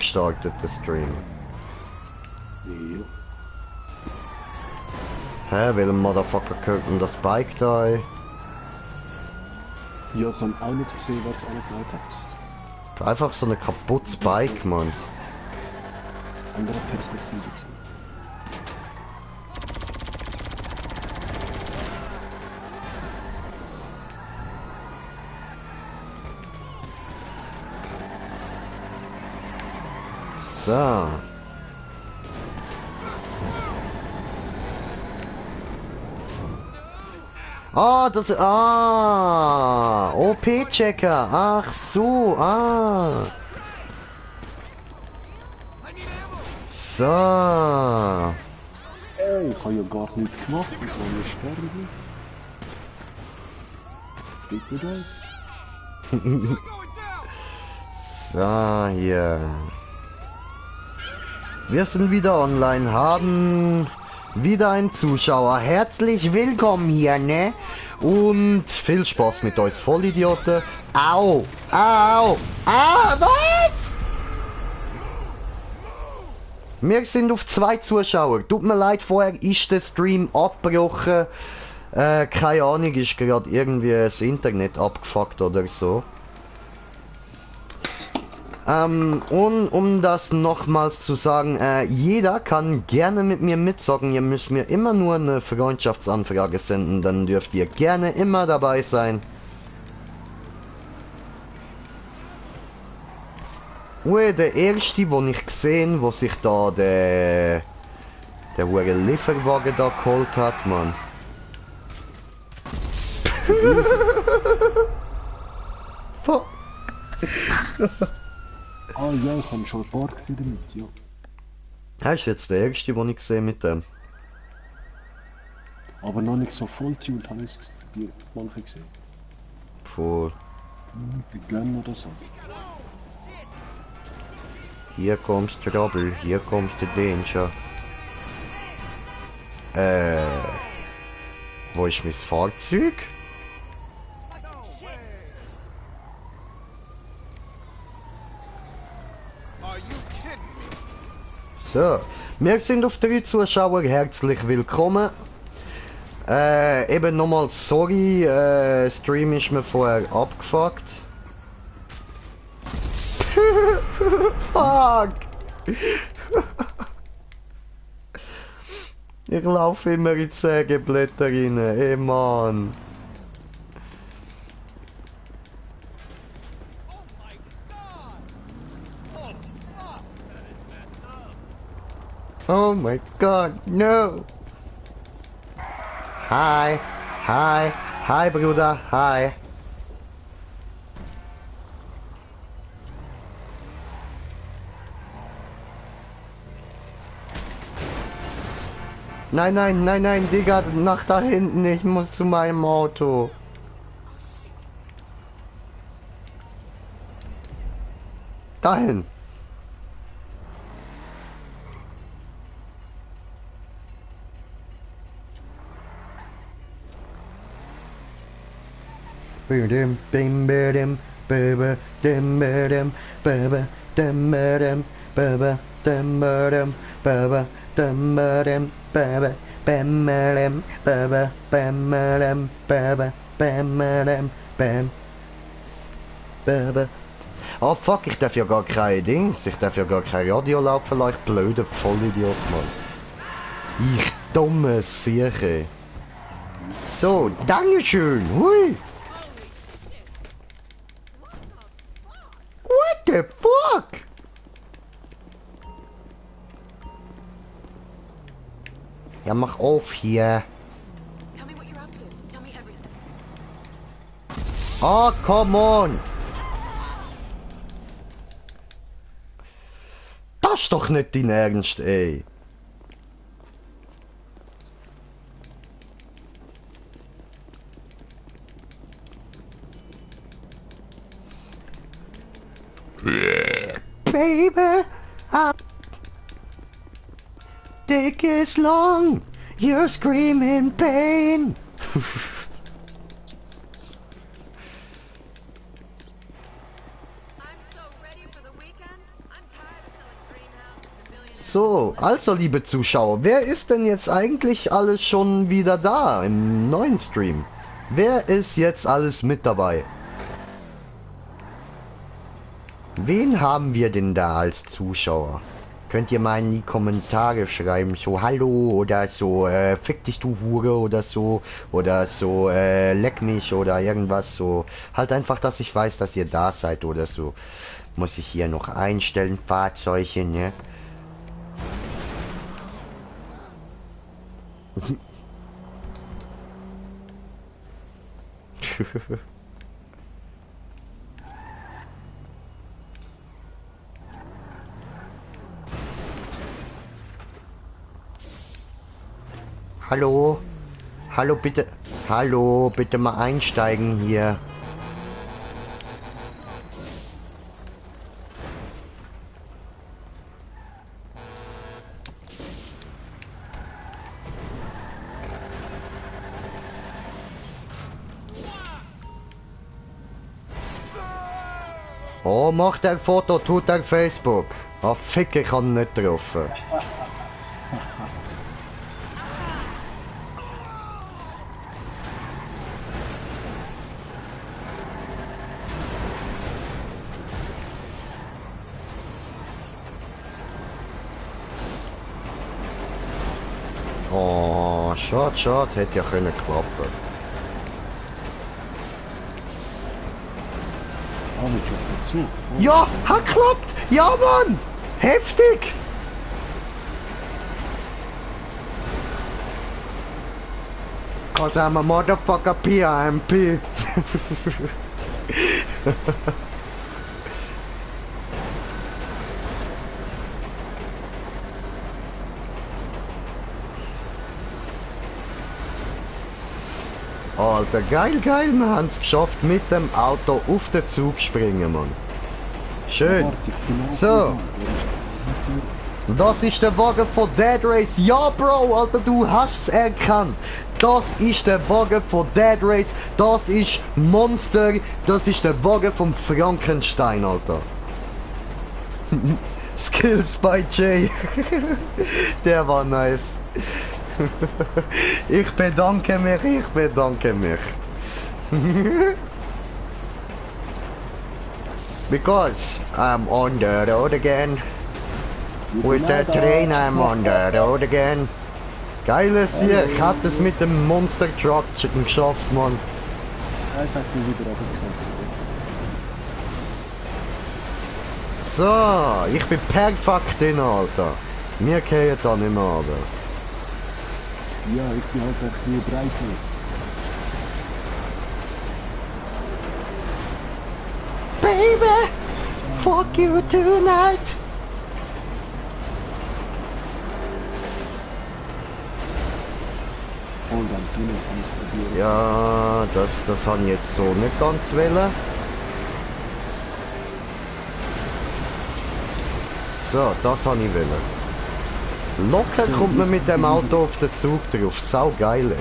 gestartet, der Stream. Ja. Hä, welcher Motherfucker gehört denn das Bike da, ey? Ja, ich habe auch nicht gesehen, wer es angelegt hat. Einfach so ein kaputtes Bike, Mann. Andere Perspektive gesehen. So. Ah, das... Ah! OP-Checker! Ach so, ah! So. Ey, ich habe ja gar nichts gemacht, wie soll ich sterben? Geht nicht ein. So, hier. Wir sind wieder online, haben wieder einen Zuschauer. Herzlich willkommen hier, ne? Und viel Spaß mit euch Vollidioten. Au! Au! Ah, was? Wir sind auf 2 Zuschauer. Tut mir leid, vorher ist der Stream abgebrochen. Keine Ahnung, ist gerade irgendwie das Internet abgefuckt oder so. Und um das nochmals zu sagen, jeder kann gerne mit mir mitzocken. Ihr müsst mir immer nur eine Freundschaftsanfrage senden, dann dürft ihr gerne immer dabei sein. Der erste, den ich gesehen, wo sich da der hure Lieferwagen da geholt hat, Mann. Fuck. Ah ja, ich habe schon ein paar gesehen damit, ja. Das ist jetzt der erste, den ich gesehen mit dem. Aber noch nicht so voll tuned, habe ich es manche gesehen. Puh. Die Gun oder so. Hier kommst du Trouble, hier kommst du Danger. Wo ist mein Fahrzeug? So, wir sind auf 3 Zuschauer, herzlich willkommen. Eben nochmal sorry, Stream ist mir vorher abgefuckt. Fuck! Ich laufe immer in die Sägeblätter rein, ey Mann. Oh my god, no! Hi, hi, hi Bruder, hi. Nein, nein, nein, nein, Digga, nach da hinten, ich muss zu meinem Auto. Dahin. Bim bim bim bim bim bim bim bim bim bim bim bim bim bim oh fuck, ich darf ja gar kein Dings, ich darf ja gar kein Radio laufen lassen, ich blöder Vollidiot, Mann. Ich dumme Sieche. So, Dankeschön, hui. What the fuck? Ja, mach auf hier. Oh, come on. Das ist doch nicht dein Ernst, ey. Baby, dick is long, you're screaming pain. So, also liebe Zuschauer, wer ist denn jetzt eigentlich alles schon wieder da im neuen Stream? Wer ist jetzt alles mit dabei? Wen haben wir denn da als Zuschauer? Könnt ihr mal in die Kommentare schreiben, so hallo oder so fick dich du Hure oder so leck mich oder irgendwas so. Halt einfach, dass ich weiß, dass ihr da seid oder so. Muss ich hier noch einstellen, Fahrzeuge, ne? Hallo? Hallo, bitte. Hallo, bitte mal einsteigen hier. Oh, macht ein Foto, tut ein Facebook. Oh, fick, ich kann nicht drauf. Oh, schade, schade, hätte ja können klappen. Ah, mit auf dazu. Oh, Ja, hat geklappt! Ja, Mann! Heftig! Cause I'm a motherfucker PMP. Alter, geil, geil, wir haben es geschafft, mit dem Auto auf den Zug springen, Mann. Schön. warte, ich bin auch So. Das ist der Wagen von Dead Race. Ja, Bro, Alter, du hast es erkannt. Das ist der Wagen von Dead Race. Das ist Monster. Das ist der Wagen vom Frankenstein, Alter. Skills by Jay. Der war nice. Ich bedanke mich, ich bedanke mich. Because I'm on the road again. With the train I'm on the road again. Geiles hier, ich hatte es mit dem Monster Truck geschafft, Mann. Er sagt mir wieder runtergekommen. So, ich bin perfekt drin, Alter. Wir gehen da nicht mehr runter. Ja, ich bin halt echt nur breiter. Baby, fuck you tonight. Und dann Tunnel kann ich es probieren. Ja, das habe ich jetzt so nicht ganz wollen. So, das habe ich wollen. Locker So, kommt man das- mit dem Auto auf den Zug drauf. Sau geil, ey.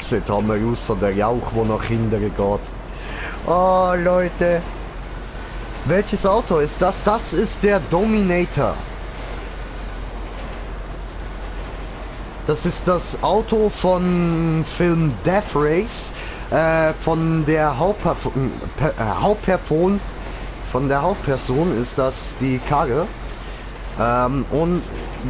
Sieht Hammer außer der Jauch, der nach hinten geht. Oh, Leute. Welches Auto ist das? Das ist der Dominator. Das ist das Auto von Film Death Race, von der Hauptperson ist das die Karre. Und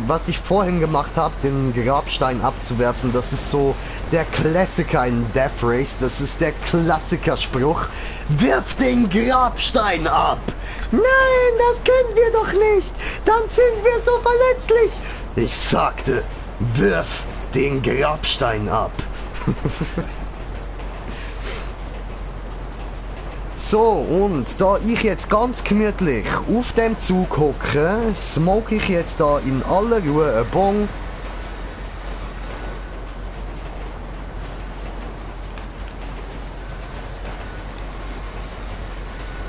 was ich vorhin gemacht habe, den Grabstein abzuwerfen, das ist so der Klassiker in Death Race. Das ist der Klassikerspruch. Wirf den Grabstein ab! Nein, das können wir doch nicht! Dann sind wir so verletzlich! Ich sagte, wirf den Grabstein ab! So, und da ich jetzt ganz gemütlich auf dem Zug hocke, smoke ich jetzt da in aller Ruhe ein Bong.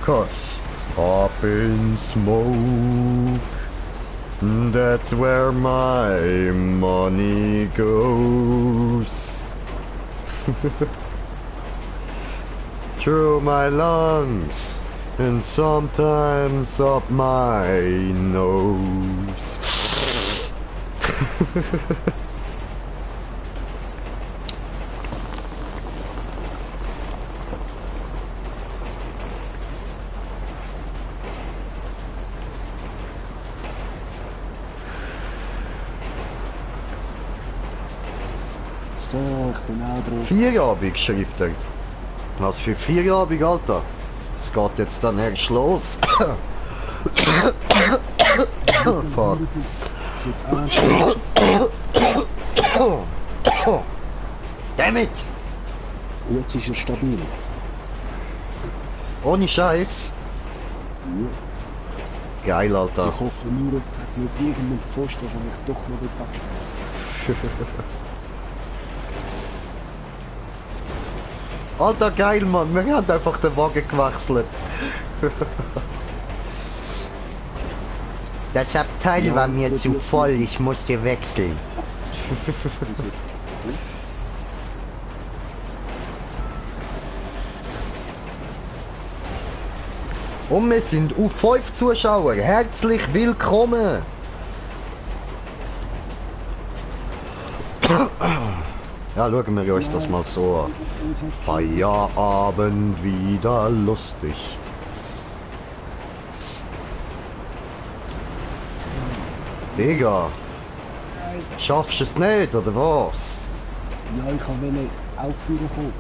Cause up in smoke, that's where my money goes. Through my lungs, And sometimes up my nose. So, ich bin auch drauf. Feierabend, schreibt er. Was für Feierabend, Alter? Es geht jetzt dann erst los. Fuck. Ist jetzt auch Dammit! Jetzt ist er stabil. Ohne Scheiß. Ja. Geil, Alter. Ich hoffe nur, jetzt hat nicht irgendein Pfosten, den ich doch noch abschmeißen. Alter, geil, Mann. Wir haben einfach den Wagen gewechselt. Das Abteil Ja, war mir das zu wird voll, ich musste wechseln. Und wir sind U5 Zuschauer. Herzlich willkommen. Ja, schauen wir uns das mal so an. Feierabend wieder lustig. Digga, schaffst du es nicht, oder was? Ja, ich wollte aufführen kommen.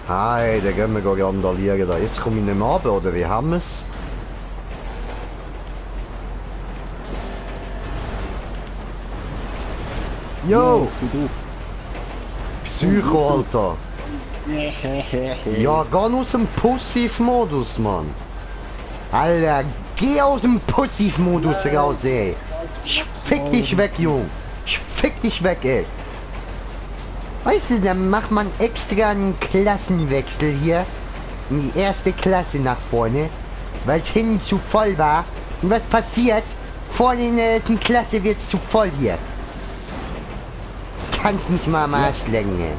Hey, dann gehen wir randalieren da. Jetzt komme ich nicht mehr runter, oder wie haben wir es? Yo, Ich bin Psycho, Alter. Ja, geh aus dem Pussy-Modus, Mann. Alter, geh aus dem Pussy-Modus raus, ey. Fick dich weg, Jung. Fick dich weg, ey. Weißt du, dann macht man extra einen Klassenwechsel hier. In die erste Klasse nach vorne. Weil es hinten zu voll war. Und was passiert? Vorne in der ersten Klasse wird es zu voll hier. Kannst nicht mal am Arsch lecken, ey.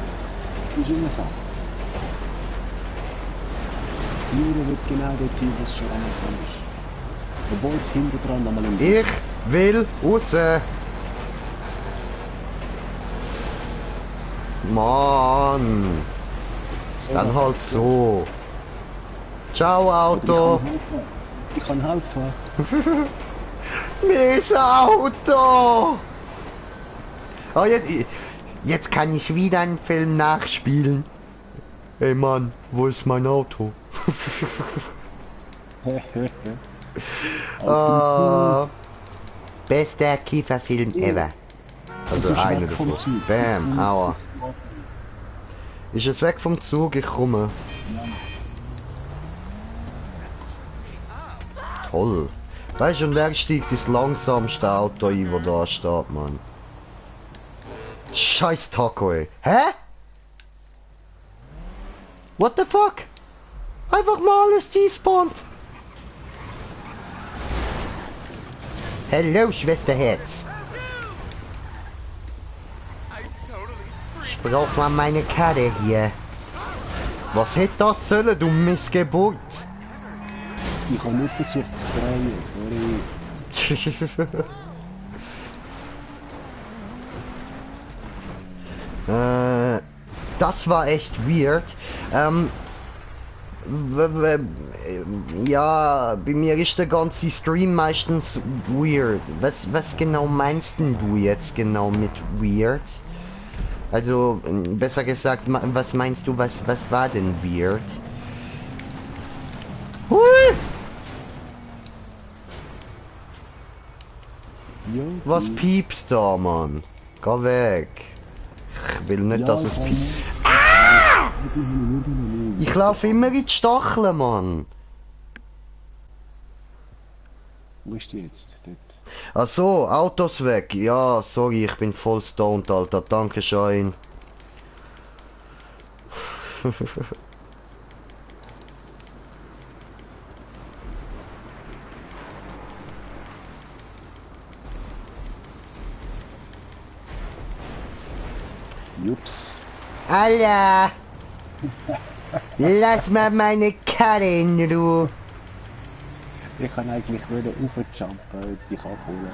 Ist immer so. Jeder wird genau der Typ, was schon angefangen ist. Obwohl es hinter dran nochmal ein Ich will raus. Mann. Dann halt so. Ciao, Auto. Ich kann helfen. Mein Auto. Oh, jetzt kann ich wieder einen Film nachspielen. Ey Mann, wo ist mein Auto? Bester Kieferfilm ever. Also ist einer weg vom davon. Zug. Bam, aua. Ist es weg vom Zug? Ich komme. Toll. Weißt du, und er steigt das langsamste Auto ein, wo da steht, Mann. Scheiß Taco, ey. Hä? What the fuck? Einfach mal alles despawnt. Hallo, Schwesterherz. Ich brauch mal meine Karte hier. Was hätte das sollen, du Missgeburt? Ich habe nicht versucht zu drehen, sorry. Das war echt weird. Ja, bei mir ist der ganze Stream meistens weird. Was genau meinst denn du jetzt genau mit weird? Also, besser gesagt, was meinst du, was war denn weird? Hui! Ja, Was piepst da, Mann? Geh weg. Ich will nicht, dass es piepst. Ich laufe immer in die Stacheln, Mann. Wo ist die jetzt? Dort. Ach so, Autos weg. Ja, sorry, ich bin voll stoned, Alter. Dankeschön. Jups. Alter! Lass mal meine Karre in Ruhe. Ich kann eigentlich wieder raufjumpen und dich abholen.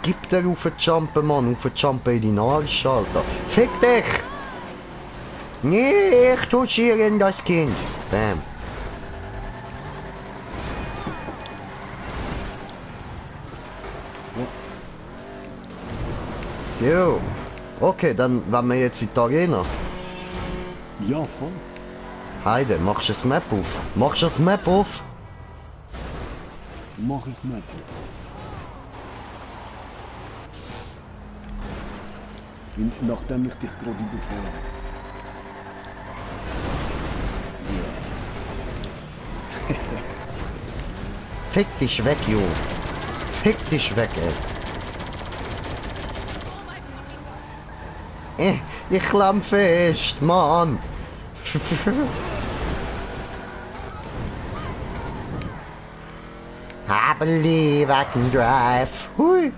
Gib dir raufjumpen, Mann. Raufjumpen in deinen Arsch, Alter. Fick dich! Nee, ich touchiere in das Kind. Bam. So. Okay, dann waren wir jetzt in die Arena. Ja, voll. Heide, machst du das Map auf? Machst du das Map auf? Mach ich nicht. Und nachdem ich dich gerade überfahre. Fick dich weg, Junge. Fick dich weg, ey. Ich klamm fest, Mann. I believe I can drive. Hui.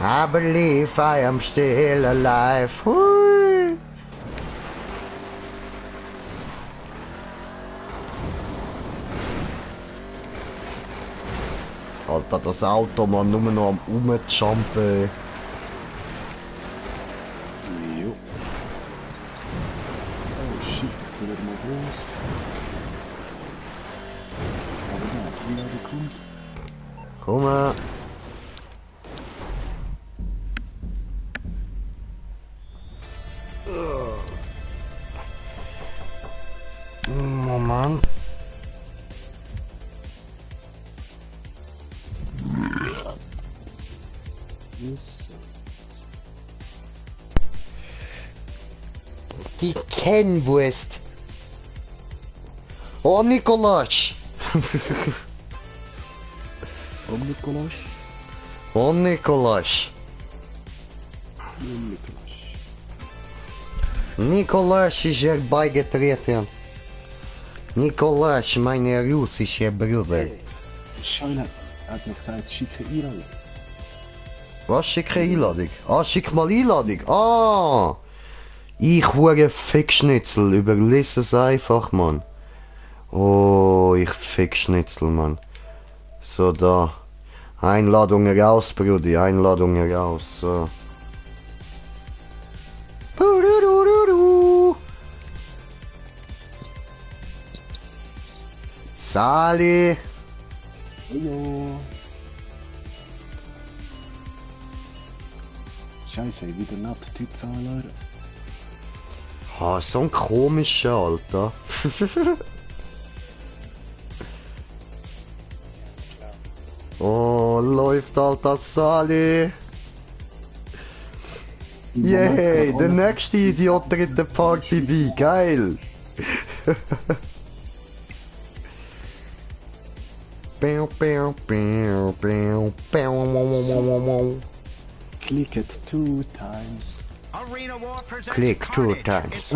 I believe I am still alive. Hui. Alter, das Auto, man, nur noch am Rumjumpen. Jo. Oh shit, ich bin wieder mal groß. Aber ja, die Lade kommt. Komm. Moment. Yes. Die Kennwurst. Oh, Nikolaus. Komm, Nikolaus. Oh, Nikolaus. Nikolaus. Nikolaus ist herbeigetreten. Nikolaus, meine russische Bruder. Scheine hat mir gesagt, schicke Einladung. Was, schicke Einladung? Ah, schick mal Einladung. Ah! Ich hure Fickschnitzel, überlies es einfach, Mann. Oh, ich Fickschnitzel, Mann. So, da. Einladung raus, Brudi, Einladung raus, so. Sali! Hallo. Scheiße, wieder nett Typfehler. Ah, so ein komischer, Alter. Oh, läuft, Alter, Sali. Yay, der nächste Idiot tritt der Party bei, geil. Pew, pew, pew, pew, pew. Click it 2 times. Click 2 times.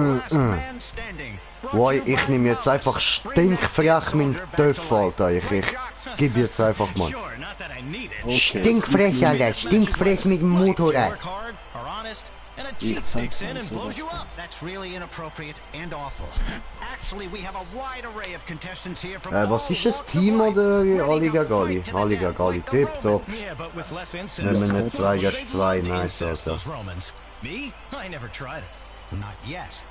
Boy, ich nehme jetzt einfach stinkfrech meinen Töff, Alter. Ich gebe jetzt einfach mal. Okay. Stinkfrech, Alter. Stinkfrech mit dem Motorrad. And a cheat sticks in and blows you up. That's really inappropriate and awful. Actually, we have a wide array of contestants here from Was ist das, Team oder Aliga Gali? Aliga Gali, tipptopp. Yeah, but with less Wenn wir nicht 2 gegen 2, nice, Alter. Me? I never tried it. Not yet.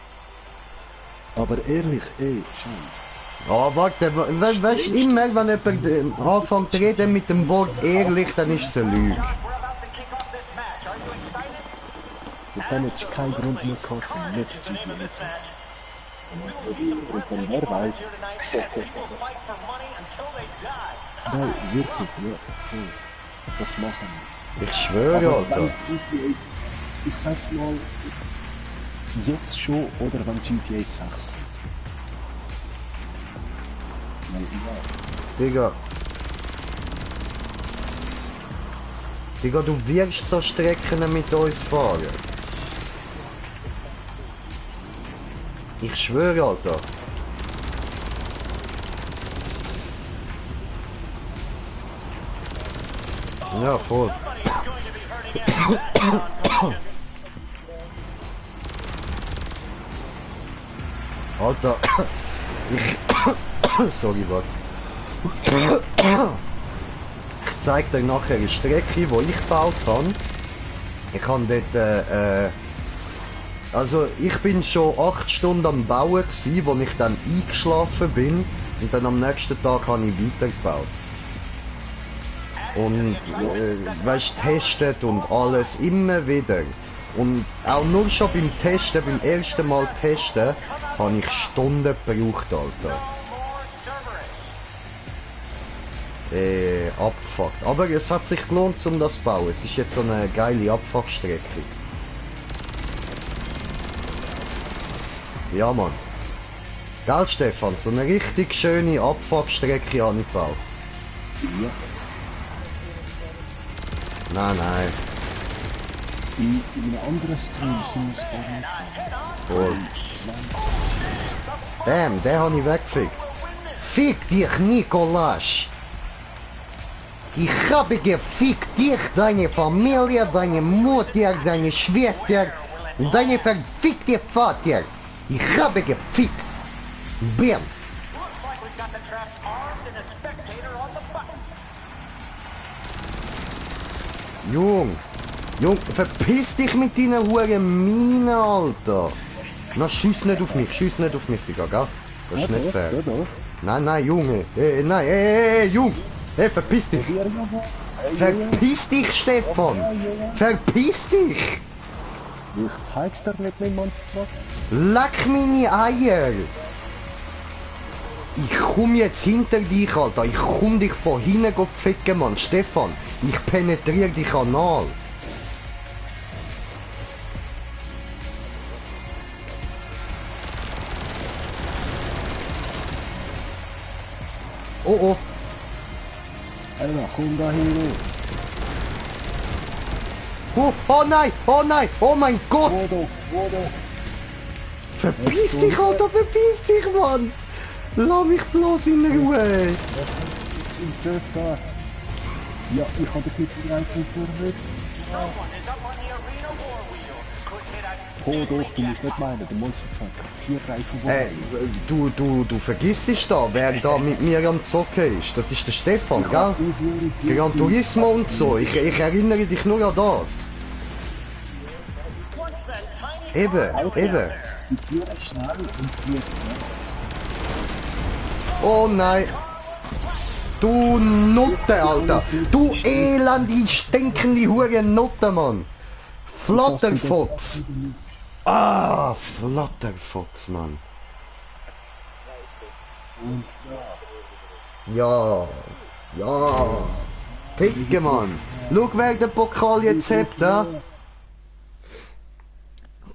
Aber ehrlich, ey, schau. Oh, warte, weißt du, immer wenn jemand anfängt zu reden mit dem Wort ehrlich, dann ist es eine Lüge. Und dann ist kein Grund mehr gehabt, um nicht GTA zu machen. Und dann wer weiß. Nein, wirklich, ja. Okay. Das machen wir. Ich schwöre, Alter. Ich sag mal, jetzt schon oder wenn GTA 6 kommt. Nein, egal. Digga. Digga, du wirst so Strecken mit uns fahren. Ich schwöre, Alter. Ja, voll. Alter, ich... Sorry, warte. Ich zeig dir nachher eine Strecke, die ich gebaut habe. Ich habe dort, also ich bin schon 8 Stunden am Bauen gsi, wo ich dann eingeschlafen bin. Und dann am nächsten Tag habe ich weitergebaut. Und, weißt, testet und alles, immer wieder. Und auch nur schon beim Testen, beim ersten Mal testen, habe ich Stunden gebraucht, Alter. Abgefuckt. Aber es hat sich gelohnt, um das zu bauen. Es ist jetzt so eine geile Abfuckstrecke. Ja, Mann. Gell, Stefan? So eine richtig schöne Abfuckstrecke habe ich gebaut. Ja. Nein, nein. In einem anderen Stream sind wir es gar nicht Voll. Bam, den habe ich weggefickt. Fick dich, Nikolasch! Ich habe gefickt dich, deine Familie, deine Mutter, deine Schwester, deine verfickte Vater. Ich habe gefickt. Bam. Jung, verpiss dich mit deinen Huren Minen, Alter. Na, schieß nicht auf mich, Digga, gell? Das ist nicht fair. Nein, Junge. Nein, Jung. Hey, verpiss dich. Verpiss dich, Stefan. Verpiss dich. Ich zeig's dir nicht mit Monster. Leck meine Eier. Ich komm jetzt hinter dich, Alter. Ich komm dich von hinten ficken, Mann. Stefan, ich penetriere dich anal. Oh. Alter, komm da hin. Oh nein, oh mein Gott. Wo doch. Verpiss dich, Alter, verpiss dich, Mann. Lass mich bloß in Ruhe. Sind Dörf da. Ja, ich habe dich mit dem Reifen verrückt. Oh doch, du musst nicht meinen, der Monster hat 4 Reifen. Du vergisst da, wer da mit mir am Zocken ist. Das ist der Stefan, gell? Gran Turismo und so. Ich erinnere dich nur an das. Eben. Die Tür ist schnell und die Oh nein. Du Nutte, Alter. Du elende, stinkende Hure Nutte, Mann. Flatterfotz. Flatterfotz, Mann. Ja. Picke, Mann. Schau, wer den Pokal jetzt hat, ha?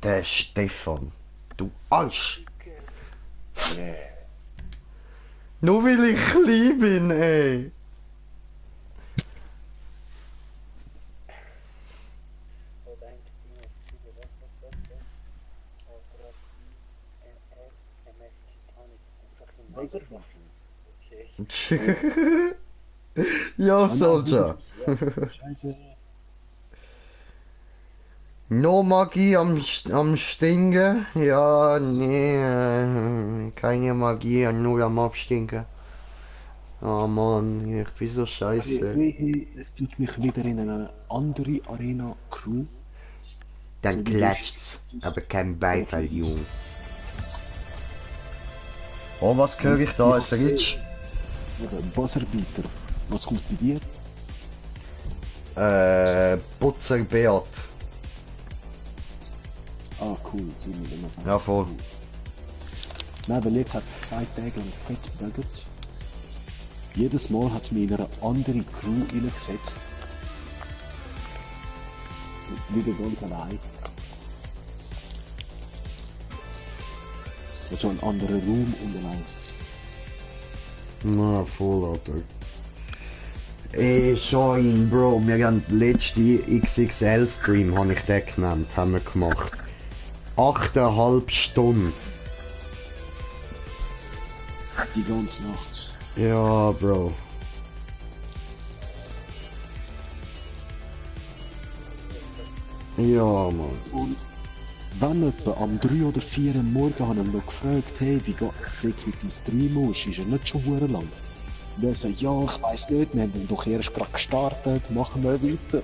Der Stefan. Du Arsch. Nur weil ich klein bin, ey. Ja, Soldier. Scheiße. No Magie am Stinken? Ja, nee, keine Magie, nur am Abstinken. Oh Mann, ich bin so scheiße. Es tut mich wieder in eine andere Arena-Crew. Dann klatscht's, aber kein Beifall, Jung. Oh, was höre ich da als Ritsch? Wasserbieter. Was kommt bei dir? Putzer Beat. Ah, cool. Ja, voll. Nein, weil jetzt hat es 2 Tage lang fett gebügelt. Jedes Mal hat es mich in eine andere Crew reingesetzt. Wieder ganz allein. Also ein anderer Raum und allein. Na, voll, Alter. Schein, Bro, wir haben den letzten XXL-Stream, habe ich den genannt, haben wir gemacht. 8,5 Stunden. Die ganze Nacht. Ja, Bro. Ja, Mann. Und wenn etwa am 3 oder 4 Uhr morgen haben ihn noch gefragt, hey, wie sieht's mit dem Stream aus? Ist er nicht schon hure lang? Und er so, ja, ich weiss nicht, wir haben ihn doch erst gerade gestartet, machen wir weiter.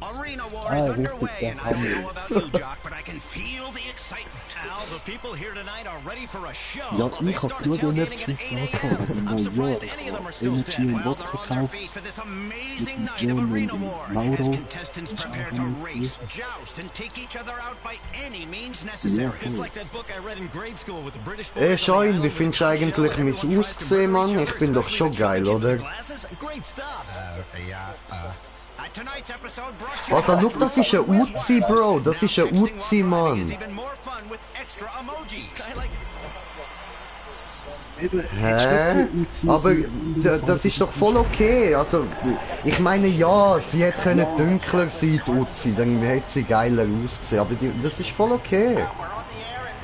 Arena War is underway, and I don't know about you, Jock, but I can feel the excitement. Al, the people here tonight are ready for a show. Ja, They ich hab started nur den tailgating at Netflix 8 a.m. angefangen. I'm Ja, surprised ich any of them are hab still Energy standing. und Well, Wodka they're on their gekauft. feet for this amazing Mit night John of und Arena War, Mauro. as contestants Das ist prepare auch to immer race, gesehen. joust, and take each other out by any means necessary. Ja, It's voll. like that book I read in grade school with the British boys Ey, on the Schein, island wie with findest the du conch shell eigentlich and mein everyone tries to Aussehen, murder each Mann? other, Ich bin doch especially schon the chubby geil, kids with oder? the glasses. Great stuff. Tonight's episode brought to you Alter, by look, das ist ein Uzi, Bro. Das ist ein Uzi, Mann. even more fun with extra emojis. I like Eben, Hä? Aber das ist doch voll okay. Also, ich meine, ja, sie hätte können dunkler sein, die Uzi, dann hätte sie geiler ausgesehen. Aber das ist voll okay.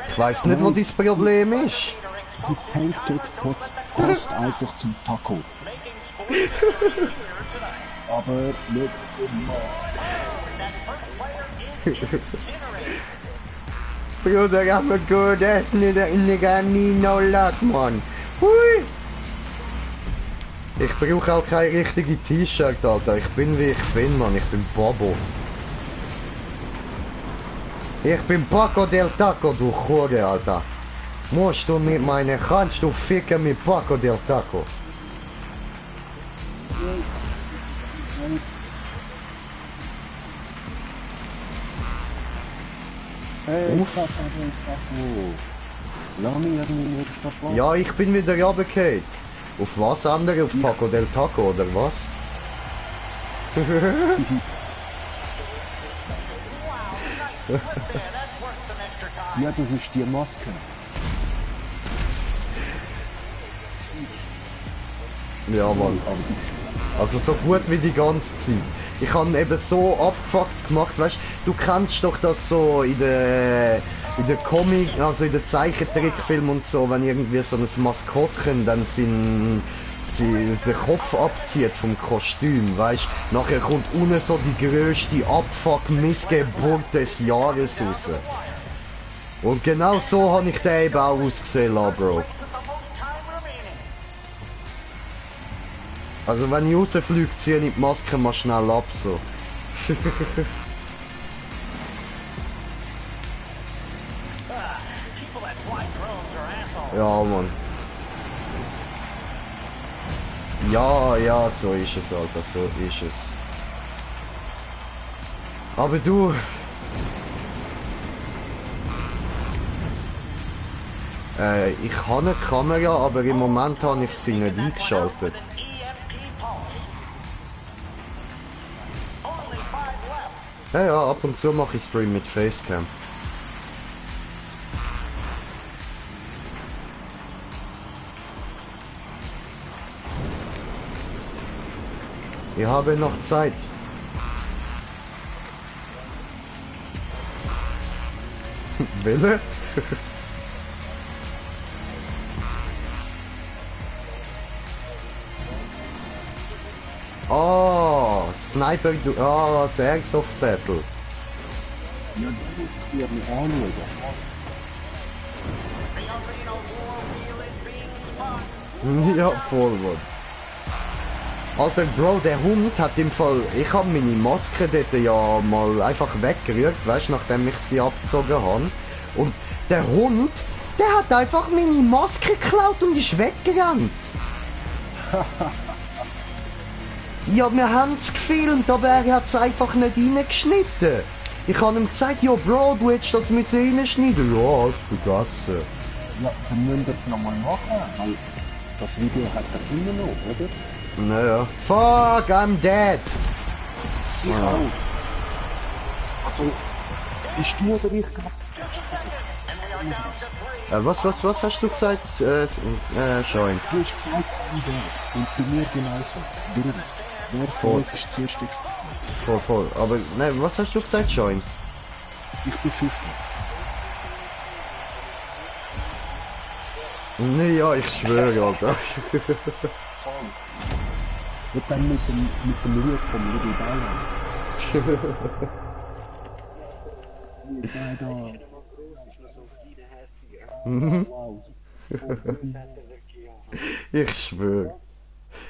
Ich weiß nicht, wo dein Problem ist. das Tankdeck passt einfach zum Taco. Aber nicht immer. Bruder, kann man gut essen in der Ganino-Lack, Mann. Hui! Ich brauche auch kein richtiges T-Shirt, Alter. Ich bin wie ich bin, Mann. Ich bin Bobo. Ich bin Paco del Taco, du Hure, Alter. Musst du mit meiner Hand, du ficken mit Paco del Taco. Hey, Uff. Taco. Lass mich irgendwie nicht verpassen. Ja, ich bin wieder runtergefallen. Auf was andere? Auf Paco del Taco, oder was? Ja, das ist die Maske. Ja, Mann. Aber die Also so gut wie die ganze Zeit. Ich habe eben so abgefuckt gemacht, weißt du, kennst doch das so in der Comic, also in den Zeichentrickfilm und so, wenn irgendwie so ein Maskottchen dann sie den Kopf abzieht vom Kostüm, weißt du, nachher kommt unten so die grösste Abfuck-Missgeburt des Jahres raus. Und genau so habe ich den eben auch ausgesehen lassen, Bro. Also wenn ich rausfliege, ziehe ich die Maske mal schnell ab, so. Ja, Mann. Ja, ja, so ist es, Alter, so ist es. Aber du... ich habe eine Kamera, aber im Moment habe ich sie nicht eingeschaltet. Ja, ja, ab und zu mache ich Stream mit Facecam. Ich habe noch Zeit. Wille? Oh, Sniper, oh, das Airsoft Battle. Ja, das ist die anschauen. Ja, voll, Mann. Alter, Bro, der Hund hat im Fall... Ich habe meine Maske dort ja mal einfach weggerührt, weißt du, nachdem ich sie abgezogen habe. Und der Hund, der hat einfach meine Maske geklaut und ist weggerannt. Ja, wir haben es gefilmt, aber er hat es einfach nicht reingeschnitten. Ich habe ihm gesagt, ja Bro, du hättest das müssen reinschneiden. Ja, ist vergessen. Ja, dann müsst ihr es nochmal machen, weil das Video hat er immer noch, oder? Naja. Fuck, I'm dead. Ich auch. Also, bist du oder ich gerade? Was hast du gesagt? Schein. Du hast gesagt, ich wäre. Und bei mir genauso. Darum. Wer von uns ist zuerst explodiert? Voll. Aber, ne, was hast du gesagt, Schein? Ich bin 50. Ne, ja, ich schwöre, Alter. Und dann mit dem Lied vom Little Bauer. Da. Wenn er mal groß ist, noch so ein kleiner Herziger. Wow. Voll böse hat er wirklich, ja. Ich schwöre.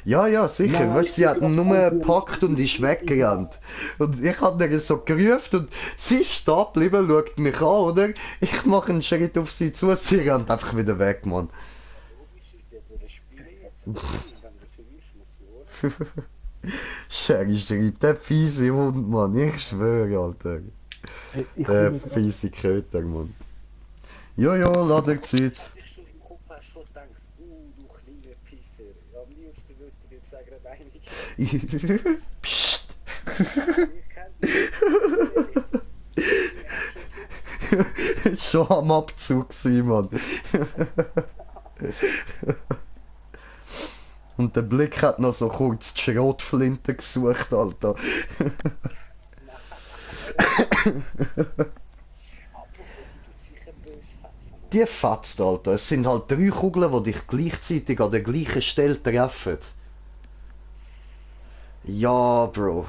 Ja, sicher. Nein, Weißt, sie hat ihn nur ich- gepackt und ist weggerannt. Und ich hab ihr so gerufen und sie ist stehen geblieben, schaut mich an, oder? Ich mache einen Schritt auf sie zu, sie rennt einfach wieder weg, Mann. Logisch ist der durch Spiel jetzt. Und wenn du verwirrst, musst du los. Sherry schreibt, der fiese Hund, Mann. Ich schwöre, Alter. Ich Der komme gerade- fiese Köter, Mann. Ja, lad dir Zeit. Ich schon im Kopf hast schon gedacht, du kleiner Pisser. Am liebsten würde ich jetzt sagen, einige. Psst. Ihr kennt mich. Ich hab schon so Schon am Abzug gewesen, Mann. Und der Blick hat noch so kurz die Schrotflinte gesucht, Alter. sicher böse fetzen. Die fetzt, Alter. Es sind halt 3 Kugeln, die dich gleichzeitig an der gleichen Stelle treffen. Ja, Bro.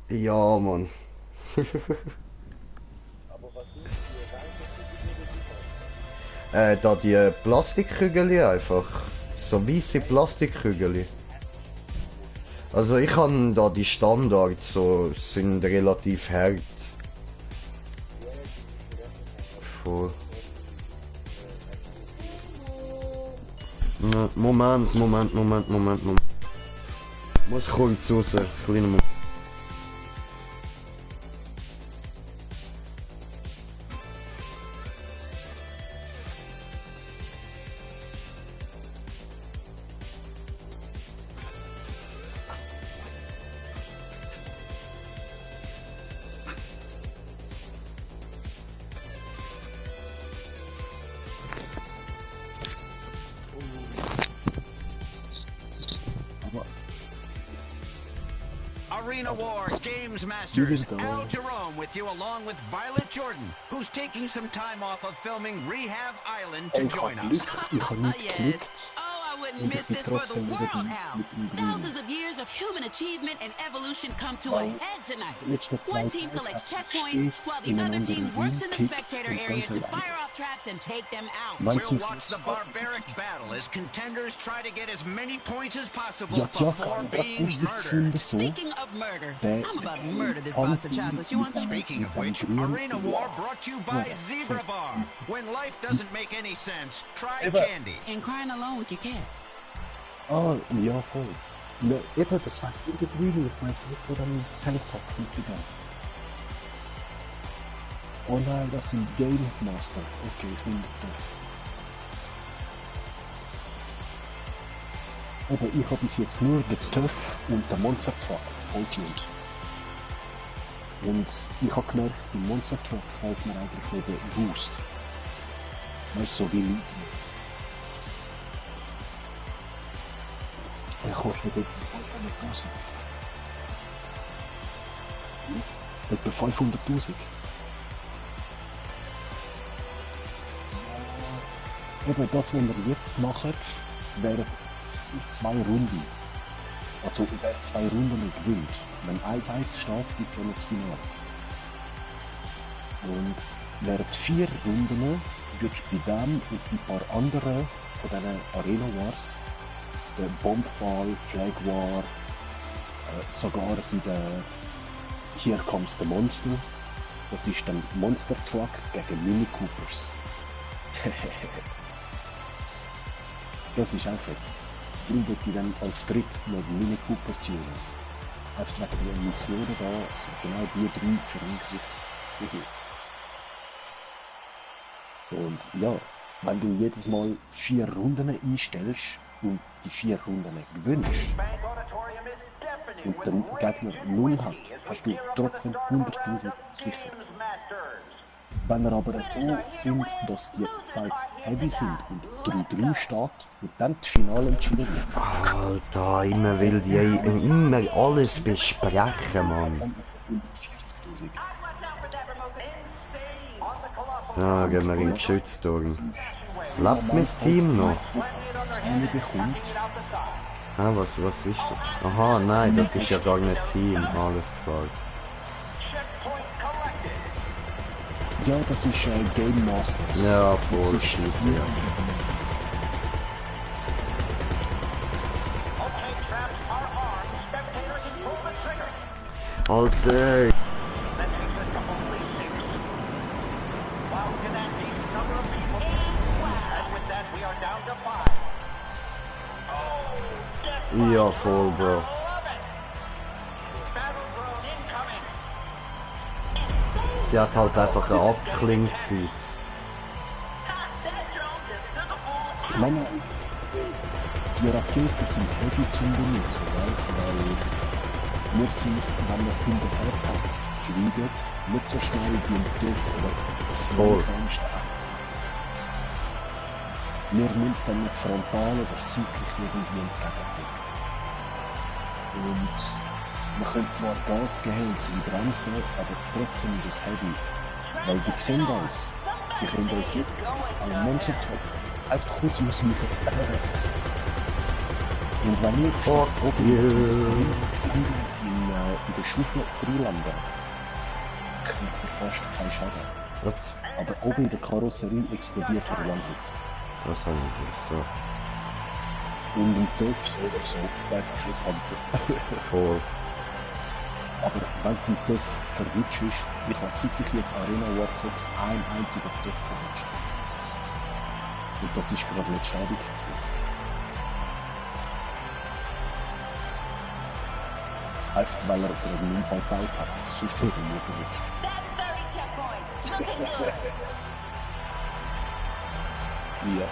Ja, Mann. Aber was musst du eigentlich Da die Plastikkügel einfach. So weisse Plastikkügel. Also ich habe da die Standards, so sind relativ hart. Voll. Moment. Muss kurz raus, kleiner Moment. Arena War Games Masters, Al Jerome with you along with Violet Jordan, who's taking some time off of filming Rehab Island to Ich join habe us. Glück, ich habe nicht geklickt. Oh, I wouldn't Und miss ich bin this for the trotzdem wieder world, Hal. mit dem Grün. Thousands of years of human achievement and evolution come to a head tonight. Letzte One Zeit team collects hat checkpoints, stets while the in other einen team anderen works in the kickt spectator und area to dann fire off traps and take them out. Meinst We'll du- watch the barbaric battle as contenders try to get as many points as possible Ja, before gerade being richtig murdered. gefunden so. Speaking of murder, Der- I'm about to murder this box of chocolates. You want some? Speaking of which, Arena War brought to you by Zebra Bar. When life doesn't make any sense, try candy. And crying alone with your cat. Ah, ja, voll. Ne, eben, das weiss nur der Grüne, ich weiss nicht von dem Helikopter. Oh nein, das sind Game Master. Okay, ich nehme das. Aber ich habe bis jetzt nur den Töff und den Monster Truck vollgespielt. Und ich habe gemerkt, beim Monster Truck fällt mir eigentlich noch der Boost. Weißt du, so wie Leute. Er kostet etwa 500.000. Etwa 500.000. Eben das, was wir jetzt machen, wären 2 Runden. Also wer 2 Runden gewinnt. Wenn 1-1 steht, gibt es ja noch das Finale. Und während 4 Runden würdest du bei dem und ein paar anderen von diesen Arena Wars, der Bombball, Flag War, sogar bei der Here Comes the Monster, das ist dann Monster Truck gegen Mini Coopers. Das ist einfach. Darum würde ich dann als Dritt noch den Mini Cooper tunen. Einfach wegen der Missionen da sind genau die 3 für mich wichtig. Und ja, wenn du jedes Mal 4 Runden einstellst und die 4 Runden gewinnst und der Gegner 0 hat, hast du trotzdem 100.000 sicher. Wenn wir aber so sind, dass die Sides heavy sind und 3-3 steht und dann das Finale entschieden wird, Alter, immer will die immer alles besprechen, Mann. dann hat 140.000. Ja, gehen wir in den Shitstorm. Lebt mein Team noch? Eine bekommt, Ah, was ist das? Aha, nein, das ist ja gar nicht Team, alles klar. Ja, das ist Game Masters. Ja, voll, Das ist scheiße, ja. Okay, traps are armed. Spectator can pull the trigger. Alter! That takes us to only 6. Wow, look at that decent number of people. And with that, we are down to 5. Oh, death Ja, voll, Bro. love it. Battle drone incoming. Sie hat halt einfach eine Abklingzeit. Männer, die Raketen sind heavy zum Benutzen, weil wir sind, wenn wir hinterher fliegen, nicht so schnell wie im TÜV oder das Voll. langsamste Auto. Wir müssen dann frontal oder seitlich irgendwie entgegenkommen. Und wir können zwar Gas geben für die Bremse, aber trotzdem ist es heavy. Weil die sehen uns. Die können uns jetzt als Menschen einfach kurz ausweichen. Und wenn wir Fuck oben you. in der Schaufel reinlanden, kriegt man fast keinen Schaden. Was? Aber oben in der Karosserie explodiert der Landwit. Was haben wir so? Und im TÜV oder so, der hat kein Panzer. Voll. Aber wenn du den TÜV verwutscht ist, ich habe seit ich jetzt Arena Warzone ein einziger TÜV verwutscht. Und das ist gerade nicht schädig gewesen. Einfach weil er einen Unfall gebaut hat, sonst hätte er nie verwutscht. That's 30 checkpoints. Looking good. Ja.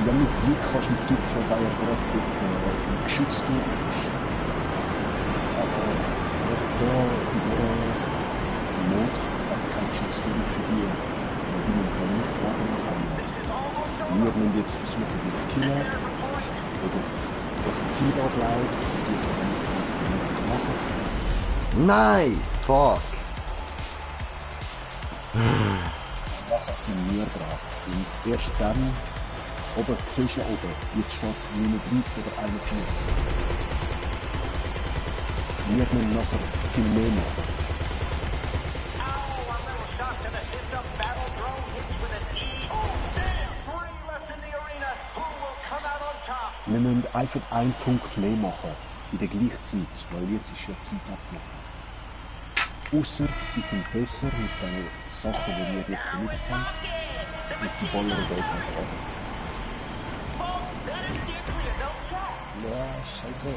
Ja, mit Glück kannst du den Typ vorbei, der gerade mit Geschütz durch ist. Aber da in dieser Not hat es kein Geschütz durch für die, weil die mit Beruf vorne sind. Wir müssen jetzt versuchen, die zu killen, oder dass ein Ziel da bleibt, die es aber nicht machen. Nein! Fuck! Nachher sind wir dran. Und erst dann, oben, siehst du ja oben, jetzt steht 39 oder 41. Wir müssen nachher viel mehr machen. Ow, a little shock to the system. Battle drone hits with an E. Oh, damn! 3 left in the arena. Who will come out on top? Wir müssen einfach einen Punkt mehr machen, in der gleichen Zeit, weil jetzt ist ja die Zeit abgelaufen. Ausser, ich bin besser mit den Sachen, die wir jetzt benutzt haben, und die ballern uns einfach ab. Folks, better steer clear those tracks. Ja, scheiße.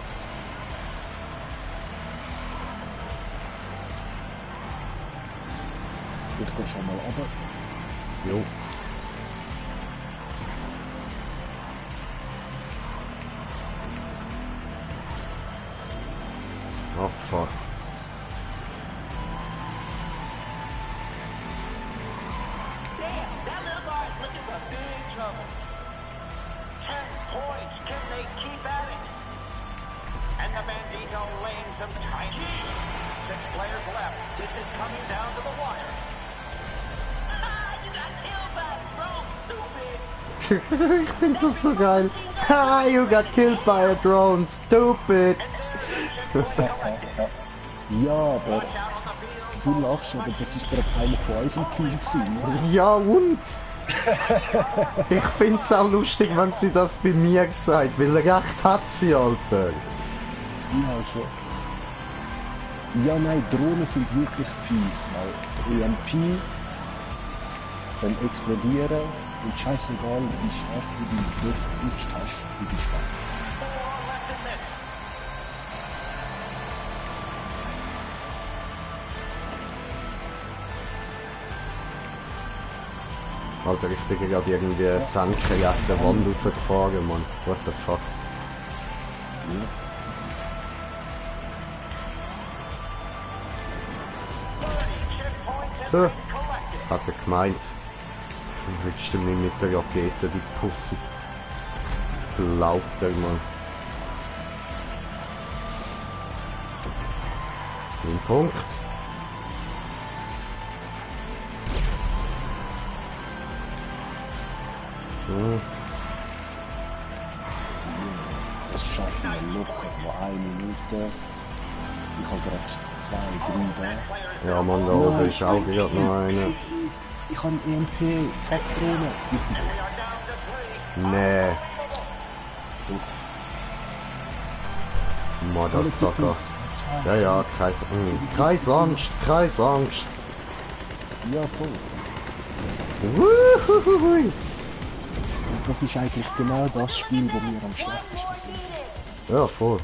Ich gehe schon mal runter. Jo. Oh fuck. Damn, that little bar is looking for big trouble. 10 points. Can they keep at it? And the Bandito laying some time. 6 players left. This is coming down to the wire. Ah, you got killed by a drone, stupid. Ich find das so geil. Ha, you got killed by a drone, stupid. And there's the checkpoint collected. Ja, aber Watch out on the field. du lachst, aber das ist gerade einer von uns im Team gewesen. Ja und? Ich find's auch lustig, wenn sie das bei mir gesagt, weil recht hat sie, Alter. Ja, schon. Ja, nein, Drohnen sind wirklich fies, weil EMP, dann explodieren und scheißegal, wie scharf du den Griff gerutscht hast, du bist weg. 4 left in this. Alter, ich bin gerade irgendwie senkrecht der Wand aufgefahren, Mann. What the fuck? Ja. 30 checkpoints have So. been collected. Hat er gemeint. Willst du mich mit der Rakete die Pussy? Glaubt er, Mann. Ein Punkt. Hm. Das schaffen wir locker, wo 1 Minute. Ich habe gerade 2, 3 da. Ja, Mann, da oben ist auch gerade noch einer. Ich habe EMP, Fettrone. Nee, Doch, Motherfucker. Ja, ja, Kreisangst, Kreisangst. Ja, voll. Wuhuhuhui. Und das ist eigentlich genau das Spiel, wo wir am schlechtesten sind. Ja, voll.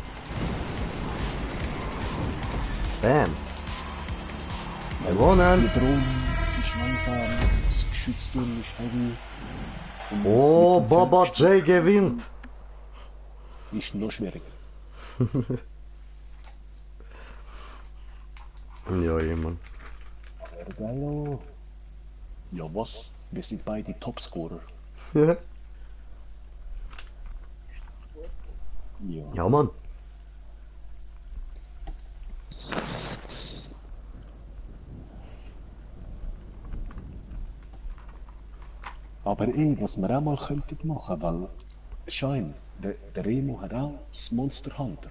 Bam. Wir Die wohnen. Drohne ist langsam, das Geschützturm ist heavy. Und Oh, mit dem Baba Feld J gewinnt. ist noch schwieriger. Ja, jemand. Aber geil. Ja, was? Wir sind beide Topscorer. Ja, Ja. Mann. Aber was wir auch mal könnten machen, weil Schein, der Remo hat auch das Monster Hunter.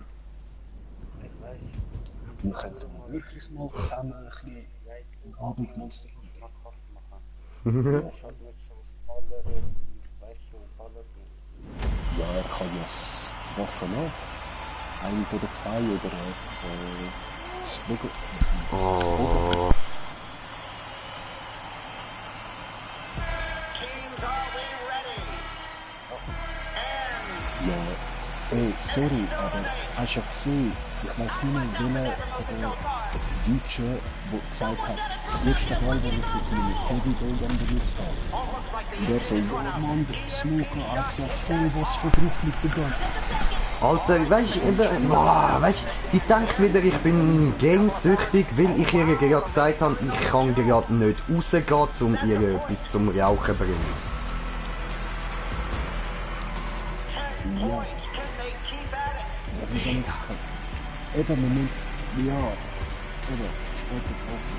Ich weiß. Wir könnten wirklich mal zusammen ein bisschen einen Abend Monster Hunter machen. Ich hab nicht so das Baller, weißt du, Baller. Ja, er kann ja die Waffe noch. Eine von den 2 oder so. Das Logo. Oh. Teams, are we ready? And Ja, sorry, aber hast du ja gesehen, ich weiß nicht mehr, welcher von den Deutschen, der gesagt hat, das letzte Mal, wo ich jetzt meine Heavy Golden benutzt habe. Und der so, ja Mann, der Smoker hat gesagt, voll was von drauf mit der Gun. Alter, weißt du, die denkt wieder, ich bin gamesüchtig, weil ich ihr gerade gesagt habe, ich kann gerade nicht rausgehen, um ihr etwas zum Rauchen zu bringen. 10 points. Can they keep at it? Das ist ja nichts. Eben, wir müssen, ja, eben, später kaufen.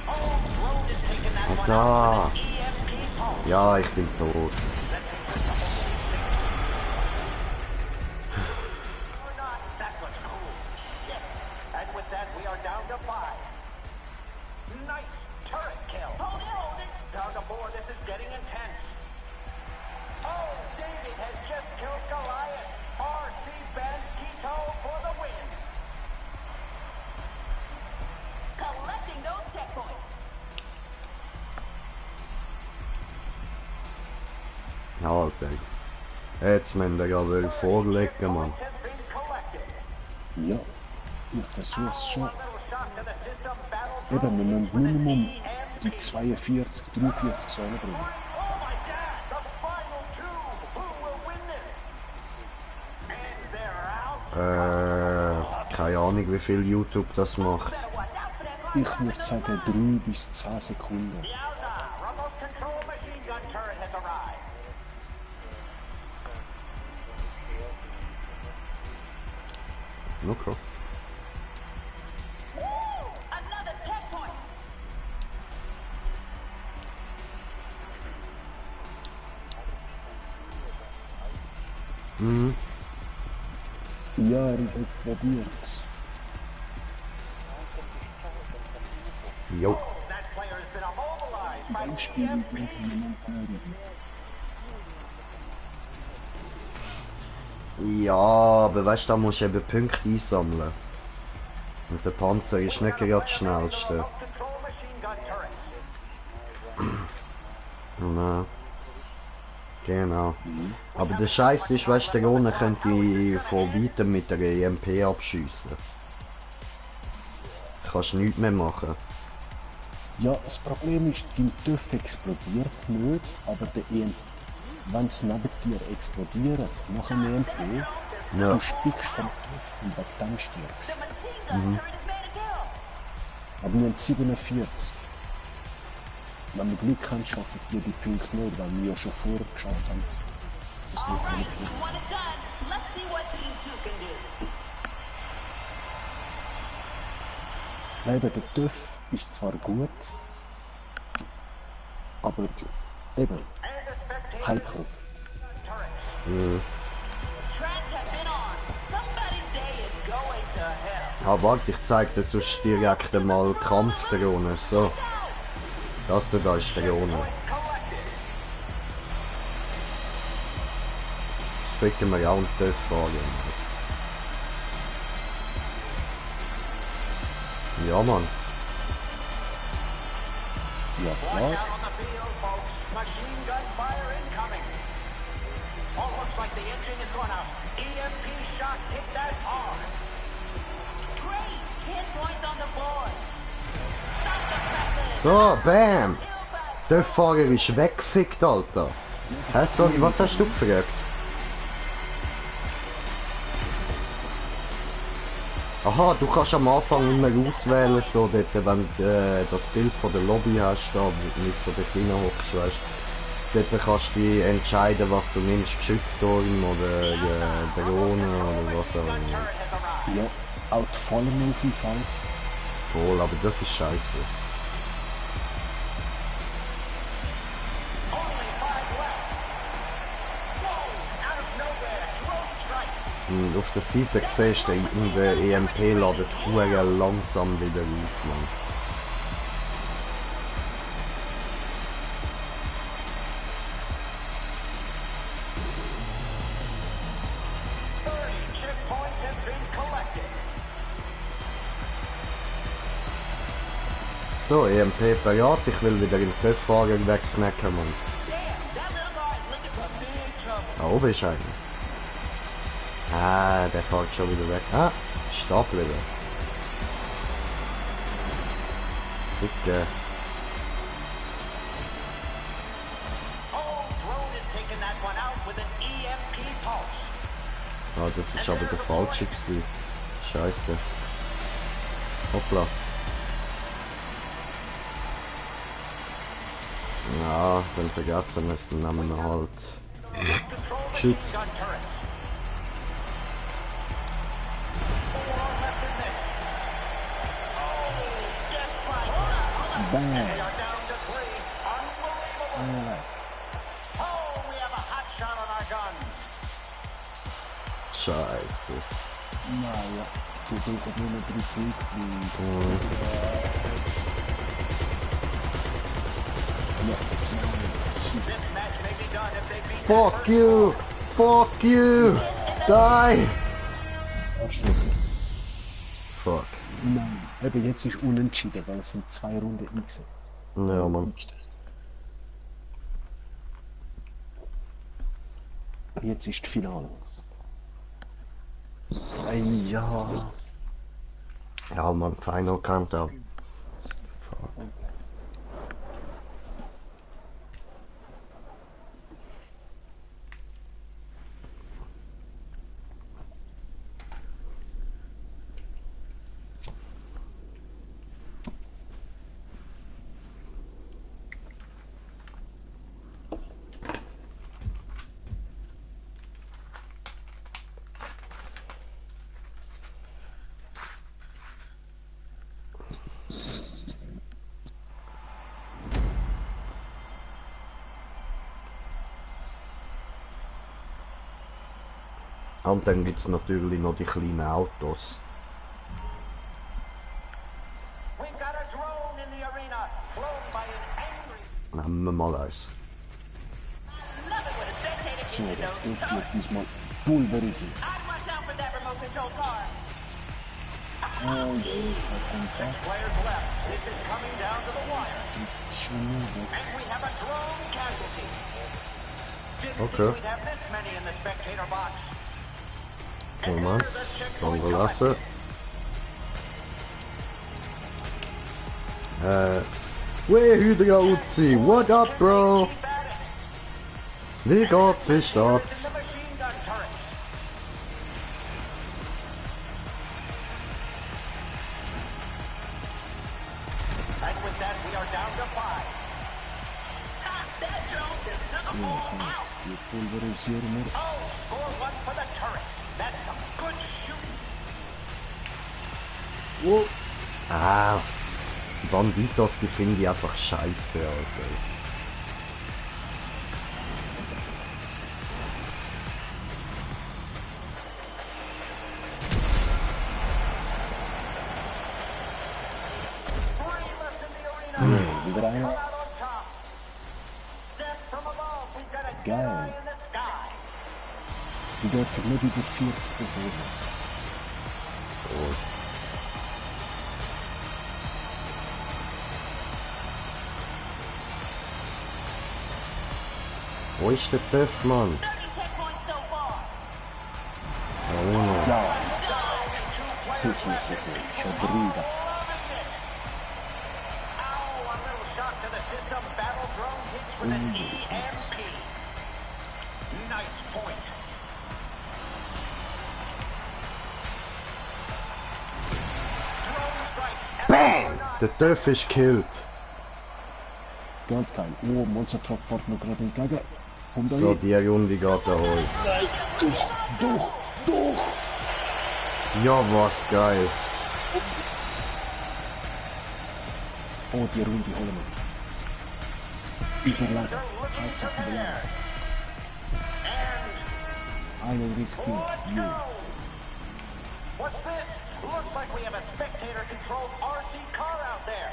Oh, Drone is taking that one Da. out with an EMP pulse. Ja, ich bin tot. Or not, that was cool. Shit. And with that, we are down to 5. Nice turret kill. Hold it. Down to 4. This is getting intense. Oh, David has just killed Goliath. RC Bandito for the win. Collecting those checkpoints. Alter. Jetzt müssen wir ja wohl vorlegen, Mann. Points have been collected. Ja, ich versuch's schon. A little shock to the system. Battle Eben, wir müssen Minimum die 42, 43 Säulen bringen. Oh my God! The final 2. Who will win this? And they're out. Keine Ahnung, wie viel YouTube das macht. Better watch out for that car. Ich würde sagen 3 bis 10 Sekunden. Yowza! Remote control machine gun turret has arrived. Okay. Woo! Another checkpoint. Mhm. Ja, er explodiert. Jo. That player has been immobilized by Beim Spielen EMP. wird er momentan. Ja, aber weißt du, da musst du eben Punkte einsammeln. Und der Panzer ist nicht gerade das schnellste. Remote control machine gun turrets. Nein. Genau. Aber der Scheiß ist, weißt du, der Drohne könnte von weitem mit der EMP abschiessen. Kannst nichts mehr machen. Ja, das Problem ist, dein TÜV explodiert nicht, aber der EMP, wenn es neben dir explodiert, nach dem EMP, Ja. du stickst vom TÜV und wegen dem stirbst. The machine gun turret is made to kill. Aber wir haben 47. Wenn wir Glück haben, schaffen die Punkte nicht, weil wir ja schon vorher geschafft haben. Das All wird right, nicht team 1 is done. Let's see what team 2 can do. Eben, der TÜV ist zwar gut, aber eben, And a heikel. Tracks have been on. Somebody's day is going to hell. Ah, warte, ich zeig dir sonst direkt einmal Kampfdrohne. So, das da ist Drohne. Das kriegen wir ja auch einen TÜV fahren. Ja, Mann. Ja Watch klar. out on the field, folks. Machine gun fire incoming. Oh, looks like the engine is going out. EMP shot hit that hard. Great. 10 points on the board. Stop the presses. So, bam! Kill by Der Fahrer ist weggefickt, Alter. Hä, sorry, was hast du gefragt? Aha, du kannst am Anfang immer auswählen, so dort, wenn du das Bild von der Lobby hast, da nicht so dort reinhockst, weißt du. Dort kannst du entscheiden, was du nimmst, Geschützturm oder Drohne oder was auch immer. Ja, auch die Fallen auf dem Feld. Voll, aber das ist scheiße. Only 5 left. Whoa, out of nowhere. Drone strike. Und auf der Seite siehst du, der EMP ladet hure langsam wieder auf, Mann. Chip points have been collected. So, EMP parat, ich will wieder in den TÜV-Fahrer wegsnacken, Mann. damn. That little guy is looking for big trouble. Da oben ist einer. Ah, der fährt schon wieder weg. Ah, stopp wieder. Ficke. Oh, drone is taking that one out with an EMP pulse. Ah, das ist aber der falsche gewesen. Scheiße. Hoppla. Ja, dann vergessen wir es, dann nehmen wir halt. Control machine Schütz. gun turrets. 4 left in this. Oh, death by Bam! They are down to 3. Unbelievable. Oh, we have a hot shot on our guns. Scheiße. Naja, du bist nur noch 3 Punkte. Ja, 2. This match may be done if they beat Fuck that first you! score. Fuck you! Die! Arschloch. Fuck. Nein, eben jetzt ist unentschieden, weil es sind 2 Runden eingesetzt. Ja, Mann. Jetzt ist das Finale. Ey, ja. Ja, Mann, Final Countdown. Und dann gibt es natürlich noch die kleinen Autos. We've got a drone in the arena, flown by an angry... Nehmen wir mal eins. Love it when a spectator gets So, in der those Griff cars. wird diesmal pulverisiert. I'd watch out for that remote control car. Oh je, was kommt da? Players left. This is coming down to the wire. Schon wieder. And we have a drone casualty. Didn't Okay. think we'd have this many in the spectator box. Moment, dann gelassen. Hey Hydra Uzi, what up, bro? Wie geht's, wie steht's? The machine gun turrets. And with that, we are down to 5. Ha, that drone just took a full out. Wir pulverisieren wir. Oh, score 1 for the turrets. That's some good shooting. Ah, Banditos, die finde ich einfach scheiße, Alter. wieder einer. Out on top. Step from above. We've got a Geil. Jedi in the sky. Die dürfen nicht über 40 Personen. Oh. Wo ist der Töff, Mann? 30 checkpoints so far. Oh, Ja, Two ich players left. schon drüber. Loving it. Ow, a little shock to the system. Battle drone hits with an EMP. Nice point. Drone strike. Bang! Der Töff ist gekillt. Ganz geil. Oh, Monster Truck fährt mir gerade entgegen. Kommt da So, hin. die Runde geht ahoi. Doch! Ja, was geil. Oh, die Runde holen wir. Überleben. Hauptsache überleben. Einen riskieren. Let's go! What's this? Looks like we have a spectator-controlled RC car out there.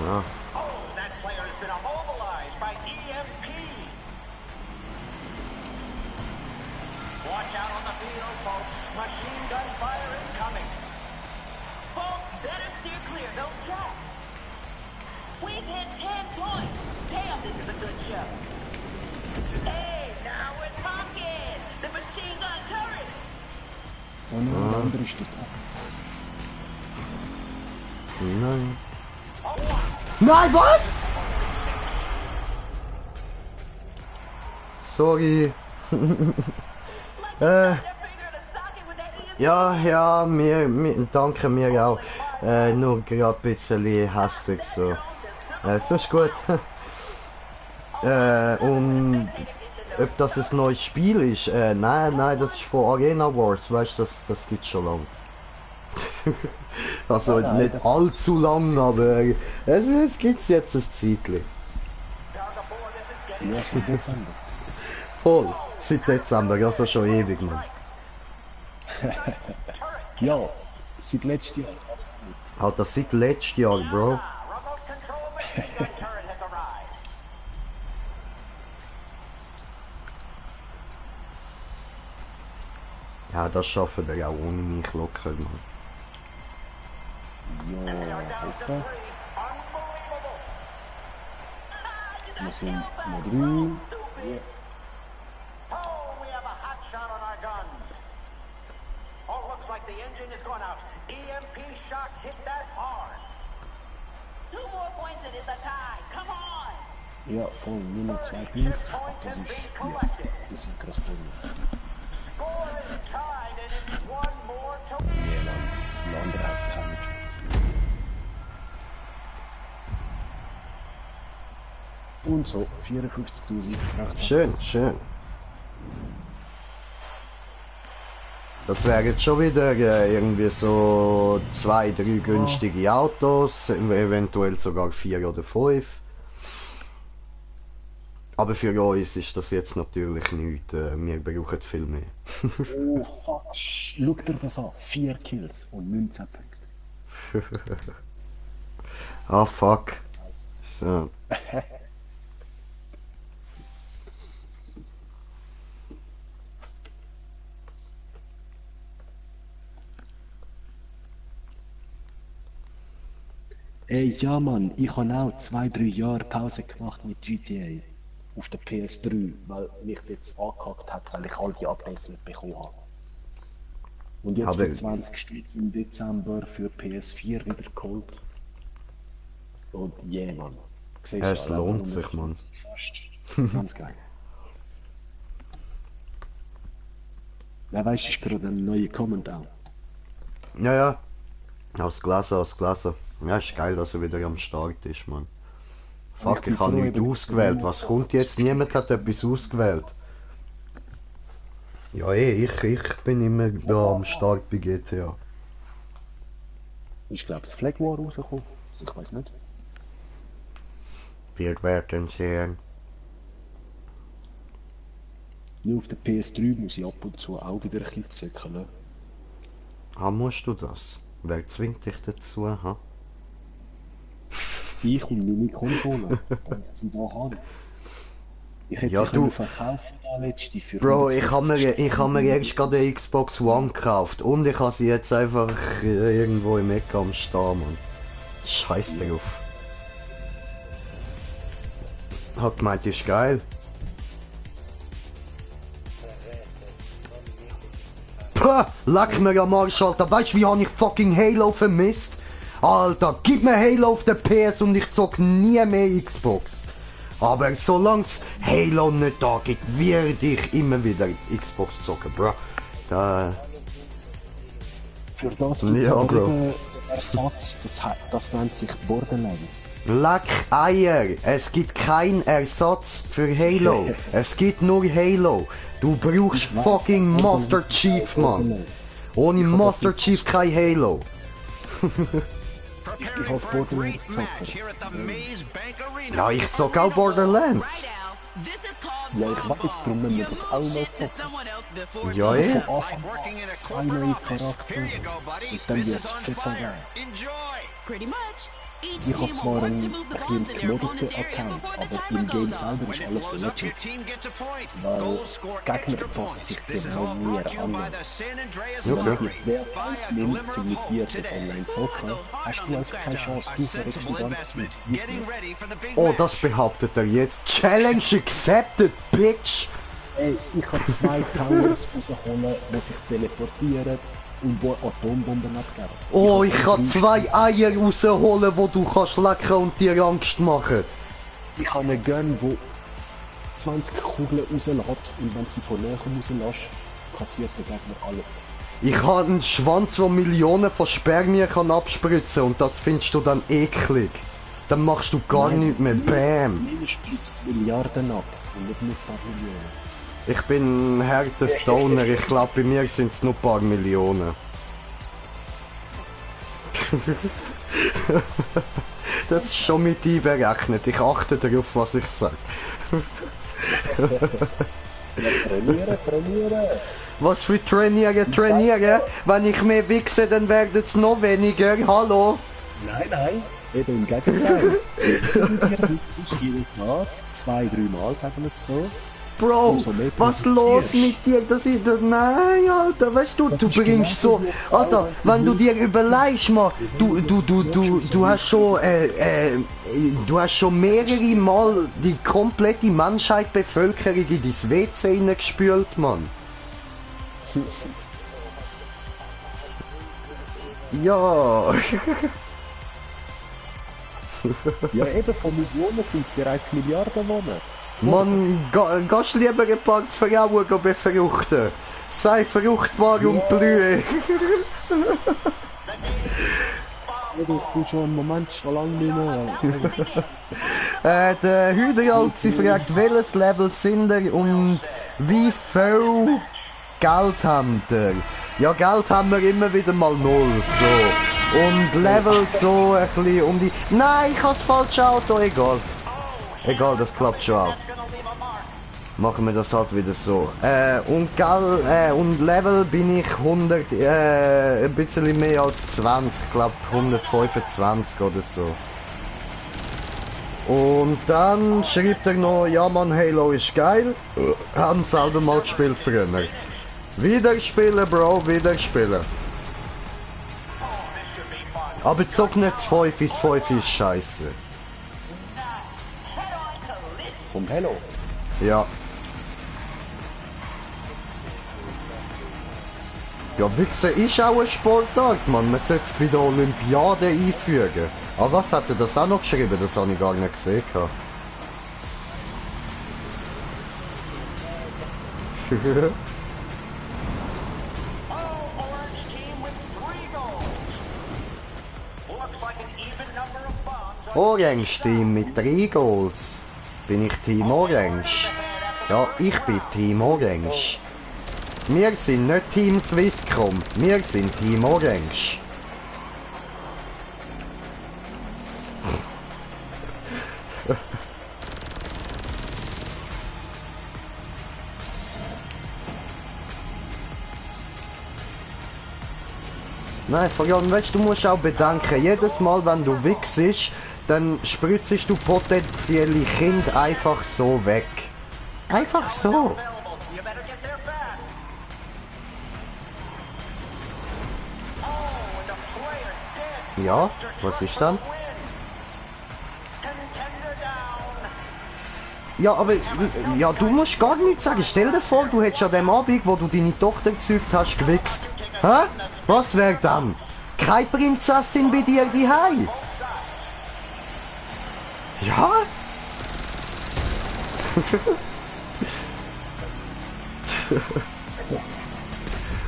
Ja. Oh, that player has been immobilized by EMP. Watch out on the field, folks. Machine gun fire incoming. Folks, better steer clear of those tracks. We've hit 10 points. Damn, this is a good show. Hey, now we're talking. The machine gun turrets. Oh nein, der andere ist dort. Nein. Nein, was? Sorry. Their finger in a socket with that EMP. Ja, danke mir auch. Nur gerade ein bisschen hässig so. So ist gut. Und ob das ein neues Spiel ist? Nein, das ist von Arena Wars, weißt du, das gibt's schon lange. Also Nein, nicht das allzu lang, aber es gibt's jetzt ein Zeitchen. Ja, seit Dezember. Voll, seit Dezember, also schon ewig, Mann. Ja, seit letztem Jahr. Absolut. Halt das seit letztem Jahr, Bro. Remote control machine gun turret has arrived. Ja, das schaffen wir auch ohne mich locker, Mann. Ja, Hilfe. Unbelievable. Wir sind noch drin. Ja. Oh, we have a hot shot on our guns. Oh, looks like the engine is going out. EMP shock hit that hard. 2 more points and it's a tie. Come on. Ja, voll, nur noch 2 Punkte. Das ist, ja, das sind gerade voll. Score is tied and it's one more to... Ja, Mann, der andere hat sich auch nicht gespielt. Und so, 54.000. Schön, schön. Das wären jetzt schon wieder irgendwie so 2, 3 günstige Autos, eventuell sogar 4 oder 5. Aber für uns ist das jetzt natürlich nichts, wir brauchen viel mehr. Oh, fuck. Schau dir das an. 4 Kills und 19 Punkte. Ah, fuck. So. Ey, ja Mann, ich habe auch 2, 3 Jahre Pause gemacht mit GTA auf der PS3, weil mich jetzt angehackt hat, weil ich all die Updates nicht bekommen habe. Und jetzt Aber- für 20 Stutz im Dezember für PS4 wieder geholt. Und yeah, Mann. Siehst du, Es allein lohnt 120 sich, Mann. Fast. Ganz geil. Wer weiß, ist gerade ein neuer Comment auch. Ja. Aus Glas. Ja, ist geil, dass er wieder am Start ist, Mann. Fuck, ich habe nichts ausgewählt. Was kommt jetzt? Niemand hat etwas ausgewählt. Ja, ich bin immer da am Start bei GTA. Ich glaube, das Flag War rausgekommen. Ich weiß nicht. Wir werden sehen. Nur auf der PS3 muss ich ab und zu auch wieder ein bisschen zöckeln. Ah, musst du das? Wer zwingt dich dazu, ha? ich und meine Konsole. Und sie da haben. Ich hätte Ja, sie du- können verkaufen da letzte für Bro, ich habe 150 mir erst gerade eine Xbox One gekauft und ich habe sie jetzt einfach irgendwo im Eck am Stehen, Mann. Scheiß drauf. Hab gemeint, ist geil. Pah, leck mir am Arsch, Alter. Weißt du, wie habe ich fucking Halo vermisst? Alter, gib mir Halo auf der PS und ich zock nie mehr Xbox. Aber solange Halo nicht da gibt, werde ich immer wieder Xbox zocken, bro. Da... Für das gibt Ja, es Bro. einen Ersatz, das nennt sich Borderlands. Leck Eier, es gibt keinen Ersatz für Halo. Es gibt nur Halo. Du brauchst Ich weiss, fucking Borderlands Master ist Chief, auch Mann. Borderlands. Ohne Ich hab das Master jetzt Chief kein Halo. Ich hab Borderlands zocken. Ja, ich zock auch Borderlands. Ja, ich weiß, darum müssen wir doch auch mal zocken. Ja, eh. Von Anfang an 2 neue Charaktere. Und dann wird es FIFA geben. Ich habe zwar einen bisschen gemoddeten Account, aber im Game selber ist alles legit. Weil Gegner passen sich genau mir an. Wenn Okay. jetzt wer nimmt, um mit dir dort online zocken, hast du also keine Chance, du verreckst die ganze Zeit. Oh, das behauptet er jetzt. Challenge accepted, bitch. Ey, ich kann 2 Towers rausholen, die sich teleportieren und wo Atombomben abgeben. Oh, hab ich kann 2 Eier rausholen, wo du kannst lecken und dir Angst machen. Ich habe einen Gun, der 20 Kugeln rauslässt und wenn sie von näher rauslässt, kassiert der Gegner alles. Ich habe einen Schwanz, der Millionen von Spermien kann abspritzen und das findest du dann eklig. Dann machst du gar nichts mehr. Bam. Meine spritzt Milliarden ab und nicht nur ein paar Millionen. Ich bin ein harter Stoner. Ich glaube, bei mir sind es nur ein paar Millionen. Das ist schon mit einberechnet. Ich achte darauf, was ich sage. Trainieren! Was für trainieren? Wenn ich mehr wichse, dann werden es noch weniger. Hallo? Nein, eben im Gegenteil. Wenn du dir witzig jeden Tag, 2-3 Mal, sagen wir es so, Bro, umso mehr was los produzierst. mit dir? Das ist Nein, Alter, weißt du, du ist bringst so, genauso wie Alter, Frauen. wenn du dir überlegst, mal, du hast schon, du hast schon mehrere Mal die komplette Menschheit, Bevölkerung in dein WC hineingespült, Mann. Ja. Ja, eben von Millionen sind bereits Milliarden wohnen. Mann, gehst lieber ein paar Frauen befruchten. Sei fruchtbar und blühe. Ich bin schon im Moment schon lange nicht mehr. Der Hüderalzi fragt, welches Level sind ihr und wie viel Geld habt ihr? Ja, Geld haben wir immer wieder mal 0, so. Und Level so ein bisschen um die... Nein, ich habe das falsche Auto, egal. Egal, das klappt schon auch. Machen wir das halt wieder so. Und Level bin ich 100, ein bisschen mehr als 20, ich glaube 125 oder so. Und dann schreibt er noch, ja man, Halo ist geil. Haben selber mal gespielt früher. Wieder spielen, Bro, wieder spielen. Aber zock nicht 5 ist 5 ist scheiße. Vom Hello. Ja. Ja, Wichsen ist auch ein Sportart, Mann. Man sollte es bei der Olympiade einfügen. Aber was hat er das auch noch geschrieben? Das habe ich gar nicht gesehen. Oh, orange team with 3 goals. Looks like an even number of bombs. Orange Team mit 3 Goals. Bin ich Team Orange? Ja, ich bin Team Orange. Wir sind nicht Team Swisscom, wir sind Team Orange. Nein, vor allem, weißt du, musst auch bedenken, jedes Mal, wenn du wichsest, dann spritzest du potenzielle Kinder einfach so weg. Einfach so. Available. You better get there fast. Oh, and the player dead. Ja, was ist dann? Contender down. Ja, aber ja, du musst gar nichts sagen. Stell dir vor, du hättest an dem Abend, wo du deine Tochter gezeugt hast, gewichst. Hä? Was wäre dann? Keine Prinzessin bei dir daheim? Ja?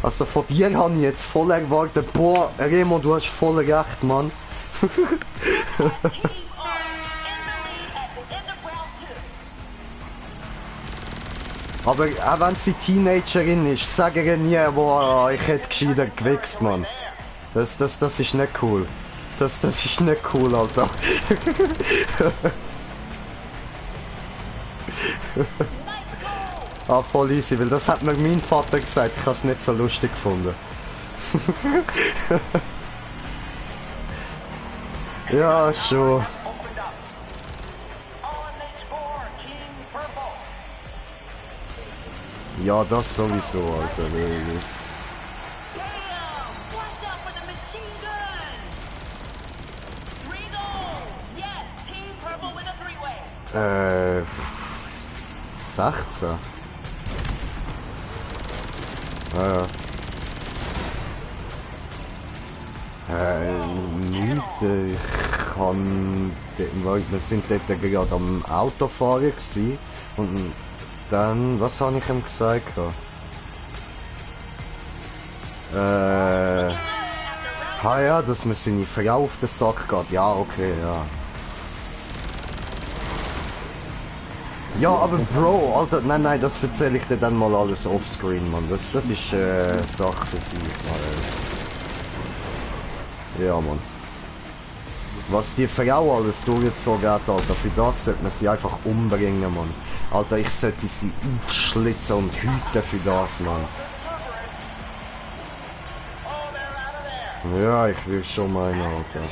Also von dir habe ich jetzt voll erwartet. Boah, Remo, du hast voll recht, Mann. Team are in the lead at the end of round 2. Aber auch wenn sie Teenagerin ist, sage ihr nie, boah, ich hätte gescheiter gewichst, Mann. Das ist nicht cool. Das ist nicht cool, Alter. Ah, voll easy, weil das hat mir mein Vater gesagt, ich habe es nicht so lustig gefunden. Ja, schon. Opened up. Oh, and they score. Team Purple. Ja, das sowieso, Alter. Das... Damn! Watch out for the machine gun! 3 goals! Yes! Team Purple with a 3-way! 16. Ja. Nicht, ich kann... Wir sind dort gerade am Autofahren gewesen und dann... Was habe ich ihm gesagt? Ja, dass mir seine Frau auf den Sack geht. Ja, okay, ja. Ja, aber Bro, Alter, nein, das erzähle ich dir dann mal alles offscreen, Mann. Das ist Sache für sich, Mann. Ja, Mann. Was die Frau alles durchgezogen hat, Alter, für das sollte man sie einfach umbringen, Mann. Alter, ich sollte sie aufschlitzen und hüten für das, Mann. Ja, ich will schon meinen, Alter.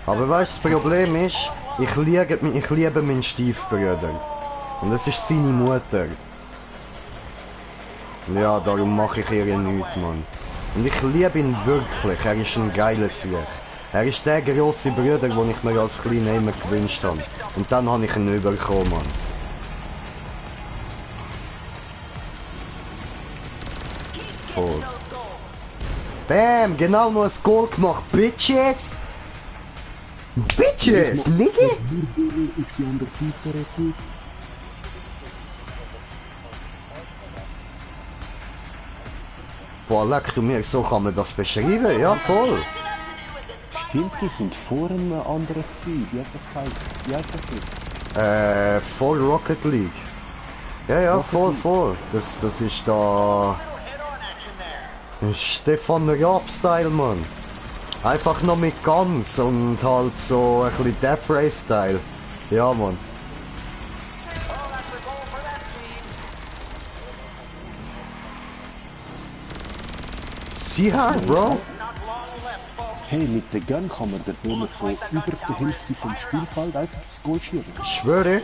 Aber weißt du, das Problem ist, ich liebe meinen Stiefbruder. Und das ist seine Mutter. Ja, darum mache ich ihr nichts, Mann. Und ich liebe ihn wirklich, er ist ein geiler Sieg. Er ist der grosse Bruder, den ich mir als Kleiner immer gewünscht habe. Und dann habe ich ihn überkommen, Mann. Voll. Bam, genau noch ein Goal gemacht, Bitches! Bitches, Nigga! Auf die andere Seite retten. Boah, leck du mir, so kann man das beschreiben, ja voll. Stimmt, die sind vor einem anderen gewesen. Wie hat das geheißen? Wie heißt das jetzt? Voll Rocket League. Ja, voll. Das ist da... Stefan Raab-Style, Mann. Einfach noch mit Guns und halt so ein bisschen Death Race-Style. Ja, Mann. Sie haben, Bro. Hey, mit der Gun kann man den Böllen von über der Hälfte vom Spielfeld einfach das Goal schieben. Ich schwöre.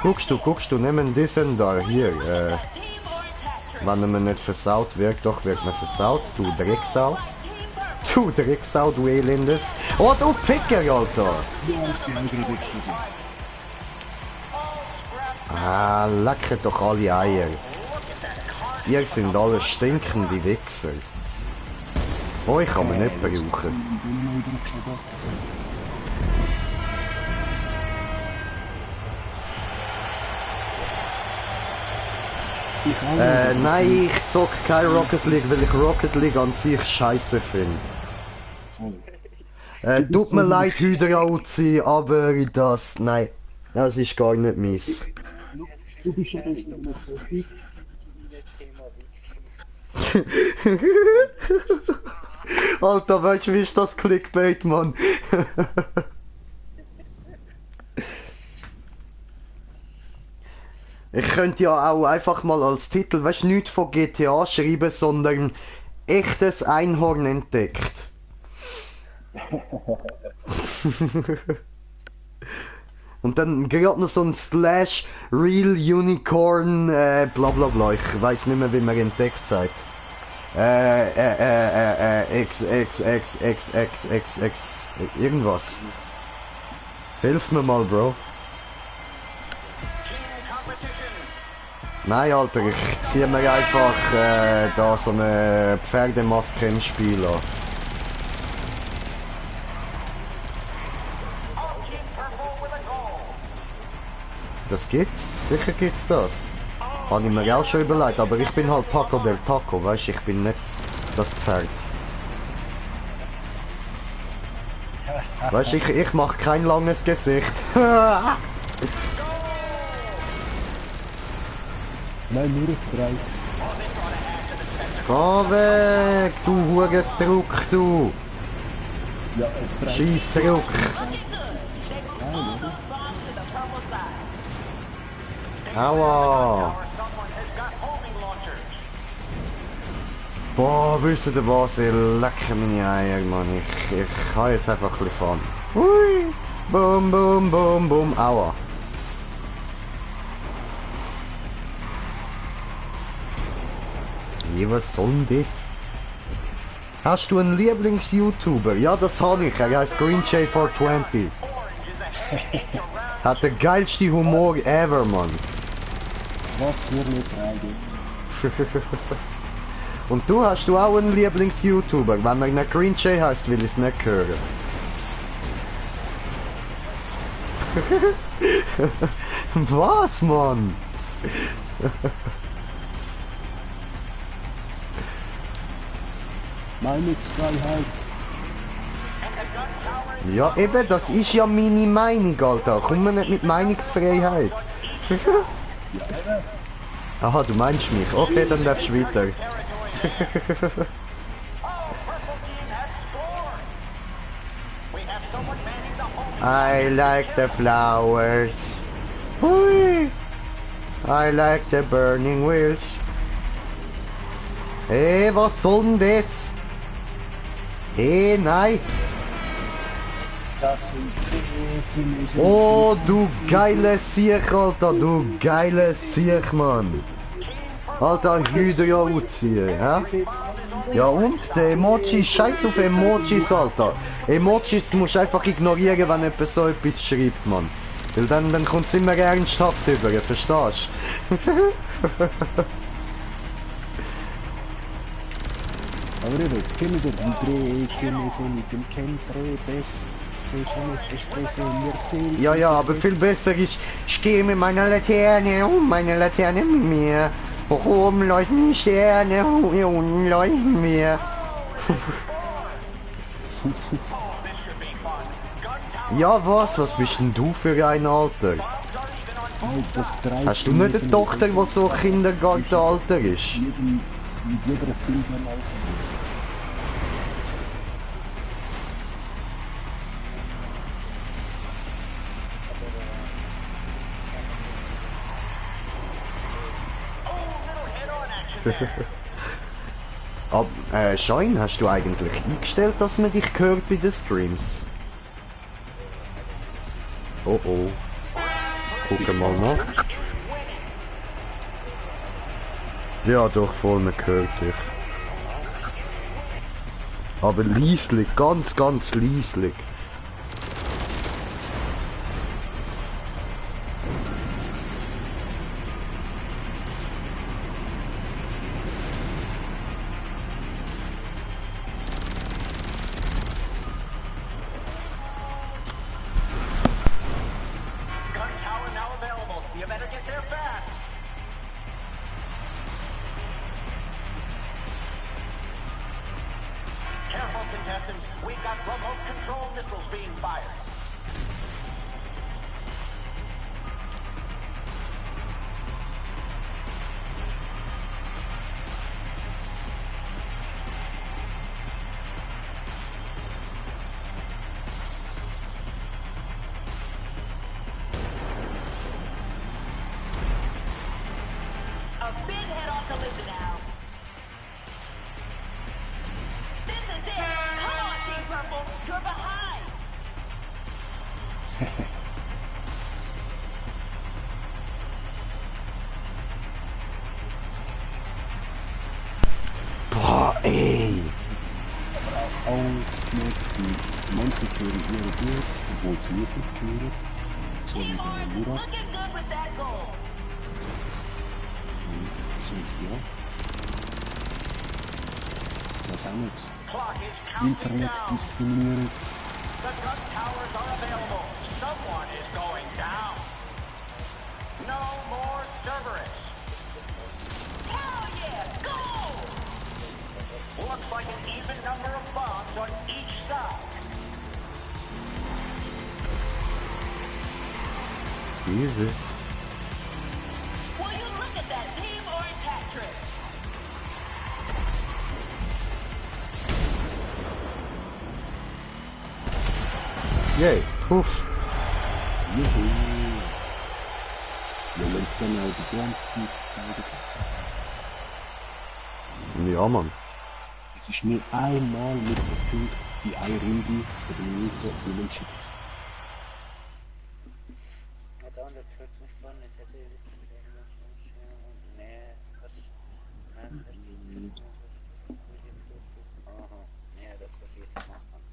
Guckst du, nehmen diesen da, hier, wenn er mir nicht versaut wirkt, doch wird mir versaut, du Drecksau. Du Drecksau, du Elendes. Oh, du Ficker, Alter. Ah, lecker doch alle Eier. Ihr sind alle stinkende Wichser. Euch kann man nicht brauchen. Nein, ich zock kein Rocket League, weil ich Rocket League an sich scheiße finde. Tut mir leid, Hydrauzi, aber nein, das ist gar nicht meins. Du bist ja Thema Alter, weißt du, wie ist das Clickbait, Mann? Ich könnte ja auch einfach mal als Titel, weißt du, nicht von GTA schreiben, sondern echtes Einhorn entdeckt. Und dann gerade noch so ein Slash Real Unicorn, bla bla bla. Ich weiß nicht mehr, wie man entdeckt sagt. X, irgendwas. Hilf mir mal, Bro. Nein, Alter, ich zieh mir einfach da so eine Pferdemaske im Spiel an. Das gibt's? Sicher gibt's das. Habe ich mir auch schon überlegt, aber ich bin halt Paco del Taco, weißt du, ich bin nicht das Pferd. Weißt du, ich mach kein langes Gesicht. Nein, nur auf 30. Geh weg, du Hugendruck, du! Ja, es 30. Scheissdruck! Aua! Boah, wisst ihr was? Ich lecke meine Eier, Mann. Ich habe jetzt einfach ein bisschen Fun. Hui! Bum, bum, bum, bum. Aua! Je, was soll denn das? Hast du einen Lieblings-YouTuber? Ja, das habe ich. Er heißt GreenJ420. Hat der geilste Humor ever, Mann. Was für eine Frage. Und du hast du auch einen Lieblings-YouTuber? Wenn er nicht GreenJ heißt, will ich es nicht hören. Was, Mann? Meinungsfreiheit. Ja, eben, das ist ja meine Meinung, Alter. Komm mir nicht mit Meinungsfreiheit. Aha, du meinst mich. Okay, dann darfst du weiter. I like the flowers. Hui. I like the burning wheels. Hey, was soll denn das? Hey, nein. Oh, du geiles Siech, Alter, du geiles Siech, Mann. Alter, Hydra ausziehen, hä? Ja und? Der Emoji, scheiß auf Emojis, Alter. Emojis musst du einfach ignorieren, wenn jemand so etwas schreibt, Mann. Weil dann kommt es immer ernsthaft über, verstehst du? Aber eben, können wir den Dreh, können wir so mit dem Chemtree besser. Ja, ja, aber viel besser ist, ich gehe mit meiner Laterne und meine Laterne mit mir. Hoch oben leuchten die Sterne, hier unten leuchten wir. Ja, was bist denn du für ein Alter? Hast du nicht eine Tochter, die so Kindergartenalter ist? Mit jeder Silber Shine, hast du eigentlich eingestellt, dass man dich hört bei den Streams? Oh oh. Gucken mal nach. Ja, doch, voll, man hört dich. Aber leislich, ganz leislich. Contestants, we've got remote control missiles being fired. A big head off to Linda now. This is it. Come on, Team Purple. You're behind. Ja, ey. Auch nicht, manche hören ihre gut, obwohl sie mich nicht hören. So wie Team der Orange is Murat. looking good with that goal. Sonst ja. Was auch nicht. Clock is counting Internet down. diskriminieren. The gun towers are available. Someone is going down. No more Cerberus. Hell yeah, goal! Looks like an even number of bombs on each side. Easy. Will you look at that Team Orange hat trick? Yay, puff. Juhu. Wenn man es dann auch die ganze Zeit zeigen kann. Ja, Mann. Es ist nur einmal mit dem Punkt in einer Runde von der Minute unentschieden. Ja, der andere gehört nicht wann, ich hätte jetzt irgendwas und nee, was? Nein, aha, nee, das was ich jetzt gemacht habe.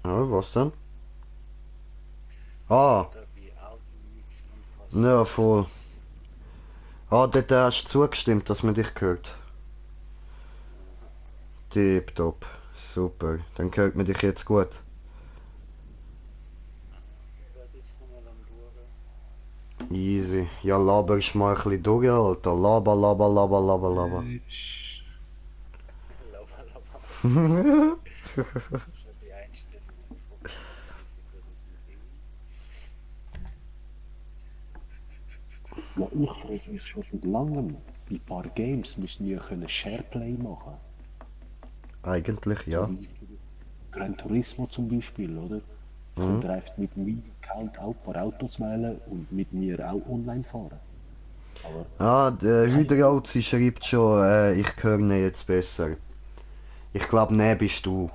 Ja, was denn? Ah, Da wie Audio mixen und was. ja, voll. Ah, dort hast du zugestimmt, dass man dich hört. Tipptopp. Super. Dann hört man dich jetzt gut. Ich werde jetzt nochmal am Durch. Easy. Ja, laberst mal ein bisschen durch, Alter. Laber. Lava, lava. Schon die Einstellungen. Ja, ich frage mich schon seit langem. Bei ein paar Games müssen wir können Shareplay machen. Eigentlich, ja. Gran Turismo zum Beispiel, oder? Könnt ihr einfach mit meinem Account auch ein paar Autos wählen und mit mir auch online fahren. Aber Ah, der Hydrozi schreibt schon, ich höre ihn jetzt besser. Ich glaube, ne bist du.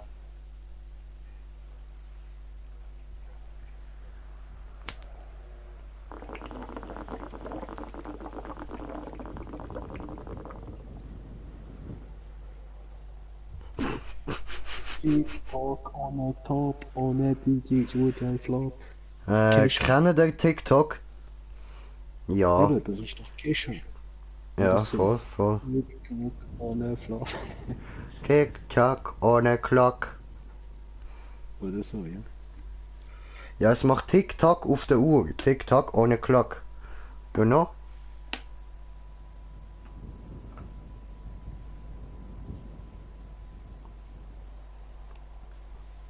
TikTok on a top, on a DJ, Urgeil Flop. Cash. Kennen der TikTok? Ja, Oder? Das ist doch Cash. ja, das so. voll. TikTok on a Flop. TikTok ohne Clock. Oder so, ja. Ja, es macht TikTok auf der Uhr. TikTok ohne Clock. You know?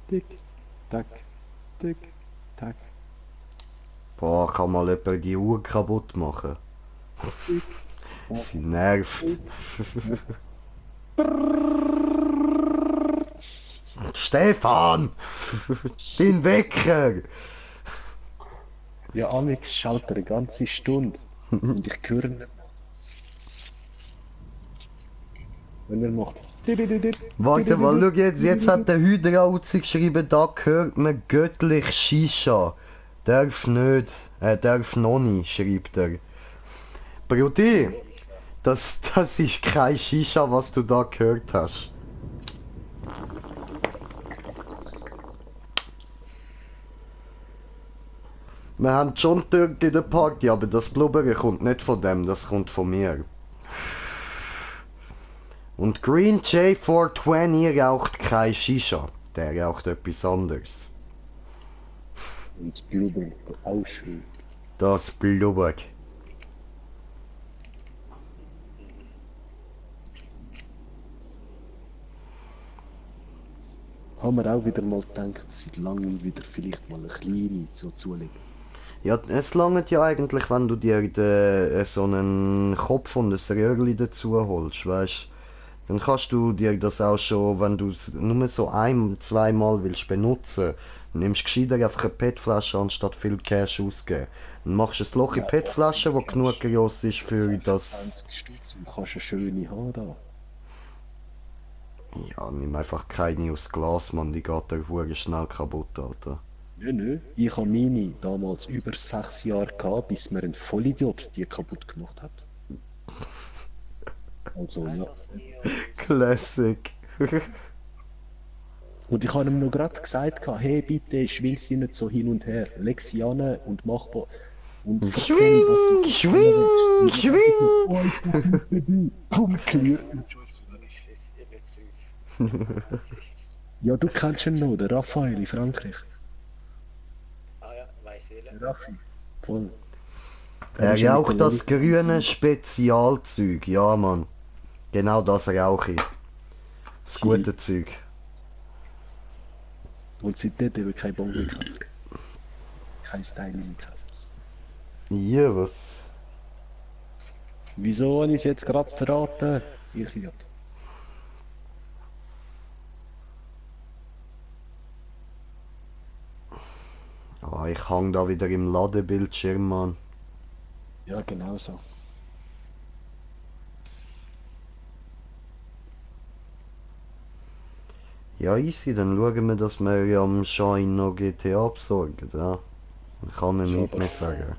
Tick, tack, tick, tack. Boah, kann mal jemand die Uhr kaputt machen. Sie nervt. Stefan! Dein Wecker! Ja, Alex schaltet eine ganze Stunde und ich höre ihn nicht. Wenn er macht. Warte mal, schau jetzt hat der Hydra-Uzi geschrieben, da hört man göttlich Shisha. Darf nicht, darf noch nicht, schreibt er. Brudi, das ist kein Shisha, was du da gehört hast. Wir haben schon Türk in der Party, aber das Blubbern kommt nicht von dem, das kommt von mir. Und Green J420 raucht kein Shisha, der raucht etwas anderes. Und Blubber auch schön. Das blubbert. Haben wir auch wieder mal gedacht, seit langem wieder vielleicht mal eine kleine so zulegen. Ja, es langt ja eigentlich, wenn du dir so einen Kopf und ein Röhrli dazu holst, weißt. Dann kannst du dir das auch schon, wenn du es nur so zweimal willst benutzen, dann nimmst du gescheiter einfach eine PET-Flasche anstatt viel Cash ausgeben. Dann machst du ein Loch in die PET-Flasche, die genug groß ist für das... 20 Stutz und kannst eine schöne haben da. Ja, nimm einfach keine aus Glas, Mann, die geht da verdammt schnell kaputt, Alter. Nö. Ich habe meine damals über 6 Jahre gehabt, bis mir ein Vollidiot die kaputt gemacht hat. Also, ja. Einfach nie und Classic. Und ich habe ihm noch gerade gesagt, hey, bitte schwing sie nicht so hin und her. Leg sie an und mach und erzähl, was du Schwing, schwing, schwing. Oh, ich mach nicht dabei. Komm, clear. ist es überzeugt. Ja, du kennst ihn noch, der Raphael in Frankreich. Ah ja, weiß wählen. Der Raffi. Voll. Er ist ja mit raucht der das grüne Spezialzeug. Ja, Mann. Genau das rauche ich. Das gute Zeug. Und seitdem habe ich kein Bon mehr gekauft. Kein Style mehr gekauft. Ja, was? Wieso habe ich es jetzt gerade verraten? Ich Idiot. Ah, ich hang da wieder im Ladebildschirm, Mann. Ja, genau so. Ja, easy, dann schauen wir, dass wir am Shine noch GTA besorgen, ja. Ich kann ihm Ja, nichts aber- mehr sagen.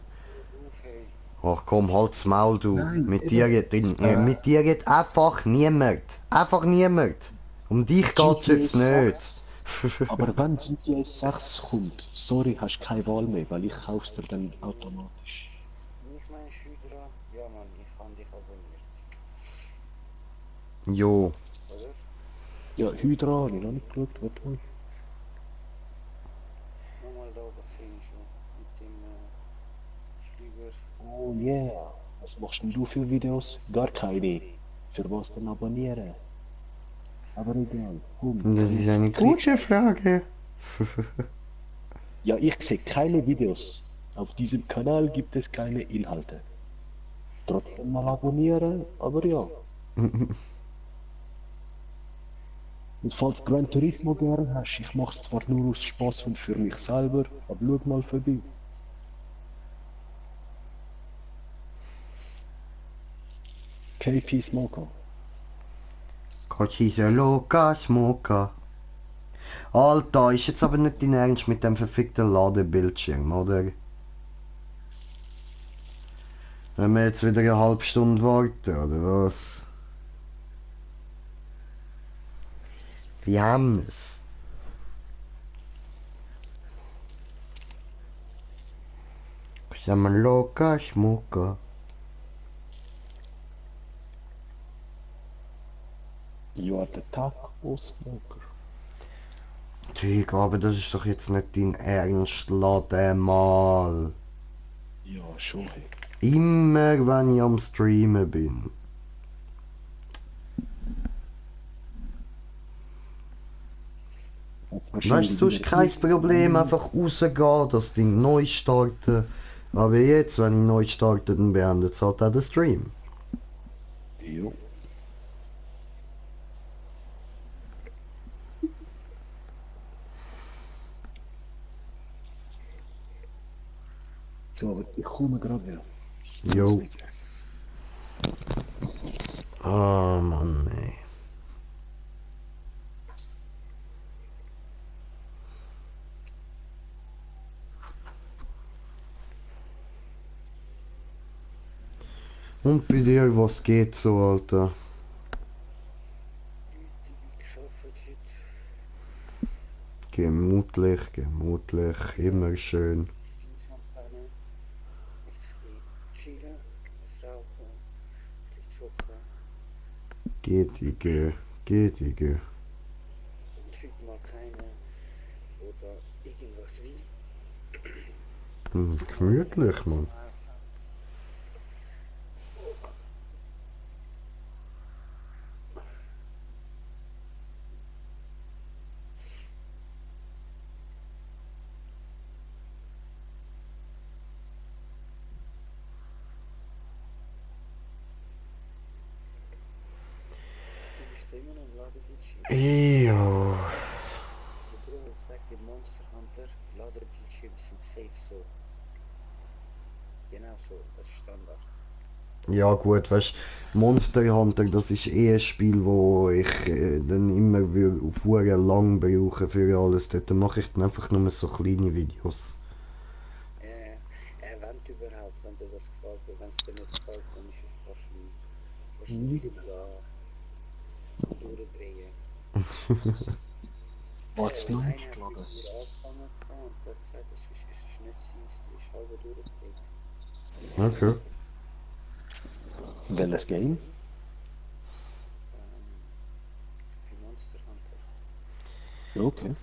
Ruf, hey. Ach komm, halt's Maul, du. Nein, Mit eben. mit dir geht einfach niemand. Einfach niemand. Um dich geht's jetzt nicht. 6. Aber wenn GTA 6 kommt, sorry, hast keine Wahl mehr, weil ich kauf's dir dann automatisch. Nicht mein Schüler. Ja, Mann, ich habe dich abonniert. Jo. Oder? Ja, Hydra habe ich noch nicht geschaut, warte mal. Nochmal da gesehen schon. Mit dem Flüger. Oh yeah. Was machst denn du für Videos? Gar keine. Für was denn abonnieren? Aber egal, komm. Das ist eine gute Frage. Ja, ich sehe keine Videos. Auf diesem Kanal gibt es keine Inhalte. Trotzdem mal abonnieren, aber ja. Und falls Gran Turismo gerne hast, ich mach's zwar nur aus Spaß und für mich selber, aber schau mal vorbei. KP Smoker. Cochise loca smoka. Alter, ist jetzt aber nicht dein Ernst mit dem verfickten Ladebildschirm, oder? Wenn wir jetzt wieder eine halbe Stunde warten, oder was? Wie haben wir's? Siamo loca smoka. You are the Taco Smoker. Tyg, aber das ist doch jetzt nicht dein Ernst, lade mal. Ja, schon. Hey. Immer wenn ich am Streamen bin. Weißt du, sonst kein Problem, einfach rausgehen, das Ding neu starten. Aber jetzt, wenn ich neu starte, dann beendet es halt auch den Stream. Jo. So, aber ich komme gerade wieder. Jo. Ah, Mann, ey. Und bei dir, was geht so, Alter? Wie geschafft heute. Gemütlich, gemütlich, immer schön. Ich am Pennen. Jetzt ein bisschen chillen, was rauchen, ein bisschen zocken. Geht, Igel. Und heute mal keine. Oder irgendwas wie. Gemütlich, Mann. Du bist immer noch im Ladebildschirm. Jo. Der Bruder sagt dir Monster Hunter, Ladebildschirme sind safe so. Genau so, das ist Standard. Ja gut, weißt Monster Hunter, das ist eh ein Spiel, wo ich dann immer auf Uhr lang brauche für alles. Dort mache ich dann einfach nur so kleine Videos. Wenn überhaupt, wenn dir das gefällt, wenn es dir nicht gefällt, dann ist es fast Das ist wieder durchdrehen. War's noch nicht Einer hat geladen? mit mir angefangen und der hat gesagt, das ist nicht sein, der ist halb durchgedreht. Okay. Welches Game? Für Monster Hunter. Okay.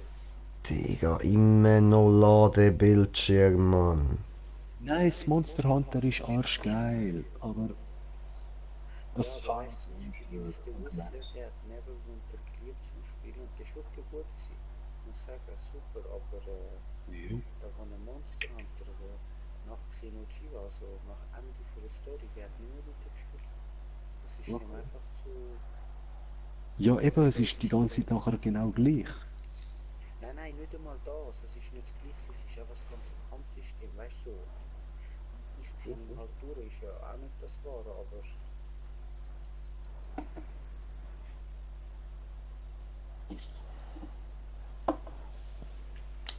Digga, immer noch Ladebildschirm, Mann. Nein, das Monster Hunter ist arschgeil, aber das Ja, aber weißt du, zum Beispiel jetzt der Whistler, der hat Neverwinter geliebt zum Spielen und der ist wirklich gut gewesen. Ich muss sagen, super, aber da von einem Monster Hunter, nach Xenochiva, also nach Ende von der Story, der hat nicht mehr weitergespielt. Das ist ihm einfach zu... Ja, eben, es ist die ganze Zeit nachher genau gleich. Nein, nein, nicht einmal das, es ist nicht das Gleiche, es ist einfach das ganze Kampfsystem, weißt du. Ich ziehe ihn halt durch, ist ja auch nicht das Wahre, aber...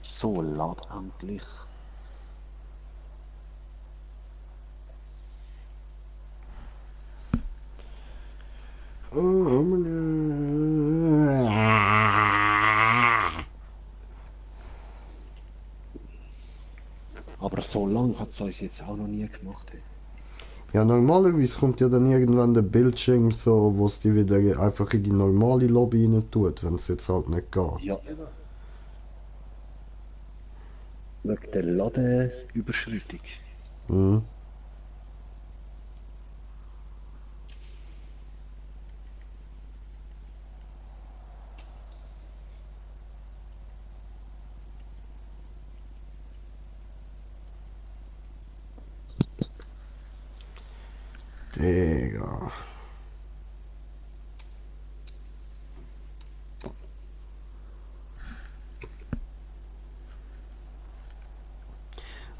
So, lad endlich. Aber so lang hat es uns jetzt auch noch nie gemacht. Hey. Ja, normalerweise kommt ja dann irgendwann der Bildschirm so, wo es die wieder einfach in die normale Lobby rein tut, wenn es jetzt halt nicht geht. Ja. Wegen der Ladeüberschreitung. Mhm. Digga.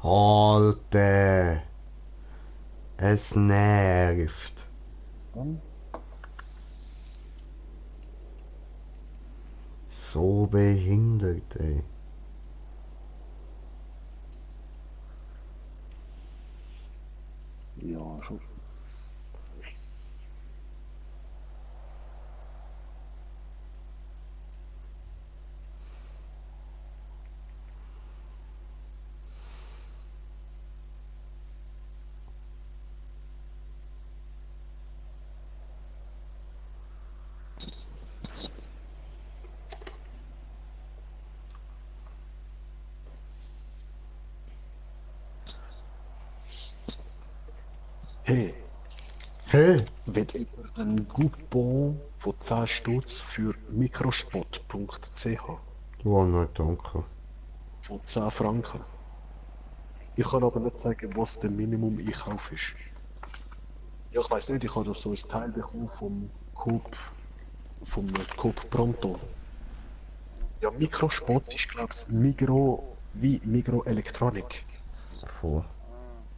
Alter. Es nervt. So behindert, ey. Ja, schon. Hey, Hey. will jemand einen Coupon von 10 Stutz für mikrospot.ch Ja, nicht danke. von 10 Franken? Ich kann aber nicht sagen, was der Minimum-Einkauf ist. Ja, ich weiß nicht, ich habe da so ein Teil bekommen vom Coop Pronto. Ja, Mikrospot ist, glaube ich, wie Mikroelektronik. Voll.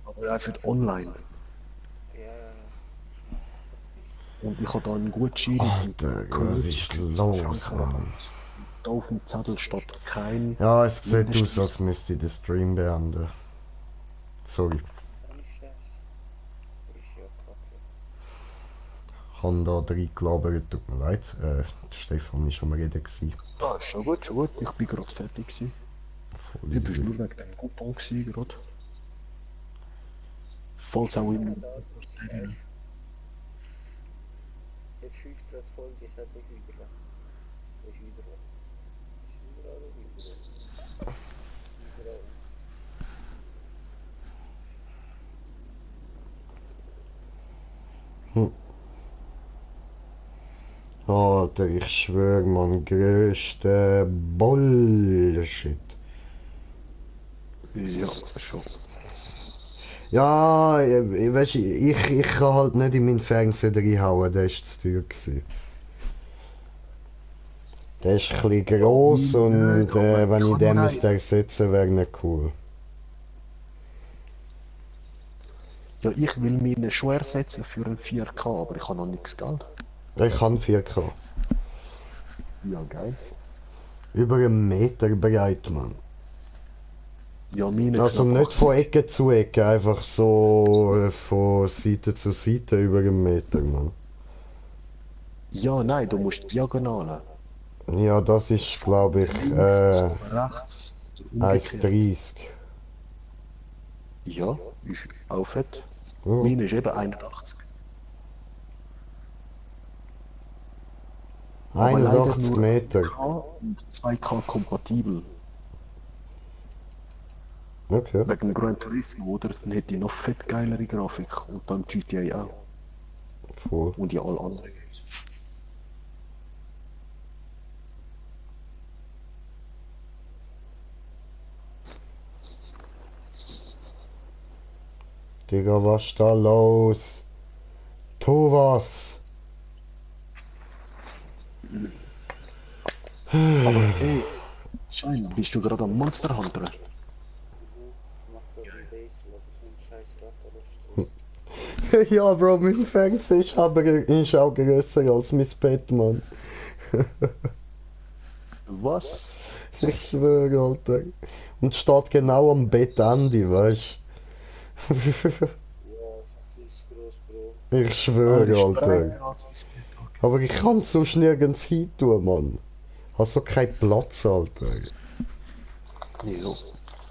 Aber einfach online. Ja, Und ich habe da einen Gutschein. Alter, was ist los, Mann? Da auf dem Zettel steht kein... Ja, es sieht aus, als müsste ich den Stream beenden. Sorry. ohne Scheiß. Ist ja kacke. Ich habe da reingelabert, tut mir leid. Stefan war am Reden. Gewesen. Ah, schon gut, schon gut. Ich bin gerade fertig gewesen. Voll Ich bin easy. nur wegen dem Coupon gewesen gerade. Falls auch immer. Der fühlt gerade voll, die hat den Hügel. Der Hügel. Ist überall der Hügel. Überall. Alter, ich schwöre, man, größte Bullshit. Ja, schon. Ja, weißt, ich kann halt nicht in meinen Fernseher reinhauen, der ist zu teuer gewesen. Der ist ein bisschen gross und wenn ich den müsste ersetzen, wäre nicht cool. Ja, ich will meine schon ersetzen für ein 4K, aber ich habe noch nichts Geld. Ich kann 4K. Ja, geil. Über 1 Meter breit, Mann. Ja, meine Also knapp nicht 80. von Ecke zu Ecke, einfach so von Seite zu Seite über 1 Meter, Mann. Ja, nein, du musst Diagonale. Ja, das ist, glaube ich, Rechts. Umgekehrt. 1,30. Ja, ist auch fett. Ja. Meine ist eben 81. Aber leider 81 nur Meter. 1K und 2K kompatibel. Okay. Wegen Gran Turismo, oder? Dann hätte ich noch fett geilere Grafik. Und dann GTA auch. Voll. Und ja, alle anderen. Digga, was ist da los? Tu was! Aber ey, Schein, bist du gerade am Monster Hunter? Ich mach gerade einen Base, aber so ein scheiß Ratterlust. Ja, Bro, mein Fernseher ist auch grösser als mein Bett, Mann. Was? Ich schwöre, Alter. Und steht genau am Bettende, weißt Ja, ist viel zu groß, Bro. Ich schwöre, Alter. Alter. Aber ich kann sonst nirgends hin tun, Mann. Hast so keinen Platz, Alter. Ja.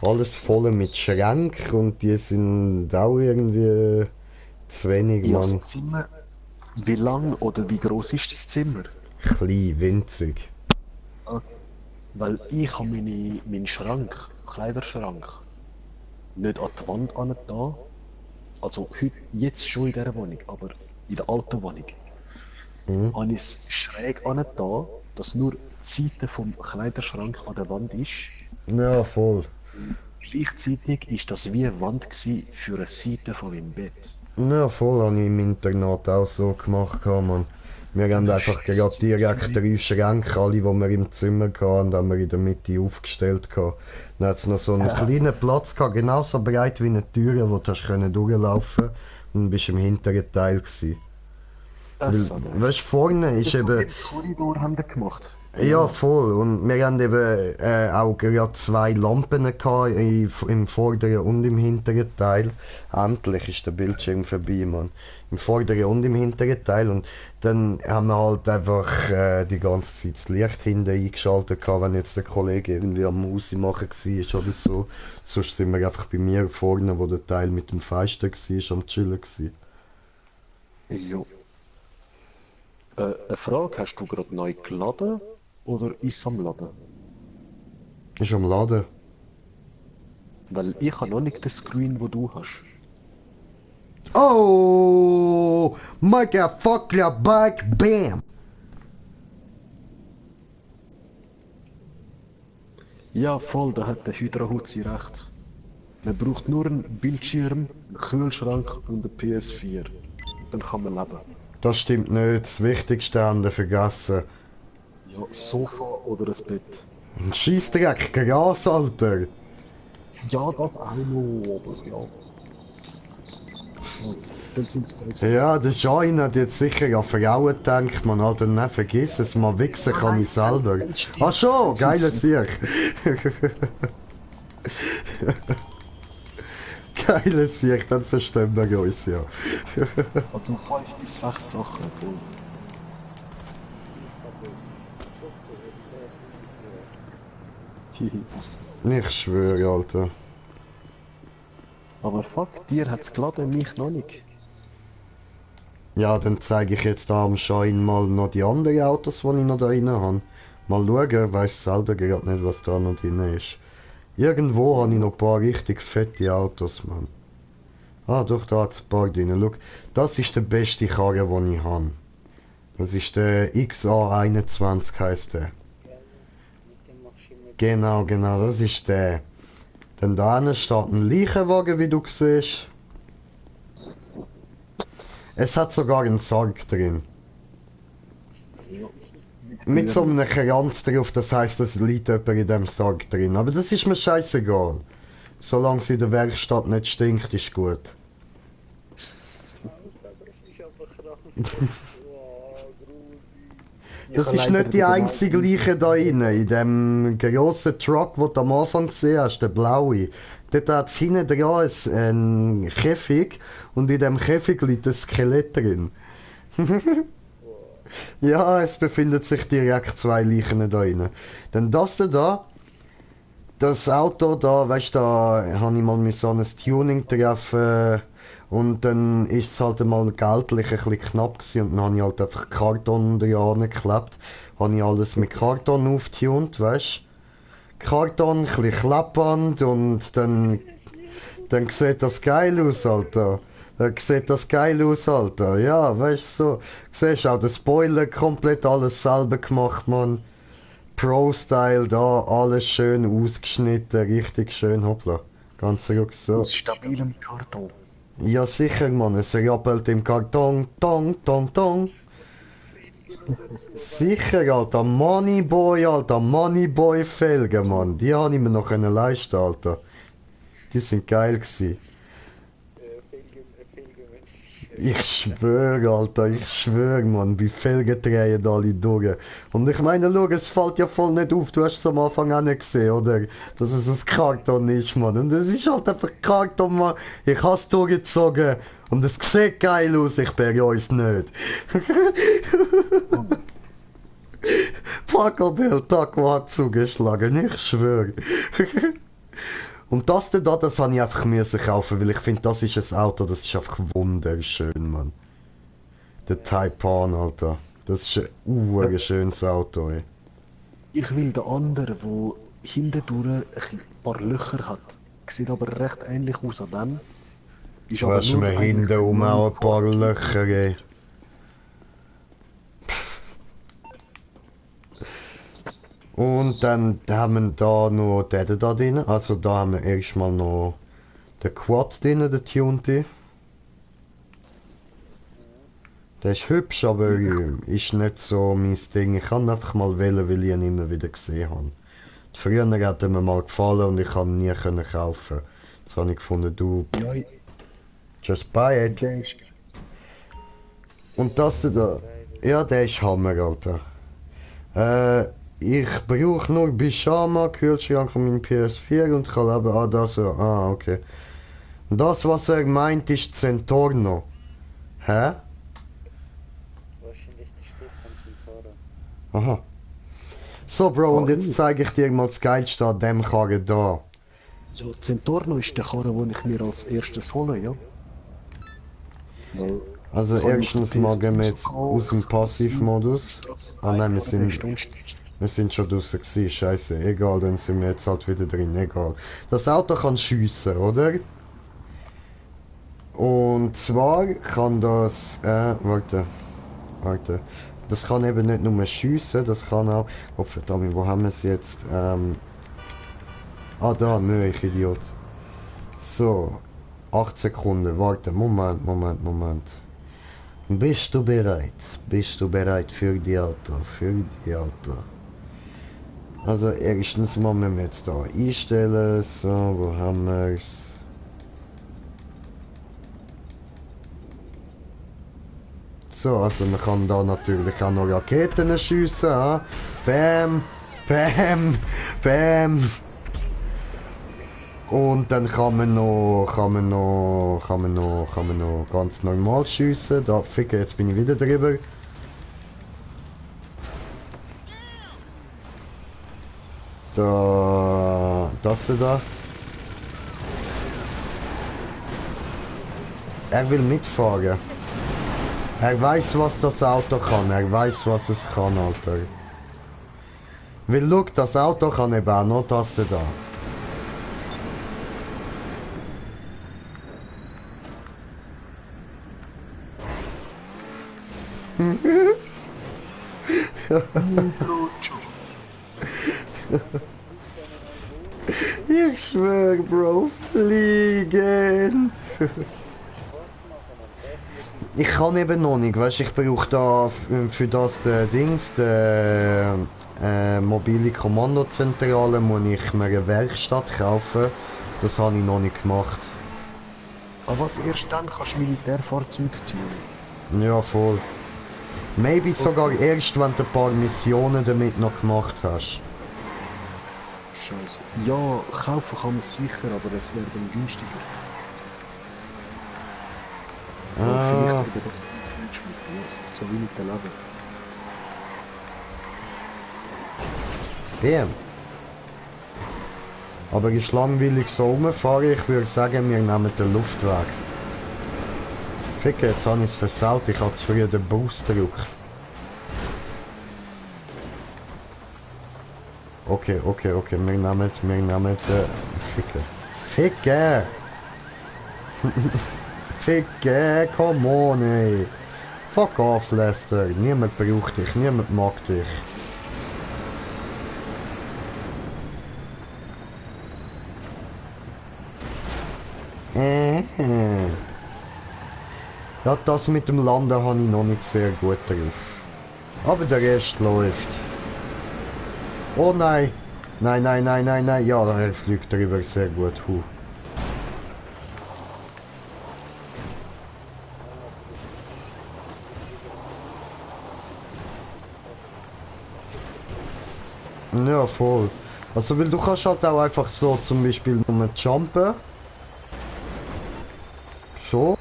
Alles voll mit Schränken und die sind auch irgendwie zu wenig, Ja, Mann. das Zimmer. Wie lang oder wie groß ist das Zimmer? Klein, winzig. Weil ich habe meinen Schrank, Kleiderschrank, nicht an die Wand an da. Also jetzt schon in dieser Wohnung, aber in der alten Wohnung. Habe ich es schräg an da, dass nur die Seite vom Kleiderschrank an der Wand ist. Ja, voll. Gleichzeitig ist das wie eine Wand gewesen für eine Seite von meinem Bett. Ja, voll habe ich im Internat auch so gemacht, Mann. Wir haben einfach gerade direkt 3 Schränke, alle, die wir im Zimmer hatten, haben wir in der Mitte aufgestellt. Dann hat es noch so einen kleinen Platz gehabt, genauso breit wie eine Tür, wo du hast durchlaufen konntest. Und du bist im hinteren Teil gewesen. Das Weißt du, vorne ist eben... Im Korridor haben wir gemacht. Ja, voll. Und wir haben eben auch gerade 2 Lampen gehabt, im vorderen und im hinteren Teil. Endlich ist der Bildschirm vorbei, Mann. Im vorderen und im hinteren Teil. Und dann haben wir halt einfach die ganze Zeit das Licht hinten eingeschaltet gehabt, wenn jetzt der Kollege irgendwie am Musik machen war oder so. Sonst sind wir einfach bei mir vorne, wo der Teil mit dem Fenster war, am Chillen gewesen. Ja. Eine Frage, hast du gerade neu geladen oder ist es am Laden? Ist am Laden. Weil ich habe noch nicht den Screen, wo du hast. Oh, motherfucker, back, bam. Ja, voll, da hat der Hydra Hutzi recht. Man braucht nur einen Bildschirm, einen Kühlschrank und eine PS4. Dann kann man leben. Das stimmt nicht. Das Wichtigste haben wir vergessen. Ja, Sofa oder ein Bett. Ein Scheissdreck, Gras, Alter. Ja, das auch noch, aber ja. Dann sind es 5. Ja, der Schein hat jetzt sicher an Frauen gedacht, man hat dann nicht vergessen, es mal wichsen kann ich selber. Ach schon, geiles Sieg. Geiles Sieg, dann verstehen wir uns ja. Also 5 bis 6 Sachen. Cool. Ich schwöre, Alter. Aber fuck, dir hat's geladen, mich noch nicht. Ja, dann zeige ich jetzt da am Schein mal noch die anderen Autos, die ich noch da drin habe. Mal schauen, weiss selber gerade nicht, was da noch drin ist. Irgendwo habe ich noch ein paar richtig fette Autos, Mann. Ah, doch, da hat es ein paar drin. Schau, das ist der beste Karre, den ich habe. Das ist der XA21 heisst der. Mit dem machst du immer Genau, das ist der. Dann da hinten steht ein Leichenwagen, wie du siehst. Es hat sogar einen Sarg drin. Mit so einem Kranz drauf, das heisst, es liegt jemand in dem Sarg drin. Aber das ist mir scheißegal. Solange es in der Werkstatt nicht stinkt, ist gut. Das ist aber krank. Wow, Grudi. Das ist nicht die einzige Leiche da innen. In dem grossen Truck, den du am Anfang gesehen hast, der blaue. Dort hat es hinten dran einen Käfig und in dem Käfig liegt ein Skelett drin. Ja, es befindet sich direkt 2 Leichen da drin. Denn das Auto da, weißt du, da habe ich mal mit so einem Tuning treffen und dann ist es halt mal geldlich ein bisschen knapp gewesen und dann habe ich halt einfach Karton dran geklebt. Habe ich alles mit Karton aufgetunt, weißt du? Karton, ein bisschen Klappband und dann sieht das geil aus, Alter. Dann sieht das geil aus, Alter. Ja, weißt du, so. Siehst auch den Spoiler komplett alles selber gemacht, Mann. Pro-Style da, alles schön ausgeschnitten, richtig schön, hoppla. Ganz ruhig so. Aus stabilem Karton. Ja, sicher, Mann, es rappelt im Karton, tong, tong, tong. Sicher, Alter, Moneyboy-Felgen, Mann. Die habe ich mir noch leisten, Alter. Die sind geil gewesen. Ich schwöre, Alter, ich schwöre, Mann, wie Felgen drehen alle durch. Und ich meine, schau, es fällt ja voll nicht auf, du hast es am Anfang auch nicht gesehen, oder? Dass es ein Karton ist, Mann. Und es ist halt einfach Karton, Mann. Ich hab's durchgezogen. Und es sieht geil aus, ich bereue es nicht. Paco del Taco hat zugeschlagen, ich schwöre. Und das da, das habe ich einfach müssen kaufen, weil ich finde, das ist ein Auto, das ist einfach wunderschön, Mann. Der Taipan, Alter. Das ist ein schönes Auto, ey. Ich will den anderen, der hintendurch ein paar Löcher hat. Sieht aber recht ähnlich aus an dem. Ist Du aber hast nur mir eigentlich hinten um nur auch ein paar vor- Löcher, ey. Und dann haben wir da noch den da drin. Also da haben wir erstmal noch den Quad drin, den Tunte. Der ist hübsch, aber ist nicht so mein Ding. Ich kann einfach mal wählen, weil ich ihn immer wieder gesehen habe. Früher hat er mir mal gefallen und ich kann ihn nie können kaufen. Jetzt habe ich gefunden, du, Ja, just buy it. der ist Und das da, ja, der ist Hammer, Alter. Ich brauche nur Bishama, Kühlschrank von meinem PS4 und kann eben, das, okay. Und das, was er meint, ist Centorno. Hä? Wahrscheinlich der Stefan sein Fahrer. Aha. So, Bro, und jetzt zeige ich dir mal das Geilste an dem Karren da. ja, Centorno ist der Karre, den ich mir als erstes hole, ja. Weil Also kann ich erstens den mal gehen wir PS4 jetzt aus dem Passivmodus. Ah nein, wir sind schon draußen gewesen, scheiße, egal, dann sind wir jetzt halt wieder drin, egal. Das Auto kann schiessen, oder? Und zwar kann das, warte. Das kann eben nicht nur schiessen, das kann auch, oh verdammt, wo haben wir es jetzt? Da, nö, ich Idiot. So, 8 Sekunden, warte, Moment. Bist du bereit? Bist du bereit für die Auto? Also erstens mal müssen wir jetzt da einstellen, so, wo haben wir's? So, also man kann da natürlich auch noch Raketen schiessen, bam, bam. Und dann kann man noch ganz normal schiessen. Da, ficken, jetzt bin ich wieder drüber. Da, das da. Er will mitfahren. Er weiß, was das Auto kann. Er weiß, was es kann, Alter. Weil, look, das Auto kann eben auch noch das da. Ich schwör, Bro, fliegen. Ich kann eben noch nicht, weißt, ich brauche da für das Dings, mobile Kommandozentrale, muss ich mir eine Werkstatt kaufen. Das habe ich noch nicht gemacht. Aber was erst dann kannst du Militärfahrzeuge tunen? Ja, voll. Maybe sogar erst, wenn du ein paar Missionen damit noch gemacht hast. Scheiße. Ja, kaufen kann man es sicher, aber es wäre dann günstiger. Vielleicht eben doch Kriegsmittel, ja. So wie mit dem Leben. Bam. Aber ist langweilig so rumfahren, ich würde sagen, wir nehmen den Luftweg. Ficke, jetzt habe ich es versaut, ich habe zu früh den Boost gedrückt. Okay, wir nehmen den... Ficke. Ficke! Ficke, come on, ey! Fuck off, Lester, niemand braucht dich, niemand mag dich. Ja, das mit dem Landen habe ich noch nicht sehr gut drauf. Aber der Rest läuft. Oh nein! Nein. Ja, er fliegt drüber sehr gut. Huh. Ja, voll. Also, weil du kannst halt auch einfach so zum Beispiel nur jumpen. So.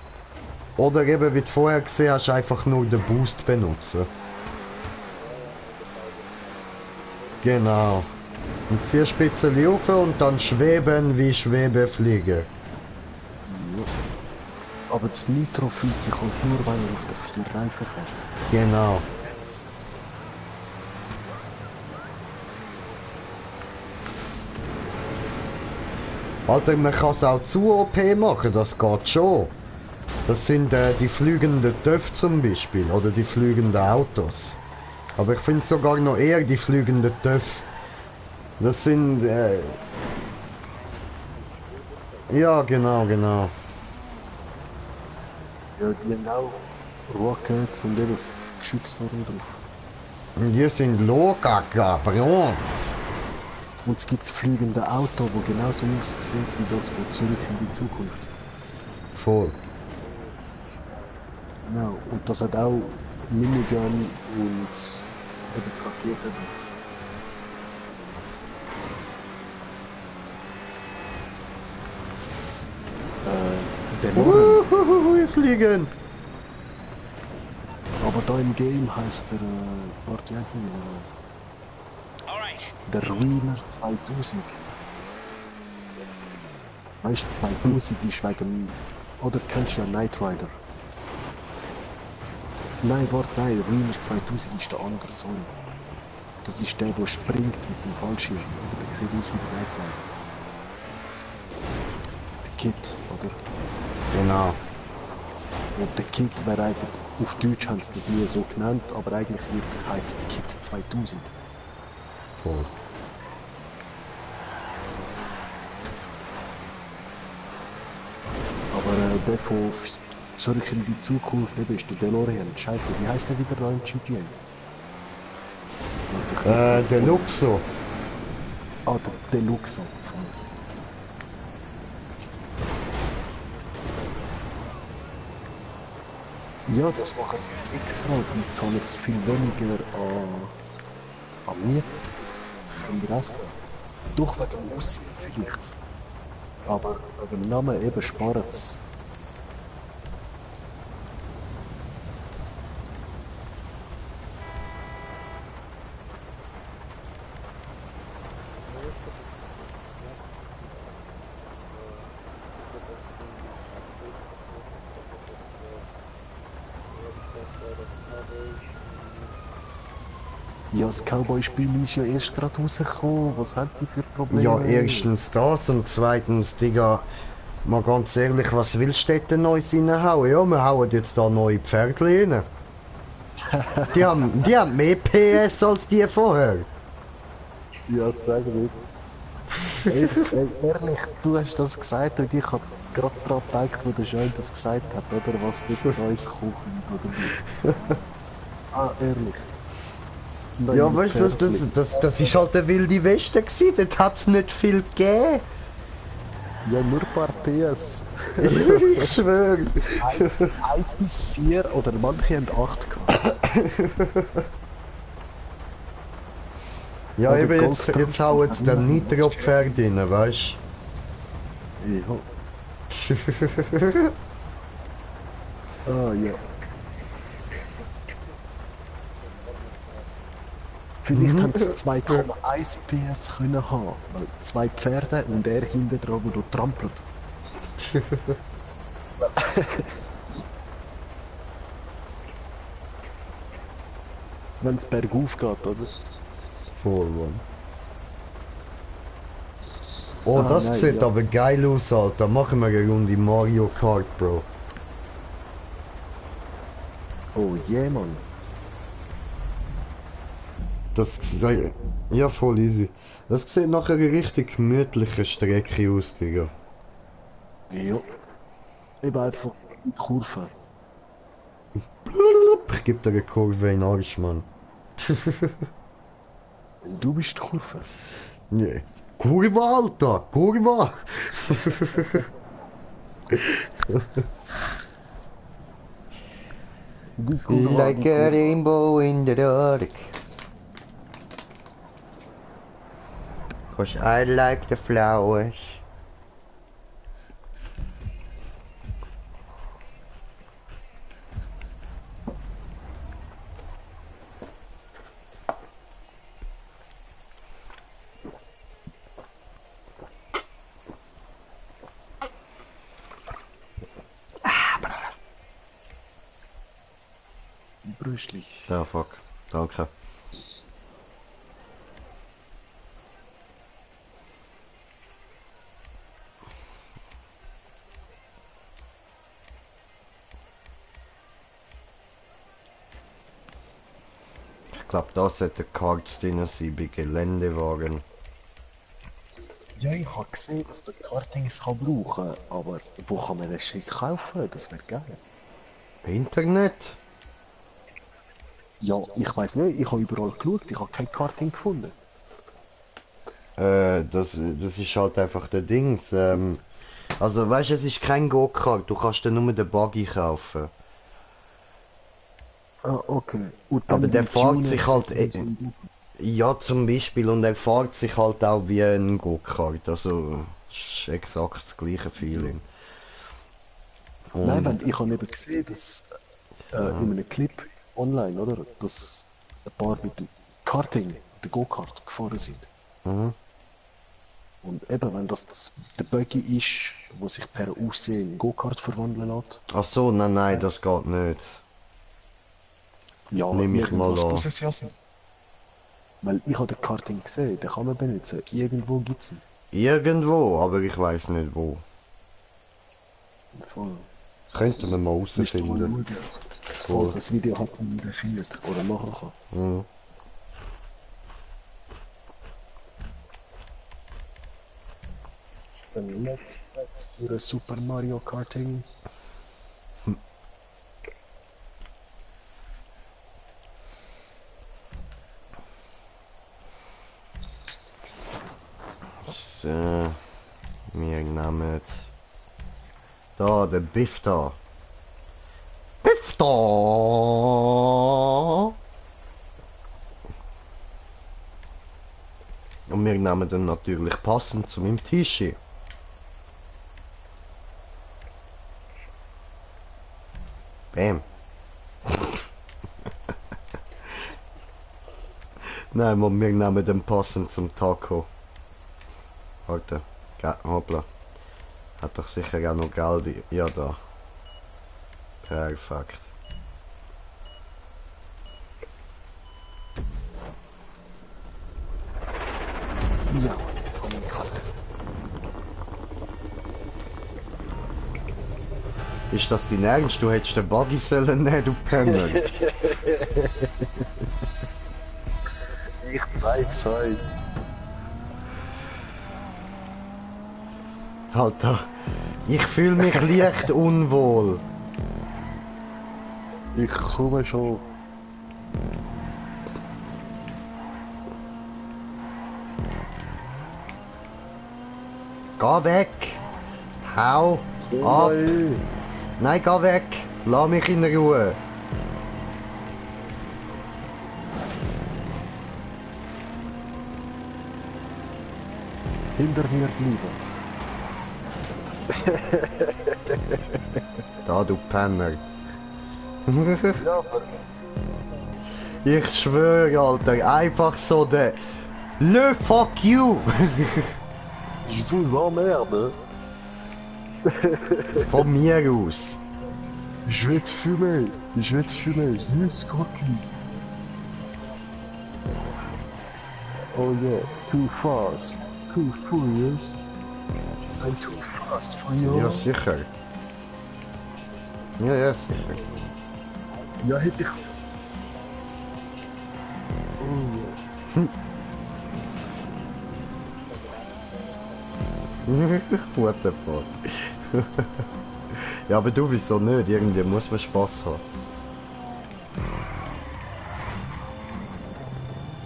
Oder eben, wie du vorher gesehen hast, einfach nur den Boost benutzen. Genau. Und ziehst ein bisschen rauf und dann schweben wie Schwebe fliegen. Ja. Aber das Nitro fühlt sich halt nur, weil er auf der 4 Reifen fährt. Genau. Alter, man kann es auch zu OP machen, das geht schon. Das sind die fliegenden Töpfe zum Beispiel, oder die fliegenden Autos. Aber ich finde sogar noch eher die fliegenden Töpfe. Das sind... ja, genau. Ja, die haben auch Rockets und jedes Geschütz da drauf. Und die sind locker, Bro. Und es gibt fliegende Auto, wo genauso aussieht wie das, wo zurück in die Zukunft. Voll. Genau, und das hat auch Minigun und eben Raketen. Der Loren, Fliegen! aber da im Game heißt der, warte, wie heißt der? Der Ruiner 2000. Weißt du, 2000 ist wegen, oder kennst du ja Knight Rider? Nein, Ruiner 2000 ist der andere, sorry. Das ist der, der springt mit dem Fallschirm. Der sieht aus wie Knight Rider. Der Kid, oder? Genau. Und der Kid wäre einfach, auf Deutsch haben sie das nie so genannt, aber eigentlich wird er heißen Kid 2000. Voll. Aber der von Zurück in die Zukunft, eben ist der DeLorean. Scheiße, wie heißt der wieder da im GTA? Der Luxo. Ah, der Deluxe. Ja, das machen sie extra und zahlen jetzt viel weniger an Miete und Rechte. Doch wegen dem Aussehen vielleicht. Aber wegen dem Namen eben sparen sie. Ja, das Cowboy-Spiel ist ja erst gerade rausgekommen. Was hat die für Probleme? Ja, erstens das und zweitens, Digga, mal ganz ehrlich, was willst du denn Neues reinhauen? Ja, wir hauen jetzt da neue Pferde rein. Die haben mehr PS als die vorher. Ja, sag nicht. Ehrlich, du hast das gesagt und ich hab gerade daran gedacht, wo der Schein das gesagt hat, oder? Was dort bei uns kochen oder wie. Ah, ehrlich. Nein, Ja, weißt du, das ist halt der wilde Westen gewesen, dort hat es nicht viel gegeben. Ja, nur ein paar PS. Ich schwöre. 1 bis 4 oder manche haben 8 gehabt. Ja, Aber eben jetzt Goldstars hauen jetzt der haben Nitro-Pferd rein, weißt Ja. du? Ah, ja. Vielleicht haben sie 2,1 PS können haben, weil 2 Pferde und er hinten dran, wo du trampelt. Wenn es bergauf geht, oder? Voll, Mann. Oh, Ah, das nein, sieht ja. aber geil aus, Alter. Machen wir eine Runde Mario Kart, Bro. Oh je, Mann. Das sieht... Ja, voll easy. Das sieht nach einer richtig gemütlichen Strecke aus, Digga. Ja. Eben einfach in die Kurve. Ich geb dir eine Kurve in den Arsch, Mann. Du bist die Kurve. Nee. Kurva, Alter! Kurva! Die Kurve. Like die a Kurve. rainbow in the dark. Cause I like the flowers. Brüstlich. Ja, fuck. Danke. Ich glaube, da sollte Cards drin sein bei Geländewagen. Ja, ich habe gesehen, dass man Kartings kann brauchen, aber wo kann man den Shit kaufen? Das wäre geil. Internet? Ja, ich weiß nicht, ich habe überall geschaut, ich habe kein Karting gefunden. Das ist halt einfach der Dings. Also weißt du, es ist kein Go-Kart, du kannst dann nur den Buggy kaufen. Ah, okay. Und Aber der die fährt Tuner sich halt, sind so- ja zum Beispiel, und er fährt sich halt auch wie ein Go-Kart, also ist exakt das gleiche Feeling. Nein, Und, weil ich habe eben gesehen, dass in einem Clip online, oder, dass ein paar mit dem Karting, der Go-Kart, gefahren sind. mhm. Und eben, wenn das der Buggy ist, wo sich per Aussehen in Go-Kart verwandeln lässt, Ach so, nein, das geht nicht. ja, Nimm ich mal irgendwas an. muss es ja sein. Weil ich habe den Karting gesehen, den kann man benutzen. Irgendwo gibt's ihn. Irgendwo, aber ich weiß nicht wo. Voll. Könnten wir mal Müsst ihr mal herausfinden. schauen, falls das Video hat, man den findet oder machen kann. Mhm. Dann let's für ein Super Mario Karting. So, wir nehmen da den Bifta. Bifta! Und wir nehmen dann natürlich passend zu meinem T-Shirt. Bam. Nein, Mann, wir nehmen den passend zum Taco. Warte, hoppla. Hat doch sicher auch noch Geld. Ja, da. Perfekt. Ja, komm ich halt. Ist das dein Ernst? Du hättest den Buggy sollen nehmen, du Penner. Ich zeig's euch. Alter, ich fühle mich leicht unwohl. Ich komme schon. Geh weg! Hau ab! Nein, geh weg! Lass mich in Ruhe! Hinter mir bleiben. Da, du Penner. Ich schwöre, Alter, einfach so der... Le fuck you! Je vous emmerde. Von mir aus. Je vais te fumer. Je vais te fumer. Juste coquille. Oh yeah, too fast. Too furious. I'm too fast for you. Ja, sicher. Ja, sicher. Ja, hätte ich. Oh yeah. What the fuck? Ja, aber du, wieso nicht? Irgendwie muss man Spaß haben.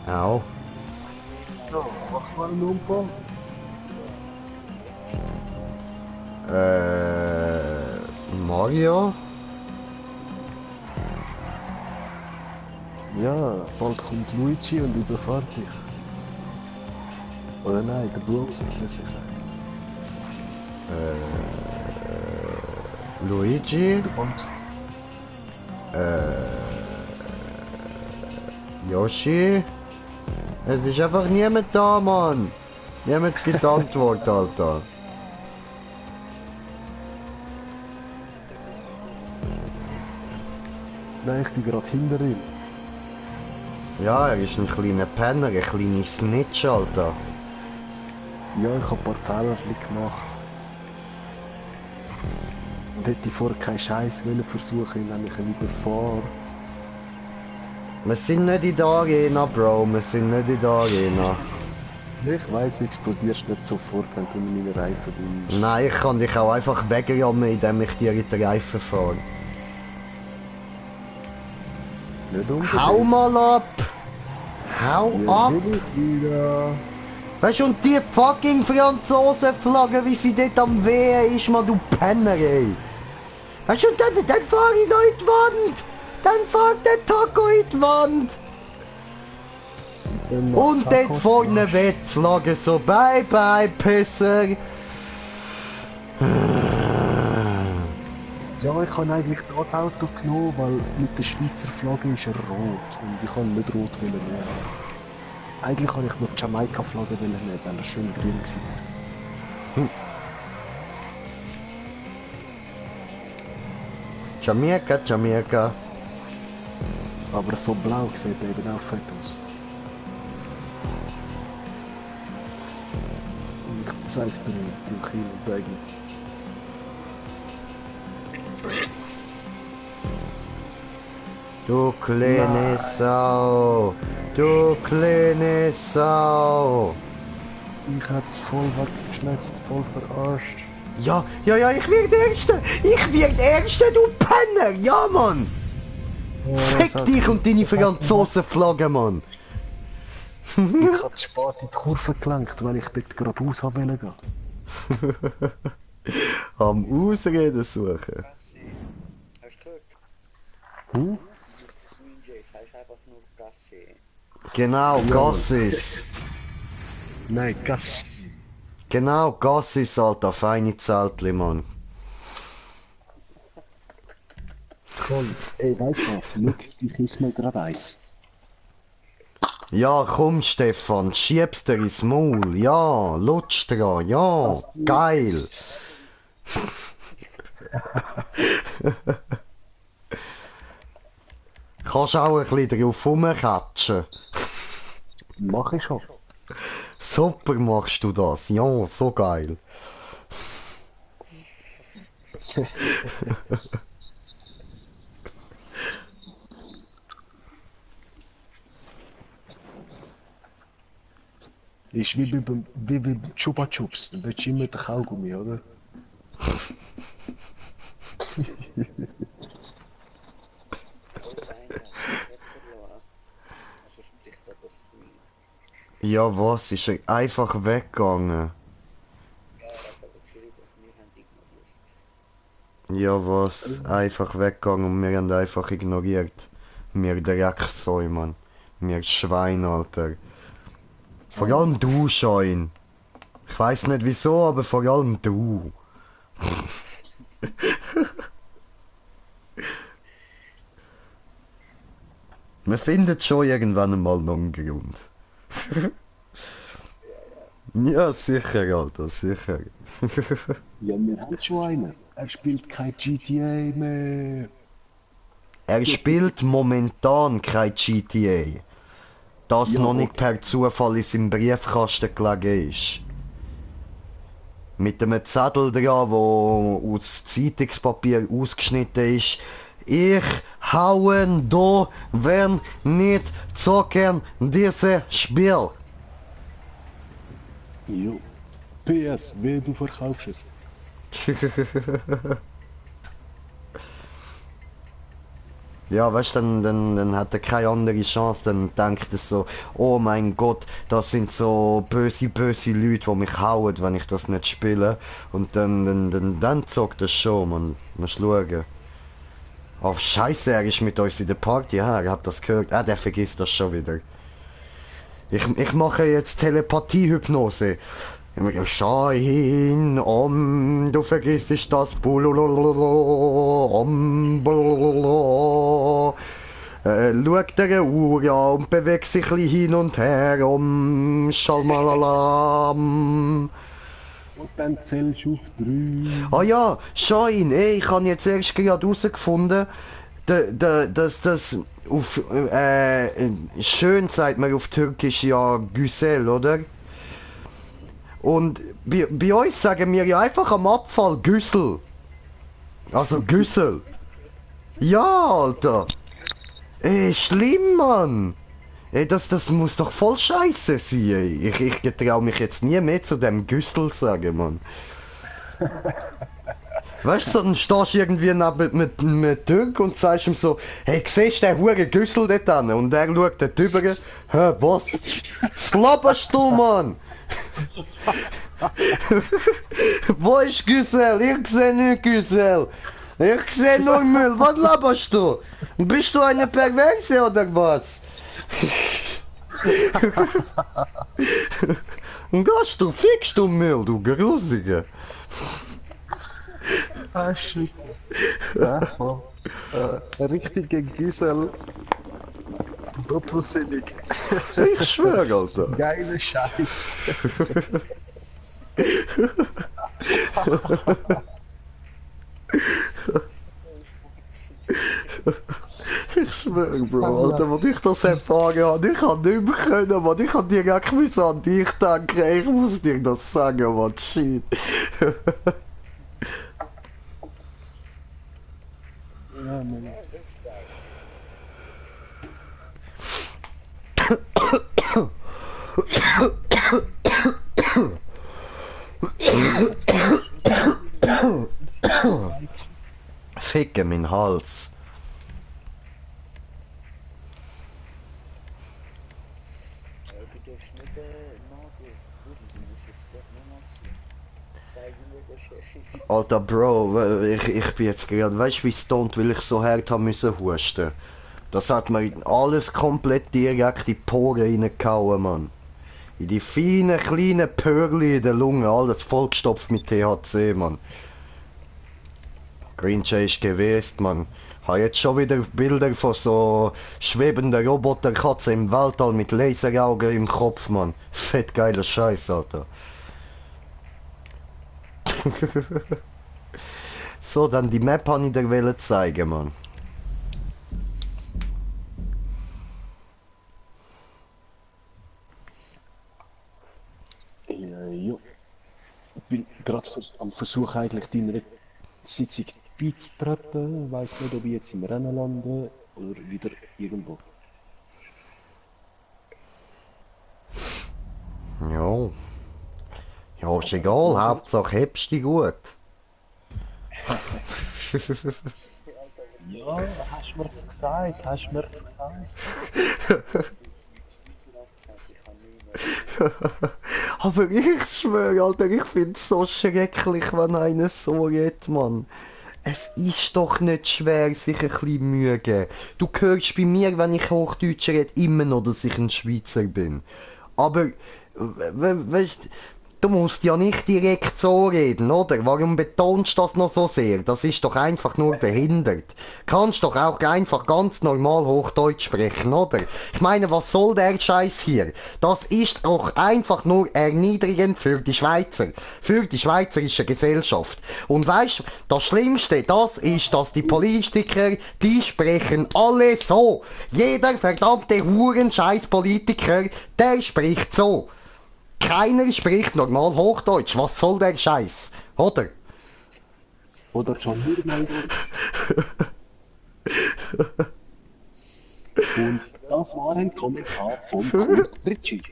Au. Ja, mach mal einen Unfall. Mario? Ja, bald kommt Luigi und überfahrt dich. Oder nein, der Bowser, besser gesagt. Luigi? Der Bowser. Yoshi? Es ist einfach niemand da, Mann. Niemand gibt Antwort, Alter. Nein, ich bin gerade hinter ihm. Ja, er ist ein kleiner Penner, ein kleiner Snitch, Alter. Ja, ich hab ein paar Fehler gemacht. Und hätte vorher keinen Scheiß versuchen, wenn ich ihn überfahre. Wir sind nicht in der Arena, Bro, wir sind nicht in der Arena. Ich weiss, explodierst nicht sofort, wenn du in meinen Reifen bist. Nein, ich kann dich auch einfach wegrammen, indem ich dir in die Reifen fahre. Nicht unbedingt. Hau mal ab! Hau Ja, ab! will ich wieder. Weißt du, und die fucking Franzosenflagge, wie sie dort am Wehen ist, man, du Penner, ey! Weißt du, und dann fahr ich noch in die Wand! Dann fährt der Taco in die Wand! Dann Und macht dort Tacos vorne Arsch. wird die Flagge so, bye bye, Pisser! Ja, ich habe eigentlich das Auto genommen, weil mit der Schweizer Flagge ist er rot und ich kann nicht rot nehmen. Eigentlich kann ich nur die Jamaika-Flagge nehmen, weil er schön grün war. Jamaika, Jamaika. Aber so blau sieht er eben auch fett aus. Ich zeig's dir mit dem kleinen Baggy. Du kleine Sau! Du kleine Sau! Ich hat's voll weggeschnetzt, voll verarscht. Ja, ich werde Erster! Ich werde Erster, du Penner! Ja, Mann! Fick dich und deine Franzosenflagge, Mann! Ich hab spät in die Kurve gelenkt, weil ich dort geradeaus wollte gehen. Am Ausreden suchen. Gassi. Hast du gehört? Hm? Mr. Green Jays heißt einfach nur Gassi. Genau, Gassis. Nein, Gas. Genau, Gassis, Alter, feine Zeltli, Mann. Cool. Ey, weißt du was? Schau, ich esse mir gerade eins. Ja, komm, Stefan, schieb's dir ins Maul. Ja, lutsch dran, ja, geil. Kannst auch ein bisschen drauf rumkatschen. Mach ich schon. Super machst du das, ja, so geil. Ist wie bei Chupa Chups. Dann willst du immer den Kaugummi, oder? Heute einer hat das nicht verloren. Also spricht aber Screen. Ja, was, ist er einfach weggegangen? Ja, er hat aber geschrieben, wir haben ignoriert. Ja, was, einfach weggegangen und wir haben einfach ignoriert. Wir Drecksäu, Mann. Wir Schwein, Alter. Vor allem du, Schein. Ich weiß nicht wieso, aber vor allem du. Man findet schon irgendwann einmal noch einen Grund. Ja, sicher, Alter, sicher. Ja, wir haben schon einen. Er spielt kein GTA mehr. Er spielt momentan kein GTA. Das Ja, noch nicht okay. per Zufall in seinem Briefkasten gelegen ist. Mit einem Zettel dran, wo aus Zeitungspapier ausgeschnitten ist. Ich hauen da, wenn nicht zocken dieses Spiel. Jo. PS, wie du verkaufst es. Ja, weißt du, dann hat er keine andere Chance, dann denkt er so, oh mein Gott, das sind so böse Leute, die mich hauen, wenn ich das nicht spiele. Und dann zockt er schon, man. Musst schauen. Ach, scheiße, er ist mit uns in der Party, ja, er hat das gehört. Der vergisst das schon wieder. Ich mache jetzt Telepathie-Hypnose. Schein, du vergisst das Bululululu, bulululu. Schaut der Uhr an und bewegt sich ein bisschen hin und her, schalmalalam. Und dann zählst du auf 3. Ah ja, Schein, ey, ich habe jetzt erst gerade herausgefunden, dass auf, schön sagt man auf Türkisch ja Güzel, oder? Und bei uns sagen wir ja einfach am Abfall Güssel. Also Güssel. Ja, Alter. Ey, schlimm, Mann. Ey, das muss doch voll scheiße sein, ey. Ich getrau mich jetzt nie mehr zu dem Güssel sagen, Mann. Weißt du, dann stehst du irgendwie mit Türk und sagst ihm so, hey, siehst du den huren Güssel dort an? Und er schaut dort drüber, hä, was? Slapperst du, Mann? Wo ist Güssel? Ich seh nicht Güssel. Ich seh nur Müll. Was laberst du? Bist du eine Perverse oder was? Gehst du, fickst du Müll, du Grusige. Ah, shit. Ja, voll. Richtige Güssel. Doppelsinnig. Ich schwör, Alter. Geile Scheiß. Ich schwör, Bro, Alter, als ich das erfahren habe, ich hab nicht mehr können, man. Ich hab direkt müssen an dich denken, ich muss dir das sagen, man, shit. Ja, Mann. Ficke mein Hals. Du darfst nicht nachgehen. Du musst jetzt gerade nicht nachziehen. Zeig mir, was ist. Alter Bro, ich bin jetzt gerade, weißt du wie stoned, weil ich so hart haben müssen husten. Das hat mir alles komplett direkt in die Poren reingehauen, Mann. In die feinen, kleinen Pörli in der Lunge, alles vollgestopft mit THC, Mann. Grincha ist gewesen, Mann. Ich habe jetzt schon wieder Bilder von so schwebenden Roboterkatzen im Weltall mit Laseraugen im Kopf, Mann. Fett geiler Scheiß, Alter. So, dann die Map habe ich dir wollen zeigen, Mann. Jo. Ich bin gerade am Versuch eigentlich deiner Sitzung beizutreten. Weiss nicht, ob ich jetzt im Rennen lande oder wieder irgendwo. Ja. Ja, ist egal, Hauptsache hebst dich gut. Ja, hast du mir's gesagt, hast du mir's gesagt. Aber ich schwöre, Alter, ich find's so schrecklich, wenn einer so redet, Mann. Es ist doch nicht schwer, sich ein bisschen Mühe geben. Du hörst bei mir, wenn ich Hochdeutsch rede, immer noch, dass ich ein Schweizer bin. Aber, weißt Du musst ja nicht direkt so reden, oder? Warum betonst du das noch so sehr? Das ist doch einfach nur behindert. Kannst doch auch einfach ganz normal Hochdeutsch sprechen, oder? Ich meine, was soll der Scheiß hier? Das ist doch einfach nur erniedrigend für die Schweizer. Für die schweizerische Gesellschaft. Und weißt du, das Schlimmste, das ist, dass die Politiker, die sprechen alle so. Jeder verdammte Hurenscheiß-Politiker, der spricht so. Keiner spricht normal Hochdeutsch. Was soll der Scheiß? Oder? Oder schon wieder mal. Und das war ein Kommentar von Kurt Ritchie.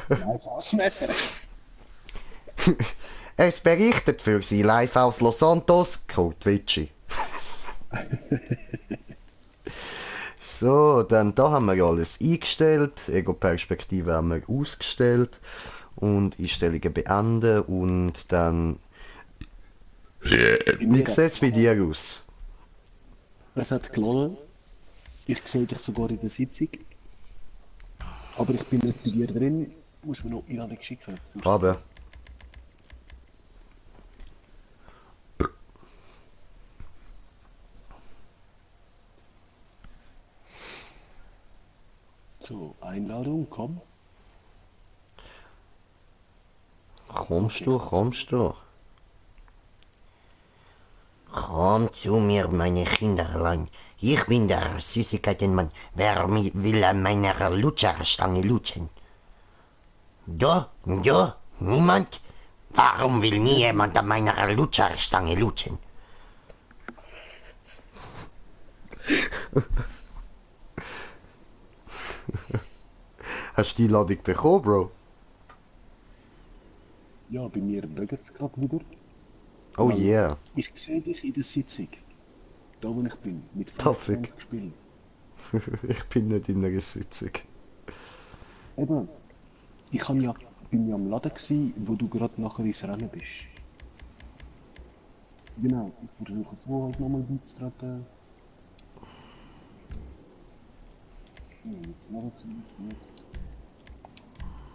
Live aus Messer. Es berichtet für Sie live aus Los Santos, Kurt Ritchie. So, dann da haben wir alles eingestellt, Ego-Perspektive haben wir ausgestellt und Einstellungen beenden und dann... Wie sieht es bei dir aus? Es hat gelohnt. Ich sehe dich sogar in der Sitzung. Aber ich bin nicht bei dir drin. Muss mir noch Einladung schicken. Aber... So, Einladung, komm. Kommst du? Komm zu mir, meine Kinderlein. Ich bin der Süßigkeitenmann. Wer will an meiner Lutscherstange lutschen? Du? Niemand? Warum will nie jemand an meiner Lutscherstange lutschen? Hast du die Ladung bekommen, Bro? Ja, bei mir bögt es gerade wieder. Oh yeah. Ich sehe dich in der Sitzung. Da wo ich bin. Mit Da fick. 25 Spielen. Ich bin nicht in einer Sitzung. Eben. Bin ja am Laden gsi, wo du gerade nachher ins Rennen bist. Genau, ich versuche so halt nochmal beizutreten. Jetzt noch zu.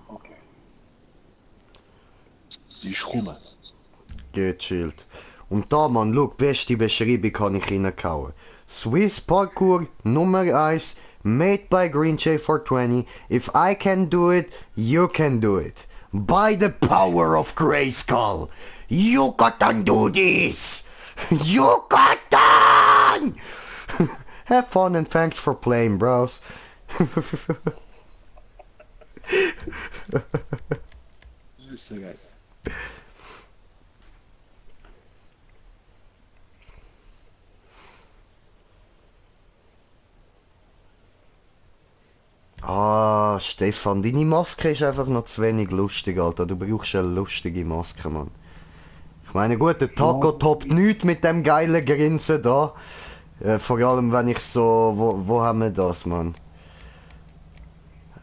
Okay. Ich komme. Gechillt. Und da, man, schau, beste Beschreibung kann ich reingehauen. Swiss Parkour Nummer 1, made by Green J420. If I can do it, you can do it. By the power of Grayskull. You can do this! You can! Have fun and thanks for playing, bros. Das ist so geil. Ah, Stefan, deine Maske ist einfach noch zu wenig lustig, Alter. Du brauchst eine lustige Maske, Mann. Ich meine, gut, der Taco toppt nichts mit dem geilen Grinsen da. Vor allem, wenn ich so... Wo haben wir das, Mann?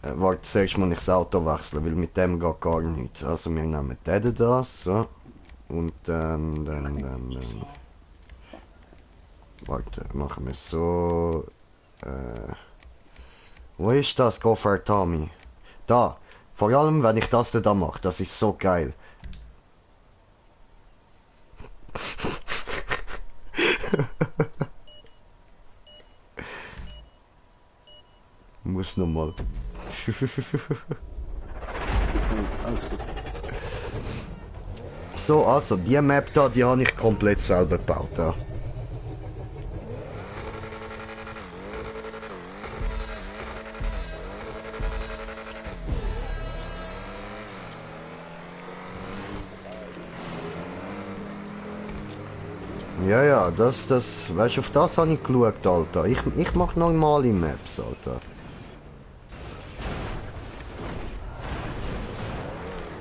Warte, zuerst muss ich das Auto wechseln, weil mit dem geht gar nichts. Also, wir nehmen den da, so. Und dann... Warte, machen wir so... Wo ist das, Goffer Tommy? Da. Vor allem, wenn ich das da mache. Das ist so geil. Muss nochmal. Alles gut. So, also, die Map da, die habe ich komplett selber gebaut. Ja. Ja, das, weißt du, auf das habe ich geschaut, Alter. Ich mache normale Maps, Alter.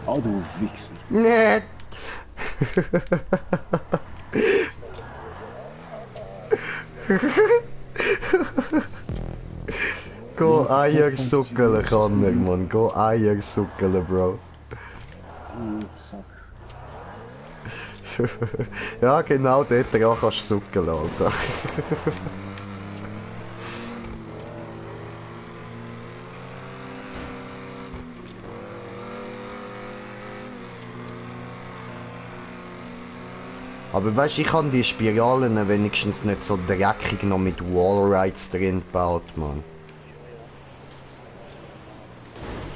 Ah, du Wichser. Nee. Go Eier suckeln kann er, Mann. Go Eier suckeln, Bro. Ja, genau dort dran kannst du suckeln, Alter. Aber weißt du, ich kann die Spiralen wenigstens nicht so dreckig noch mit Wallrides drin gebaut, Mann.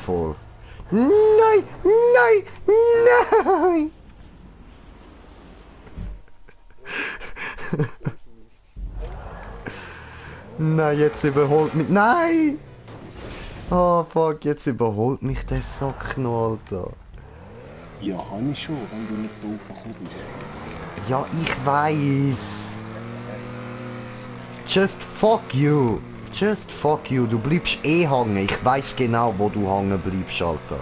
Voll. Nein! Nein! Nein! Nein, jetzt überholt mich. Nein! Oh fuck, jetzt überholt mich der Sack noch, Alter. Ja, kann ich schon, wenn du nicht doof gekommen bist. Ja, ich weiß. Just fuck you. Just fuck you. Du bleibst eh hängen. Ich weiß genau, wo du hängen bleibst, Alter.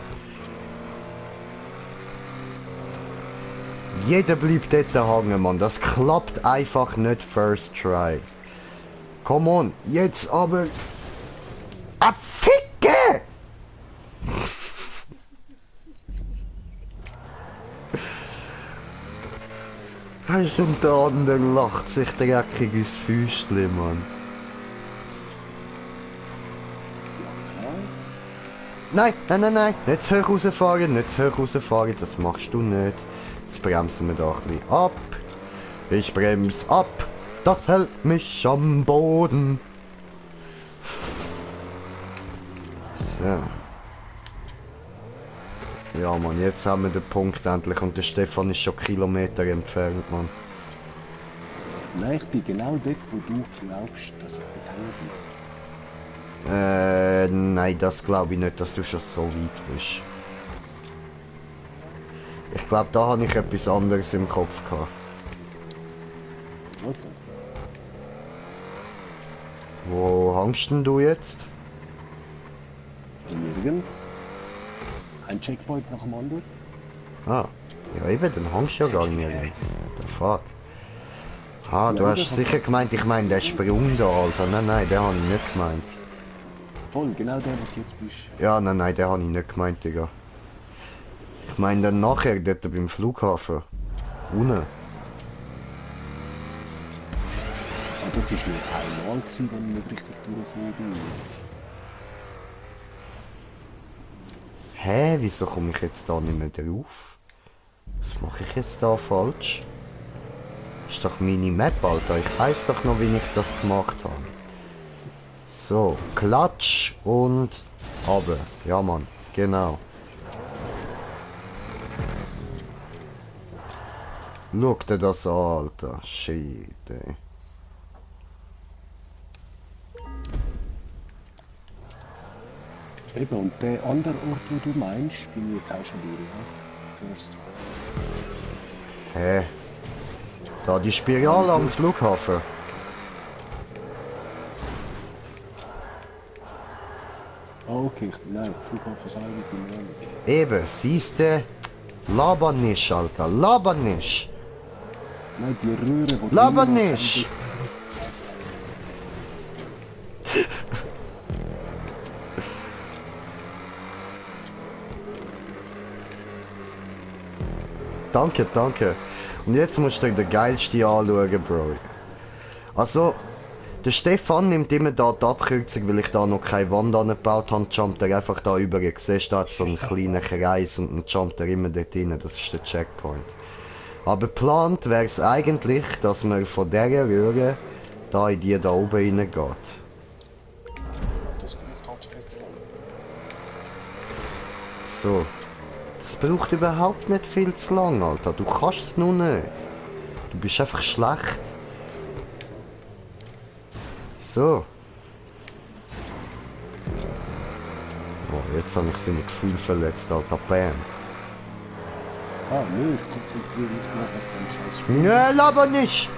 Jeder bleibt dort hängen, Mann. Das klappt einfach nicht first try. Come on, jetzt aber... Ah, Ficke! Weißt du, und der andere lacht sich dreckig ins Füßchen, Mann. Nein, nein, nein, nein, nicht zu hoch rausfahren, nicht zu hoch rausfahren, das machst du nicht. Jetzt bremsen wir da ein bisschen ab. Ich bremse ab, das hält mich am Boden. So. Ja, Mann, jetzt haben wir den Punkt endlich und der Stefan ist schon Kilometer entfernt, Mann. Nein, ich bin genau dort, wo du glaubst, dass ich dort hängen bin. Nein, das glaube ich nicht, dass du schon so weit bist. Ich glaube, da habe ich etwas anderes im Kopf gehabt. Oder? Wo hängst denn du jetzt? Nirgends. Ein Checkpoint nach dem anderen. Ah, ja eben, dann hängst du ja gar nirgends. The fuck? Ah, du Ja, hast das sicher gemeint, ich meine, der Sprung da, Alter. Nein, nein, den habe ich nicht gemeint. Voll, genau der, wo du jetzt bist. Ja, nein, nein, den habe ich nicht gemeint, Digga. Ich meine dann nachher, dort beim Flughafen. Unten. Aber das war nur einmal, gewesen, wenn ich nicht richtig durchgekommen bin. Hä, wieso komme ich jetzt da nicht mehr drauf? Was mache ich jetzt da falsch? Ist doch meine Map, Alter. Ich weiß doch noch, wie ich das gemacht habe. So, Klatsch und aber. Ja, Mann, genau. Schau dir das an, Alter. Shit, ey. Eben, und der andere Ort, wo du meinst, bin ich jetzt auch schon durch, ja? First. Hä? Da die Spirale am Flughafen. Ah, okay, nein, Flughafen sei ich bin ich nicht. Eben, siehste. Laber nicht, Alter. Laber nicht. Nein, die Röhre, wo Laber drin war, nicht. Danke, danke. Und jetzt musst du dir den geilsten anschauen, Bro. Also, der Stefan nimmt immer da die Abkürzung, weil ich da noch keine Wand angebaut habe, jumpt er einfach da über. Siehst du, da hat so einen kleinen Kreis und dann jumpt er immer dort rein. Das ist der Checkpoint. Aber geplant wäre es eigentlich, dass man von dieser Röhre da in die da oben reingeht. Das braucht halt jetzt lang. So. Das braucht überhaupt nicht viel zu lang, Alter. Du kannst es nur nicht. Du bist einfach schlecht. So. Oh, jetzt habe ich seine Gefühle verletzt, Alter. Bam. Ah, nö, ich konzentriere mich nur auf den Scheiß. Nö, laber nicht!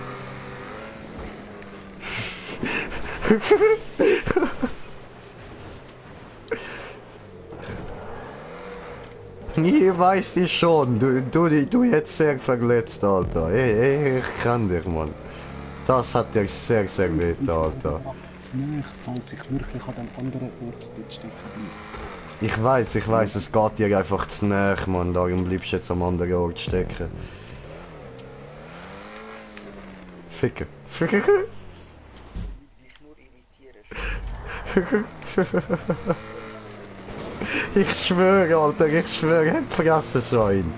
Ich weiß ich schon, du jetzt sehr verletzt, Alter. Ich kann dich, Mann. Das hat dir sehr, sehr weh, Alter. Macht's nicht, falls ich wirklich an dem anderen Ort dort stecken bin. Ich weiß, es geht dir einfach zu nahe, Mann. Darum bleibst du jetzt am anderen Ort stecken. Ficken. Ficken. Dich nur irritieren. Ich schwöre, Alter, ich schwöre, fressen schon.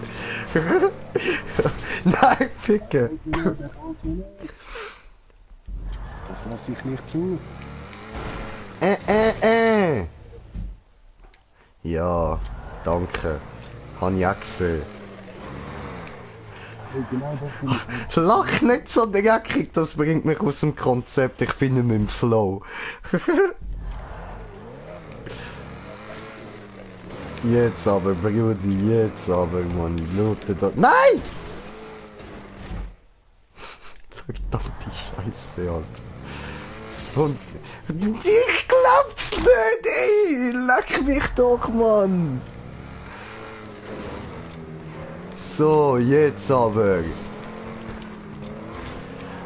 Nein, Ficke. Das lasse ich nicht zu. Ja, danke. Hab ich auch gesehen. Genau das will ich. Lach nicht so dreckig, das bringt mich aus dem Konzept. Ich bin nicht mehr im Flow. Jetzt aber, Brudi, jetzt aber, Mann. Lute da. Nein! Verdammte Scheiße, Alter. Und ich glaub's nicht, ey! Leck mich doch, Mann! So, jetzt aber.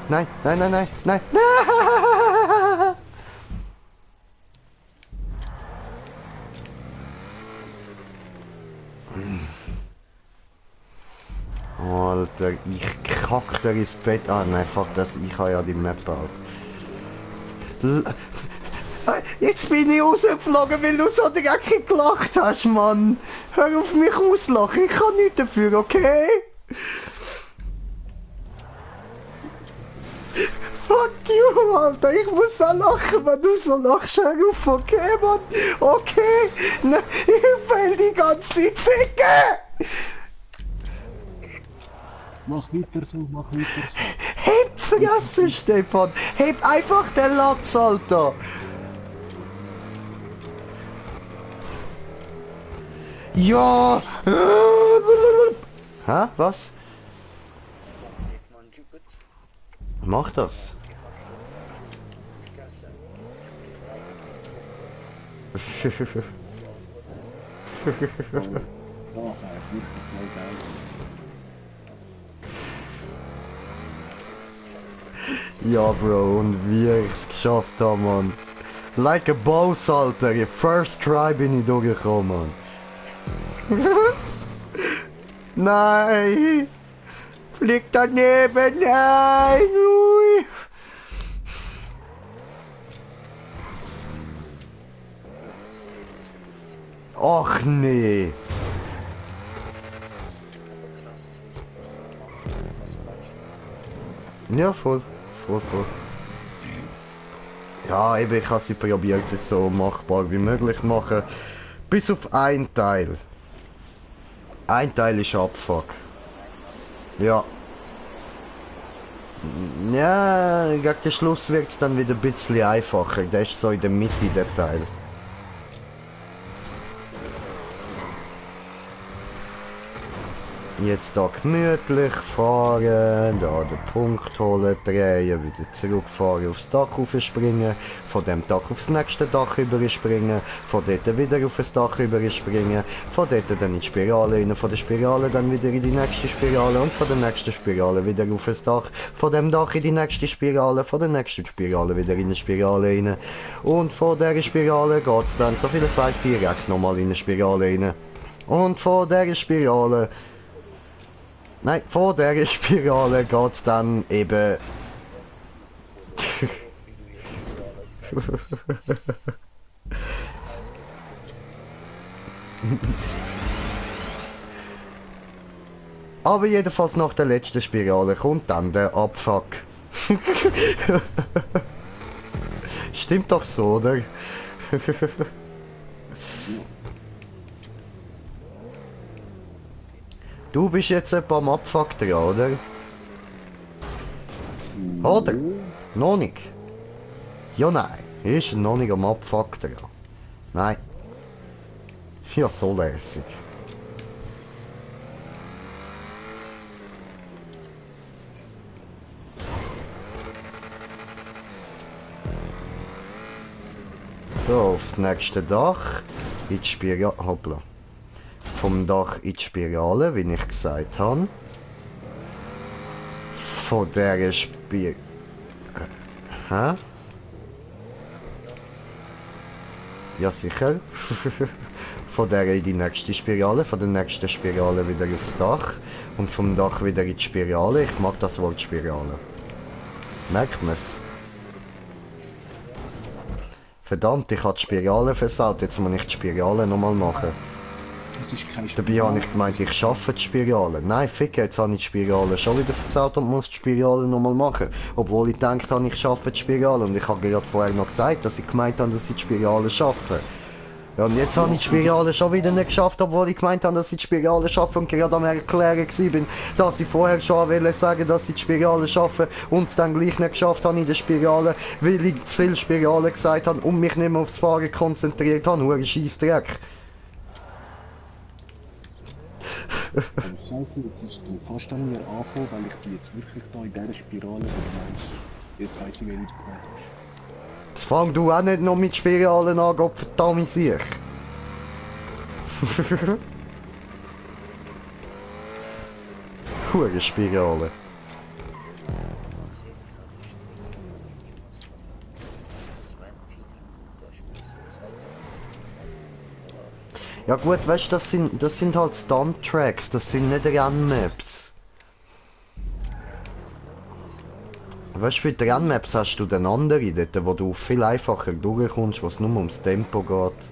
Nein, nein, nein, nein, nein, nein! Alter, ich kack da ins Bett. Ah, nein, fuck das, ich habe ja die Map gebaut. Jetzt bin ich rausgeflogen, weil du so dreckig gelacht hast, Mann. Hör auf mich auslachen, ich kann nichts dafür, okay? Fuck you, Alter, ich muss auch lachen, wenn du so lachst. Hör auf, okay, Mann? Okay? Nein, ich will die ganze Zeit ficken! Mach weiter so, mach weiter so. Heb die Fresse, Stefan! Heb einfach den Latz, Alter! Ja! Hä? Was? Jetzt mal einen Jupit. Mach das. Ich hab schon gegessen. Das ist wirklich mal geil. Ja, Bro, und wie ich's geschafft habe, Mann. Like a boss, Alter. First try bin ich durchgekommen, Mann. Nein! Flieg daneben, nein! Ui. Ach nee! Ja, voll. Voll. Ja, eben, ich habe sie probiert, es so machbar wie möglich machen. Bis auf ein Teil. Ein Teil ist Abfuck. Ja. Ja, gegen den Schluss wird es dann wieder ein bisschen einfacher. Der ist so in der Mitte, der Teil. Jetzt da gemütlich fahren, da den Punkt holen, drehen, wieder zurückfahren, aufs Dach raufspringen, von dem Dach aufs nächste Dach überspringen, von dort wieder auf das Dach überspringen, von dort dann in die Spirale rein, von der Spirale dann wieder in die nächste Spirale und von der nächsten Spirale wieder auf das Dach, von dem Dach in die nächste Spirale, von der nächsten Spirale wieder in eine Spirale rein und von der Spirale geht's dann, so viel ich weiss, direkt nochmal in eine Spirale rein und von der Spirale nein, vor der Spirale geht's dann eben. Aber jedenfalls nach der letzten Spirale kommt dann der Abfuck. Stimmt doch so, oder? Du bist jetzt etwa am Abfuck dran, oder? Oder? Noch nicht? Ja, nein. Ist noch nicht am Abfuck dran. Nein. Ja, so lässig. So, aufs nächste Dach. In die Spirale. Hoppla. Vom Dach in die Spirale, wie ich gesagt habe. Von der Spirale. Hä? Ja, sicher. Von der in die nächste Spirale, von der nächsten Spirale wieder aufs Dach. Und vom Dach wieder in die Spirale. Ich mag das Wort Spirale. Merkt man's? Verdammt, ich habe die Spirale versaut, jetzt muss ich die Spirale nochmal machen. Das ist kein Dabei habe ich gemeint, ich schaffe die Spirale. Nein, fick, jetzt habe ich die Spirale schon wieder versaut und muss die Spirale nochmal machen. Obwohl ich gedacht habe, ich schaffe die Spirale. Und ich habe gerade vorher noch gesagt, dass ich gemeint habe, dass ich die Spirale schaffe. Ja, und jetzt habe ich die Spirale schon wieder nicht geschafft, obwohl ich gemeint habe, dass ich die Spirale schaffe und gerade am Erklären bin, dass ich vorher schon wollte sagen, dass ich die Spirale schaffe und es dann gleich nicht geschafft habe in der Spirale, weil ich zu viel Spirale gesagt habe und mich nicht mehr aufs Fahren konzentriert habe. Nur ein Scheissdreck. Scheiße, jetzt ist du fast an mir angekommen, weil ich bin jetzt wirklich da in dieser Spirale, wo du meinst. Jetzt weiss ich, wer du gemeint hast. Jetzt fang du auch nicht noch mit Spiralen an, Gott verdammt sich. Hure Spirale. Ja gut, weißt du, das sind halt Stunt-Tracks, das sind nicht Rennmaps. Weißt du, für die Rennmaps hast du den anderen, dort, wo du viel einfacher durchkommst, wo es nur ums Tempo geht.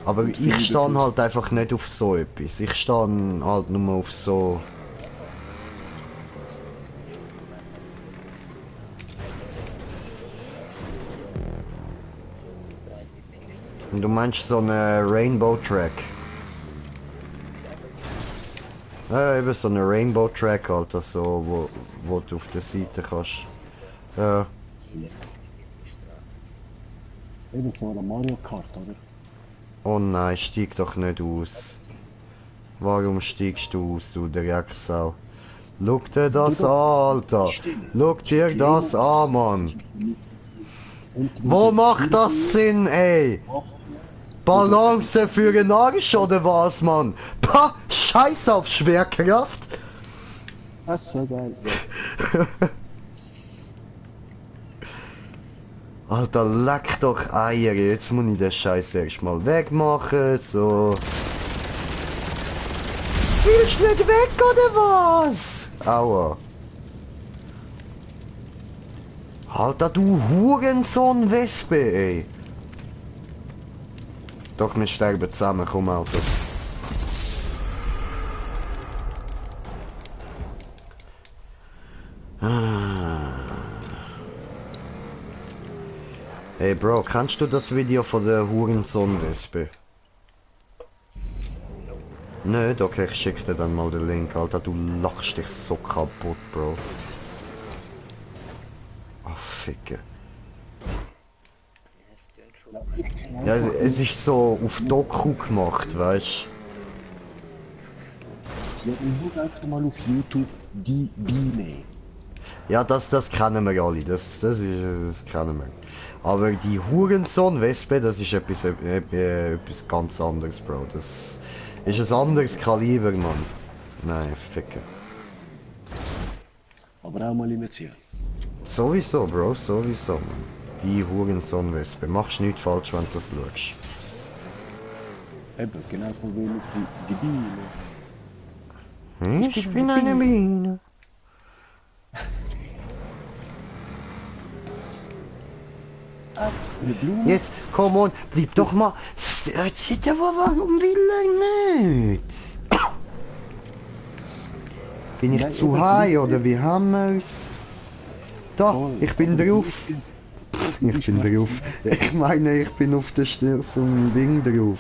Aber ich stehe halt einfach nicht auf so etwas. Ich stehe halt nur auf so... Und du meinst so einen Rainbow Track? Ja, eben so einen Rainbow Track, Alter, so, wo du auf der Seite kannst. Ja. Eben so eine Mario Kart, oder? Oh nein, steig doch nicht aus. Warum steigst du aus, du Drecksau? Schau dir das an, Alter! Schau dir das an, Mann! Wo macht das Sinn, ey? Balance für den Arsch oder was, Mann? Pah, scheiß auf Schwerkraft! Das ist so geil. Alter, leck doch Eier, jetzt muss ich den Scheiß erstmal wegmachen, so. Willst du nicht weg, oder was? Aua. Alter, du Hurensohn Wespe, ey. Doch, wir sterben zusammen, komm, Auto. Hey Bro, kennst du das Video von der Hurensohn-Wespe? Nicht? Okay, ich schick dir dann mal den Link, Alter. Du lachst dich so kaputt, Bro. Oh, Ficke. Ja, es ist so auf Doku gemacht, weißt Ja, ich schau einfach mal auf YouTube die Biene. Ja, das kennen wir alle, das kennen wir. Aber die Hurensohn-Wespe, das ist etwas ganz anderes, Bro. Das ist ein anderes Kaliber, Mann. Nein, Ficke. Aber auch mal imitieren. Sowieso, Bro, sowieso, Mann. Die Hurensohn-Wespe. Machst nichts falsch, wenn du das schaust. Eben, genauso wenig wie die Biene. Ich bin eine Biene. Eine Blume? Jetzt, komm on, bleib doch mal. Aber warum will er nicht? Bin ich Nein, zu eben, high oder wie haben wir uns? Da, Voll. ich bin Aber drauf. Ich bin drauf. Ich meine, ich bin auf der Stirn vom Ding drauf.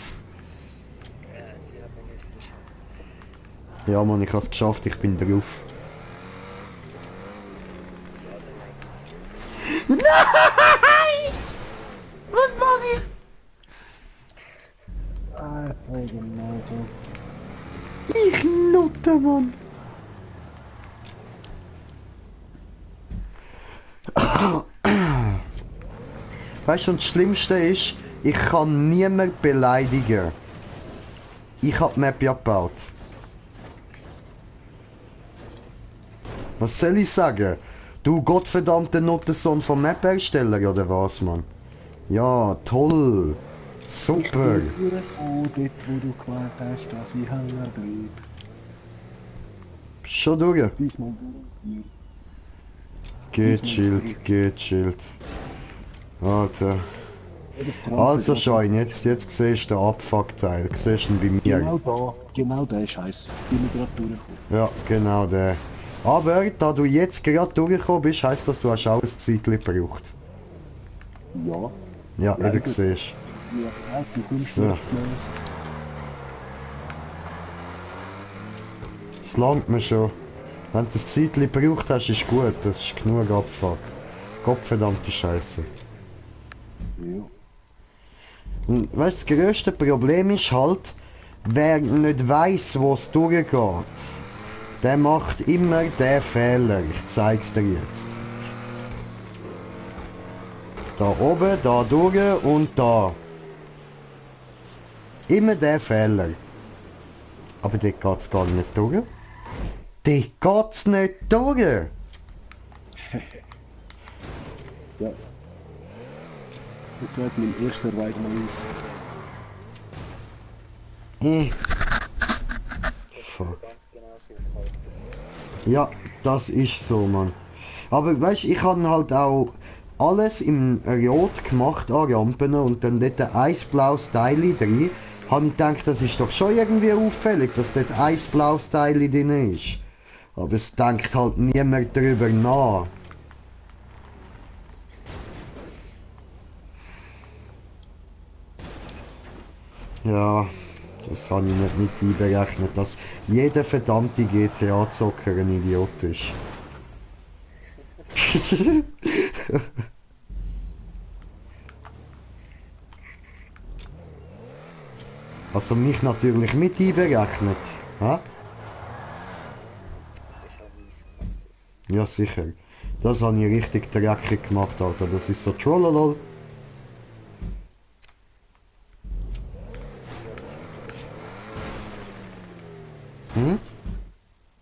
Sie haben es geschafft. Ja, Mann, ich hab's geschafft, ich bin drauf. Nein! Was mach ich? Einfach genau so. Ich nutte, Mann. Weißt du, und das Schlimmste ist, ich kann niemand beleidigen. Ich hab die Map ja gebaut. Was soll ich sagen? Du gottverdammter Nuttensohn vom Map-Hersteller oder was, Mann? Ja, toll. Super. Ich bin durchgekommen, dort wo du gemeint hast, dass ich hängen bleibe. Schon durch. Diesmal durch. Geht, chillt, geht, chillt. Alter. Also Schein, jetzt siehst du den Abfuckteil. Siehst du ihn bei mir? Genau der Scheiß. Bin ich gerade durchgekommen. Ja, genau der. Aber da du jetzt gerade durchgekommen bist, heisst das, du hast auch ein Zeitchen gebraucht. Ja. Ja, Leider. eben siehst Ja, du kommst So. jetzt mal. es langt mir schon. Wenn du das Zeitchen gebraucht hast, ist gut. Das ist genug Abfuck. Gottverdammte Scheiße. Ja. Und weißt, das grösste Problem ist halt, wer nicht weiss, wo es durchgeht, der macht immer den Fehler. Ich zeig's dir jetzt. Da oben, da durch und da. Immer der Fehler. Aber dort geht's gar nicht durch. Dort geht's nicht durch. Ja. Das sollte mein erster Ride mal ist. Fuck. Ganz genau so gehalten. Ja, das ist so, Mann. Aber weißt, ich habe halt auch alles im Rot gemacht an Rampen und dann dort ein blaues Teil drin. Habe ich gedacht, das ist doch schon irgendwie auffällig, dass dort ein blaues Teil drin ist. Aber es denkt halt niemand darüber nach. Ja, das habe ich nicht mit einberechnet, dass jeder verdammte GTA-Zocker ein Idiot ist. Also mich natürlich mit einberechnet. Ha? Das ist auch mies gemacht. Ja, sicher. Das habe ich richtig dreckig gemacht, Alter. Das ist so Trollolol. Hm?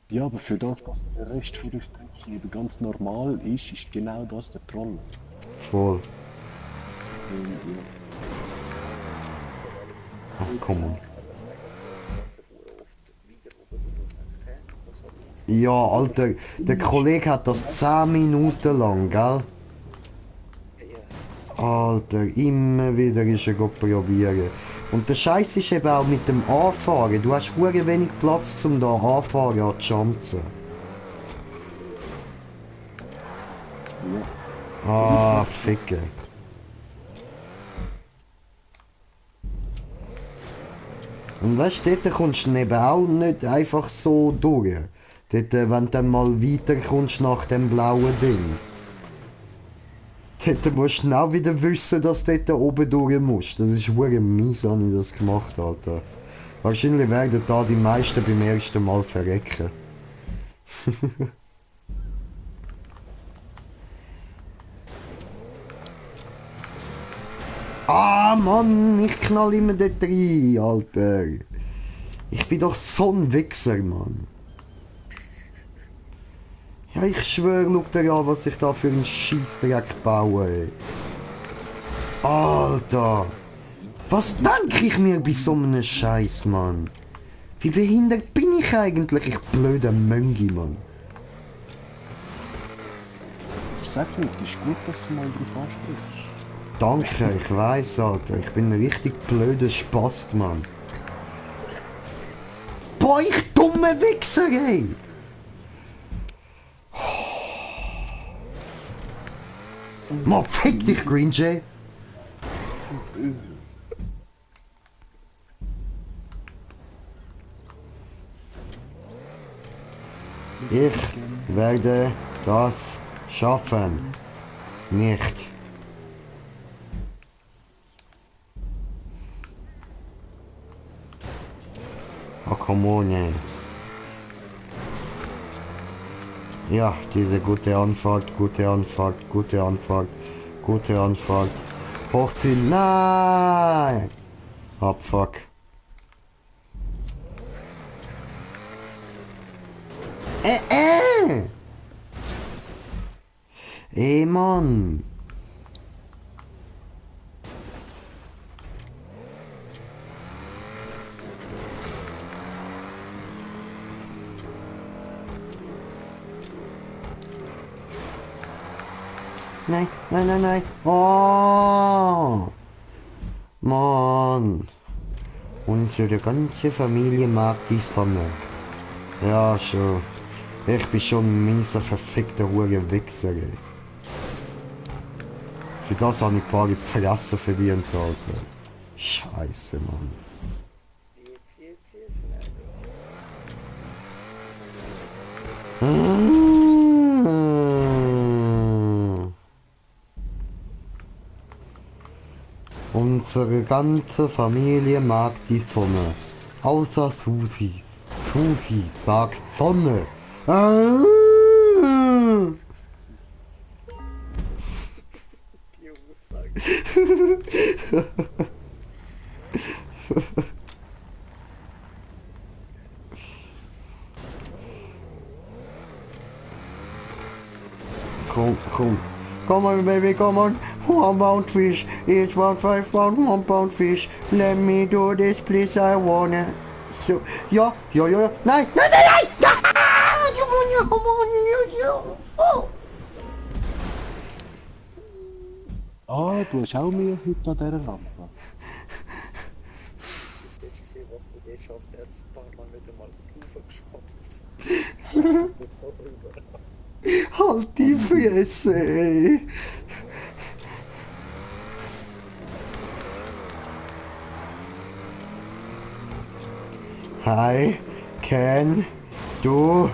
Ja, aber für das, dass der Rest von der Strecke eben ganz normal ist, ist genau das der Troll. Voll. Ja. Ach, komm on. Das wurde oft wieder oben gemacht. Hä? Was hat jetzt? Ja, Alter, der Kollege hat das 10 Minuten lang, gell? Ja, Alter, immer wieder ist er probieren. Und der Scheiß ist eben auch mit dem Anfahren. Du hast hure wenig Platz zum da anfahren an die Schanze. Ja. Ah, Ficke. Und weißt du, dort kommst du eben auch nicht einfach so durch. Dort, wenn du dann mal weiter kommst nach dem blauen Ding. Dort musst du auch wieder wissen, dass du dort oben durch musst. Das ist hure mies, habe ich das gemacht, Alter. Wahrscheinlich werden da die meisten beim ersten Mal verrecken. Ah, Mann, ich knall immer dort rein, Alter. Ich bin doch so ein Wichser, Mann. Ja, ich schwöre, schau dir an, was ich da für einen Scheissdreck baue, ey. Alter. Was denke ich mir bei so einem Scheiß, Mann? Wie behindert bin ich eigentlich, ich blöder Möngi, Mann? Sag nicht, ist gut, dass du mal drauf ansprichst. Danke, ich weiß, Alter. Ich bin ein richtig blöder Spast, Mann. Boah, ich dumme Wichser, ey! Mann, fick dich, Green Jay! Ich werde das schaffen. Nicht. Oh, come on, ey. Ja, diese gute Anfahrt, gute Anfahrt, gute Anfahrt, gute Anfahrt. Hochziehen, nein! Abfuck. Äh! Ey, Mann! nein, nein, nein, nein. Oh! Mann! Unsere ganze Familie mag die Sonne. Ja, schon. Ich bin schon ein mieser, verfickter Wichser, ey. Für das habe ich ein paar Fresse verdient, Alter. Scheiße, Mann. Jetzt, nein. Unsere ganze Familie mag die Sonne. Außer Susi. Susi sagt Sonne. Die Jungs sagen. Come, come. Come on, baby, come on. 1 pound fish. Each pound 5 pound, 1 pound fish. Let me do this, please, I wanna. So, ja. Nein, nein, nein, nein! Oh. Ah, du hast auch Mühe heute an dieser Rampe. Das hättest gesehen, was der schafft. Er hat es ein paar Mal nicht einmal raufgeschafft. Halt die Fresse, ey. I can do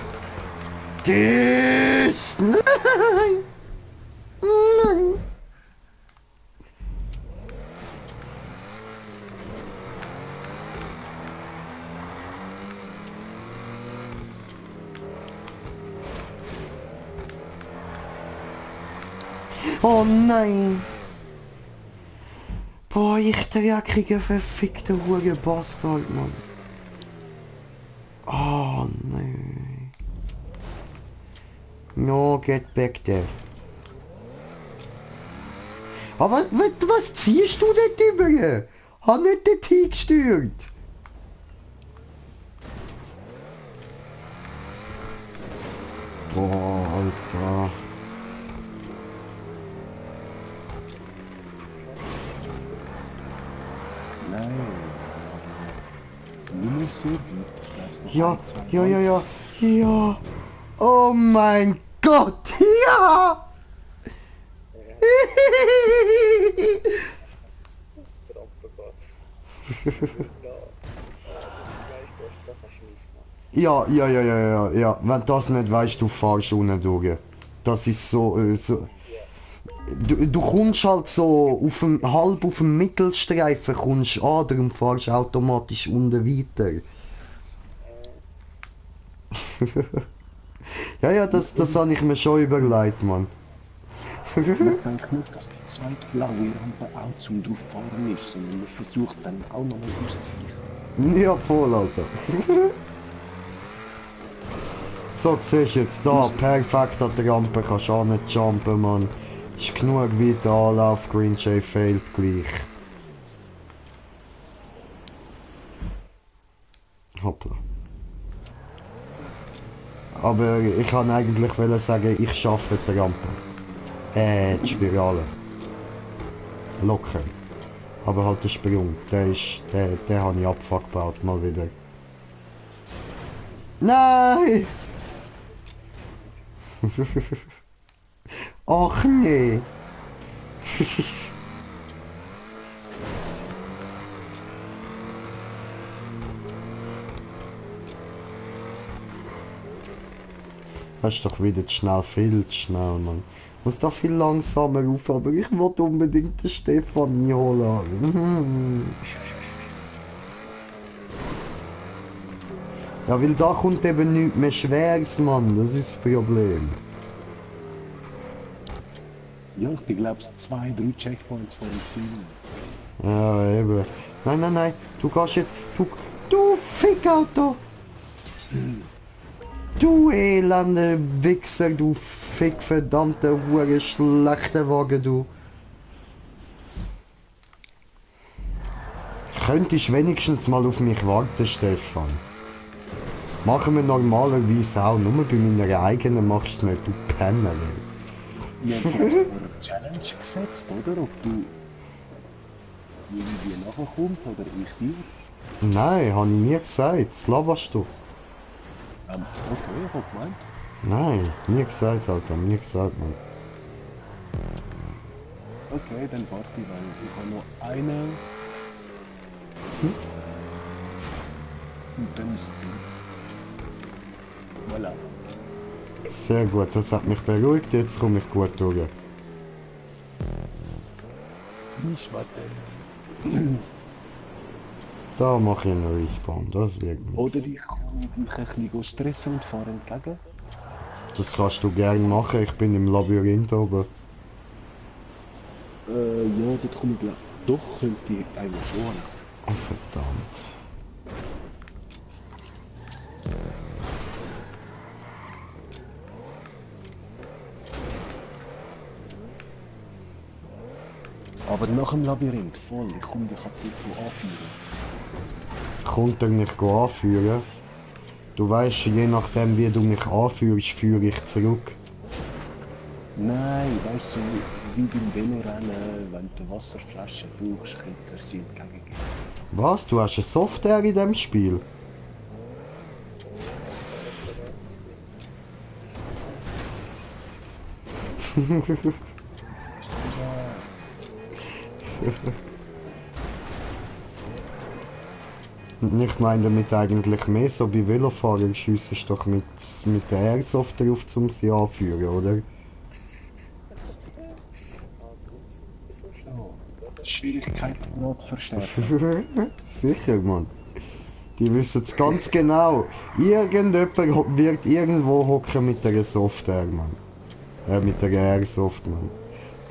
this. Nein. Nein. Oh nein! Boah, ich dreckiger, verfickter Bastard, Mann. Oh nein. No, get back there. Aber was ziehst du dort über? Hat nicht den Tee gestört. Boah, Alter. Nein. Nur sehr gut. Ja. Ja. Oh mein Gott, ja! Das ist auf der Ampelbad. Ja, du weißt, das hast du mies gemacht. Ja. Wenn du das nicht weißt, du fahrst unten durch. Das ist so, Du kommst halt so halb auf dem Mittelstreifen kommst an, darum fahrst du automatisch unten weiter. Ja, das habe ich mir schon überlegt, Mann. Ich denke nicht, dass die zweite blaue Rampe auch zum Drauffahren ist, sondern man versucht dann auch nochmal auszuweichen. Ja, voll, Alter. So, siehst du jetzt da, perfekt an der Rampe, kannst du auch nicht jumpen, Mann. Ist genug weiter Anlauf, Green Jay fehlt gleich. Hoppla. Aber ich kann eigentlich sagen, ich schaffe die Rampe. Die Spirale. Locker. Aber halt der Sprung, der habe ich abgebaut, mal wieder. Nein! Ach nee! Das ist doch wieder zu schnell, viel zu schnell, Mann. Ich muss da viel langsamer rauf, aber ich wollte unbedingt den Stefan einholen. Ja, weil da kommt eben nichts mehr Schweres, Mann, das ist das Problem. Ja, ich bin glaube ich 2, 3 Checkpoints vor dem Ziel. Ja, eben. Nein, du gehst jetzt, du Fickauto! Du elende Wichser, du fickverdammter, hure schlechter Wagen, du. Könntest wenigstens mal auf mich warten, Stefan. Machen wir normalerweise auch, nur bei meiner eigenen machst du es nicht, du Penner. Ja, Challenge gesetzt, oder? Ob du irgendwie nachher kommst oder ich dir. Nein, habe ich nie gesagt. Was laberst du? Okay, ich hab gemeint. Nein, nie gesagt, Alter. Nie gesagt, Mann. Okay, dann warte ich, weil ich habe noch eine. Und dann ist es. Voilà. Sehr gut, das hat mich beruhigt. Jetzt komme ich gut durch. Ich warte. Da mache ich einen Respawn. Das wird Oder nichts. ich kann dich ein bisschen stressen und fahre entgegen. Das kannst du gerne machen. Ich bin im Labyrinth oben. Ja, dort komme ich gleich. Doch, könnte ich eigentlich schon. Oh, verdammt. Aber nach dem Labyrinth, voll. Ich komme dich ab dort anführen. Kommt er mich anführen? Du weißt, je nachdem wie du mich anführst, führe ich zurück. Nein, weißt du, wie beim Velorennen, wenn du Wasserflasche brauchst, könnte er sie entgegengeben. Was? Du hast eine Software in dem Spiel? Ich meine damit eigentlich mehr so bei Velofahrern schiessest doch mit der Airsoft drauf, um sie anführen, oder? Schwierigkeitsgrad verstärken. Sicher, Mann. Die wissen es ganz genau. Irgendjemand wird irgendwo hocken mit der Software, Mann. Mit der Airsoft, Mann.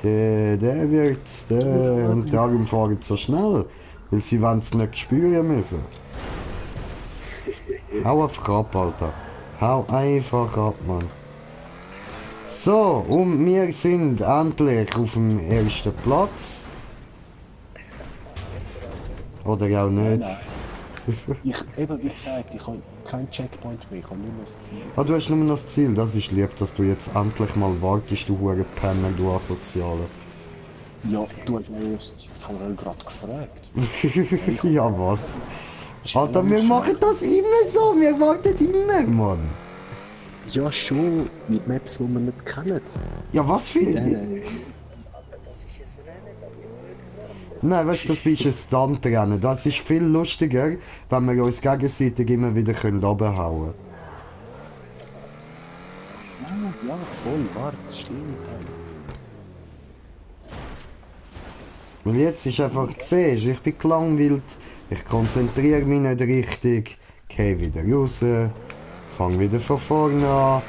Der wird's, und darum fahren sie so schnell. Weil sie es nicht spüren müssen. Hau einfach ab, Alter. Hau einfach ab, Mann. So, und wir sind endlich auf dem ersten Platz. Oder auch nicht. Nein. Eben wie gesagt, ich habe keinen Checkpoint mehr, ich habe nur noch das Ziel. Ah, du hast nur noch das Ziel. Das ist lieb, dass du jetzt endlich mal wartest, du hure Penner, du Asoziale. Ja, du hast mich erst vorher gerade gefragt. Ja, was? Alter, wir machen das immer so. Wir warten immer, Mann. Ja, schon, mit Maps, die wir nicht kennen. Ja, was für... Alter, das ist ein Rennen, da wird nicht warten. Nein, weißt du, das ist ein Stuntrennen. Das ist viel lustiger, wenn wir uns gegenseitig immer wieder runterhauen können. Ja, voll, warte, stimmt. Und jetzt ist einfach, siehst du, ich bin gelangweilt, ich konzentriere mich nicht richtig, gehe wieder raus, fange wieder von vorne an,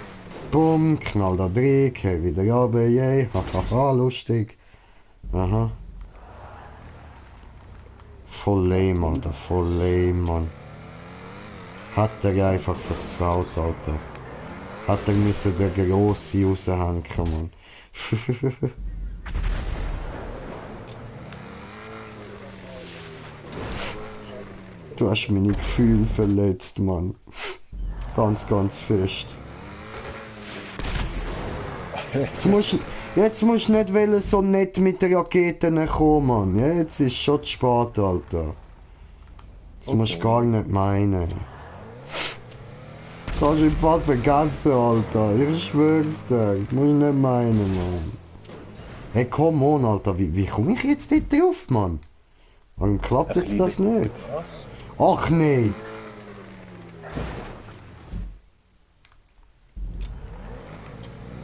bumm, knall da drin, gehe wieder runter, yay, hahaha, lustig. Aha. Voll lame, Alter, voll lame, Mann. Hat er einfach versaut, Alter. Hat er müssen der Grosse raushängen, Mann. Du hast meine Gefühle verletzt, Mann. Ganz, ganz fest. Jetzt musst du nicht wollen, so nett mit den Raketen kommen, Mann. Jetzt ist schon zu spät, Alter. Das musst du gar nicht meinen. Das hast du im Fall vergessen, Alter. Ich schwör's dir. Das musst du nicht meinen, Mann. Hey, komm on, Alter. Wie komme ich jetzt dort drauf, Mann? Warum klappt jetzt das nicht? Ach nee!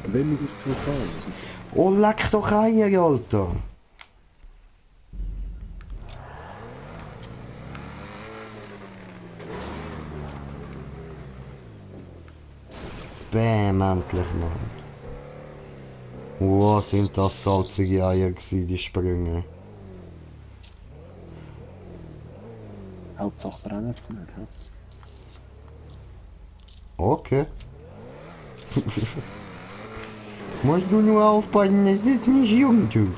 Wenn wir zu fahren. Oh, leck doch Eier, Alter! Bäm, endlich, Mann. Wow, sind das salzige Eier gewesen, die Sprünge. Hauptsache brennen sie nicht, hä? Okay. Musst du nur aufpassen, dass das nicht jung tut.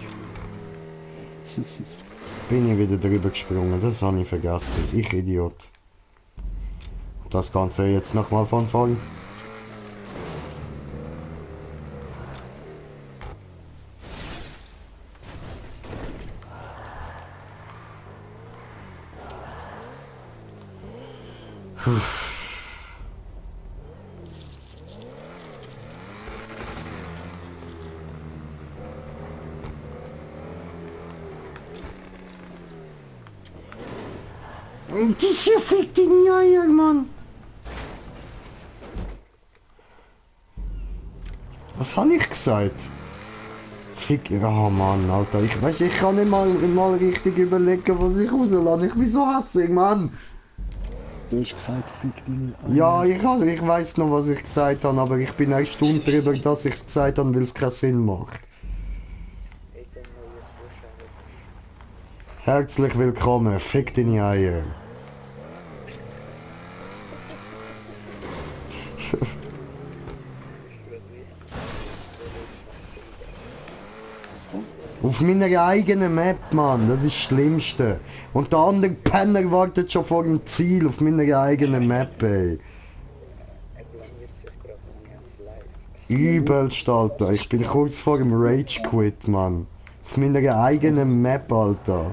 Bin ich wieder drüber gesprungen, das habe ich vergessen. Ich Idiot. Das Ganze jetzt nochmal von vorn. Das hier fickt in die Eier, Mann. Was habe ich gesagt? Fick, oh Mann, Alter. Ich weiß, ich kann nicht mal richtig überlegen, was ich rauslasse. Ich bin so hässlich, Mann. Du hast gesagt, fick deine Eier. Ja, ich weiß noch, was ich gesagt habe, aber ich bin eine Stunde drüber, dass ich es gesagt habe, weil es keinen Sinn macht. Hey, der neue Zuschauer ist Herzlich willkommen, fick deine Eier. gerade wichtig. Auf meiner eigenen Map, Mann, das ist das Schlimmste. Und der andere Penner wartet schon vor dem Ziel auf meiner eigenen Map, ey. Er blamiert sich gerade noch ganz live. Übelst, Alter. Ich bin kurz vor dem Rage Quit, Mann. Auf meiner eigenen Map, Alter.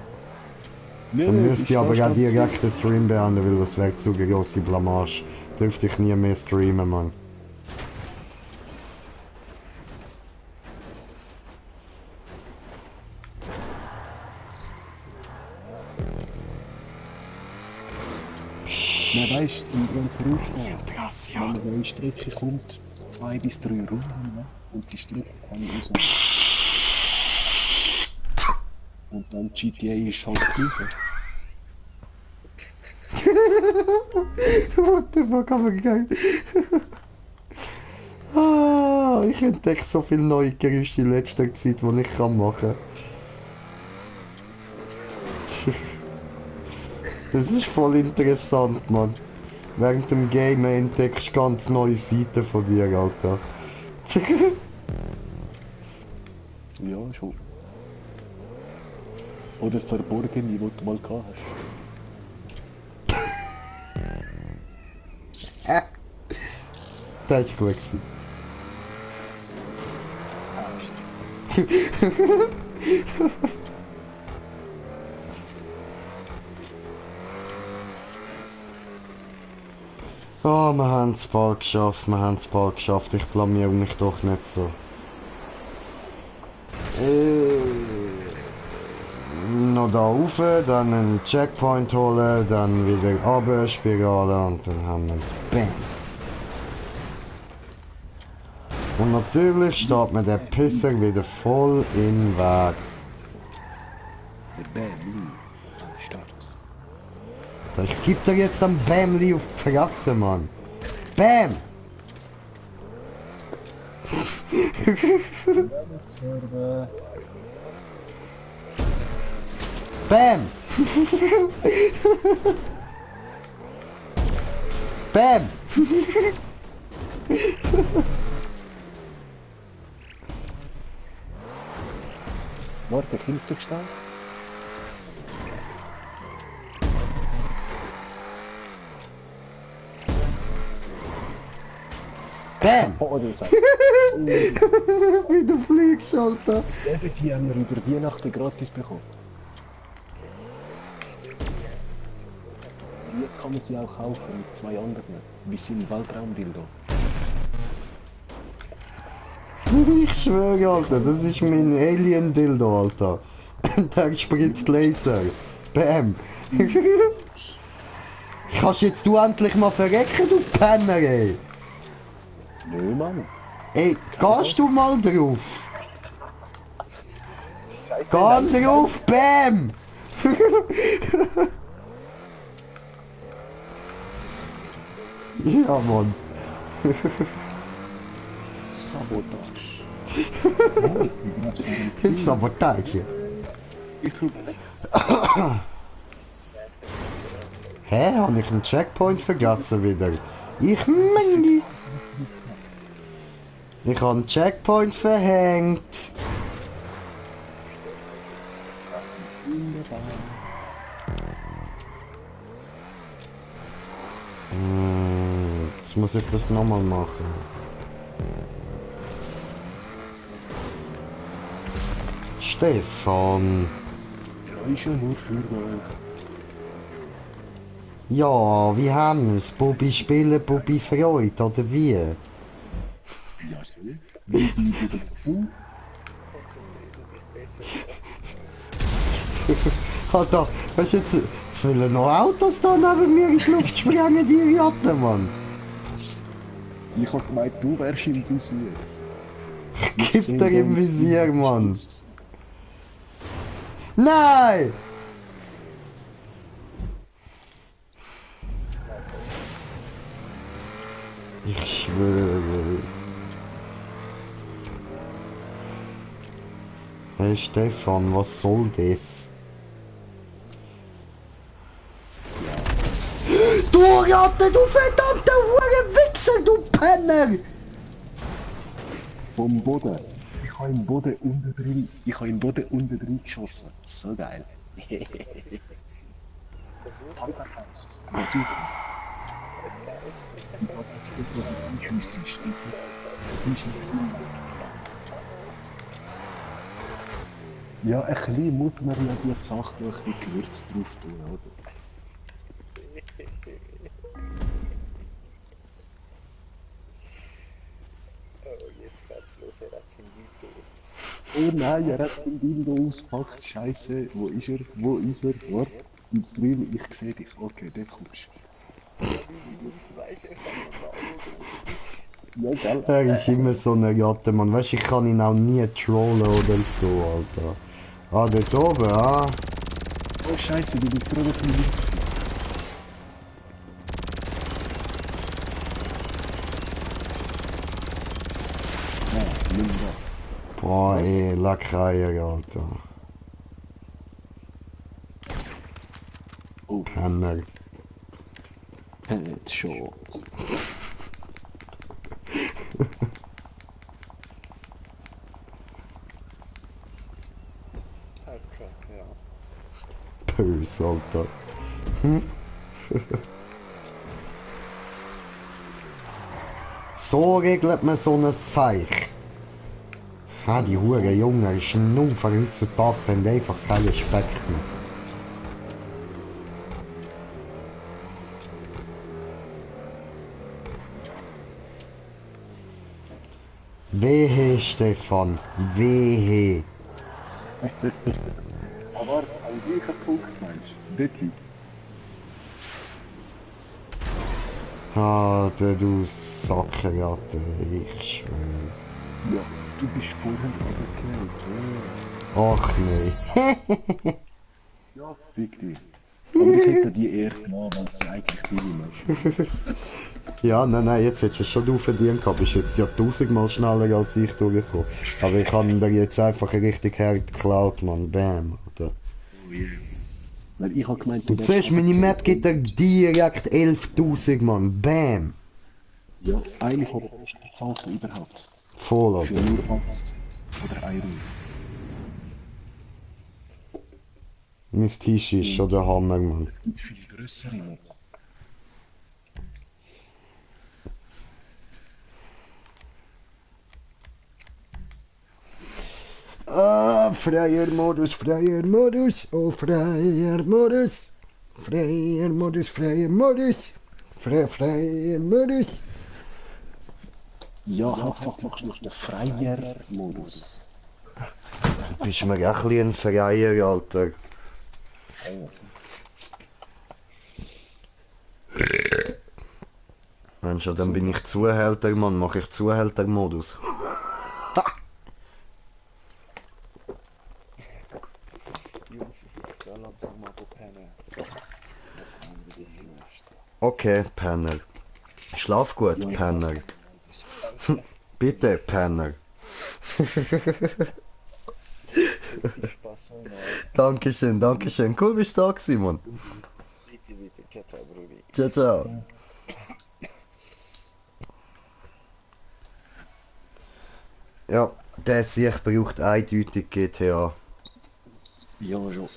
Dann müsste ich aber auch direkt den Stream beenden, weil das wäre zu grosse Blamage. Dürfte ich nie mehr streamen, Mann. Na weißt du, im Grand Prix, wenn Konzentration. eine neue Strecke kommt, 2 bis 3 Runden, ne? Und die Strecke kann raus. Und dann GTA ist halt gleich. What the fuck, aber geil. Ah, ich entdecke so viele neue Gerüchte in letzter Zeit, die ich machen kann. Das ist voll interessant, Mann. Während dem Game entdeckst du ganz neue Seiten von dir, Alter. Ja, schon. Oder verborgene, die du mal gehabt hast. Das war gut gewesen. Oh, wir haben es bald geschafft, Ich blamier mich doch nicht so. Noch da rauf, dann einen Checkpoint holen, dann wieder runter, Spirale und dann haben wir es. Bam! Und natürlich steht mir der Pisser wieder voll im Weg. Der Bam, Start. Ich geb dir jetzt ein Bämli auf die Fresse, Mann. Bam! Bam! Bam! Warte, hilft du schnell? Bam! Oh, das ist Wie du fliegst, Alter. die haben wir über Weihnachten gratis bekommen. Jetzt kann man sie auch kaufen mit 2 anderen. Wie sind Weltraumdildo. Ich schwöre, Alter, das ist mein Alien-Dildo, Alter. Der spritzt Laser. Bam! Kannst jetzt du endlich mal verrecken, du Penner, ey? Nö, Mann. Ey, gehst du mal drauf? Geh drauf, Bam! Ja, Mann. Sabotage. Ist Sabotage. Hä? Habe ich einen Checkpoint vergessen wieder? Ich meine. Ich habe einen Checkpoint verhängt. Jetzt muss ich das nochmal machen. Stefan. Ja, ist ja nur Feuerwerk. Ja, wie haben wir's? Bobby spielen, Bobby Freude, oder wie? Ja, schön. Wie bei der Fu. Konzentrier du dich besser auf Alter, weißt du, jetzt wollen noch Autos da neben mir in die Luft sprengen, die Idioten, Mann. Ich hab gemeint, du wärst im Visier. Gib dir im Visier, Mann. Nein! Ich schwöre. Hey Stefan, was soll das? Du Ratte, du verdammter Wichser, du Penner! Vom Boden. Ich habe im Boden unten drin geschossen. So geil. Panzerfaust. Was ist das? Ist jetzt noch ein Einschüsse. Ja, ein bisschen muss man ja die Sache noch ein bisschen Gewürz drauf tun, oder? Oh, jetzt geht's los, er hat sein Video. Oh nein, er hat den Dildo ausgepackt. Scheiße, wo ist er? Wo ist er? Warte, im Stream, ich sehe dich. Okay, dort kommst Das weiß ich du. Ja, gell? Er ist immer so eine Ratte, Mann. Weißt du, ich kann ihn auch nie trollen oder so, Alter. Ah, dort oben, ah. Oh Scheiße, du bist gerade auf dem Licht. Ja, nimm da. Boah, ey, Lackreier, Alter. Oh, Penner. Headshot. Headshot, ja. Böse, Alter. So regelt man so ein Zeich. Ah, die Huren Jungen, Schnupfer heutzutage haben einfach keinen Respekt mehr. Wehe, Stefan, wehe. Aber an welcher Punkt meinst du? Dort liegt. Alter, du Sackerratte, ich schwöre. Ja, du bist vorhin abgeklärt. Ach nee. Ja, fick dich. Aber ich hätte die Ehre genommen, weil sie eigentlich deine Menschen. Ja, nein, jetzt hättest du es schon du verdient gehabt. Bist jetzt ja 1000-mal schneller als ich durchgekommen. Aber ich habe dir jetzt einfach richtig hart geklaut, Mann. Bam, Alter. Oh yeah. Weil ich hab gemeint, Du siehst, meine Map gibt dir direkt 11.000, Mann. Bam. Ja, eigentlich hat er nicht bezahlt überhaupt. Voll, Für Alter. nur 1 Cent oder 1 Euro. Mein Tisch ist schon der Hammer, Mann. Es gibt viel größere Mobs. Ah, freier Modus, oh freier Modus, freier Modus, freier Modus. Ja, Hauptsache machst du noch den Freier-Modus. Du bist mir auch ein bisschen ein Freier, Alter. Mensch, ja, dann bin ich Zuhälter, Mann, mache ich Zuhälter-Modus. Jungs, ich gehe langsam mal pennen. Das haben wir wieder Lust. Okay, Penner. Schlaf gut, Penner. Bitte, Penner. Viel Spaß noch. Dankeschön, Dankeschön. Cool, bist du da gewesen, Mann. Bitte, bitte. Ciao, ciao, Brudi. Ciao, ciao. Ja, der sich braucht eindeutig GTA. Ja, schon.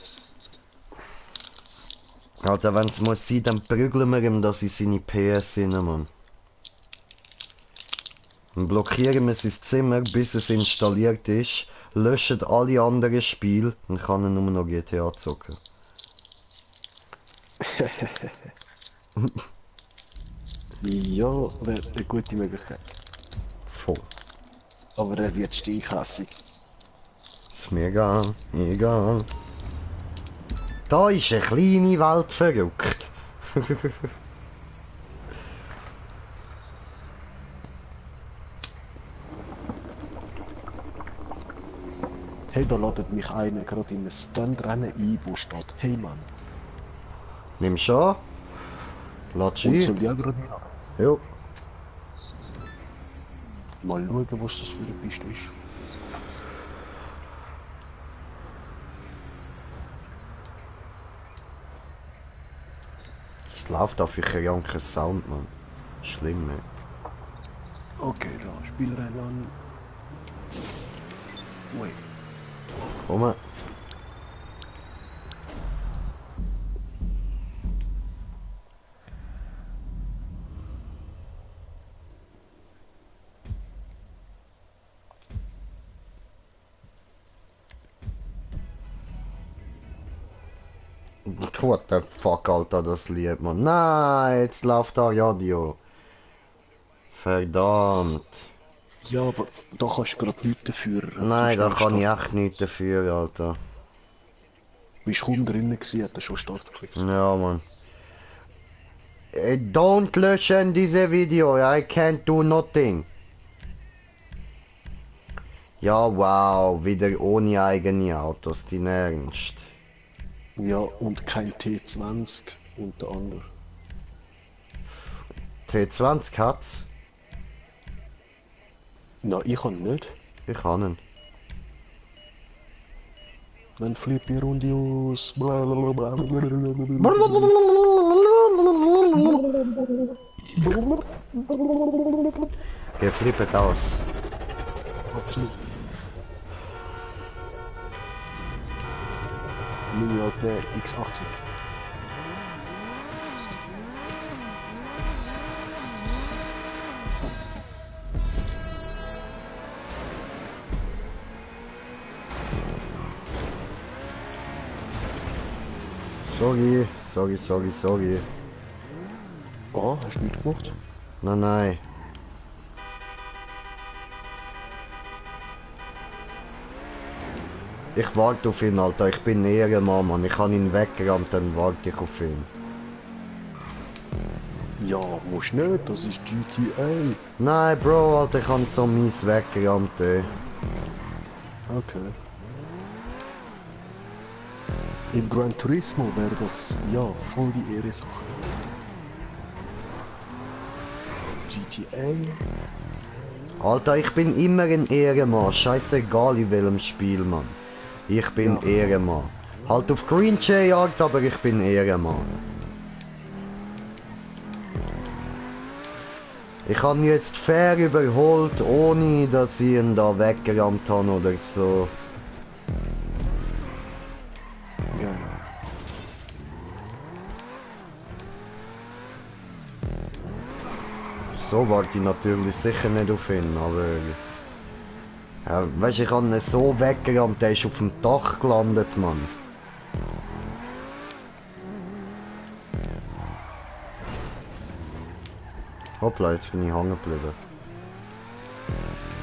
Alter, wenn es muss sein, dann prügeln wir ihm das in seine PS rein, Mann. Dann blockieren wir sein Zimmer, bis es installiert ist, löschen alle anderen Spiele, dann kann er nur noch GTA zocken. Ja, wäre eine gute Möglichkeit. Voll. Aber er wird stinkhassig. Ist mir egal, egal. Da ist eine kleine Welt verrückt. Hey, da ladet mich einer gerade in ein Stuntrennen ein, wo steht, hey Mann. Nimm schon. Lass Und ein. soll die auch gerade nicht haben. Jo. Mal schauen, was das für eine Piste ist. Es läuft auf ich kranken Sound, Mann. Schlimm, ne? Okay, da, Spielrennen an. Wait. Komm. What the fuck, Alter, das Lied, Mann. Nein, jetzt läuft da Radio. Verdammt. Ja, aber da kannst du gerade nichts dafür. Nein, da kann ich echt nichts dafür, Alter. Bist kaum drinnen gewesen, hat er schon Start geklickt. Ja, Mann. Don't löschen diese Video, I can't do nothing. Ja, wow, wieder ohne eigene Autos, die Ernst. Ja, und kein T20 unter anderem. T20 hat's. Na, ich kann nicht. Ich kann ihn. Dann flippt die Runde aus. Blablabla. Ihr flippet aus. Absolut. New York der X80. Sorry. Oh, hast du nicht gemacht? Nein. Ich warte auf ihn, Alter. Ich bin Ehrenmann, Mann. Ich kann ihn weggerammt, dann warte ich auf ihn. Ja, musst nicht, das ist GTA. Nein, Bro, Alter, ich kann so mies weggerammt, ey. Okay. Im Gran Turismo wäre das, ja, voll die Ehrensache. GTA? Alter, ich bin immer ein Ehrenmann. Scheißegal in welchem Spiel, Mann. Ich bin Ja. Ehrenmann. Halt auf Green J-Jagd, aber ich bin Ehrenmann. Ich habe ihn jetzt fair überholt, ohne dass ich ihn da weggerammt habe oder so. Geil. So warte ich natürlich sicher nicht auf ihn, aber... Ja, weißt, ich habe ihn so weggerammt, der ist auf dem Dach gelandet, Mann. Hoppla, jetzt bin ich hängen geblieben.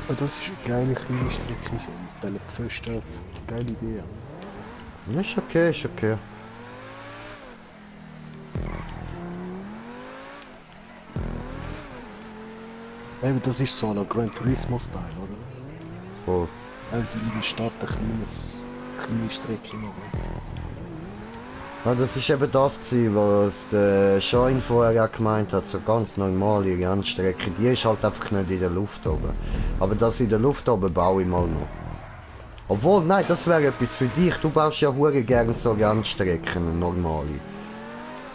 Das ist eine geile kleine Strecke, so mit diesen Pfosten. Geile Idee. Ist okay, ist okay. Eben, das ist so ein Gran Turismo-Style, oder? Voll. Halt in der Stadt eine kleine Strecke machen. Ja, das ist eben das gewesen, was der Schein vorher auch gemeint hat, so ganz normale Rennstrecke. Die ist halt einfach nicht in der Luft oben. Aber das in der Luft oben baue ich mal noch. Obwohl, nein, das wäre etwas für dich. Du baust ja hure gerne so Rennstrecken, normale.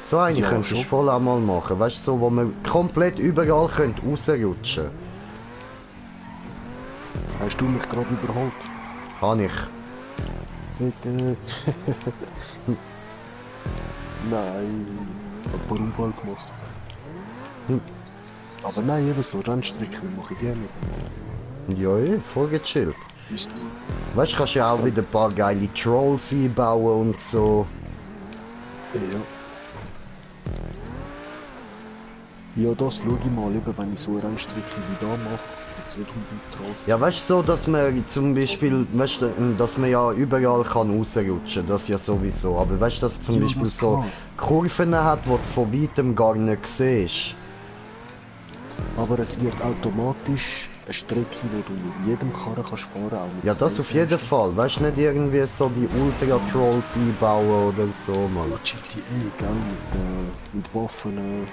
So eine Ja, könntest du schon. voll auch mal machen. Weißt du, so, wo man komplett überall könnte rausrutschen. Hast du mich gerade überholt? Habe ich. Bitte. Nein, ein paar Unfall gemacht. Hm. Aber nein, eben so Rennstrecken mache ich gerne. Ja, voll gechillt. Ist Weißt du, kannst ja auch wieder ein paar geile Trolls einbauen und so. ja. Ja, das schaue ich mal, eben, wenn ich so eine Rennstrecke wie da mache. Jetzt wirklich mit Trost. Ja, weißt du, so, dass man zum Beispiel, weißt du, dass man ja überall kann rausrutschen, das ja sowieso. Aber weißt du, dass zum Ja, Beispiel das so kann. Kurven hat, die du von weitem gar nicht siehst. Aber es wird automatisch eine Strecke, wo du mit jedem Karren kannst fahren, auch mit Ja, das auf jeden Fall. Weißt du, nicht irgendwie so die Ultra-Trolls einbauen oder so, Mann. Ja, GTA, gell, mit Waffen,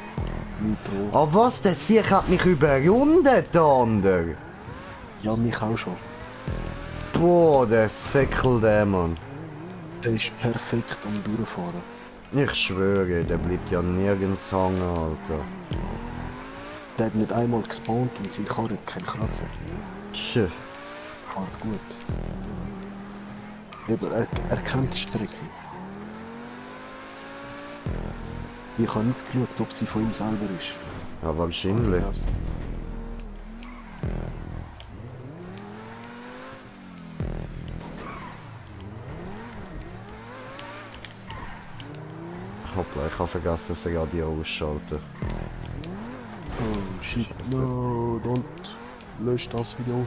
Nitro. Ah, was? Der Sieg hat mich überrundet, der andere. Ja, mich auch schon. Boah, der Säckel, der Mann. Der ist perfekt am Durchfahren. Ich schwöre, der bleibt ja nirgends hängen, Alter. Der hat nicht einmal gespawnt und sein Karren hat keinen Kratzer. Tschö. Fährt gut. Eben, er kennt die Strecke. Ich habe nicht geschaut, ob sie von ihm selber ist. Ja, wahrscheinlich. Das- Hoppla, ich habe vergessen, das Radio ausschalten. Oh shit, no, don't lösch das Video.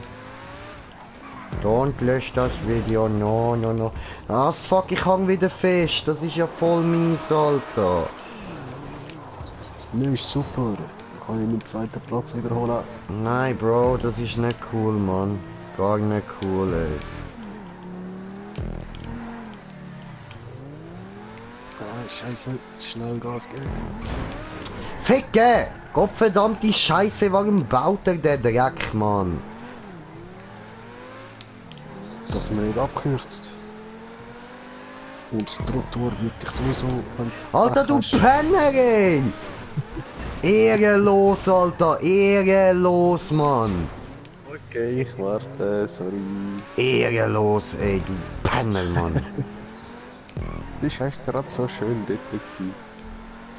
Don't lösch das Video, no, no, no. Ah, fuck, ich hang wieder fest. Das ist ja voll mies, Alter. Ne, ist super. Kann ich meinen zweiten Platz wiederholen. Nein, Bro, das ist nicht cool, Mann. Gar nicht cool, ey. Ah, scheiße, jetzt schnell Gas geben. Ficke! Gottverdammte Scheiße, warum baut er den Dreck, Mann? Dass man nicht abkürzt. Und das Trottoir wird dich sowieso... wenn Alter, du hast. Penner, ey! Ehrenlos, Alter, ehrenlos, Mann! Okay, ich warte, sorry. Ehrenlos, ey, du Penner, Mann! Das war echt gerade so schön dort gewesen.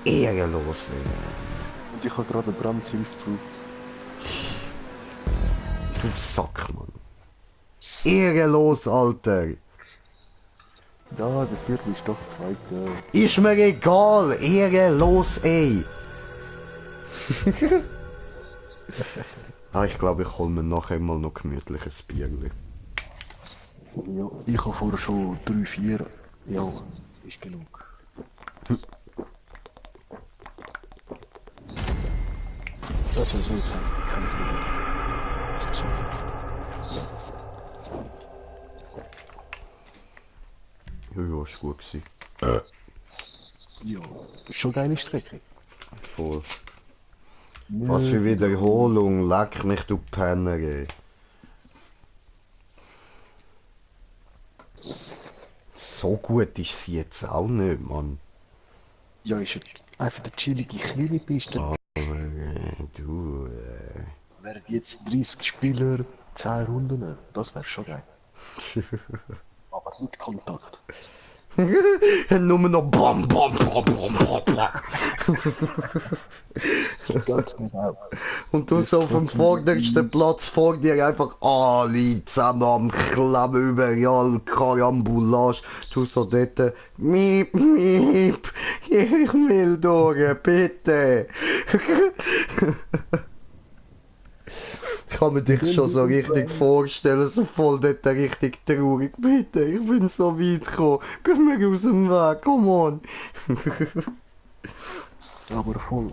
Ehrenlos, ey. Und ich habe gerade eine Bremshilfe gebraucht. Du Sack, Mann. Ehrenlos, Alter. Ja, der Viertel ist doch zweiter. Ist mir egal, ehrenlos, ey. Ah, ich glaube, ich hol mir nachher mal noch gemütliches Bierli. Ja, ich habe vorher schon 3, 4. Ja, ist genug. Das ist so kein Sinn. Ja, ja, ist gut gewesen. Ja, ist schon eine geile Strecke. Voll. Was für Wiederholung, leck mich, du Penner, ey. So gut ist sie jetzt auch nicht, Mann. Ja, ist einfach der chillige kleine Piste. Du, Wären jetzt 30 Spieler, 10 Runden, das wäre schon geil. Aber mit Kontakt. Nur noch bam, bam, bam, bam, bam, bam. Ganz genau. Und du so vom vordersten Platz vor dir einfach alle zusammen am Klemmen überall, Karambolage. Du so dort, miep, miep, ich will durch, bitte. Ich kann mir dich schon so richtig vorstellen, so voll dort richtig traurig. Bitte, ich bin so weit gekommen. Geh mir aus dem Weg, come on. Aber voll.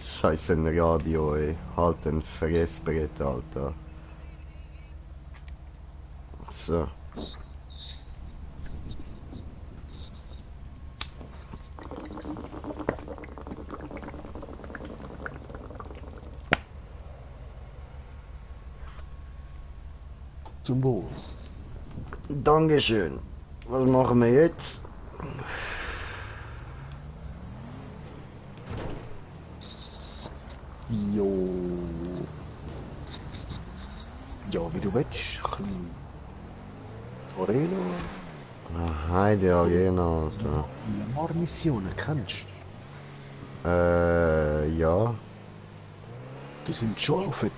Scheiße, ein Radio, ey. Halt ein Fressbrett, Alter. So. Zum Wohl. Dankeschön. Was machen wir jetzt? Jo. Ja, wie du willst. Ein bisschen Arena. Heide Arena, Alter. Lamar-Missionen kennst Ja. du? Die sind schon auf it.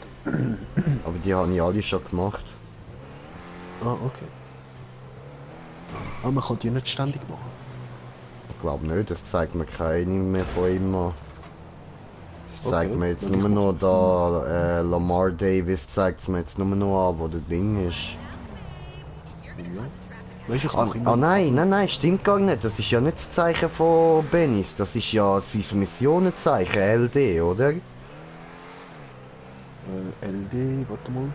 Aber die habe ich alle schon gemacht. Ah, okay. Aber man kann die nicht ständig machen. Ich glaube nicht, das zeigt mir keine mehr von ihm an. Es zeigt Okay, mir jetzt weil ich nur noch muss- da, Lamar Davis zeigt es mir jetzt nur noch an, wo der Ding ist. Ja. Weißt du, ich Ah, mache immer ah noch- nein, nein, nein, stimmt gar nicht. Das ist ja nicht das Zeichen von Benis, das ist ja sein Missionenzeichen, LD, oder? LD, warte mal.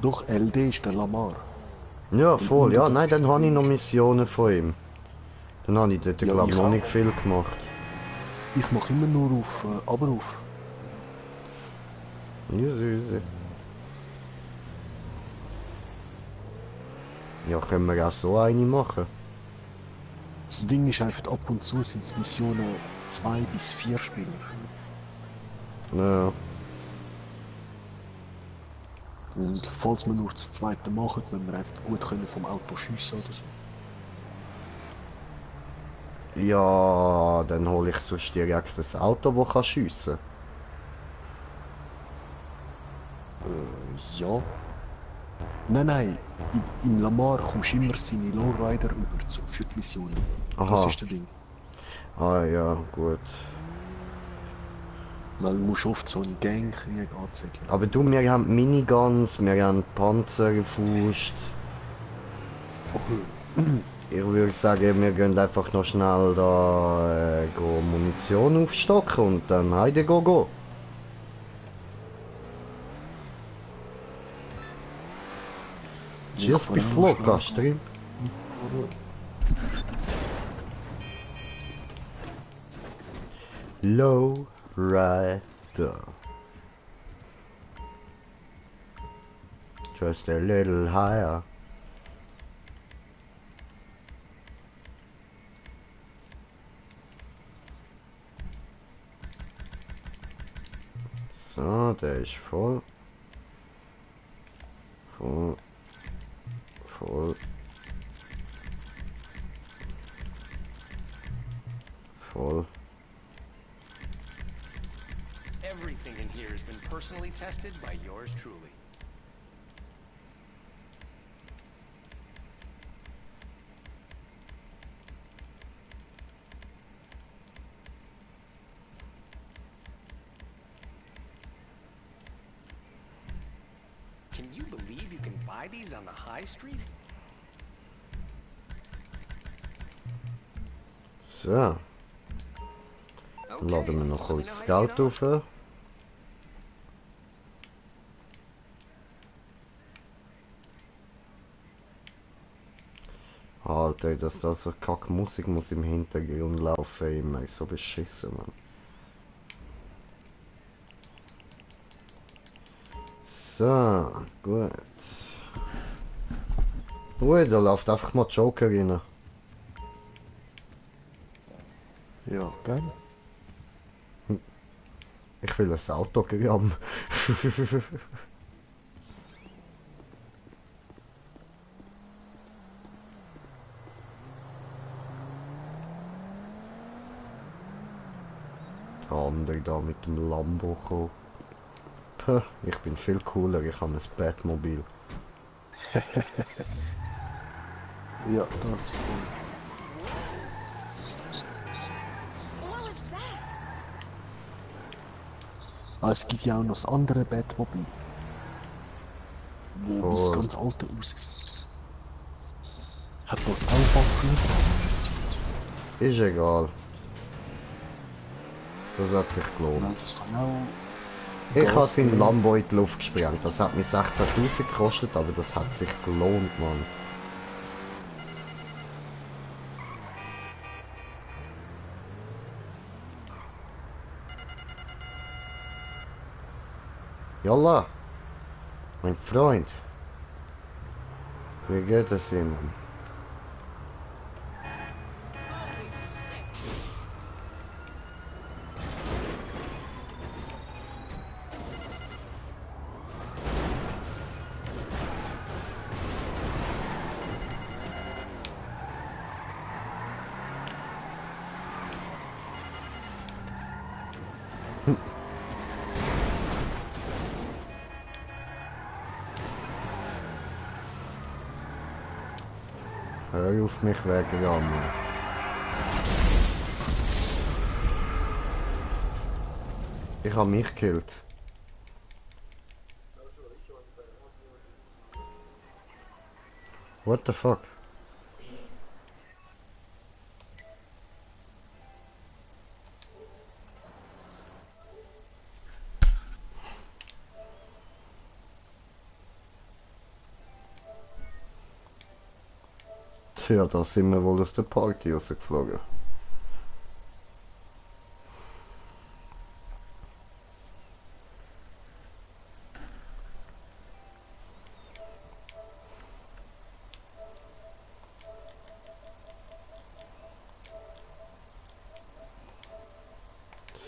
Doch, LD ist der Lamar. Ja, voll, ja, nein, dann habe ich noch Missionen von ihm. Dann habe ich dort, Ja, glaube ich, ich noch auch. nicht viel gemacht. Ich mache immer nur auf Abruf. Easy. Ja, können wir auch so eine machen. Das Ding ist einfach, ab und zu sind es Missionen 2 bis 4 Spieler. Ja, Und falls wir nur das zweite machen, wenn wir einfach gut können vom Auto schiessen oder so. ja, dann hole ich sonst direkt das Auto, das kann schiessen. Ja. Nein, im Lamar kommst du immer seine Lowrider über für die Missionen. Das Aha. ist das Ding. Ah ja, gut. Weil du musst oft so einen Gangkrieg anzetteln. Aber du, wir haben Miniguns, wir haben Panzerfaust. Ich würde sagen, wir gehen einfach noch schnell da go Munition aufstocken und dann heide go. Schieß bei Flugast drin. Low Rider. Just a little higher. So, der ist voll. Voll. Everything in here has been personally tested by yours truly. Can you believe you can buy these on the high street? So, dann laden wir noch kurz das Geld auf. Alter, dass da so kack Musik muss im Hintergrund laufen, immer so beschissen, Mann. So, gut. Ui, da läuft einfach mal Joker rein. Ja, geil. Ich will ein Autogramm. Der andere da mit dem Lambo gekommen. Puh, ich bin viel cooler, ich habe ein Batmobil. Ja, das voll. What was that? Ah, es gibt ja auch noch das andere Batmobil. Wo wie das Voll. ganz alte aussieht. Hat das auch Waffen dran? Ist egal. Das hat sich gelohnt. Weil das kann auch... Ich habe Gas seinen geben. Lambo in die Luft gesprengt. Das hat mir 16.000 gekostet, aber das hat sich gelohnt, Mann. Jalla, mein Freund. Wie geht es Ihnen? Hör auf mich wegrammen. Ich habe mich gekillt. What the fuck? Tja, da sind wir wohl aus der Party rausgeflogen.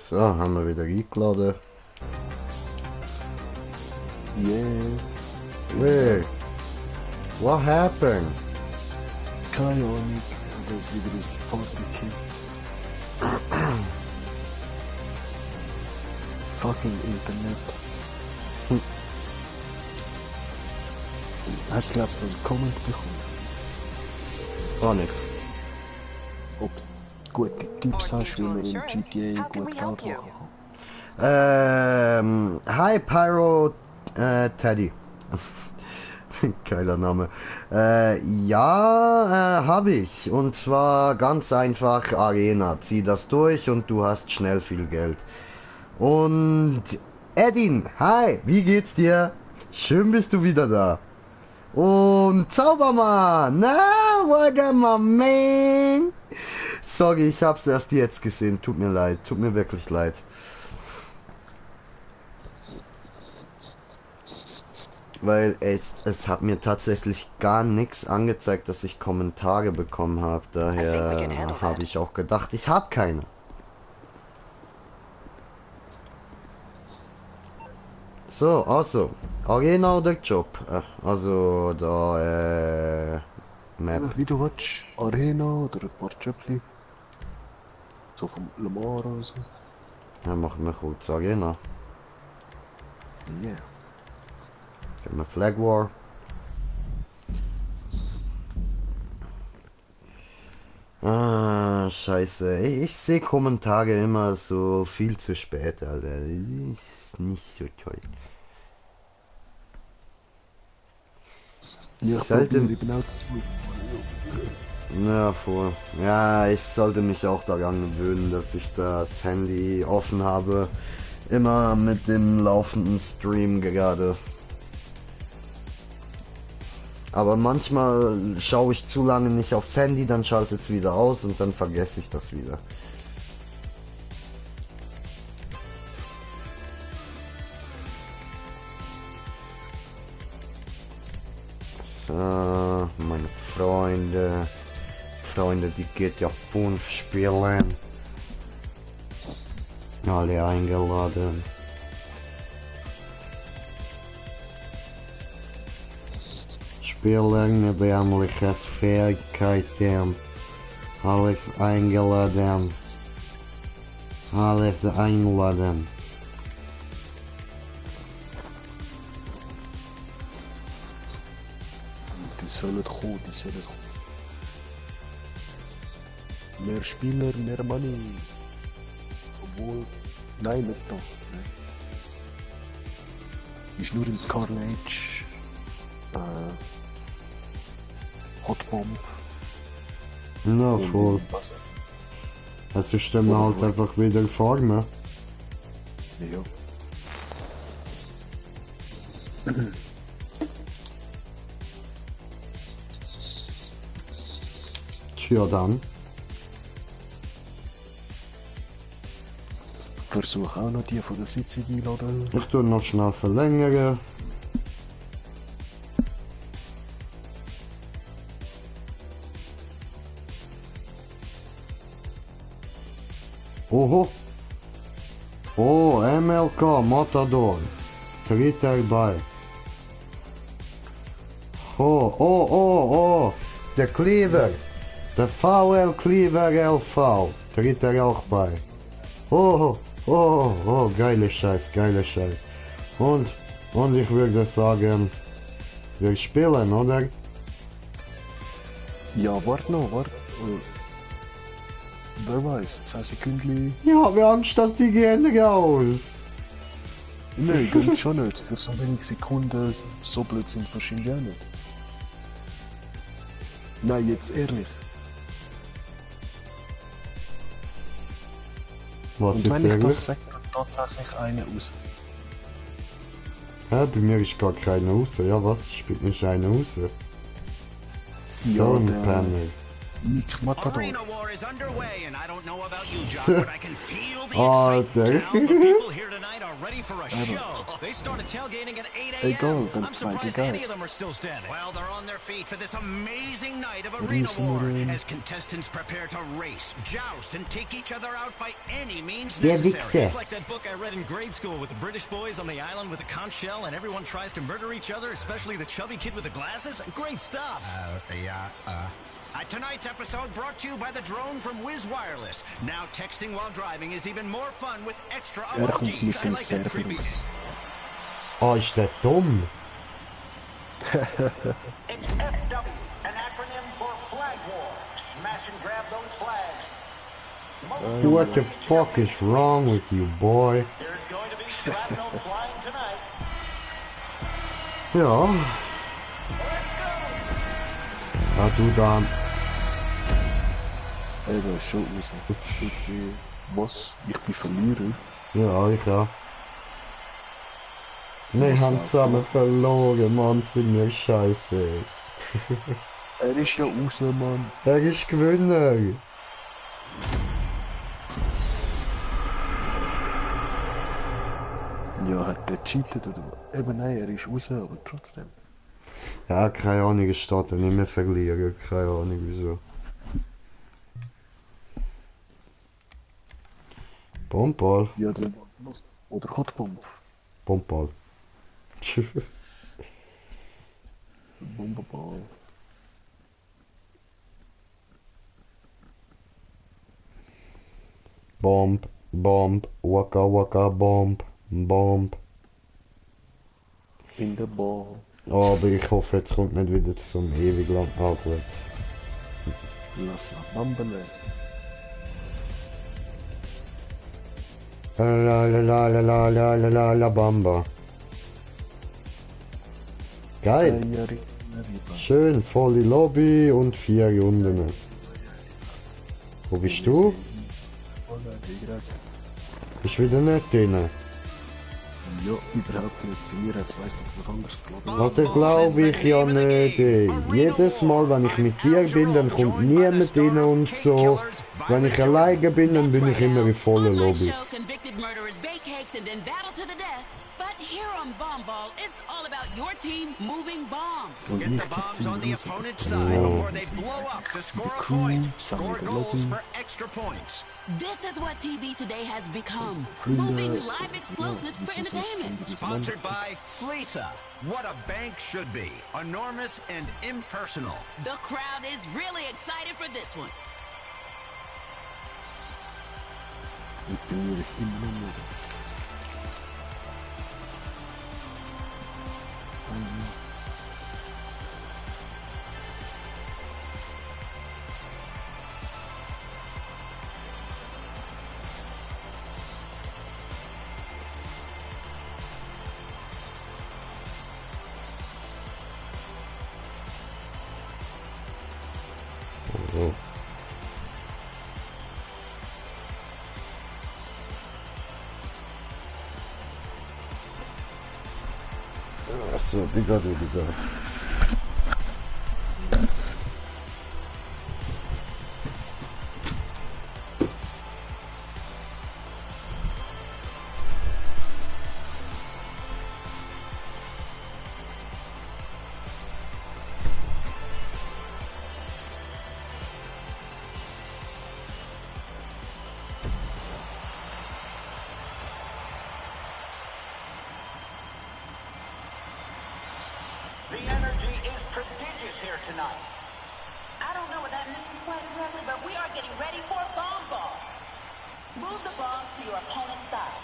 So, haben wir wieder eingeladen. Yeah. Hey, what happened? Keine Ahnung. Der ist wieder aus der Party gekickt. Fucking Internet. Hast du, glaubst du, einen Comment bekommen? Gar nicht. Ob du gute Tipps hast, wie man in GTA gut Geld machen kann? Hi Pyro Teddy. Geiler Name. Ja, habe ich. Und zwar ganz einfach Arena. Zieh das durch und du hast schnell viel Geld. Und Edin, hi, wie geht's dir? Schön bist du wieder da. Und Zaubermann, na, what am I, man? Sorry, ich hab's erst jetzt gesehen. Tut mir leid, tut mir wirklich leid. Weil es hat mir tatsächlich gar nichts angezeigt, dass ich Kommentare bekommen habe. Daher habe ich auch gedacht, ich habe keine. So, also, Arena oder Job? Also, da, Map. Wie du willst, Arena oder ein paar Jöppli. So vom Lamar oder so. Ja, machen wir kurz Arena. Yeah. Gehen wir Flag War. Ah, scheiße. Ich sehe Kommentare immer so viel zu spät, Alter. Ist nicht so toll. Ja, ich Selten- probiere eben auch zu. Ja, voll. Ja, ich sollte mich auch daran gewöhnen, dass ich das Handy offen habe. Immer mit dem laufenden Stream gerade. Aber manchmal schaue ich zu lange nicht aufs Handy, dann schaltet es wieder aus und dann vergesse ich das wieder. So, meine Freunde, die GTA 5 spielen. Alle eingeladen. Spielen mit ähnlichen Fähigkeiten. Alles eingeladen. Alles einladen. Die sollen kommen, die sollen kommen. Mehr Spieler, mehr Money. Obwohl, nein, nicht da. Nein. Ist nur im Carnage. Hotbomb. Na voll. Was? Also stimmen halt einfach wieder vorne. Ja. Tja dann. Versuch auch noch die von der Sitzung einladen. Ich tue noch schnell verlängern. Oho. Oh, MLK, Matador. Dritter bei. Oh, oh, oh, oh. Der Cleaver. Der VL Cleaver LV. Dritter auch bei. Oh, Oh, oh, geile Scheiß, geile Scheiß. Und ich würde sagen, wir spielen, oder? Ja, warte noch, warte. Wer weiß, 10 Sekunden. Ich habe Angst, dass die gehen raus. Nein, geht schon nicht. Für so wenig Sekunden, so blöd sind sie wahrscheinlich auch nicht. Nein, jetzt ehrlich. Was Und jetzt wenn ich ehrlich? das sage, geht tatsächlich einer raus. Hä, bei mir ist gar keiner raus. Ja, was? Spielt nicht einer raus? So ein der- Penner. Nick Matador. Arena War is underway, and I don't know about you, John, but I can feel the Alter. excitement. The people here tonight are ready for a show. They started tailgating at 8 a.m. Egal, dann I'm zweite surprised any Gas. of them are still standing. Well, they're on their feet for this amazing night of Arena Riesenrunde. War as contestants prepare to race, joust, and take each other out by any means Der necessary. Wichser. It's like that book I read in grade school with the British boys on the island with a conch shell and everyone tries to murder each other, especially the chubby kid with the glasses. Great stuff. Tonight's episode brought to you by the drone from Wiz Wireless. Now texting while driving is even more fun with extra Er kommt emojis. mit I dem like that Server creepy- raus. Oh, ist der dumm? It's FW, an acronym for Flag War. Smash and grab those flags. Most What the fuck is wrong with you, boy? There's going to be shrapnel flying tonight. Ja. Ja, du da. Eben, schon raus. Was? Ich bin Verlierer? Ja, ich auch. Wir haben zusammen verloren, Mann, sind wir scheiße. Er ist ja raus, Mann. Er ist Gewinner. Ja, hat der cheatet oder was? Eben nein, er ist raus, aber trotzdem. Ja, keine Ahnung, ich stehe nicht mehr verlieren. Keine Ahnung, wieso. Bomball. Ja, dann oder Hotbomb. Bomball. Bomberball. Bomb, Bomb, Waka Waka Bomb, Bomb. In der Ball. Oh, aber ich hoffe, jetzt kommt nicht wieder so ein ewig lang. Ah, gut. Lass la Bambele. La la la la la la la la la Bamba. Geil. Schön, volle Lobby und 4 Runden. Wo bist du? Bist wieder nicht drin? Ja, überhaupt nicht. Bei mir hat's weiss nicht was anderes gelaufen. Warte, glaube ich ja nicht. Ey. Jedes Mal, wenn ich mit dir bin, dann kommt niemand rein und so. Wenn ich alleine bin, dann bin ich immer in vollen Lobbys. Convicted murderers bake cakes and then battle to the death. But here on Bomb Ball, it's all about your team moving bombs. Und Get ich the bombs gibt's on the ihm raus, opponent's das side before they blow up to score a point. Score sammelt goals Lobby. for extra points. This is what TV today has become. Vrienden, Moving live explosives ja, for die zijn zo entertainment. vrienden, Sponsored by Fleesa. What a bank should be. Enormous and impersonal. The crowd is really excited for this one. Und bei mir ist immer noch nicht. Oh. Achso, Digga, du Digga. The energy is prodigious here tonight. I don't know what that means quite exactly, but we are getting ready for Bomb Ball. Move the bombs to your opponent's side.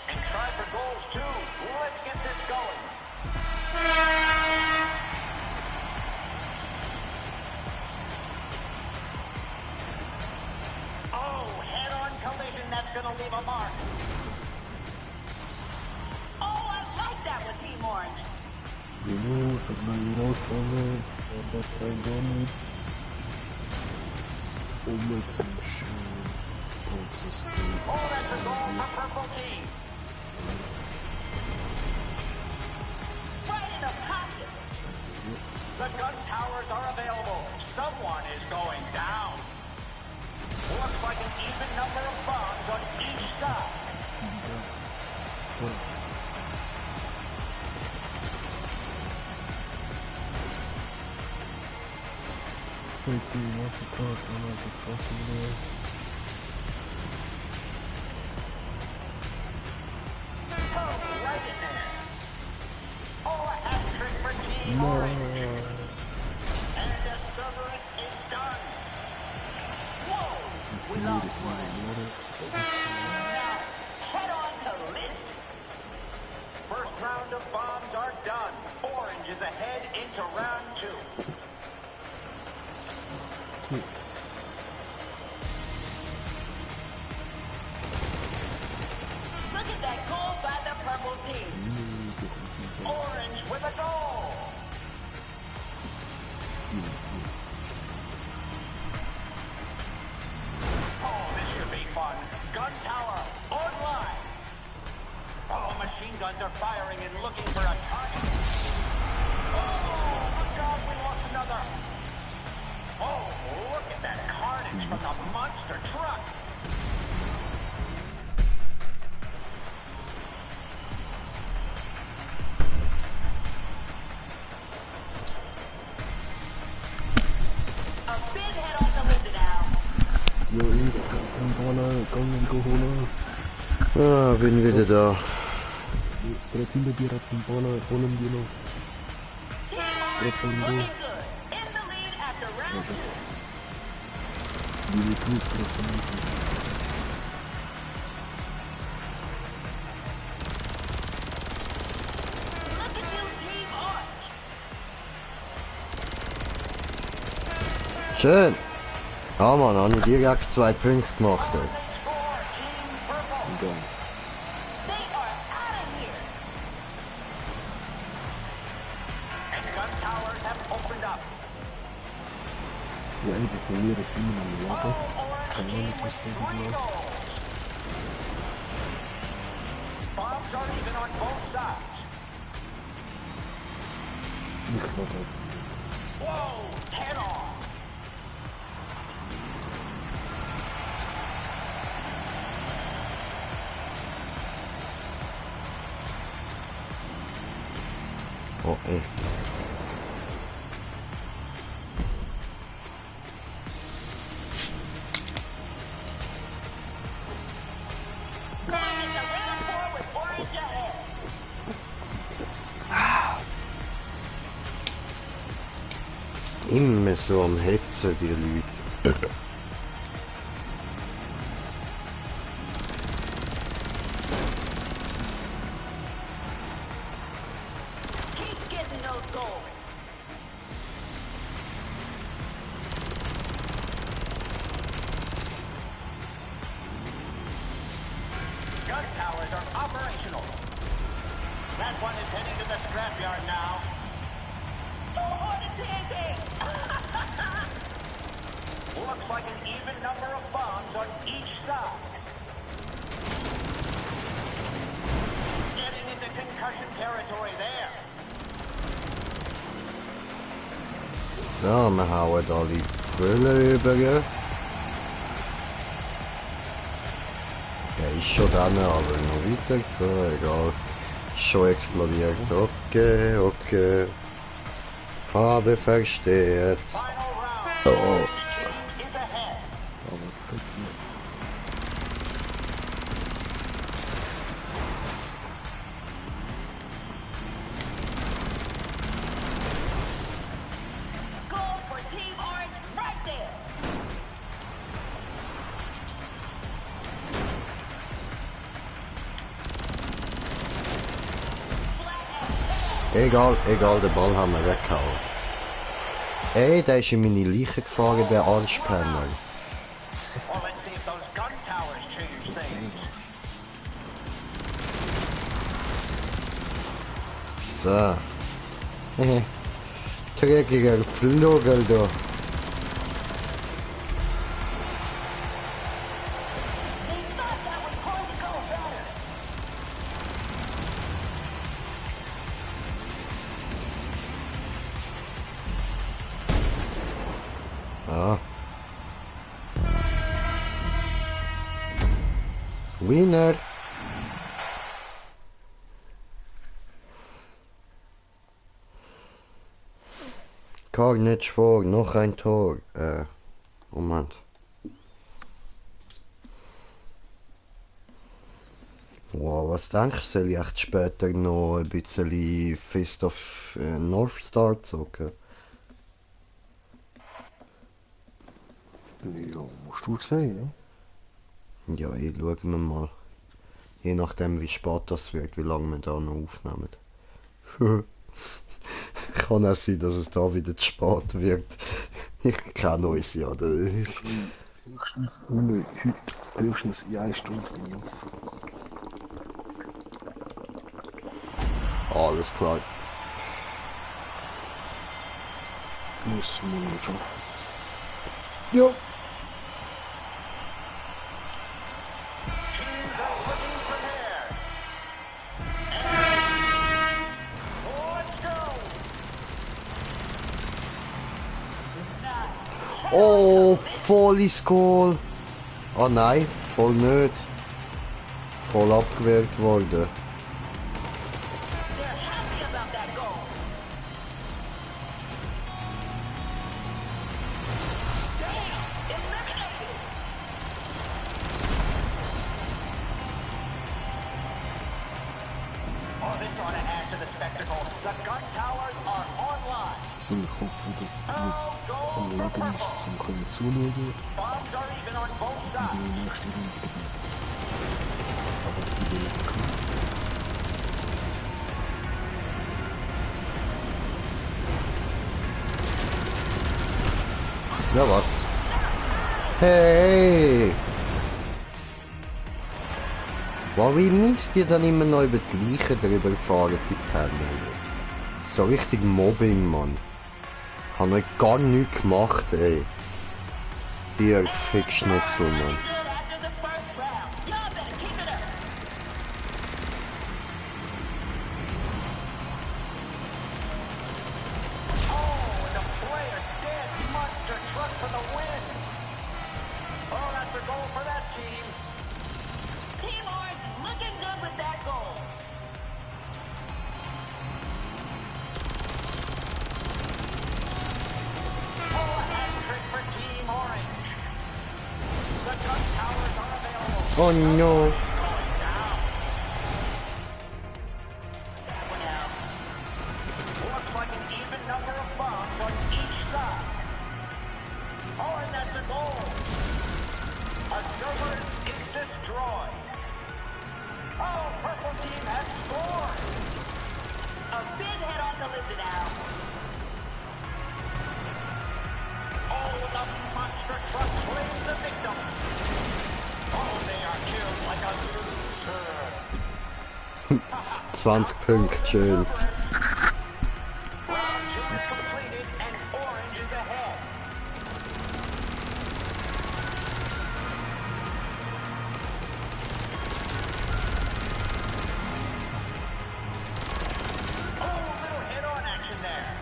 And try for goals too. Let's get this going. Oh, head-on collision. That's going to leave a mark. Oh, I like that with Team Orange. Oh, that's a goal for Purple Team. Right in the pocket. The gun towers are available. Someone is going down. Looks like an even number of bombs on each side. Oh, right in there. Oh, a hat trick for Team Orange. And the Cerberus is done. Whoa, we lost one. Nice. Head-on collision. First round of bombs are done. Orange is ahead into round 2. Look at that goal by the purple team. Orange with a goal. Oh, this should be fun. Gun tower online. Oh, machine guns are firing and looking for a target. Oh, look out, we lost another. Oh, look at that carnage from the monster truck. A big head-on collision now. Ah, bin wieder da. Team Orange looking good. In the lead after round 2. Look at you, Team Orange. Schön. Ja, Mann, habe ich direkt 2 Punkte gemacht. Ey. They score, Team Purple. They are out of here. And gun towers have opened up. Ja, ich probiere es immer am Oh, Laden. Orange Keine team Ahnung, with was das 3 ist. goals. Bombs are even on both sides. Ich glaube, Whoa, head on. Oh, ey. Going into round 4 with Orange ahead. Immer so am Hetzen, die Leute. Keep getting those goals. Gun towers are operational. That one is heading to the scrapyard now. Oh, the pancake. Looks like an even number of bombs on each side. Getting into concussion territory there. So, wir hauen alle Brüllen über. Okay, ist schon dran, aber noch weiter. So, egal. Schon explodiert. Okay, okay. Habe versteht. Final round. Oh. Orange team is ahead. aber fett. Goal for Team Orange right there. Egal, egal, den Ball haben wir weggehauen. Ey, der ist in meine Leiche gefahren, der Arschpenner. Well, let's see if those gun towers change things. So. Dreckiger Flugel da. They thought that was going to go better. Ja. Winner. Carnage vor, noch ein Tor. Moment. Wow, was denkst du, soll ich echt später noch ein bisschen Fist of North Star zocken? Ja, musst du sehen, ja? Ja, schauen wir mal. Je nachdem wie spät das wird, wie lange wir da noch aufnehmen. Kann auch sein, dass es da wieder zu spät wird. Ich kenne uns ja. Höchstens in 1 Stunde bin ich auf. Alles klar. Muss man noch schaffen. Jo. Teams are looking prepared. Let's go. Oh, voll ins Goal. Oh nein, voll nicht. Voll abgewehrt worden. They're happy about that goal. Damn! Eliminated! Oh, this ought to add to the spectacle. The gun towers are online. So, ich hoffe, dass jetzt am Laden ist, zum können zuschauen Bombs are even on both und sides. die nächste Runde gewinnen. Aber die will ich bekommen. Ja, was? Hey! Warum müsst ihr dann immer noch über die Leichen drüber fahren, die Penner? So richtig Mobbing, Mann. Hab euch gar nichts gemacht, ey. Ihr Fickschnitzel, Mann. Good after the first round. Y'all better keep it up. Oh, and a player dead. Monster truck for the win. Oh, that's a goal for that team. Team Orange looking good with that goal. Oh, a hat trick for Team Orange. The gun towers are available. Oh no. Going down. That one out. Looks like an even number of bombs on each side. Oh, and that's a goal. A Cerberus is destroyed. Oh, purple team has scored. A big head-on collision now. Oh, the monster truck claims the victim. Oh, they are killed like a loser. 20 Punkte, schön. Round 2 is completed and Orange is ahead. Oh, little head-on action there.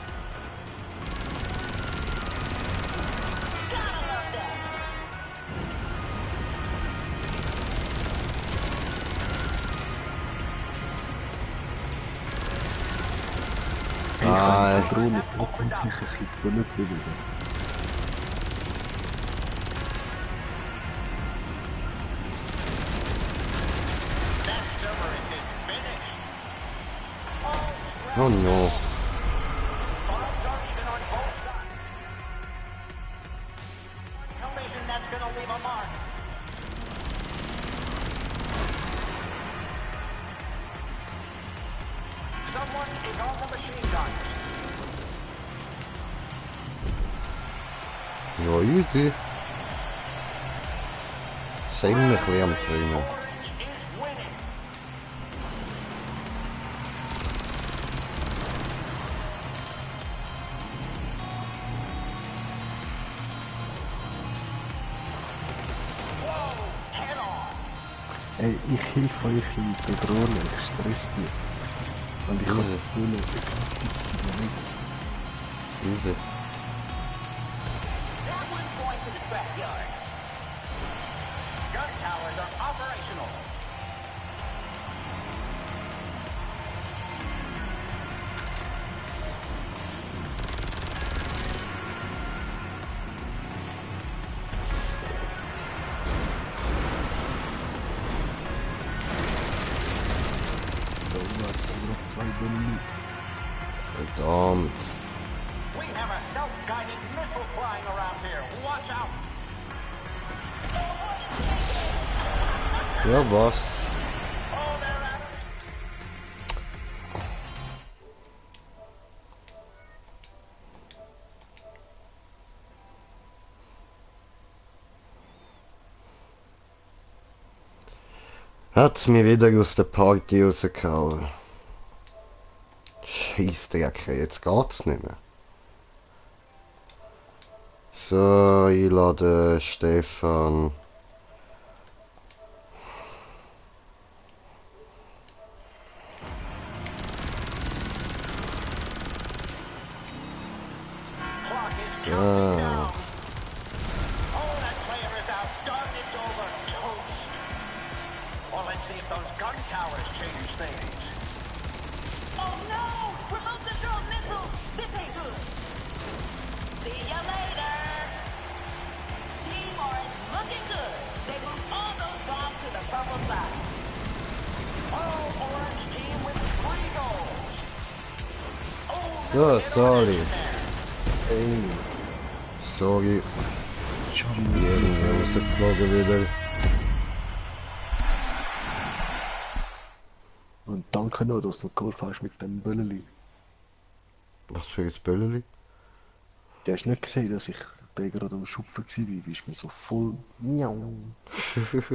Gotta love that. Nein. Drohne trotzdem ein bisschen gelitten wieder. That Cerberus is finished. Oh, Oh no. bombs are even on both sides. Collision that's gonna leave a mark. Someone is on the machine guns. Ja, easy. Sind wir ein bisschen am Trainen. Orange is winning. Whoa, head on. Ey, ich helfe euch in Bedrohung, ich stress dich. Weil ich kann nur noch ein ganz bisschen nicht. Easy. That one's going to the scrapyard. Gun towers are operational. Da waren noch 2 Bälle. Verdammt. We have a self-guided missile flying around here. Watch out. Ja, was? Oh, they're at it. Hat's mir wieder aus der Party rausgehauen. Scheissdreck, jetzt geht's nicht mehr. So, einladen, Stefan. Clock is counting down. Oh, that player is outdone. It's over. Toast. Well, let's see if those gun towers change things. Oh no! Remote control missiles! This ain't good! See ya later! Team Orange looking good. They moved all those bombs to the purple side. Oh, orange team with 3 goals. Oh, So, sorry. there. Ey, Sorry, schon irgendwie rausgeflogen wieder. Und danke noch, dass du mir geholfen hast mit dem Bölleli. Was für ein Bölleli? Du hast nicht gesehen, dass ich der gerade am Schupfen war, bist mir so voll. Miau.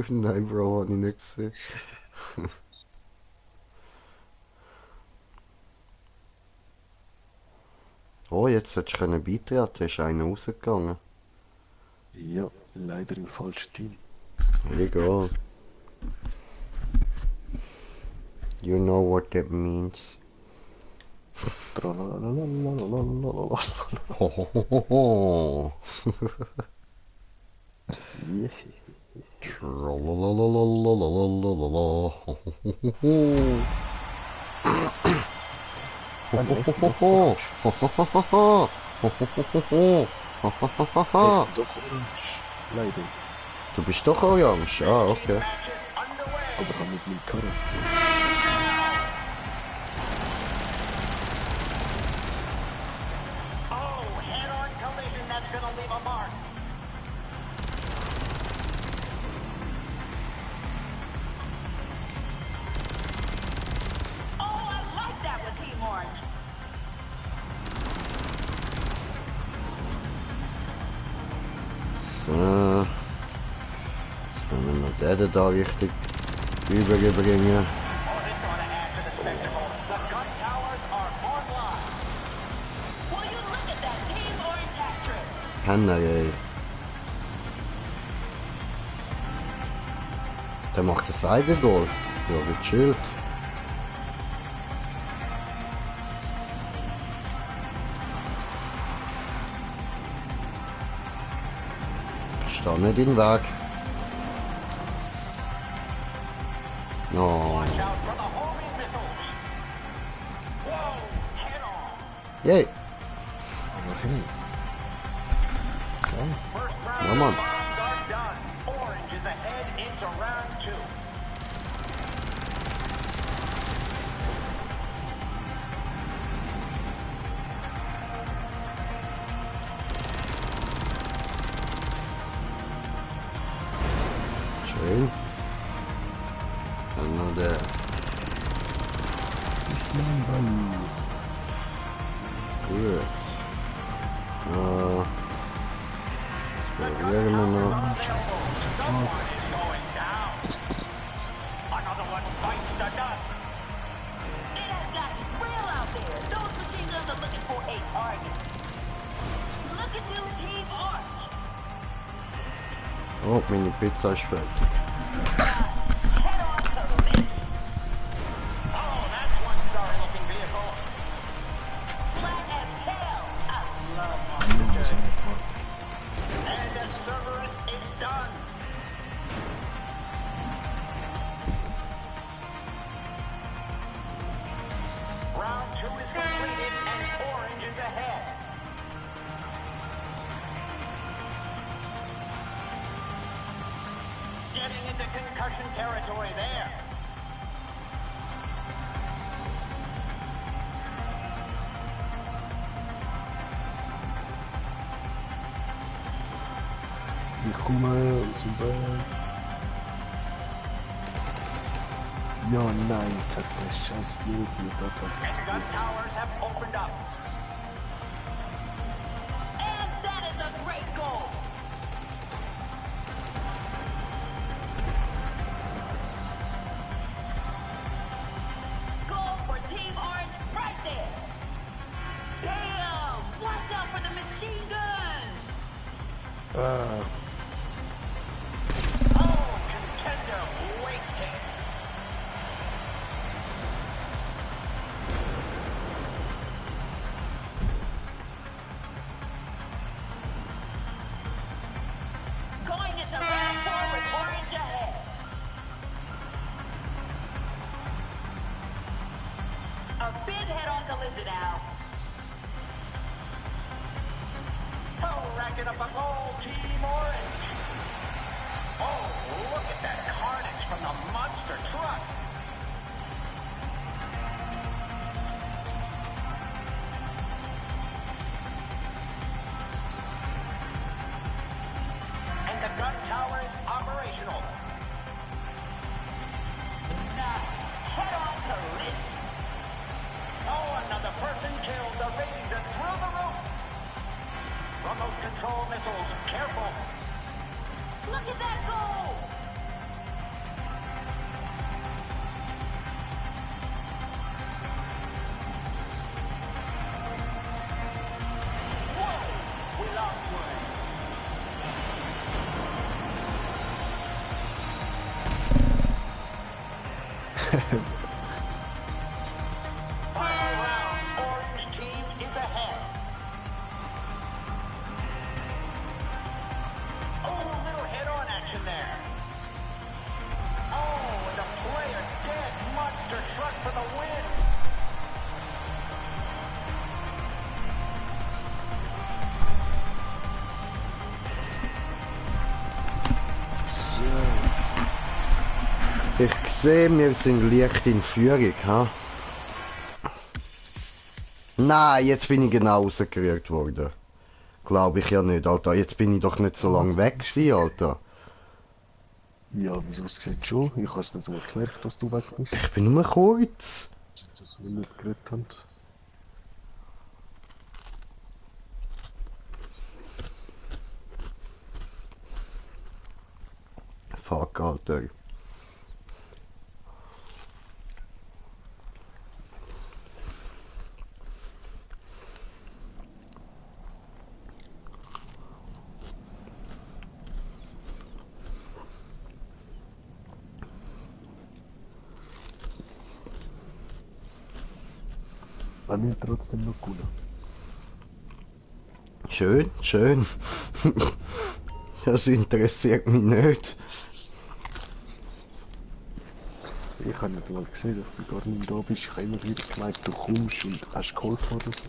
Nein, Bro, hab ich nicht gesehen. Oh, jetzt hättest du beitreten, ist einer rausgegangen. Ja, leider im falschen Team. Egal. You know what that means. Tralalalalalalala. Hohohoho. Yeah. Tralalalalalalala. Hohohoho. Hohohoho. Hohohoho. Hohohoho. Doch orange. Leider. Du bist doch orange. Ah, okay. Match is underway. Aber auch mit meinem Karren. Oh, head-on collision. That's gonna leave a mark. Oh, I like that with Team Orange. So. Jetzt müssen wir noch den da richtig überbringen. Oh, this ought to add to the spectacle. The gun towers are online. Will you look at that Team Orange hat trick? Henner, ey. Der macht das Eigengoal. Ja, gechillt. Steh nicht in den Weg. Oh. Watch out for the homing missiles. Whoa, head-on. Yay. Aber hey. Klein. First Ja, round Mann. bombs are done. Orange is ahead into round 2. Schön. Dann noch der. Ist mein Ball. Gut. Das probieren wir noch. Someone is going down. Another one bites the dust. It has gotten real out there. Those machine guns are looking for a target. Look at you, Team Arch. Oh, meine Pizza ist fertig. Nice. Head on collision. Oh, that's one sorry-looking vehicle. Flat as hell. I love Ja, monster wir sind turds. nicht mal. And the Cerberus is done. Round 2 is completed and orange is ahead. Getting into concussion territory there. Ich komme aus dem Weg. Ja, nein, jetzt hat der scheiß Beauty und dort hat And gun towers have opened up. And that is a great goal. Goal for Team Orange right there. Damn! Watch out for the machine guns. Ah, Oh, contender wasted. Going into round 4 with Orange ahead. A big head-on collision now. Oh, racking up a goal, Team Orange. Oh, look at that carnage from the monster truck. And the gun tower is operational. Nice. Head-on collision. Oh, another person killed. The ratings are through the roof. Remote control missiles, careful. Look at that goal. Whoa, we lost one. Final round, orange team is ahead. Oh, little head-on action there. Oh, and a player dead. Monster truck for the win. Ich sehe, wir sind leicht in Führung, ha? Nein, jetzt bin ich genau rausgerührt worden. Glaube ich ja nicht, Alter. Jetzt bin ich doch nicht so lange weg gewesen, Alter. ja, wieso es sieht schon? Ich habe es nicht mal gemerkt, dass du weg bist. Ich bin nur kurz. Dass wir nicht geredet haben. Fuck, Alter. Bei mir trotzdem noch gut. Schön, schön. Das interessiert mich nicht. Ich habe nicht mal gesehen, dass du gar nicht da bist. Ich habe immer wieder gemeint, du kommst und hast geholfen oder so.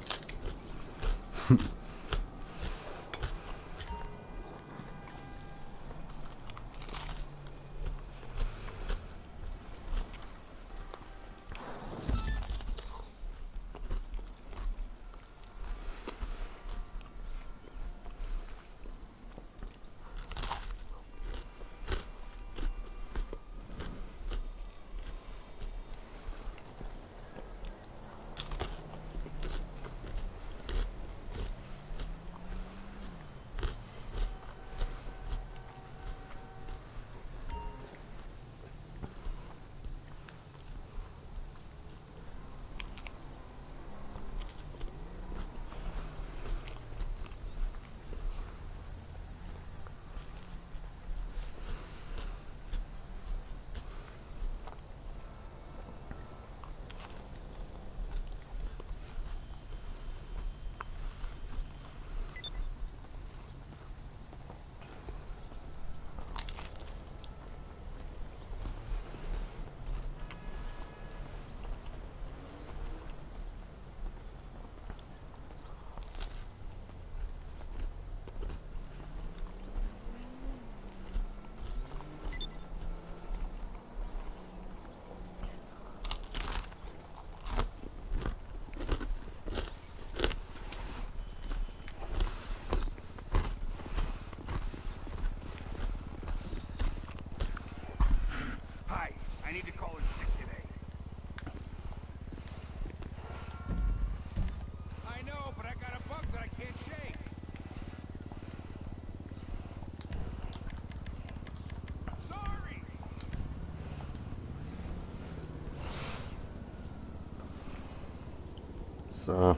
So.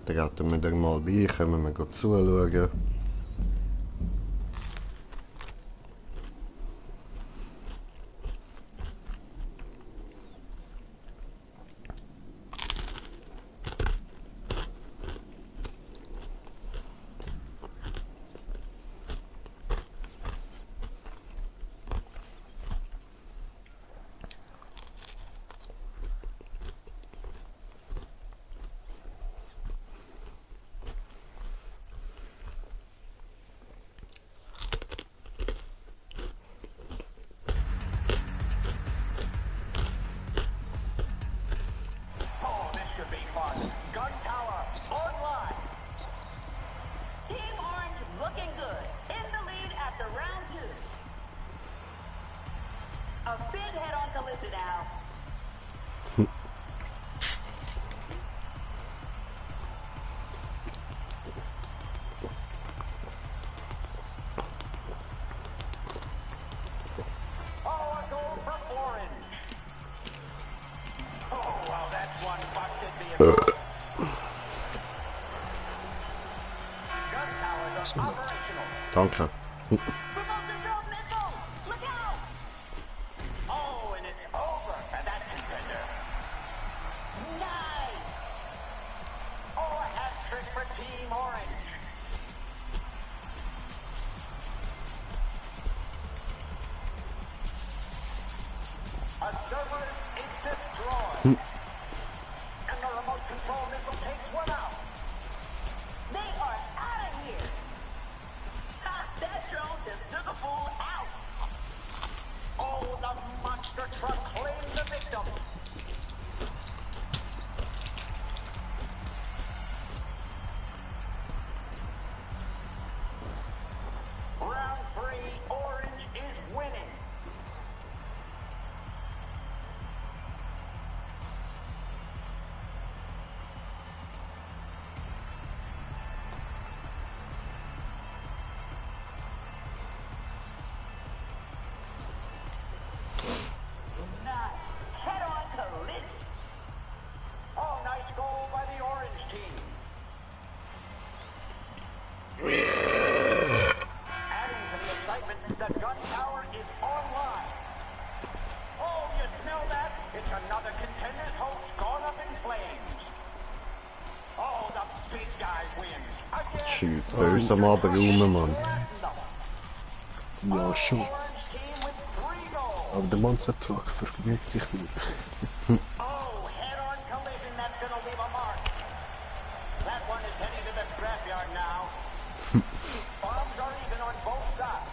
Dann gehen wir mal bei, können wir zuschauen. Oh, this should be fun. Gun Tower, online. Team Orange looking good. In the lead after round 2. A big head-on collision now. Oh, a goal for Orange. Oh, well, that's one busted vehicle. Gun towers are operational. Danke. Remote control missile! Look out! Oh, and it's over for that contender. Nice! Oh, a hat trick for Team Orange. A server is destroyed. And the remote control missile takes one out. They are out of here! Ha! That drone just took a fool out! Oh, the monster truck claims the victim. Round 3, Orange is winning. Nice! Head-on collision! Oh, nice goal by the Orange team. Adding to the excitement, the gun tower is online. Oh, you smell that? It's another contender's hopes gone up in flames. Oh, the big guy wins. Again. Shoot, böse mal berumen, Mann. Ja, schon. Orange team with 3 goals. Aber der Monster Truck vergnügt sich nur. Oh, head-on collision, that's gonna leave a mark. That one is heading to the scrapyard now. Bombs are even on both sides.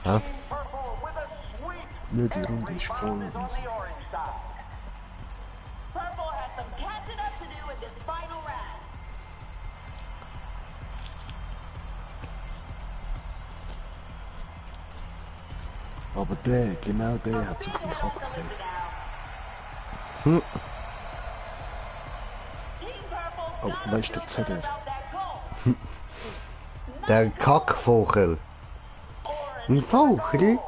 Huh? Team Purple with a sweep. Ja, die Runde Every ist bomb voll is on easy. the orange side. Purple has some catching up to do in this final round. Aber der, genau der A hat big auf mich head-on abgesehen. collision now. Hm. Team Purple Oh, gotta weißt du, feel der ZDF. good about that goal. Der Kackvogel. Ein Vogel?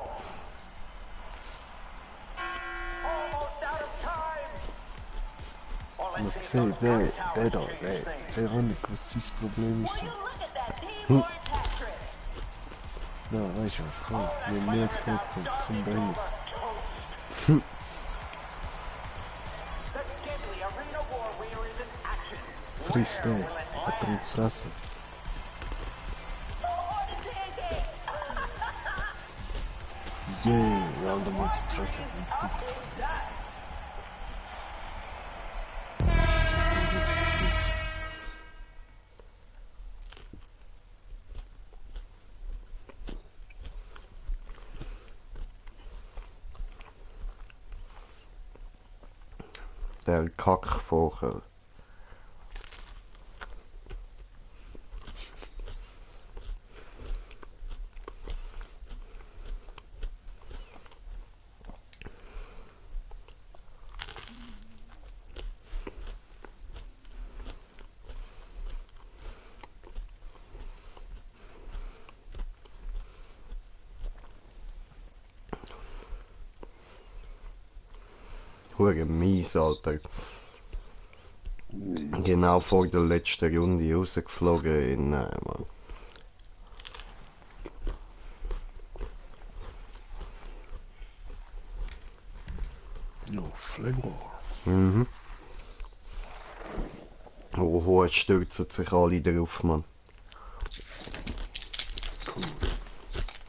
Almost out of time. Well, Und let's ich see sehe, if those der gun da, towers der, change things. der kann nicht, was sein Problem ist. Will you Da. look at that Team Orange hat trick? Ja, weißt du was, komm, wir haben jetzt Knackpunkt, komm bei mir. The deadly arena warrior is in action. Friss den, Where will it hat er land? gefressen. Oh, the pancake! Yeah, ja, der Monster Truck hat mich gut getroffen. Und jetzt gut. Der Kackvogel. Hure mies, Alter. Genau vor der letzten Runde rausgeflogen in... Mann. Ja, Flamewar. Mhm. Oh, jetzt stürzen sich alle drauf, Mann. Cool.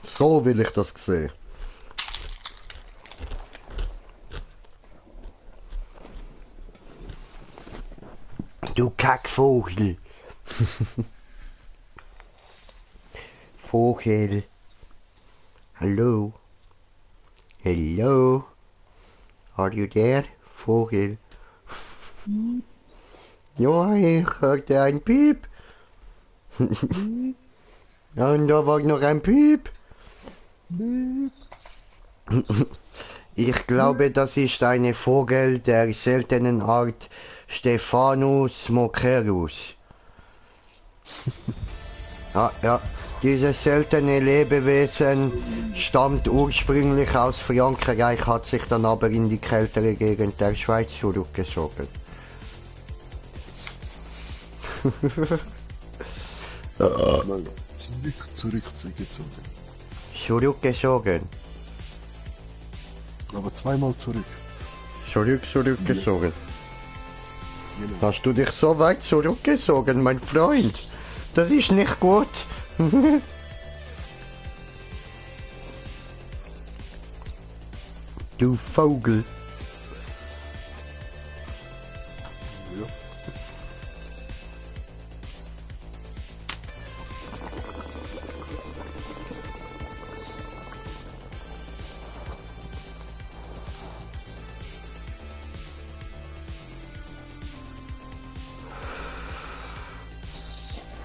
So will ich das sehen. Du Kackvogel. Vogel. Hallo. Hello. Are you there? Vogel. Ja, ich hörte ein Piep. Und da war noch ein Piep. Ich glaube, das ist eine Vogel der seltenen Art Stephanus mocerus. Ja, dieses seltene Lebewesen stammt ursprünglich aus Frankreich, hat sich dann aber in die kältere Gegend der Schweiz zurückgezogen. Nein, zurückgezogen. Zurückgezogen. Aber zweimal zurück. Zurückgezogen. Genau. Hast du dich so weit zurückgezogen, mein Freund? Das ist nicht gut. Du Vogel. Ja.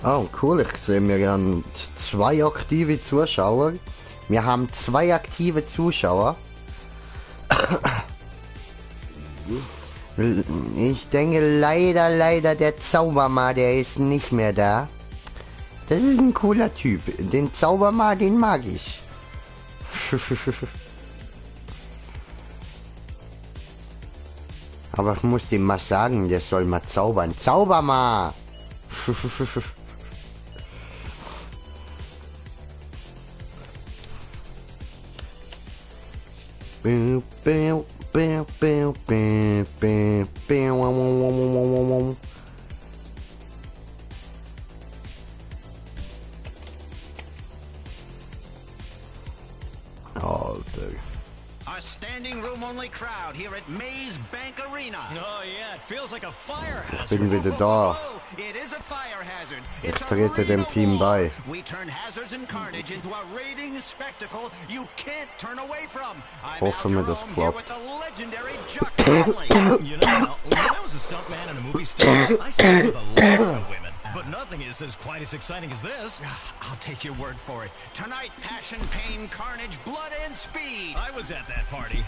Oh, cool, ich sehe, wir haben 2 aktive Zuschauer. Wir haben 2 aktive Zuschauer. Ich denke leider, der Zauberma, der ist nicht mehr da. Das ist ein cooler Typ. Den Zauberma, den mag ich. Aber ich muss dem mal sagen, der soll mal zaubern. Zauberma! Alter. A standing room only crowd here at Maze Bank Arena. Oh yeah, it feels like a fire hazard. Bin wieder da. It is a fire hazard. Ich It's a trete dem arena Team wall. bei. We turn hazards and carnage into a rating spectacle you can't turn away from. I'm Hoffen wir, Al das Jerome here klappt. with the legendary Chuck Conley. You know, when I was a stuntman and a movie star, I slept with a lot of women. But nothing is as quite as exciting as this. I'll take your word for it. Tonight, passion, pain, carnage, blood, and speed. I was at that party.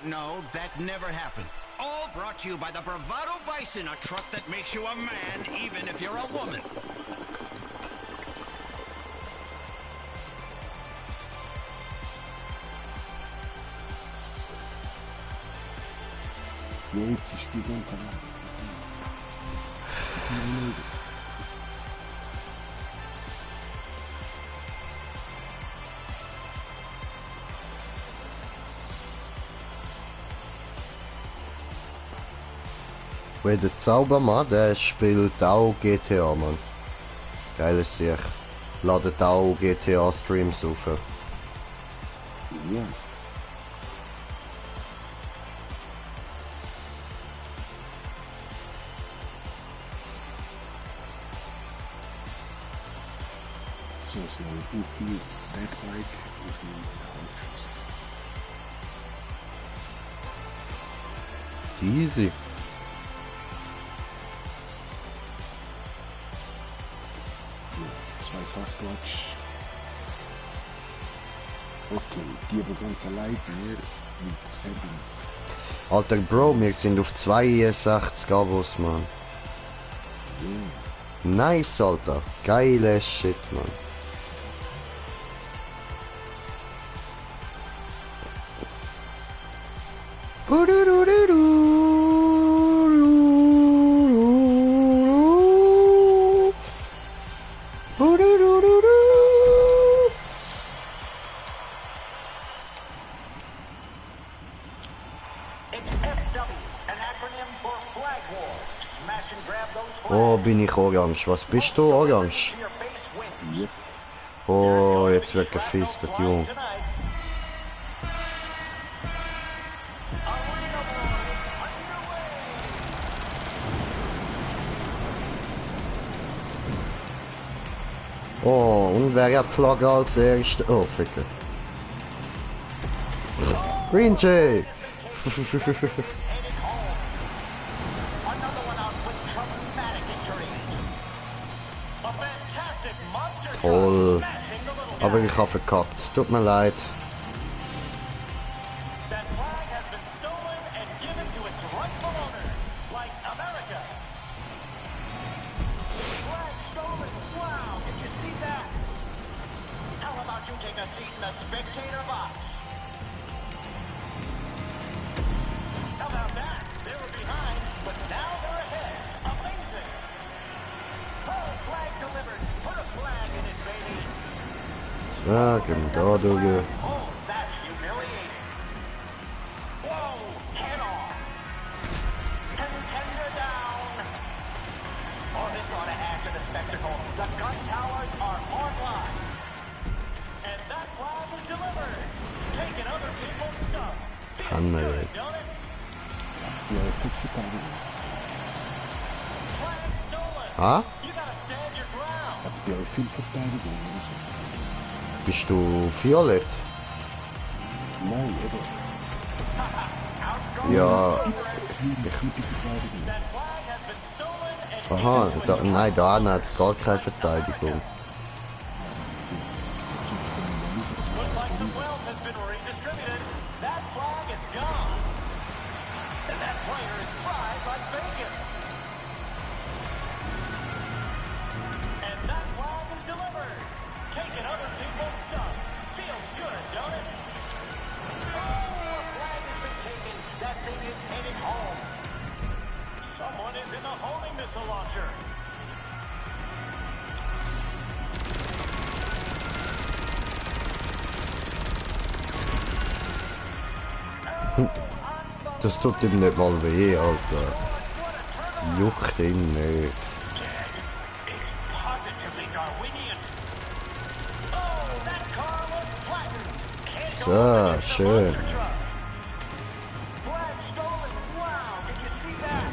No, that never happened. All brought to you by the Bravado Bison, a truck that makes you a man, even if you're a woman. Ja, jetzt ist die ganze Welt. Weil der Zaubermann, der spielt auch GTA, Mann. Geiles Sicht. Ladet auch GTA-Streams auf. Ja. So UFOs, Redbike und die Easy. zwei Sasquatch. Okay, die aber ganz allein der mit Settings. Alter Bro, wir sind auf 62 Abos, Mann. Ja. Nice, Alter. Geile Shit, Mann. Du, du, du, du, du. It's FW, an acronym for Flag War. Smash and grab those flags. Oh, bin ich orange. Was bist du, orange? Your base wins. Yep. Oh, jetzt wird gefistet, Junge. Tonight. Oh, und wer hat Flagge als erster? Oh, Ficke. Green Jay! Another one out with traumatic injuries. A fantastic monster truck Toll. smashing the little Aber guy. ich habe verkackt. Tut mir leid. That flag has been stolen and given to its rightful owners, like America. Flag stolen. Wow, did you see that? How about you take a seat in the spectator box? How about that? They were behind, but now they're ahead. Amazing. Oh, flag delivered. Put a flag in it, baby. So, gib mir da, du. Oh, that's humiliating. Whoa, head on. Contender down. Oh, this ought to add to the spectacle. The gun towers are online. And that flag was delivered. Taking other people's stuff. Feels Kann man good, nicht. don't it? Jetzt bin ich fit verteidigen. Flag stolen. Ah? You gotta stand your ground. Jetzt bin ich viel Verteidigung. Also. Bist du violett? Nein, oder? Ja. Gute Verteidigung. That flag has been stolen and Aha, da, nein, da hat es gar keine Verteidigung. looks like some wealth has been redistributed. That flag is gone. And that player is fried like bacon. And that flag is delivered. Taking other people's stuff. Feels good, don't it? Oh, a flag has been taken. That thing is headed home. Someone is in the homing missile launcher. Das tut ihm nicht mal weh, Alter. Juckt ihn nicht. It's positively Darwinian. Oh, that car was flattened. Can't go So, up against the schön. monster truck. Flag stolen. Wow, did you see that?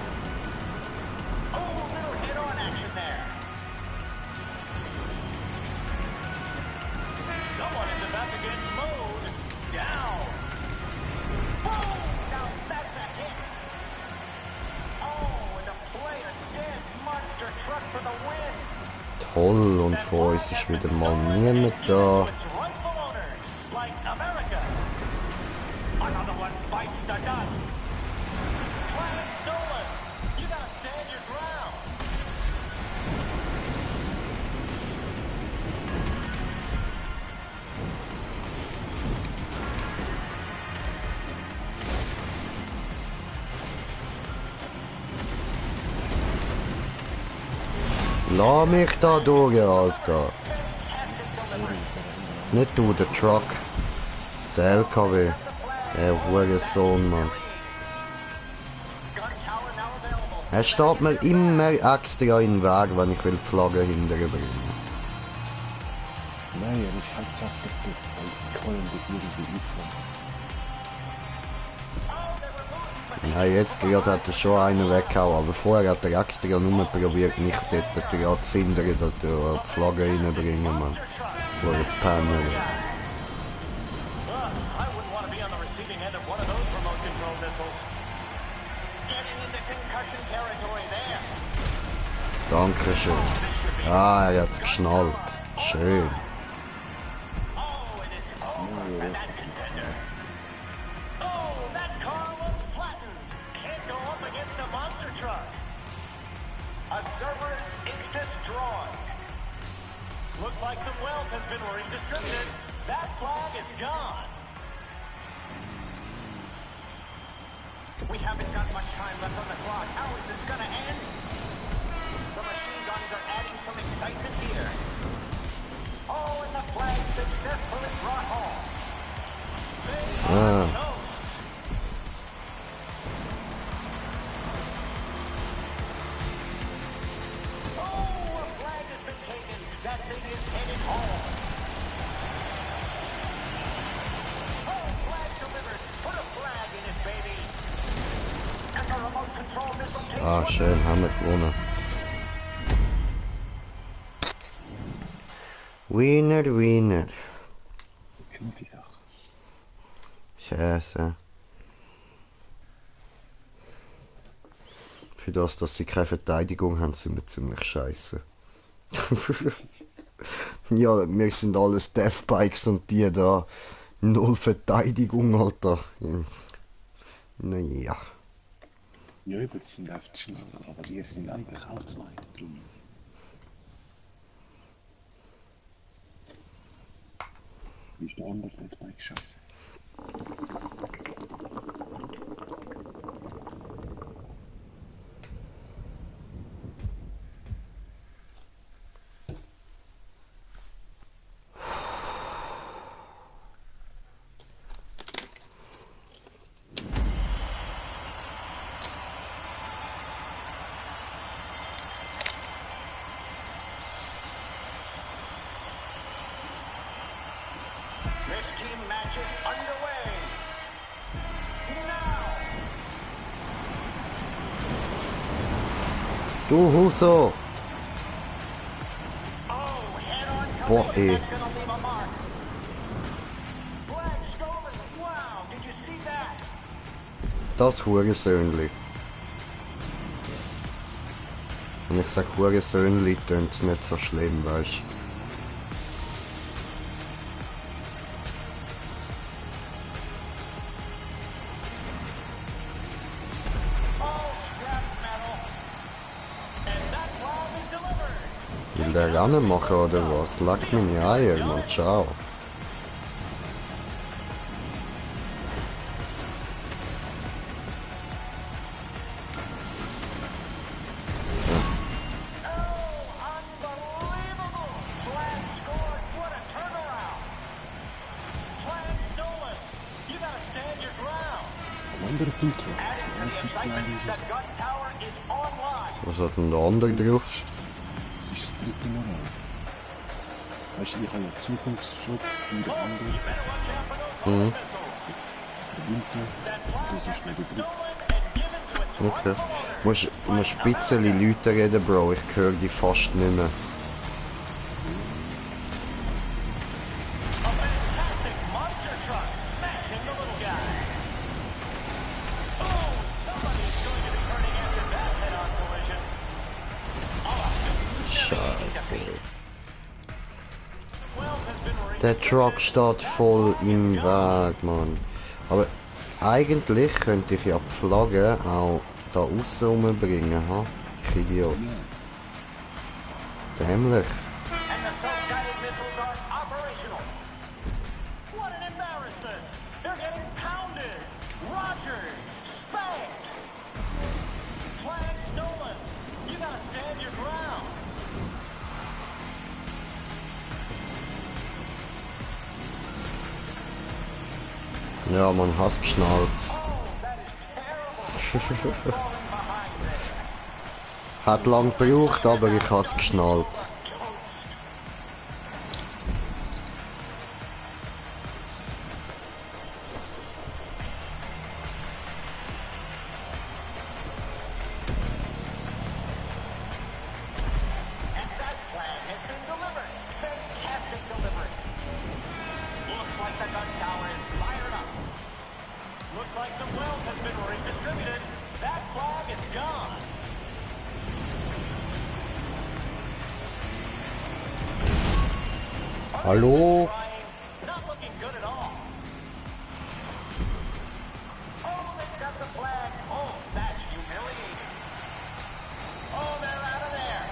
Oh, little head-on action there. Someone is about to get mowed down. Boom! Now that's a hit. Oh, and a player dead. Monster truck for the win. Toll, und vor uns ist wieder mal niemand da. Its rightful owners, like America. Another one bites the dust. Flag stolen. You gotta stand your ground. Lass mich da durch, Alter. Nicht du, der Truck. Der LKW. Der Hurensohn, Mann. Gun tower now available. Er steht mir immer extra in den Weg, wenn ich will die Flagge hinterher bringen. Nein, er ist hauptsächlich dort, weil ich kann ihn dort irgendwie eingefangen. Nein, jetzt gerade hat er schon einen weggehauen, aber vorher hat er extra nur probiert, mich dort gerade zu hindern, dass er die Flagge reinbringen, Mann. Vor der Penner. I wouldn't want to be on the receiving end of one of those remote control missiles. Getting into concussion territory there. Dankeschön. Ah, er hat's geschnallt. Schön. Oh, and it's over for that contender. Oh, that car was flattened. Can't go up against a monster truck. A Cerberus is destroyed. Looks like some wealth has been redistributed. That flag is gone. We haven't got much time left on the clock. How is this gonna end? The machine guns are adding some excitement here. is headed home. Oh, flag delivered. Put a flag in it, baby. And the remote control missile takes Ah, schön, haben wir gewonnen. Winner, Winner. Knappe Sache. Scheiße. Für das, dass sie keine Verteidigung haben, sind wir ziemlich scheiße. Ja, wir sind alles Deathbikes und die da. Null Verteidigung, Alter. Naja. Ja, gut, die sind oft schneller, aber wir sind eigentlich auch zwei. Drum. Wie ist der andere Deadbike scheiße? This team match is underway. Now. Du Huso! Oh, head-on Boah, collision. ey. That's gonna leave a mark. Flag stolen. Wow, did you see that? Das Hurensöhnli. Wenn ich sag Hurensöhnli, tönt es nicht so schlimm, weißt du. All scrap metal. And that flag is delivered. Will der Rennen machen oder was? Leck meine Eier, Mann, ciao. Unbelievable! Flag scored. What a turnaround. Flag stolen. You gotta stand your ground. Am anderen Seite, Adding to the das excitement, the gun tower is online. Was hat denn der andere drauf? ist das dritte Mal. Weißt du, ich habe ja Zukunftsschutz für den anderen, You better watch out for those Mhm. missiles. der Winter, That das flag ist has mir been der dritte. stolen and given to its Okay. rightful owner. Musst ein bisschen Leute reden, Bro. Ich höre die fast nicht mehr. A fantastic monster truck smashing the little guy. Oh, somebody's going to be hurting after that head-on collision. Scheiße. Wells has been Der Truck steht voll im Weg, Mann. Aber eigentlich könnte ich ja die Flagge auch da aussen rumbringen, ha? Ich Idiot. Dämlich. and the self-guided missiles are operational. What an embarrassment! They're getting pounded. Roger, spanked. Flag stolen. You gotta stand your ground. Ja, man hast geschnallt. Oh, that is terrible. Falling behind there. Hat lang gebraucht, aber ich hab's geschnallt. Toast. And that flag has been delivered. Fantastic delivery. Looks like the gun tower is fired up. Looks like some wealth has been redistributed. That flag is gone. Hallo? Trying. Not looking good at all. Oh, they've got the flag. Oh, that's humiliating. Oh, they're out of there.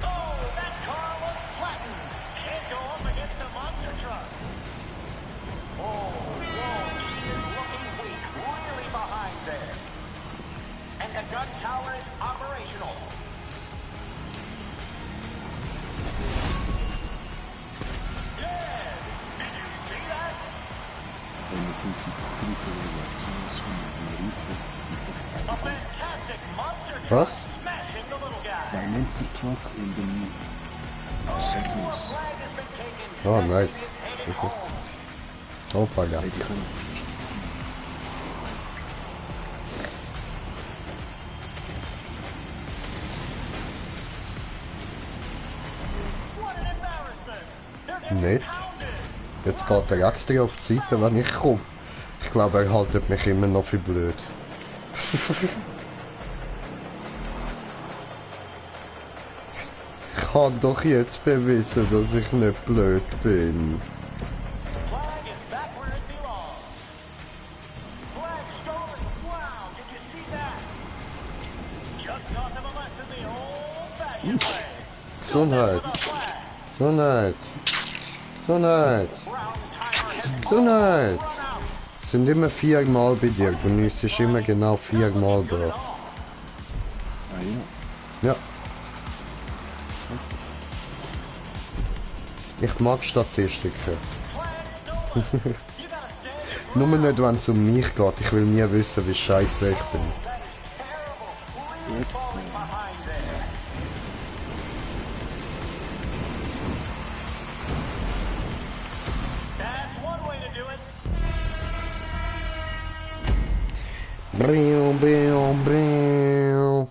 Oh, that car was flattened. Can't go up against a monster truck. Oh, whoa, he is looking weak, really behind there. And the gun tower is operational. Dead! Did you see that? Wir sind jetzt dritte Reaktionsrunde in Riese. A fantastic monster truck Was? smashed ein Monster Truck und ein Segnis. Oh, nice. Opa, ja. Die können Nicht. Jetzt geht der extra auf die Seite, wenn ich komme. Ich glaube, er haltet mich immer noch für blöd. Ich kann doch jetzt bewiesen, dass ich nicht blöd bin. Flag is back where it belongs. Flag stolen. Wow, did you see that? Just taught them a lesson the old-fashioned way. Gesundheit. The flag. Gesundheit. Gesundheit. Brown timer has Gesundheit. run out. Es sind immer 4 Mal bei dir. Du müsstest immer genau 4 Mal, Bro. Ah ja. Ja. Ich mag Statistiken. Flag stolen. You gotta stand your Nur nicht, wenn es um mich geht. Ich will nie wissen, wie scheiße ich bin. That is terrible. Really falling behind there. That's one way to do it. Brim, brim, brim.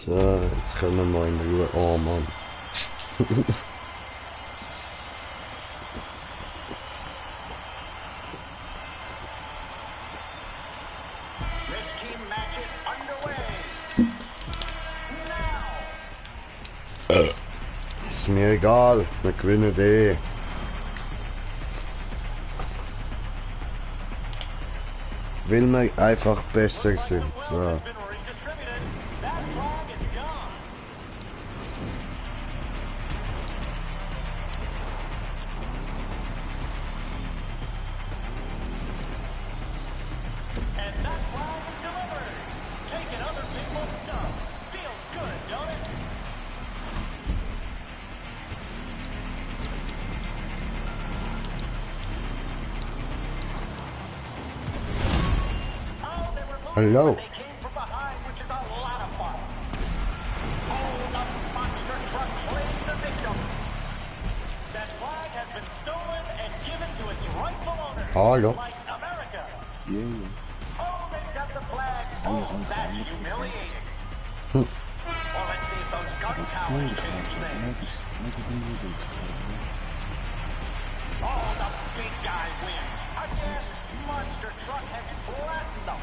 So, jetzt können wir mal in Ruhe. Oh Mann. This team match is underway. Now. Ist mir egal, wir gewinnen eh. Weil wir einfach besser sind. So. Has been redistributed. That flag is gone. And that flag is delivered. Taking other people's stuff. Feels good, don't it? Oh, they were moving Hello. when they came from behind, which is a lot of fun. Oh, the monster truck played the victim. That flag has been stolen and given to its rightful owner. Hallo. Like America. Ja, ja. Oh, they've got the flag. Oh, that's humiliating. Well, let's see if those gun towers change things. Oh, the big guy wins. Again, monster truck has flattened them.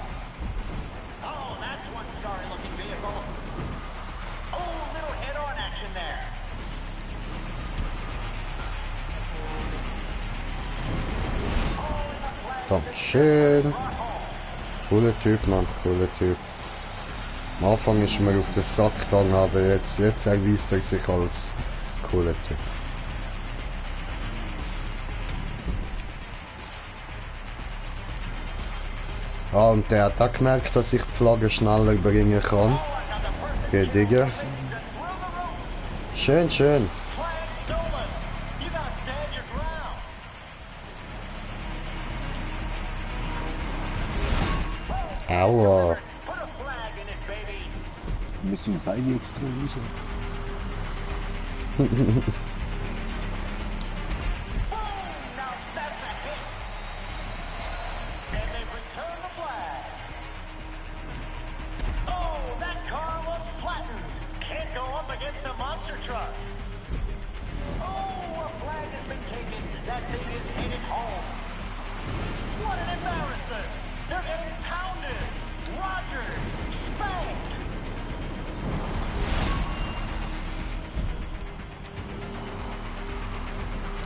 Oh, that's one sorry-looking vehicle. Oh, little head-on action there. Oh, and the flag Dankeschön. Cooler Typ, Mann, cooler Typ. Am Anfang ist mir auf den Sack gegangen, aber jetzt erweist er sich als cooler Typ. Ah, und der hat auch gemerkt, dass ich die Flagge schneller bringen kann. Geht, Digga. Schön, schön. flag stolen. You gotta stand your ground. Aua. Put a flag in it, baby. Wir sind beide extra raus. Boom! Now that's a hit. And they've returned the flag. Oh, that car was flattened. Can't go up against a monster truck. Oh, a flag has been taken. That thing is headed home. What an embarrassment. They're getting pounded. Roger, spanked.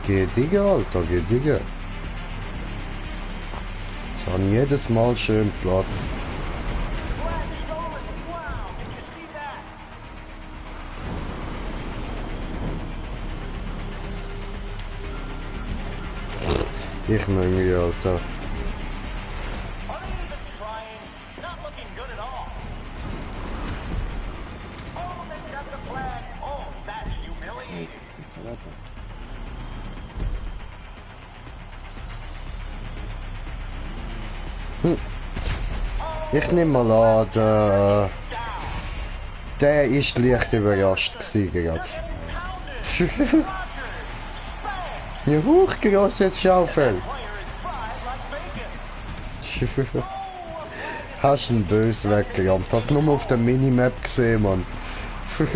Geh, Digga, Alter, geh, Digga. Jetzt habe ich jedes Mal schön Platz. Flag stolen! Wow, did you see that? Ich möge, Alter. Are they even trying? Not looking good at all. Oh, they've got the flag. Oh, that's humiliating. Ich nehme mal an, der ist leicht überrascht gewesen gerade. Ja, hochgerast jetzt Schaufel. Hast ihn böse weggerammt. Hast nur auf der Minimap gesehen, Mann. Whoa,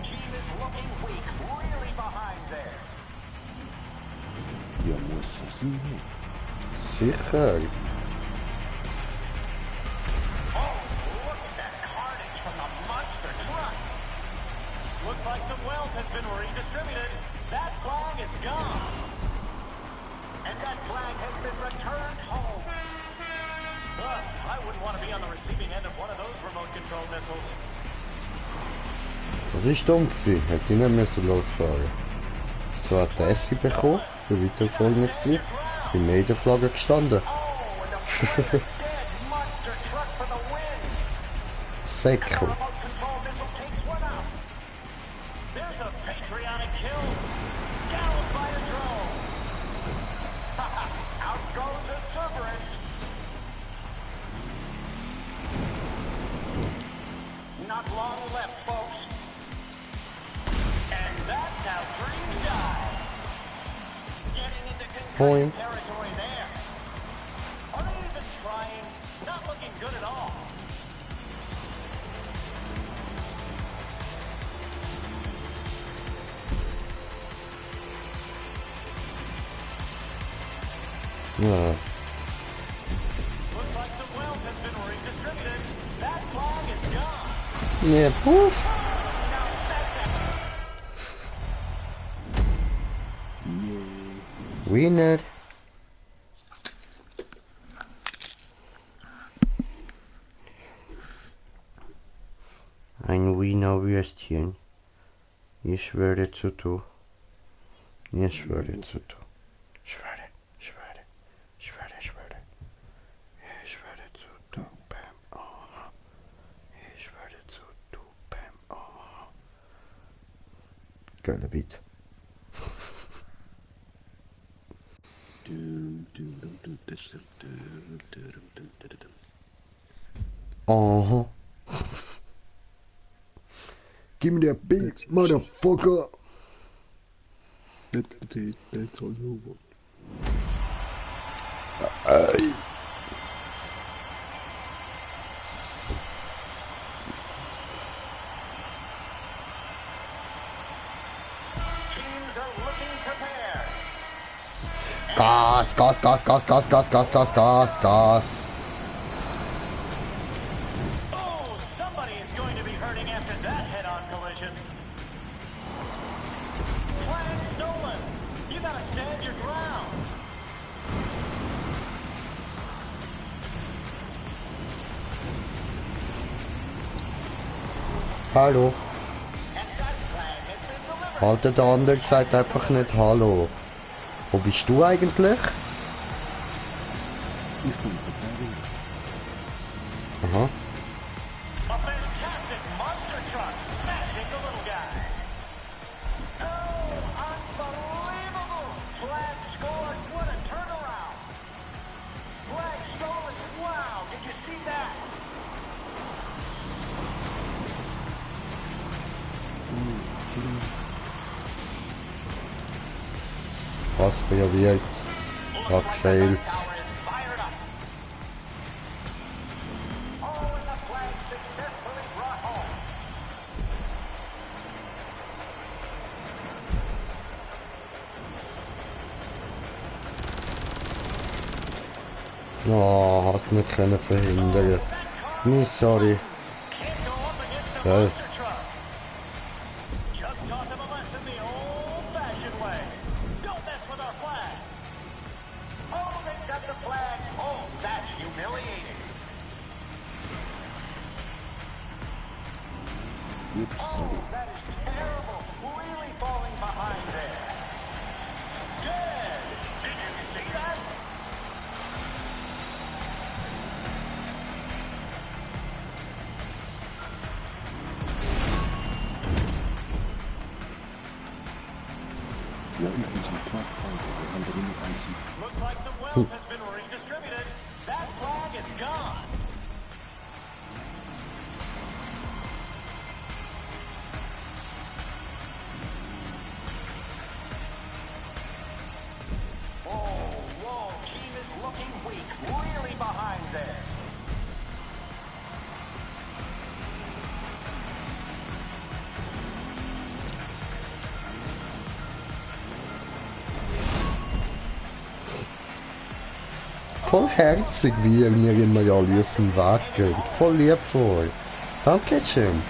team is looking weak. Really behind there. Ja, muss so sein. Sicher. Oh, look at that carnage from the monster truck. Looks like some wealth has been redistributed. That flag is gone. And that flag has been returned home. Ugh, I wouldn't want to be on the receiving end of one of those remote control missiles. Das ist dumm gewesen. Hätte ich nicht müssen losfahren. So hat der Essi bekommen. Für weitere Folgen gewesen. Bin in der Flagge gestanden. Oh, and the flag is dead. Monster truck for the win. Säckel. Remote control missile takes one out. There's a patriotic kill. Downed by a drone. Out goes the Cerberus. Not long left, folks. And that's how dreams die. Getting into Point. concussion territory there. Are they even trying? Not looking good at all. Ja. Looks like some wealth has been redistributed. That flag is gone. Ne, puff. Now that's it. Winner. Ein Wiener Würstchen. Ich schwöre zu tun. Ich schwöre zu tun. Schwöre, schwöre, schwöre, schwöre. Ich schwöre zu tun, Bam, aha. Ich schwöre zu tun, Bam, aha. Geiler Beat. Aha. Give me that beat, motherfucker. That's all you want. Ey. Teams are looking prepared. Gas, Gas, Gas, Gas, Gas, Gas, Gas, Gas, Gas, Gas. Oh, somebody is going to be hurting after that head-on collision. Flag stolen. You gotta stand your ground. Hallo. And that flag has been delivered. Alter, der andere sagt einfach nicht Hallo. Wo bist du eigentlich? Ich bin vorbei. Aha. A fantastic monster truck smashing the little guy. Oh, unbelievable! Flag scored. What a turnaround. Flag stolen. Wow, did you see that? Was probiert. Hat gefehlt. Tower is fired up. Oh, and the flag successfully brought home. Oh, hast nicht können verhindern. Nee, sorry. Can't go up against a Ja. monster truck. Just taught them a lesson the old-fashioned way. Don't mess with our flag. Oh, they've got wealth has been redistributed. That flag is gone. Whoa, team is looking weak, really behind there. Voll herzig, wie ihr mir immer alle aus dem Weg geht. Voll liebvoll. Dankeschön.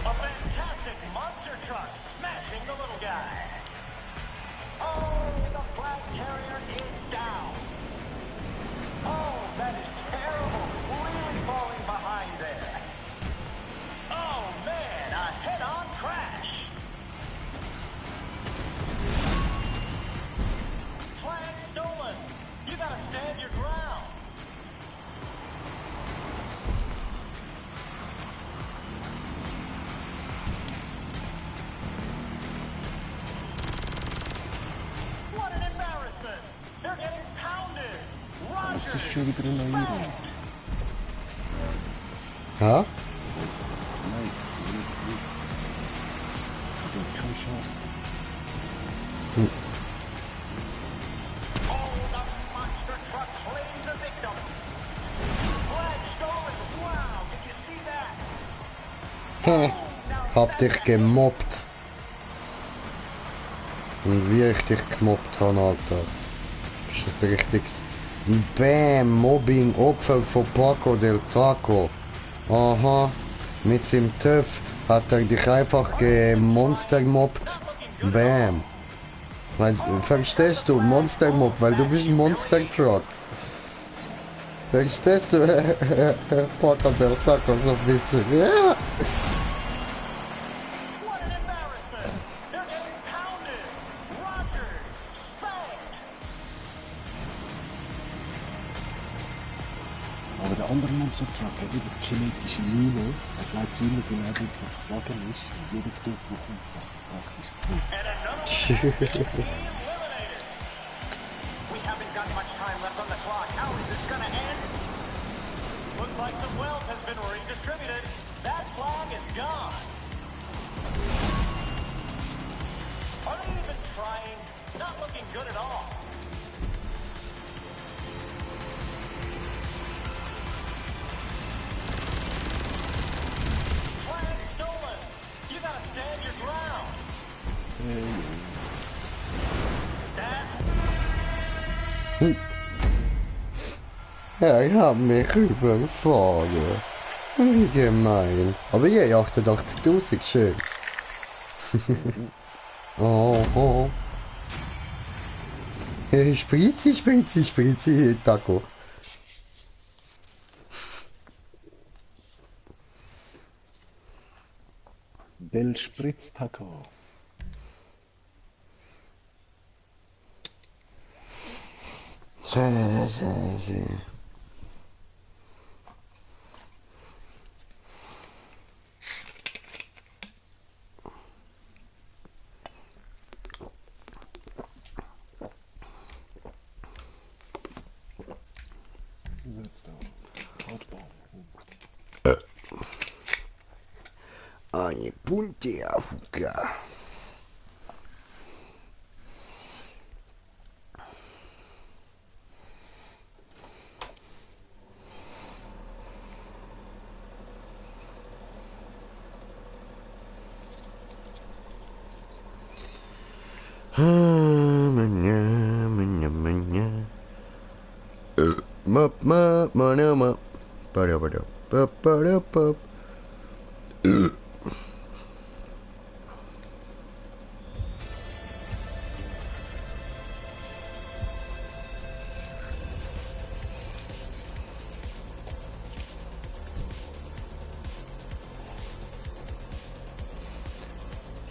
A fantastic monster truck smashing the little guy. Oh, the flag carrier is down. Oh, that is terrible. Really falling behind there. Oh, man, a head-on crash. Flag stolen. You gotta stand your ground. What an embarrassment! They're getting pounded! Das Roger! ist schon wieder eine neue Runde. Ja? Nice. Ich habe keine Chance. Oh, the monster truck claims the victim! Flag stolen! Wow, did you see that? Hab dich gemobbt. Und wie ich dich gemobbt habe, Alter. Ist das richtiges Bam, Mobbing, Opfer von Paco del Taco. Aha, mit seinem TÜV hat er dich einfach gemonster gemobbt. Bam. Weil, verstehst du, Monster Mob, weil du bist ein Monster Truck. Verstehst du? Paco del Taco, so witzig. Ja. What an embarrassment! They're getting pounded! Roger! Spanked! Aber der andere Monster-Truck hat über kinetische Mine. Er bleibt immer genau dort, wo die Flagge ist. Und jeder Topf, der kommt, macht praktisch Punkt. And another one eliminated! We haven't got much time left on the clock. How is this gonna end? Looks like some wealth has been redistributed. That flag is gone. Are they even trying? Not looking good at all. Flag stolen. You gotta stand your ground. That's Ja, ich hab mich überfahren. Wie gemein. Aber je 88.000, schön. Oh. Spritzi, Taco. Del Spritz-Taco. Scheiße. Jetzt da. Hautbau. Eine bunte Afuga.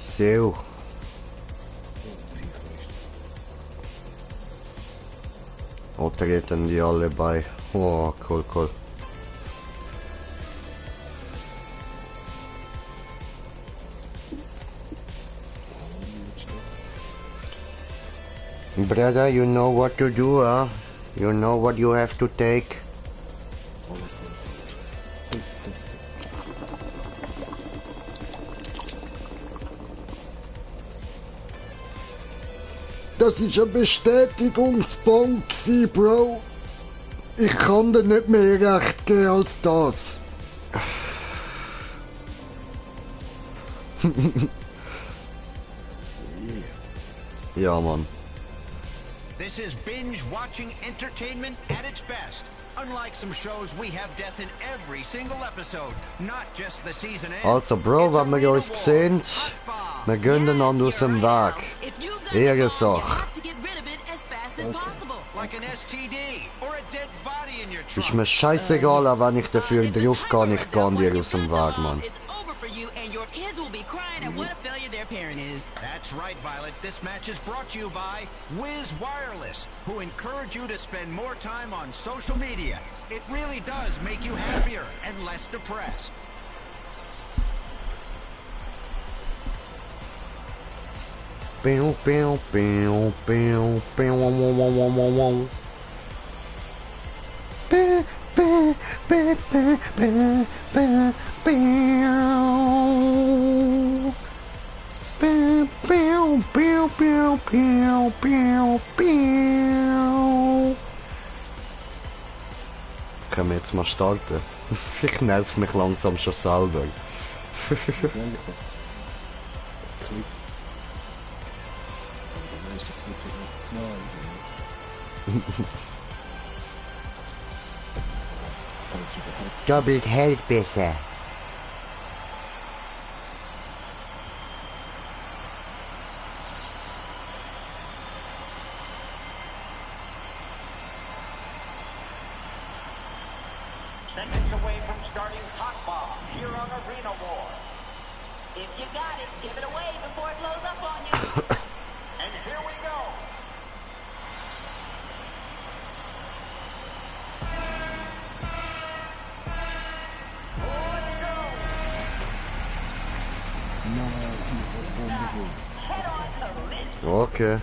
So. Och treten die alle bei. Oh, cool. Brother, you know what to do, huh? You know what you have to take. Das ist ein Bestätigungsbomb gsi, Bro. Ich kann dir nicht mehr Recht geben als das. Ja, Mann. This is binge-watching entertainment at its best. Unlike some shows, we have death in every single episode, not just the season end. Also, Bro, It's wenn wir Arena uns War, sehen, Hot Bomb. wir gehen einander aus dem Weg. If you got Ehrensache. you have to get rid of it as fast as possible. Like an STD or a dead body in your Ist trunk. mir scheißegal, aber wenn ich dafür If the drauf kann, timer ich runs kann out dir while aus dem your Weg, gun Mann. is over for you and your kids will be crying at what a failure their parent is. That's right, Violet. This match is brought to you by Wiz Wireless, who encourage you to spend more time on social media. It really does make you happier and less depressed. Pew, pew, pew, pew, pew, wow, wow, wow, wow, wow, wow. Pe, pe, pe, pe, pe, pe, pew. Pew, pew, pew, pew, pew, pew, pew. Können wir jetzt mal starten? Ich nerv mich langsam schon selber. Klick. Und der nächste Klick wird noch 2. Falls überhaupt. Doppelt hält besser. Seconds away from starting Hot Bomb here on Arena War. If you got it, give it away before it blows up on you. And here we go. Let's go. Nein, ich hab Bombe. Head-on collision. Okay.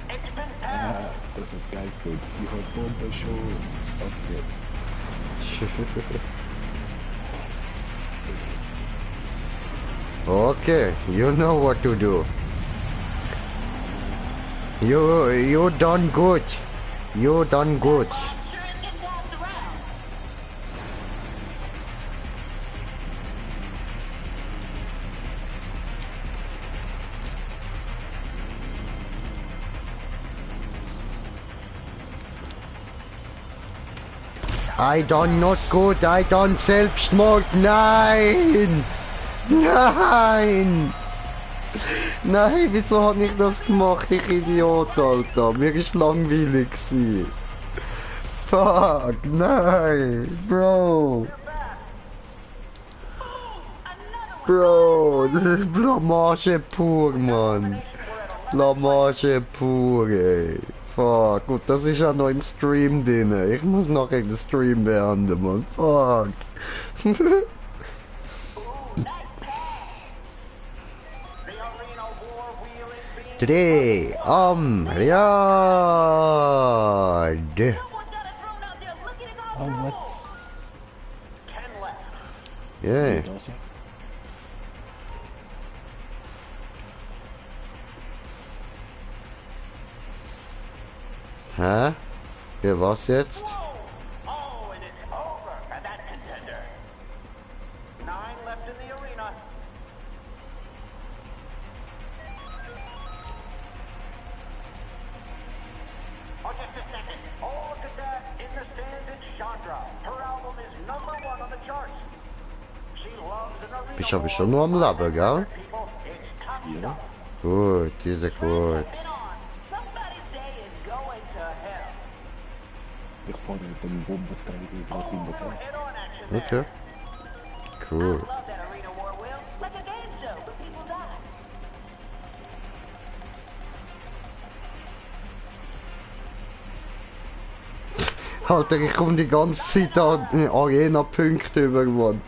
It's been Ah, passed. das ist geil, gut. Ich hab Bombe schon aufgehört. Okay, you know what to do. You done good. You done good. Bomb sure is getting passed around. I done not good. I done Selbstmord. Nein! Nein! Nein, wieso hab ich das gemacht, ich Idiot, Alter? Mir ist langweilig gewesen. Fuck, nein, Bro. Bro, Blamage pur, Mann. Blamage pur, ey. Fuck, gut, das ist ja noch im Stream drin. Ich muss noch den Stream beenden, Mann. Fuck. Today, Riyadh. Someone got a throne out there looking at Oh, what? 10 left. Yeah. Das ja. Hä? Ja, was jetzt? Oh, and it's over for that contender. 9 left in the arena. Oh, just a second. Oh, look at that. In the stands, it's Chandra. Her album is #1 on the charts. She loves an arena. Bist aber schon nur am Leben, gell? People, it's top stuff. Gut, diese gut. been on. Somebody's day is going to hell. Ich fahre mit dem Bombenträger gerade hinterher. Head-on action there. Okay. Cool. Love that arena war, Will. Like a game show, but people die. Alter, ich komme die ganze Zeit an Arena-Punkte über, Mann.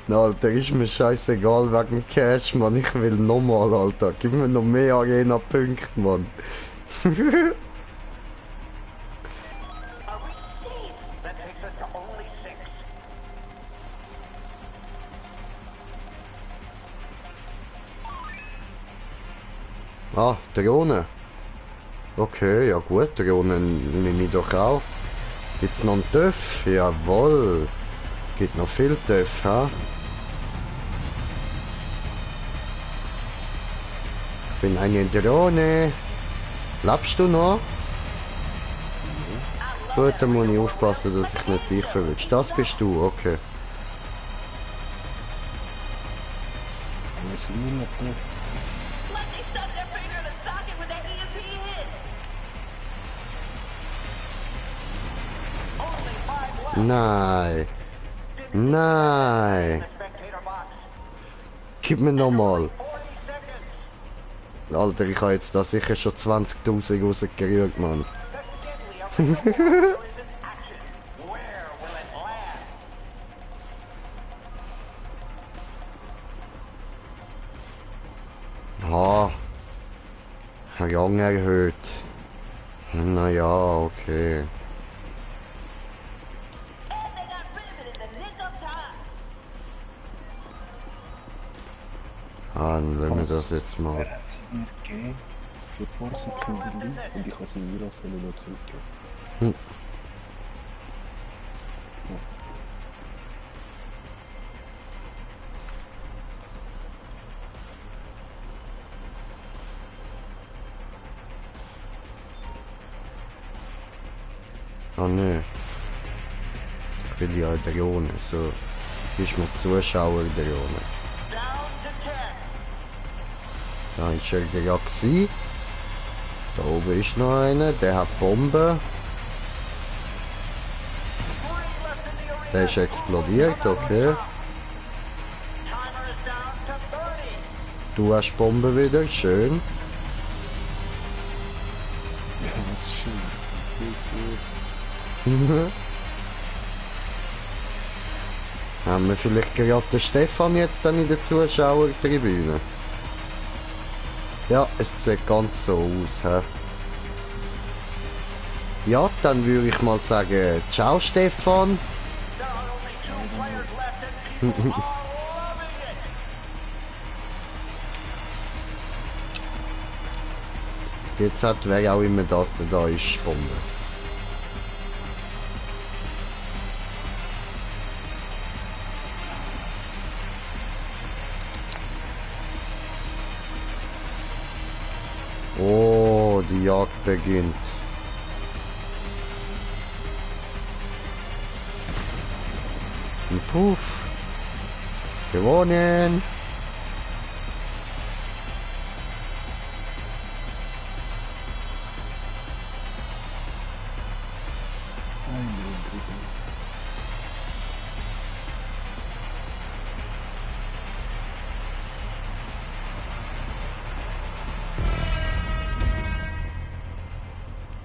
Alter, ist mir scheißegal wegen Cash, Mann. Ich will nochmal, Alter. Gib mir noch mehr Arena-Punkte, Mann. A receipt! That takes us to only 6. Ah, Drohne. Okay, ja gut, Drohnen nehme ich doch auch. Gibt's noch einen TÜV? Jawohl. Gibt noch viel TÜV, ha? Ich bin eine Drohne. Lebst du noch? Gut, dann muss ich aufpassen, dass ich nicht dich verwünsche. Das bist du, okay. Was ist denn noch? Like they stuck their finger in the socket when that EMP hit. Only 5 left. Nein. Nein. Spectator box. Gib mir nochmal. 40 seconds. Alter, ich habe jetzt da sicher schon 20.000 rausgerührt, Mann. The deadly of the war is in action. Where will it land? Ha. Rang erhöht. Naja, okay. And they got rid of it in the nick of time. Dann wollen wir das jetzt mal. Er hat sie mir gegeben für ein paar Sekunden und ich habe sie mir auch noch zurückgegeben. Ah ne. Ich will ja eine Drohne, so. Ist mir Zuschauer-Drohne. Down to 10. Da ist er ja gsi. Da oben ist noch einer, der hat Bomben. 3 left in the arena. Der ist explodiert, okay. Timer is down to 30. Du hast Bomben wieder, schön. Ja, das ist schön. Haben wir vielleicht gerade den Stefan jetzt dann in der Zuschauertribüne? Ja, es sieht ganz so aus, hä? Ja, dann würde ich mal sagen, ciao Stefan. There are only 2 players left and people are loving it. Jetzt hat wer auch immer das da ist, Bombe. Oh, die Jagd beginnt. Und puff. Gewonnen.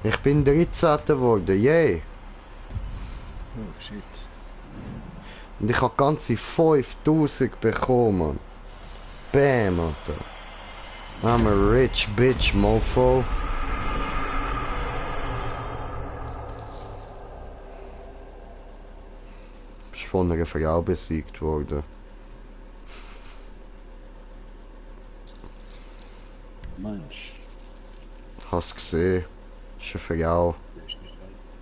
Ich bin 13. geworden, yay. Oh shit. Und ich habe ganze 5000 bekommen. Bam, Alter. I'm a rich bitch, mofo. Bist von einer Frau besiegt worden. Mensch. Hast gesehen. Ist eine Frau.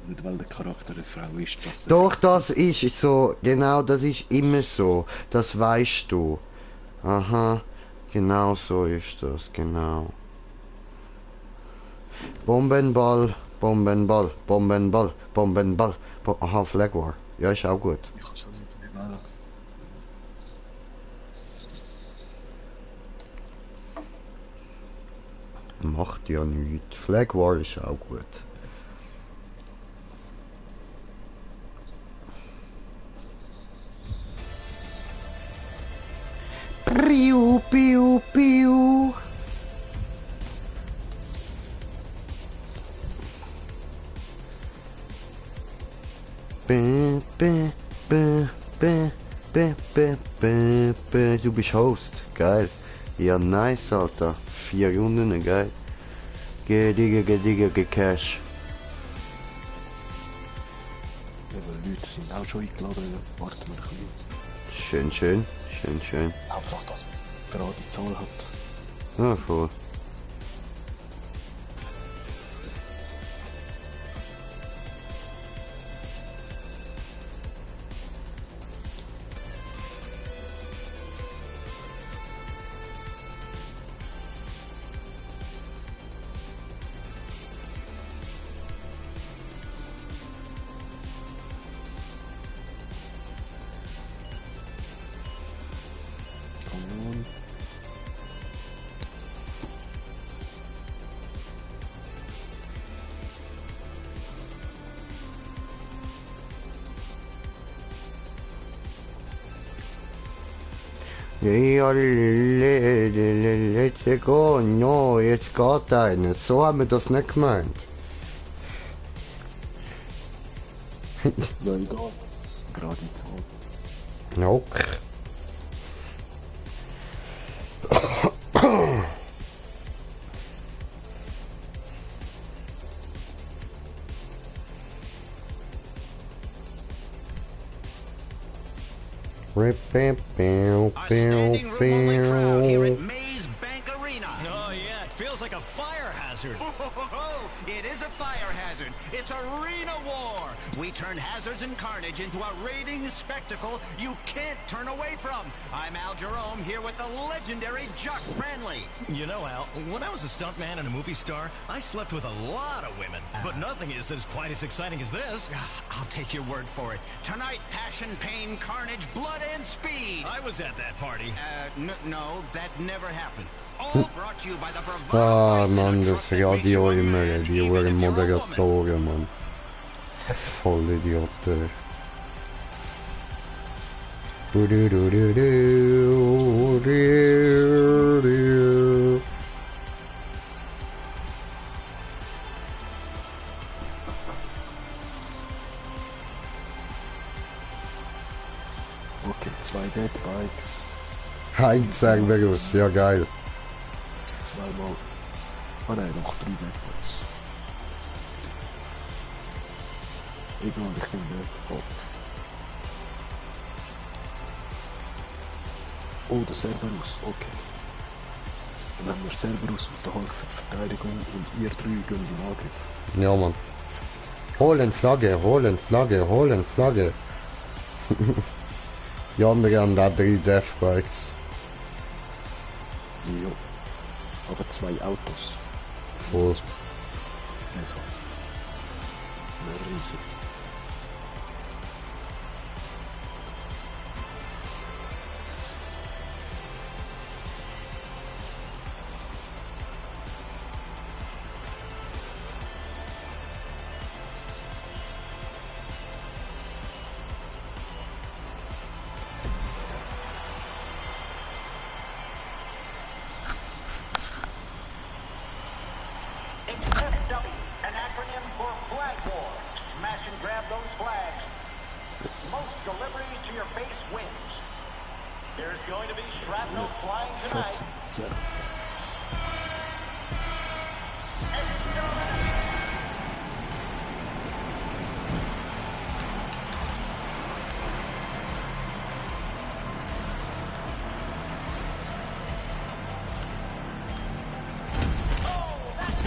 Nicht weil der Charakter eine Frau ist, dass er... Doch, das ist so. Genau, das ist immer so. Das weißt du. Aha. Genau so ist das, genau. Bombenball, Bombenball, Bombenball, Bombenball. Aha, Flag War. Ja, ist auch gut. Ich kann so nicht wählen. Macht ja nichts. Flag War ist auch gut. Piu, piu, piu. Bäh, bäh, bäh, bäh, bäh, bäh, bäh. du bist Host. Geil. Ja, nice, Alter. 4 Runden, geil. Digga, Cash. Ja, weil Leute sind auch schon eingeladen. Warten wir ein bisschen. Schön. Hauptsache, dass man gerade die Zahl hat. Ja, voll. Ja, let's go. No, jetzt geht einer. So haben wir das nicht gemeint. Ja, egal. Gerade die Zahl. Okay. A standing room only crowd here at Maze Bank Arena. Oh, yeah, it feels like a fire hazard. It is a fire hazard. It's arena war. We turn hazards and carnage into a rating spectacle you can't turn away from. I'm Al Jerome here with the legendary Chuck Branley. You know, Al, when I was a stuntman and a movie star, I slept with a lot of women. But nothing is as quite as exciting as this. I'll take your word for it. Tonight, passion, pain, carnage, blood, and speed. I was at that party. No, that never happened. All brought to you by the bravado Ah, voice and Mann, a das trusted Radio resort immer, man. die Even Uhren if you're a woman. Moderatoren, Mann. Voll Idioten. Okay, 2 Dead Bikes. Heinz Cerberus, ja geil. Zweimal. Oh nein, noch 3 Dead Bikes. Egal, ich nehme den. Oh, der Cerberus, okay. Dann haben wir Cerberus und der Hulk für die Verteidigung und ihr 3 gehen in Angriff. Ja, Mann. Holen Flagge. Die anderen haben da 3 Deathbikes. Jo. Aber 2 Autos. Voll. Also. Eine riesig. FW, an acronym for Flag War. Smash and grab those flags. Most deliveries to your base wins. There's going to be shrapnel flying tonight. 14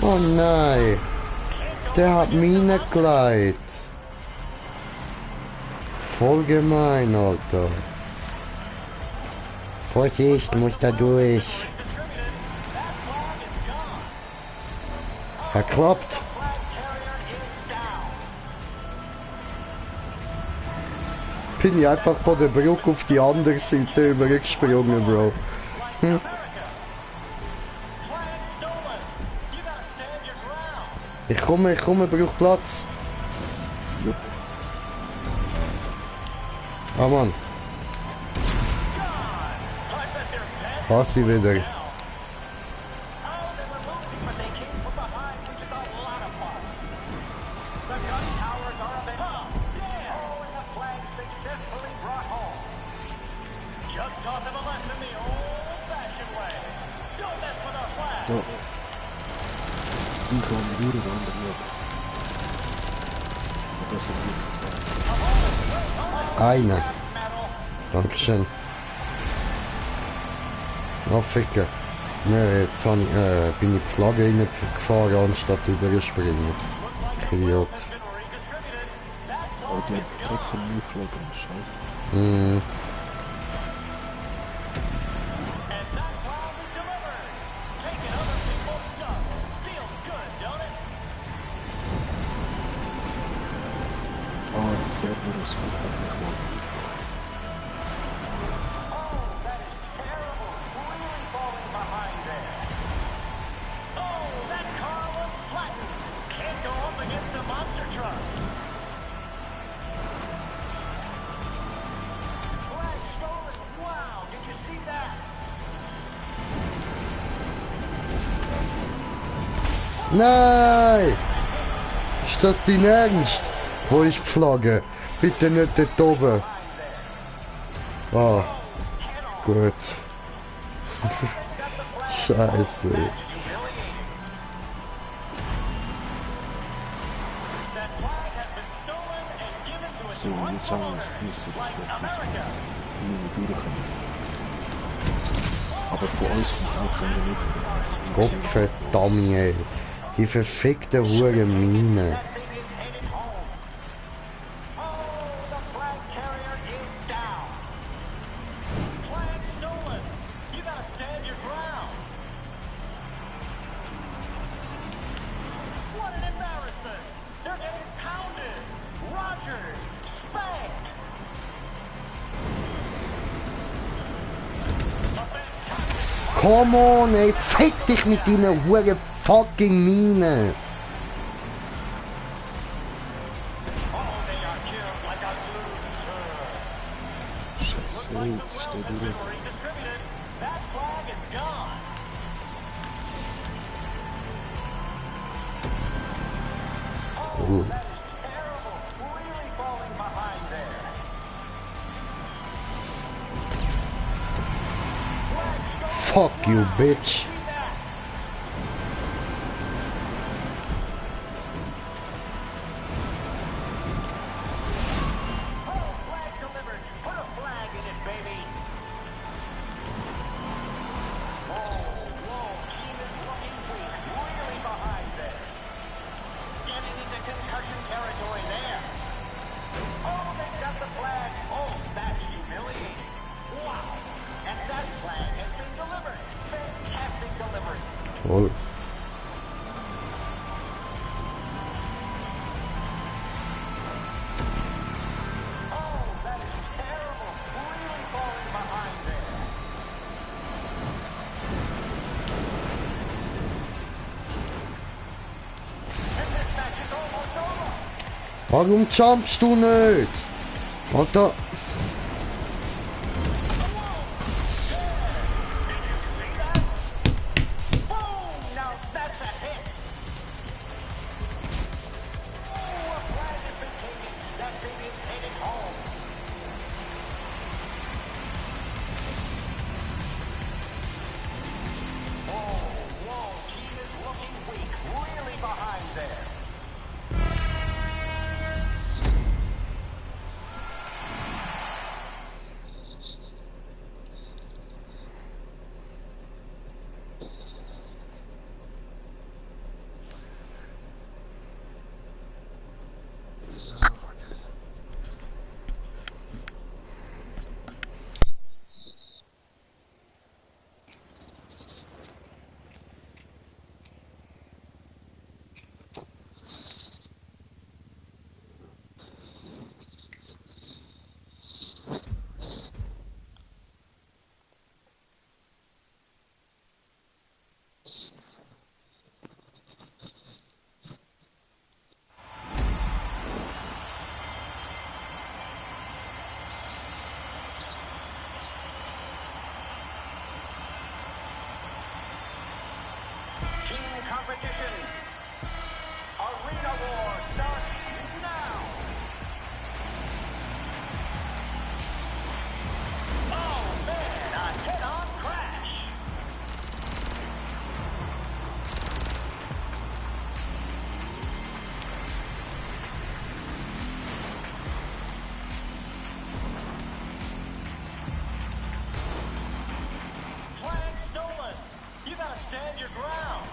Oh nein. Der hat Mine gelegt. Voll gemein, Alter. Vorsicht, muss da durch. Er klappt. Bin ich einfach von der Brücke auf die andere Seite übergesprungen, Bro. Flag stolen. You gotta stand your ground. Ich komme, brauch Platz. Ah, Mann. Pass sie wieder. Oh, they were moving, but they came from behind, which is a lot of fun. The gun towers are available. Oh, damn! Oh, and the flag successfully brought home. Just taught them a lesson the Da. Ich kann die andere nicht. Aber das sind jetzt zwei. Eine. Dankeschön. Na, Ficker. Ne, jetzt bin ich die Flagge reingefahren, anstatt überspringen. Idiot. Aber die haben trotzdem nie geflogen, scheiße. Mhm. Ah, die Cerberus hat nicht mal. Nein! Ist das dein Ernst? Wo ist die Flagge? Bitte nicht dort oben. Ah, gut. Scheiße. So, jetzt haben wir es nicht so, dass wir das nie durchkommen. Aber von uns kommt auch keiner mit. Gottverdammt, ey. Die verfickte Hure Mine. Come on, ey, fick dich mit deiner Hure fucking Mine. Scheiße, jetzt ist der durch. Cool. Fuck you, bitch. Toll. Warum jumpst du nicht? Alter. Competition. Arena War starts now. Oh man, a head-on crash. stand your ground.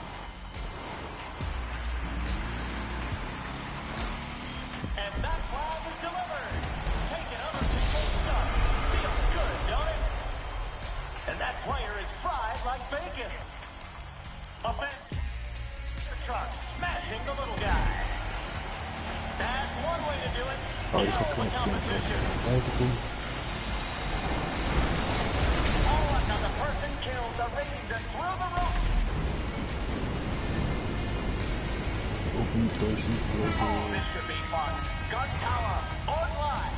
And that flag is delivered. Taking other people's stuff. Feels good, don't it? And that player is fried like bacon. Offense truck smashing the little guy. That's one way to do it. Oh, ich Kill hab the gemacht, competition. Oh, another person killed. The ratings are through the roof. Open Deutschen Oh, this should be fun. Gun Tower online.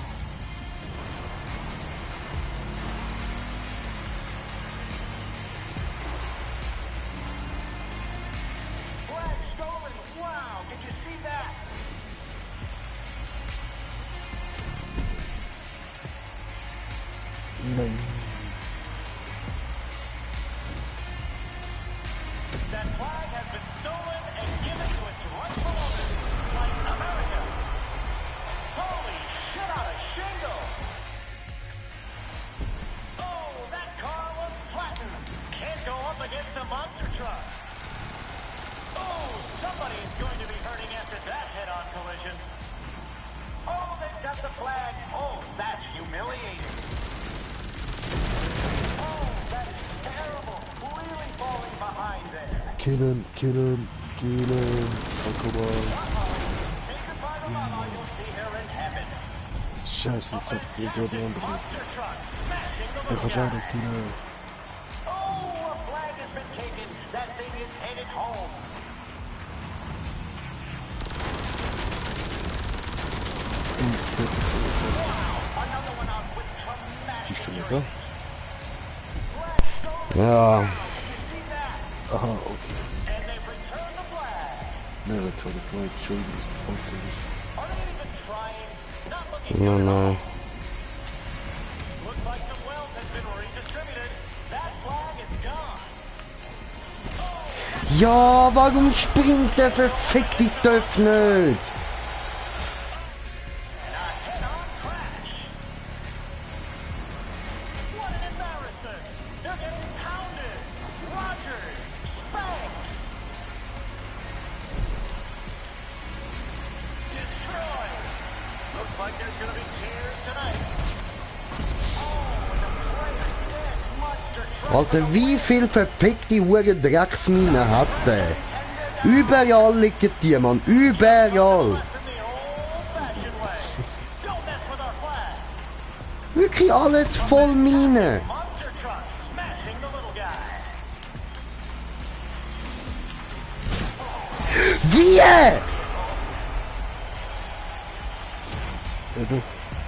Flag stolen. Wow, did you see that? Nein. That flag has been stolen and given to its rightful owners, like America. Holy shit out of shingle! Oh, that car was flattened. Can't go up against a monster truck. Oh, somebody is going to be hurting after that head-on collision. Oh, they've got the flag. Oh, that's humiliating. Oh, that is terrible. Really falling behind there. Kill him, kill him, kill him. Oh, come on. Say goodbye to Mama, you'll see her in heaven. Scheiße, jetzt hat sie gerade andere. Monster truck smashing the Er little gaat daar guy. kunnen. Oh, a flag has been taken. That thing is headed home. Wow, another one out with traumatic Bist du injuries. nicht da? Flag stolen. Ja, Did you see that? Aha, okay. And they've returned the flag. Nee, dat zou ik wel. Entschuldigung, ist der Punkt ist. Are they even trying? Not looking no, good at all. no. Looks like some wealth has been redistributed. That flag is gone. Ja, warum springt der verfickte Töpf nicht? And a head-on crash. What an embarrassment. They're getting pounded. Rogered. Spanked. Destroyed. Looks like there's going to be tears tonight. Oh, and the player dead. Monster truck. Alter, wie viel verfickte Hure Drecksminen hat der? Überall liegen die, Mann. Überall. In the old-fashioned way. Don't mess with our flag. Wirklich alles voll Minen. Monster truck smashing the little guy. Wie? Eben,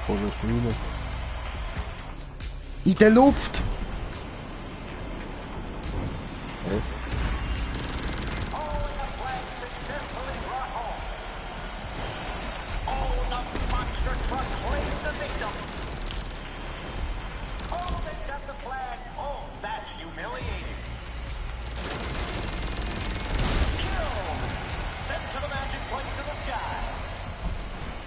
voller Mine. In der Luft. Hä? Oh, and the flag successfully brought home. Oh, the monster truck claims the victim. Oh, they've got the flag. Oh, that's humiliating. Killed. Sent to the magic place in the sky.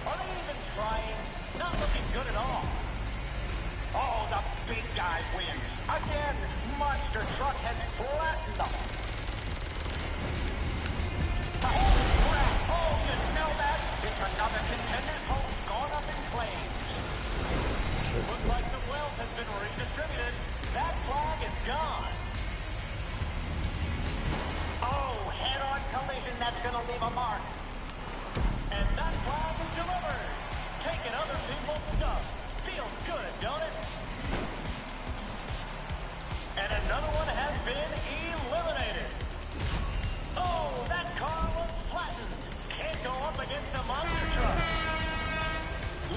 Are they even trying? Not looking good at all. Oh, the big guy wins. Again, monster truck has flattened them. Oh, crap. Oh, you smell that? It's another contender's hope's gone up in flames. Looks like some wealth has been redistributed. That flag is gone. Oh, head-on collision. That's going to leave a mark. And that flag is delivered. Taking other people's stuff. Feels good, don't it? And another one has been eliminated. Oh, that car was flattened. Can't go up against a monster truck.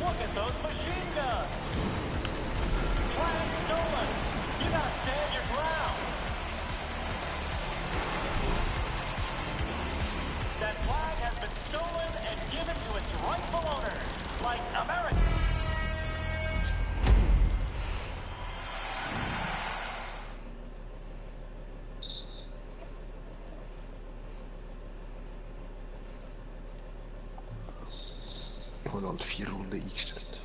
Look at those machine guns. Flag stolen. You gotta stand your ground. That flag has been stolen and given to its rightful owners, like America. Gewoon al 4 Runden eingestellt.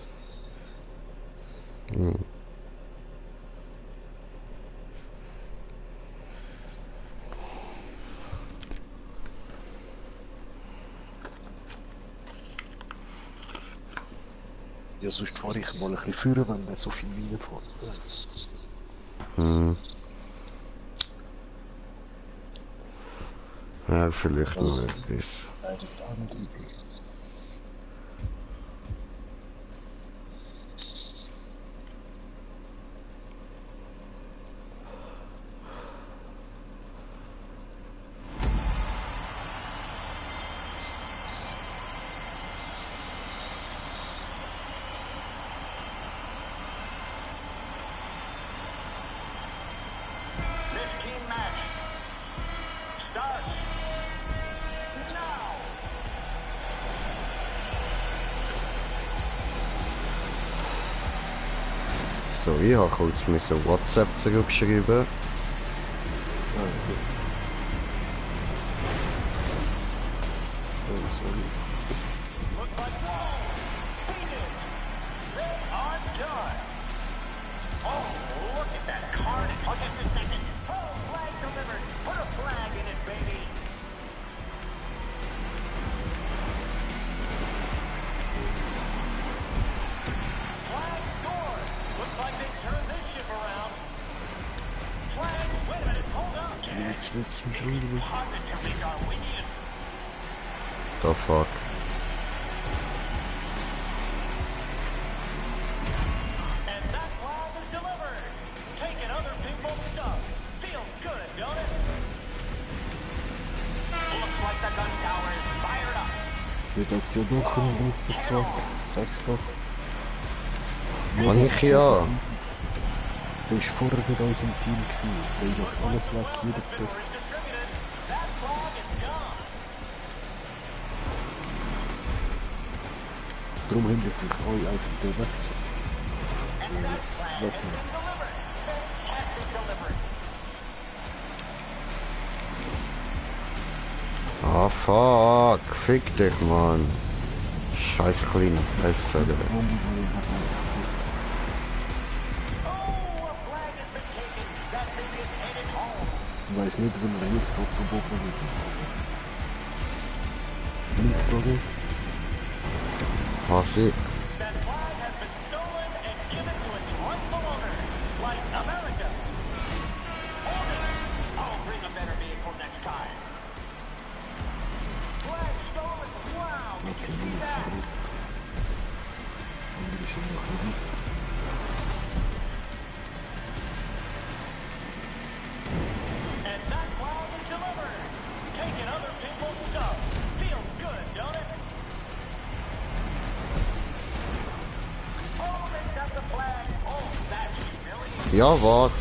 Ja, sonst fahre ich mal ein bisschen führen, wenn der so viel reinfährt. Hm. Ja, vielleicht noch etwas. Nein, das ist auch nicht übel. This team match starts now. So, ich habe kurz müssen WhatsApp zurückschreiben. Looks like whoa, beat it. They are done. Oh, look at that carnage. Oh, just a second. Oh, flag delivered. Put a flag in it, baby. Flag scored. Looks like they turned this ship around. Flags. Wait a minute. Hold up. Positively Darwinian. The fuck. And that flag is delivered. Taking other people's stuff. Feels good, don't it? Looks like the gun tower is fired up. Wird jetzt ja doch ein letzter Truck. Sag's doch. Mann, ich ja. Der war vorher mit uns im Team gewesen. Der hat noch alles weg, jeder Victory Tag. distributed. That flag is gone. Darum haben wir vielleicht alle einfach den weggezogen. And that Jetzt flag has wegnehmen. been delivered. Fantastic delivery. Ah, fuck. Fick dich, Mann. Scheiß kleine Helfer. Oh, a flag has been taken. That thing is headed home. Ich weiß nicht, wenn er jetzt abgebogen wird. Nicht Frage. Was ich? That flag has been stolen and given to its rightful owners, like America. Hold it. I'll bring a better vehicle next time. Flag stolen. Wow, did you see that? Andere sind noch nicht. And that flag is delivered. Taking other people's stuff. Feels good, don't it? Oh, they got the flag. Oh, that's humiliating. Ja, was?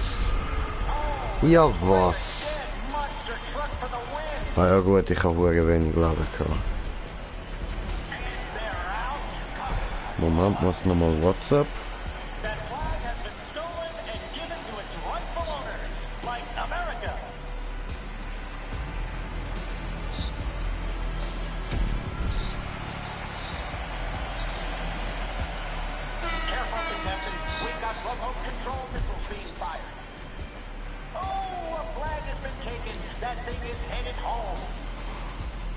Oh, Ja, was? dead monster truck for the win. Ah ja gut, ich habe verdammt wenig Leben gehabt. And they're out. Moment, muss nochmal WhatsApp. That flag has been stolen and given to its rightful owners, like America. Careful, contestants. We've got remote control missiles being fired. Oh, a flag has been taken. That thing is headed home.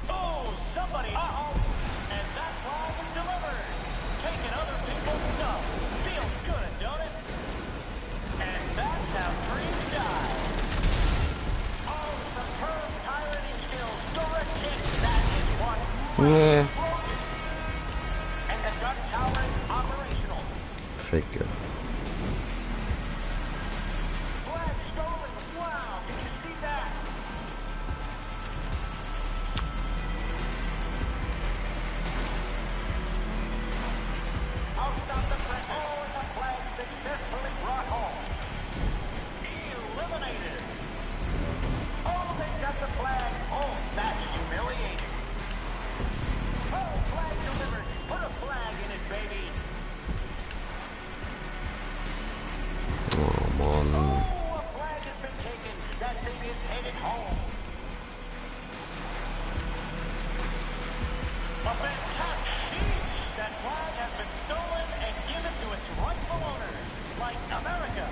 Oh, somebody. Uh-oh. And that flag is delivered. Taking other people's stuff. Feels good, don't it? And that's how dreams die. Oh, superb piloting skills. Direct hit. That is one. Nee, Explosion. And the gun tower is operational. Ficke. Flag stolen. Wow, did you see that? I'll stop the press. Oh, and the flag successfully brought home. Eliminated. Oh, they got the flag. Oh, that's humiliating. Oh, flag delivered. Put a flag in it, baby. Oh, Mann. Oh, a flag has been taken. That thing is headed home. A fantastic sheesh. That flag has been stolen and given to its rightful owners, like America.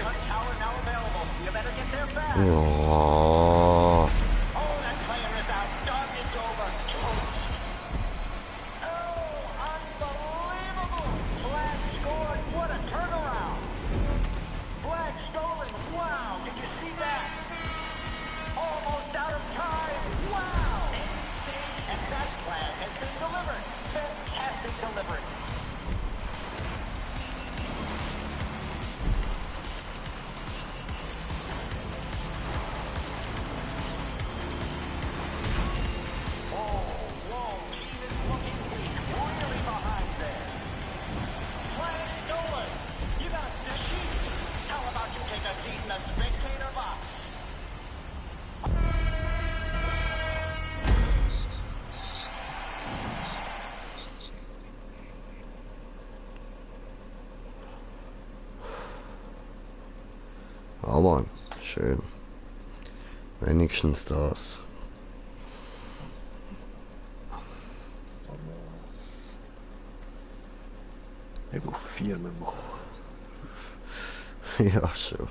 Gun tower now available. You better get there fast. Oh, Oh, that player is out. Done. It's over. Toast. Aber schön. Wenigstens das. Ich brauche 4 Memo. Ja, schon.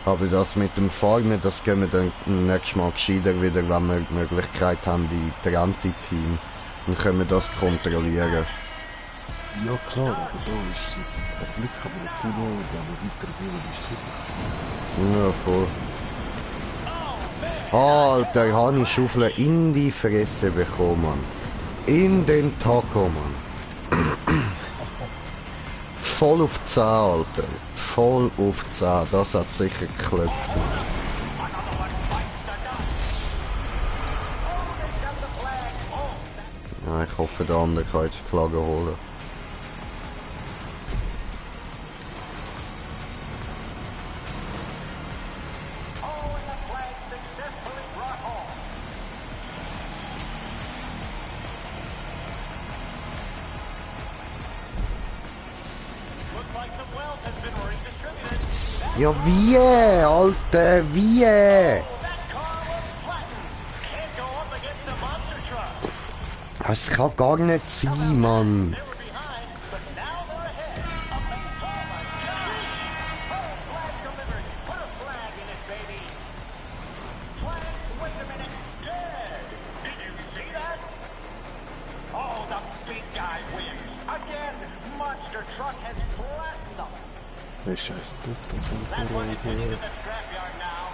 Aber das mit dem Farmen, das gehen wir dann nächstes Mal gescheiter wieder, wenn wir die Möglichkeit haben, die getrennte Team. Dann können wir das kontrollieren. Ja klar, aber da ist es. Ein Glück haben wir einen Tunnel, wenn wir weiter gehen, ist super. Ja, voll. Alter, habe ich Schaufel in die Fresse bekommen. In den Taco, Mann. Voll auf 10, Alter. Voll auf 10. Das hat sicher geklopft. Ja, ich hoffe, der andere kann jetzt die Flagge holen. Ja, wie, Alter, wie? Das kann gar nicht sein, Mann. Hey, scheiß Duft, das war That one is heading to ein the scrapyard now.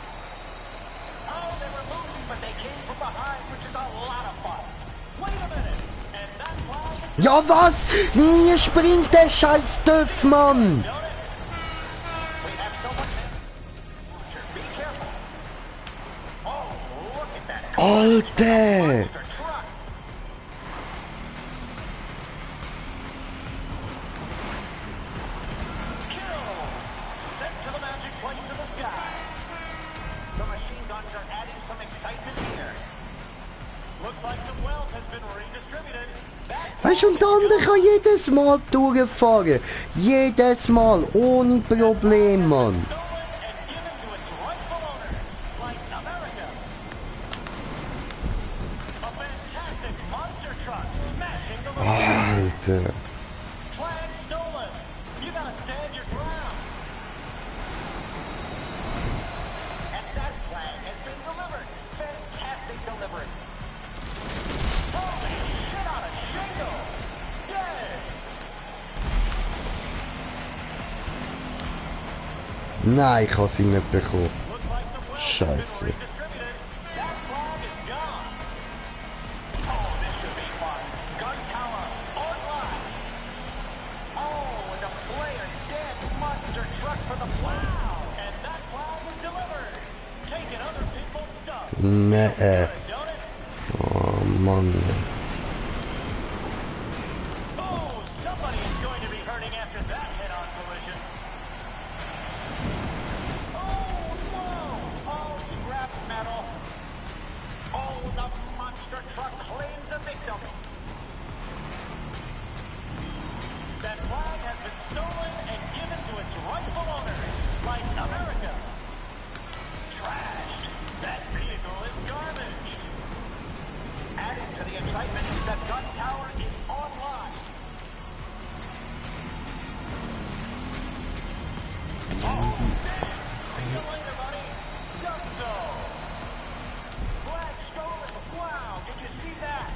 Oh, they were losing, but they came from behind, which is a lot of fun. Wait a minute. And that flag is Ja, was? Mir springt der scheiß Döff, Mann. we have someone there. Be careful. Oh, look at that Alter. monster truck. Kill. Sent to the magic place in the sky. The machine guns are adding some excitement here. Looks like some wealth has been redistributed. Weißt du, und der andere kann jedes Mal durchfahren. Jedes Mal, ohne Problem, Mann. Stolen and given to its rightful owners, like America. A fantastic monster truck smashing the road. Alter. Flag stolen. You gotta stand your ground. And that flag has been delivered. Fantastic delivery. Holy shit on a shingle. Dead. Nein, ich habe sie nicht bekommen. Looks like some wealth Scheiße. has been redistributed. That flag is gone. Oh, this should be fun. Gun tower online. Oh, and a player dead monster truck for the plow. And that flag is delivered. Taking other people's stuff. Nee. Don't it? Oh, Mann. Oh, somebody is going to be hurting after that head-on collision. Oh, no! All scrap metal. Oh, the monster truck claims a victim. That flag has been stolen and given to its rightful owners, like America. Trashed. That vehicle is garbage. Adding to the excitement, the gun tower is online. Oh, see you later, buddy. Gunzo. Flag stolen. Wow, did you see that?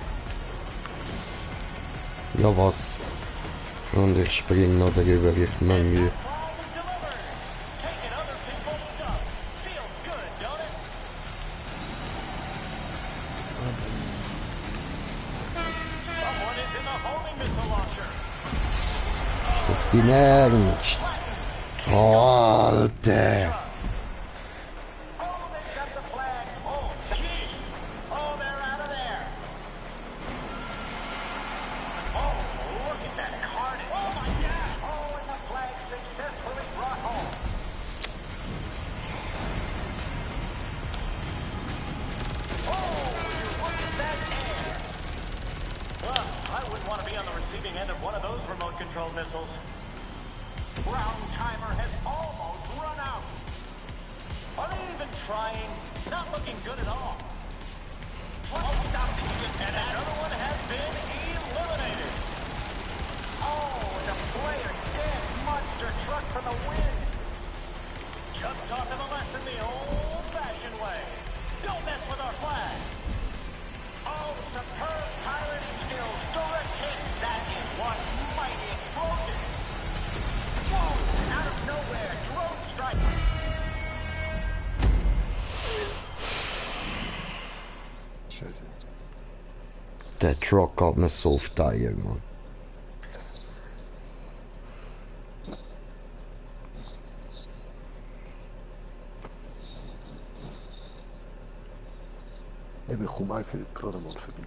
Ja, was? Und ich spring noch darüber, ich meine, Flag is delivered. Taking other people's stuff. Feels good, don't it? Someone is in the homing missile launcher. ist das dein Ernst? Flattened. Alter. Oh, they've got the flag. Oh, jeez. Oh, they're out of there. Oh, look at that carnage. Oh, my God. Oh, and the flag successfully brought home. Oh, look at that air. Well, I wouldn't want to be on the receiving end of one of those remote-controlled missiles. Round timer has almost run out. Are they even trying? Not looking good at all. Oh, stop it. And another one has been eliminated. Oh, and a player dead. Monster truck for the win. Just taught them a lesson the old-fashioned way. Don't mess with our flag. Oh, superb piloting skills. Direct hit. That is one mighty explosion. Whoa, out of nowhere. Drone strike. Scheiße. Der Truck geht mir so auf die Eier, Mann. Ich bekomme einfach gerade mal vorbei.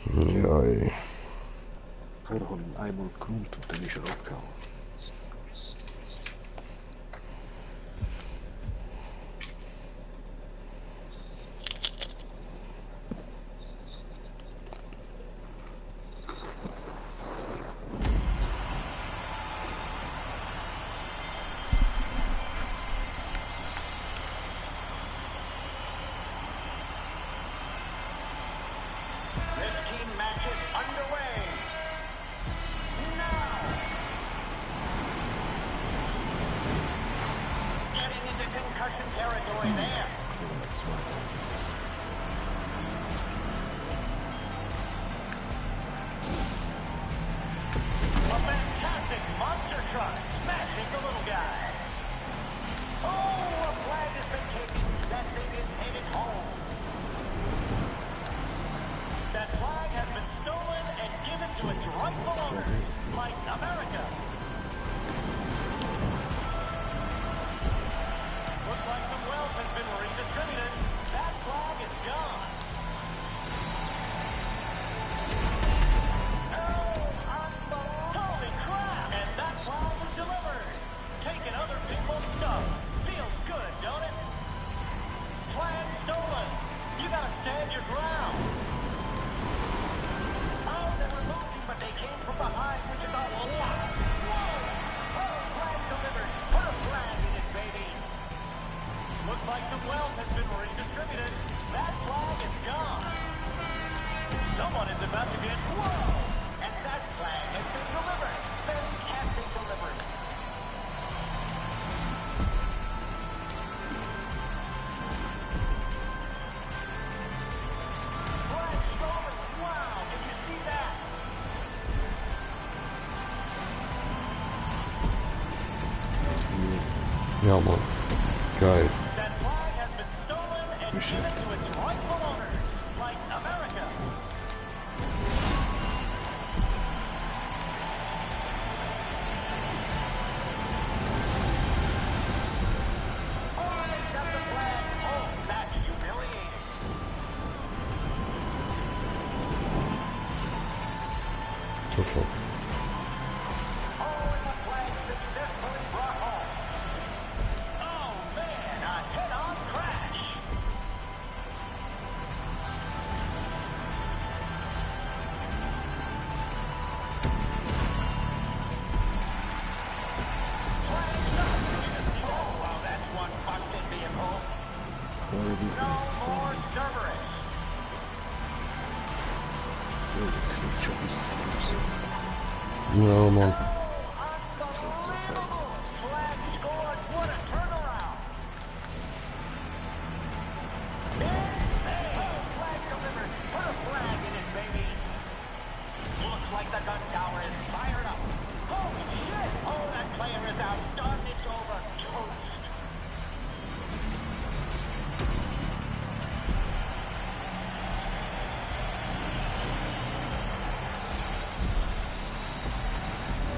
Ja, ey. Vorher habe ich ihn einmal geräumt und dann ist er abgehauen. This team match is underway. Now. Getting into concussion territory there. A fantastic monster truck smashing the little guy. Oh, a flag has been taken. That thing is headed home. That flag has been stolen and given to its rightful owners, like America. Looks like some wealth has been redistributed. That flag is gone. Oh, unbelievable. Holy crap! And that flag is delivered. Taking other people's stuff. Feels good, don't it? Flag stolen. You gotta stand your ground. Oh, they were moving, but they came from behind, which is a lot. Whoa! Oh, flag delivered. Put a flag in it, baby. Looks like some wealth has been redistributed. That flag is gone. Someone is about to get... Whoa! And that flag has been delivered. Fantastic delivery. Flag stolen. Wow, did you see that? Ja, Mann. Geil. That flag has been stolen and given to its rightful owners, like America. Oh, they got the flag. Oh, that's humiliating. Sofort. Oh, and the flag successfully brought home. Oh, man, a head-on crash. Flag stopped. Oh, wow, that's one busted vehicle. No more Cerberus. Ja, Mann. Unbelievable! Flag scored. What a turnaround! Insane! Oh, flag delivered. Put a flag in it, baby. Looks like the gun tower is fired up. Holy shit! Oh, that player is outdone. It's over. Toast.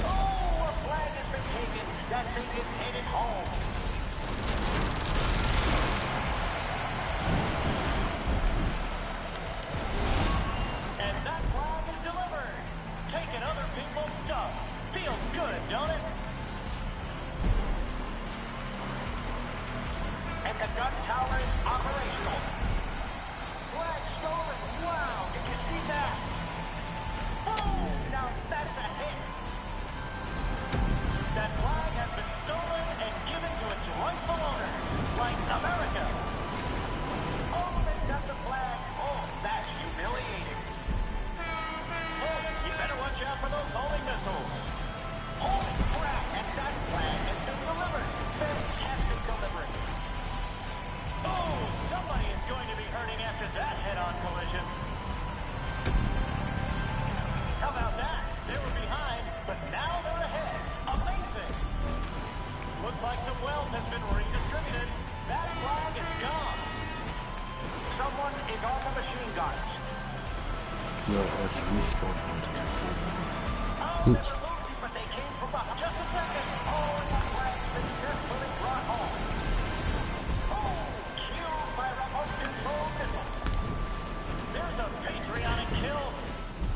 Oh, wealth has been redistributed. That flag is gone. Someone is on the machine guns. Ja, respawn halt. Oh, they were moving, but they came from behind. Just a second. Oh, and the flag successfully brought home. Oh, killed by a remote control missile. There's a patriotic kill.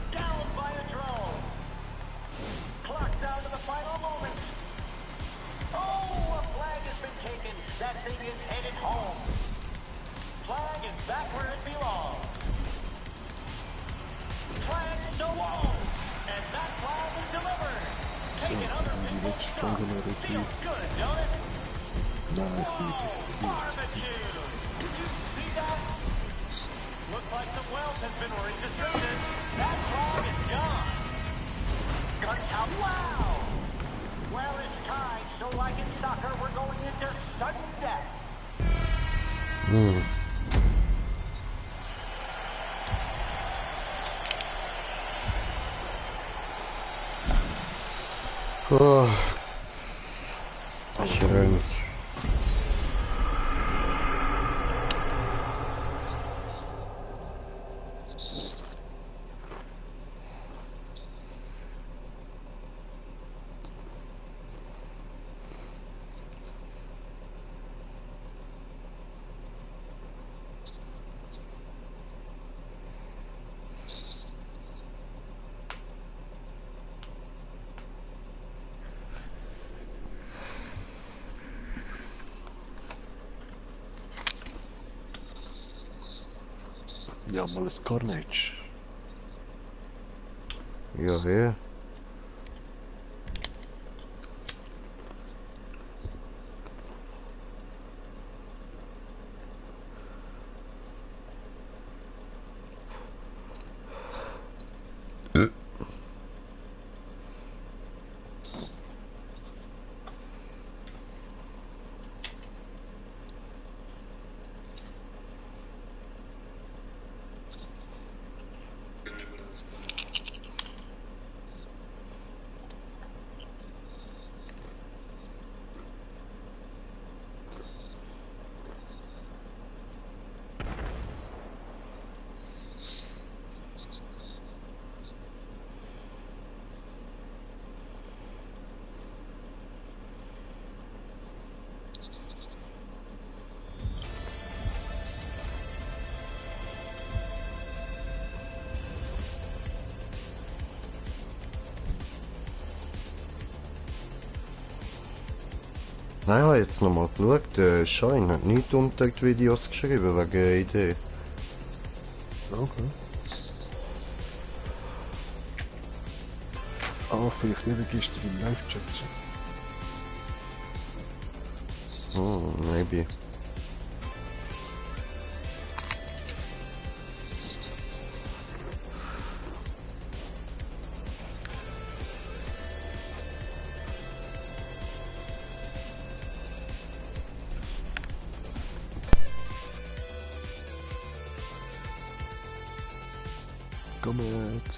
Down by a drone. Clock down to the final moments. Oh, a flag has been taken. That thing is headed home. Flag is back where it belongs. Flag still won. And that flag is delivered. Taking other people's stuff. Feels good, don't it? Barbecue. Did you see that? Looks like some wealth has been redistributed. That flag is gone. Gun count. Wow. Well, it's tied, so like in soccer, we're going into sudden death. Oh. Schön. Ja, mal ein Carnage. Ja, wer? Nein, ich habe jetzt nochmal geschaut. Shine hat nichts unter die Videos geschrieben wegen einer Idee. Okay. Ah, vielleicht eben gestern im Live-Chat. Maybe.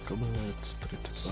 Kom uit, tritt bij.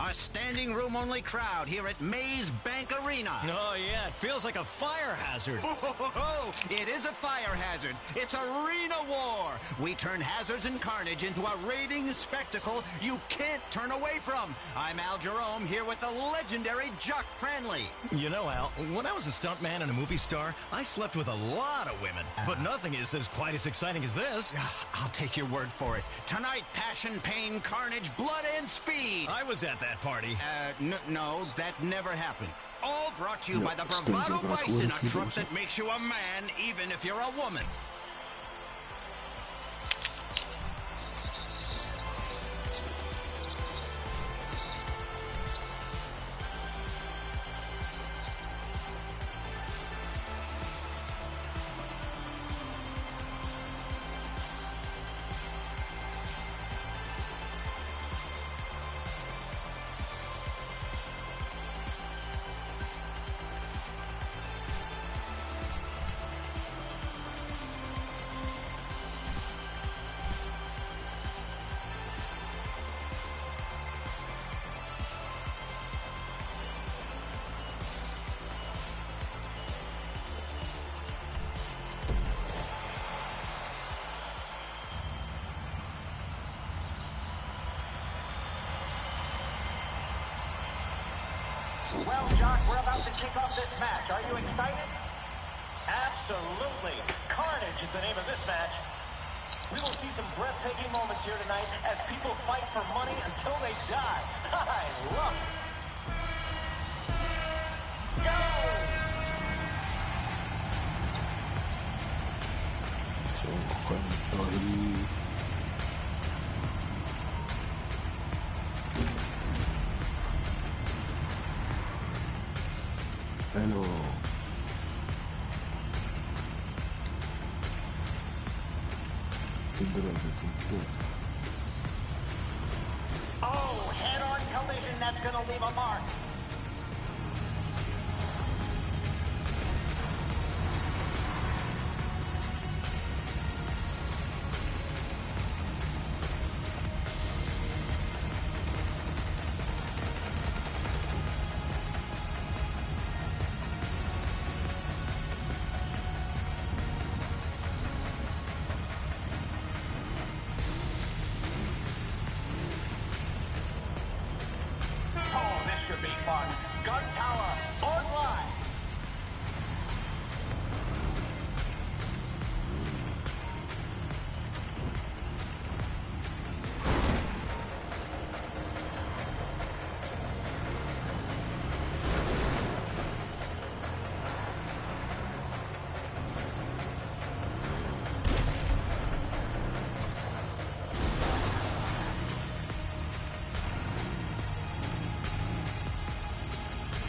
A standing room only crowd here at Maze Bank Arena. Oh, yeah, it feels like a fire hazard. It is a fire hazard. It's arena war. We turn hazards and carnage into a rating spectacle you can't turn away from. I'm Al Jerome here with the legendary Jock Cranley. You know, Al, when I was a stuntman and a movie star, I slept with a lot of women. But nothing is as quite as exciting as this. I'll take your word for it. Tonight, passion, pain, carnage, blood, and speed. I was at that party. No, that never happened. All brought to you by the Bravado Bison, a truck that makes you a man even if you're a woman. kick off this match. Are you excited? Absolutely. Carnage is the name of this match. We will see some breathtaking moments here tonight as people fight for money until they die. I love it. Go! Hello. Oh, head-on collision, that's gonna leave a mark. Oh, this should be fun. Gun Tower, online.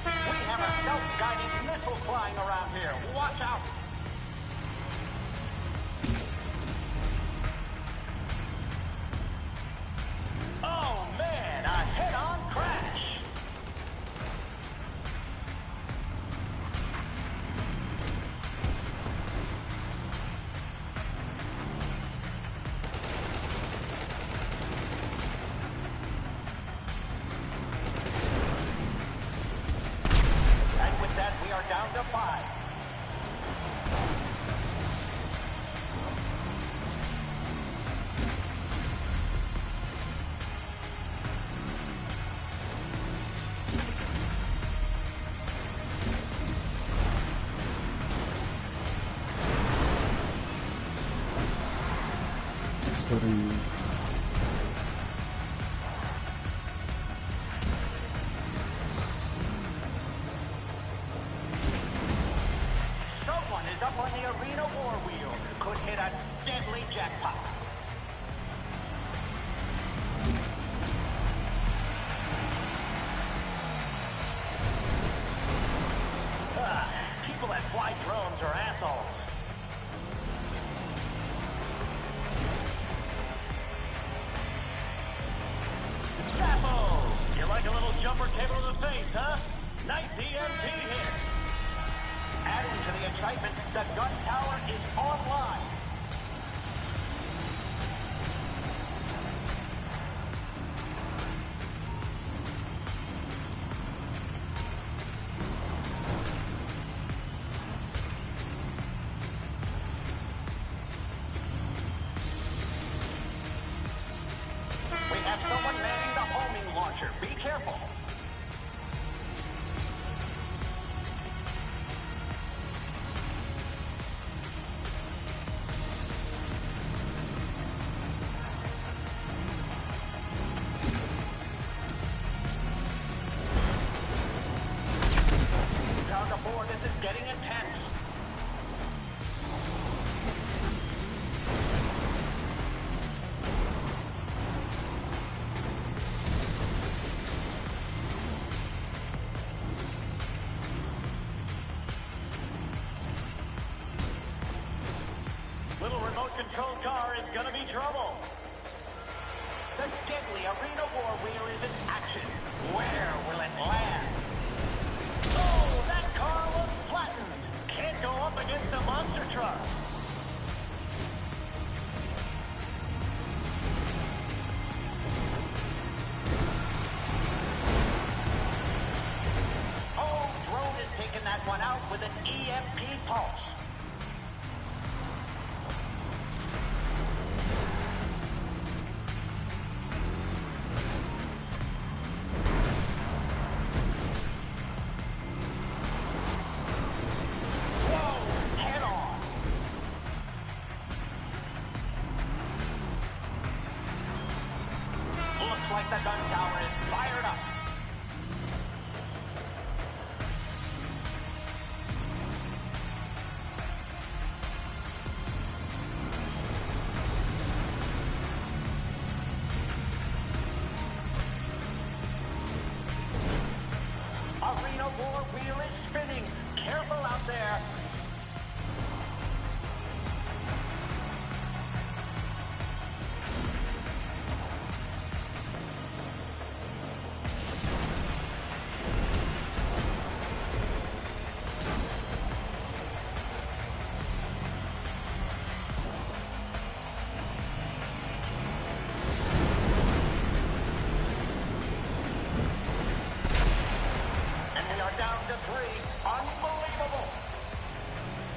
We have a self-guiding missile flying around here. Watch out. Oh, man, a head-on crash. And with that, we are down to 5. Sorry. Someone is up on the arena war wheel. Could hit a deadly jackpot. People that fly drones are assholes. Zappo! You like a little jumper cable to the face, huh? Nice EMP hit. Adding to the excitement, the gun tower is online. We have someone manning the homing launcher. Be careful. Down to 4, this is getting intense. Little remote control car is gonna be trouble. The deadly arena war wheel is in action. Where will it land? Oh, that car was flattened. Can't go up against a monster truck. Oh, drone is taking that one out with an EMP pulse.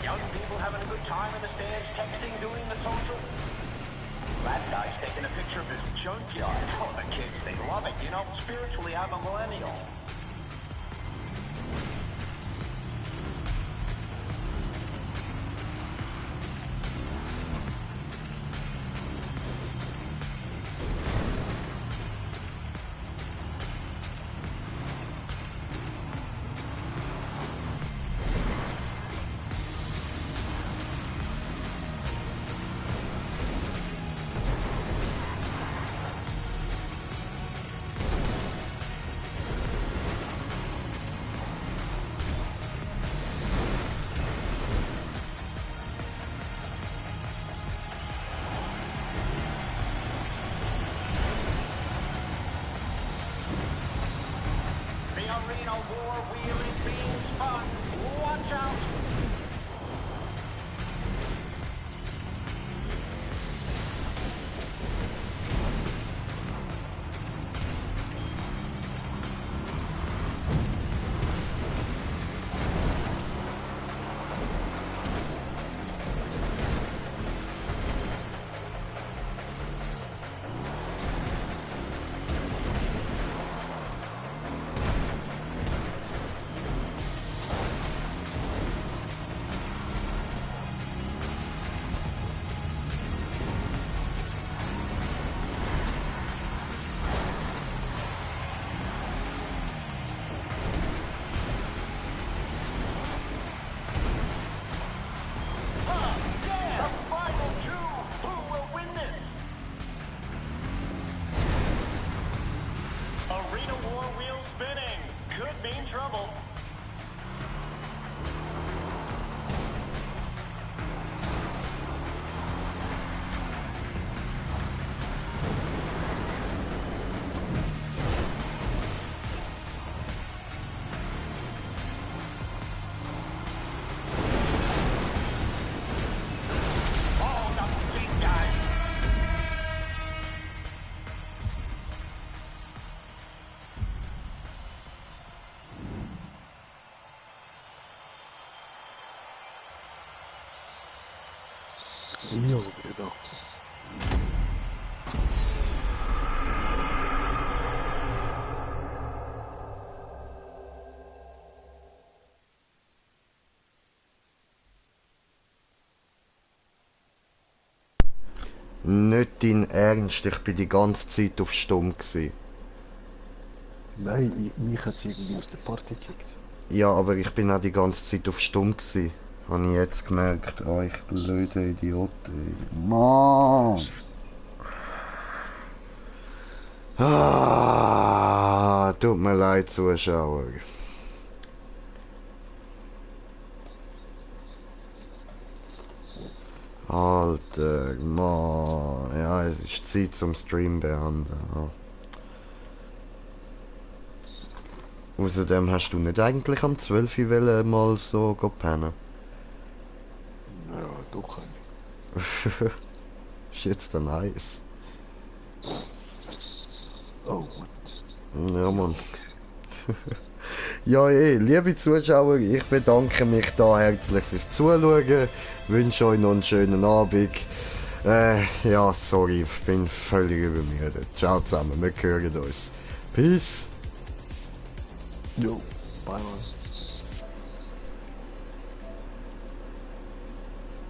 Young people having a good time in the stands, texting, doing the social. That guy's taking a picture of his junkyard. Oh, the kids, they love it. You know, spiritually, I'm a millennial. Arena war wheel is being spun. Watch out! Arena war wheel spinning. Could mean trouble. Oh, the big guy. Io vedo. Nicht dein Ernst, ich bin die ganze Zeit auf Stumm gsi. Nein, mich hat sie irgendwie aus der Party gekickt. Ja, aber ich bin auch die ganze Zeit auf Stumm gsi. Habe ich jetzt gemerkt. Oh, ich blöde Idioten. Mann! Ah, tut mir leid, Zuschauer. Alter, Mann. Ja, es ist Zeit zum Stream beenden. Ja. Außerdem hast du nicht eigentlich am 12 Uhr wollen mal so pennen? Ja, doch. Ist jetzt ein Eis. Oh, Ja, Mann. Ja, liebe Zuschauer, ich bedanke mich da herzlich fürs Zuschauen. Wünsche euch noch einen schönen Abend. Ja, sorry, ich bin völlig übermüdet. Ciao zusammen, wir hören uns. Peace. jo, bye man.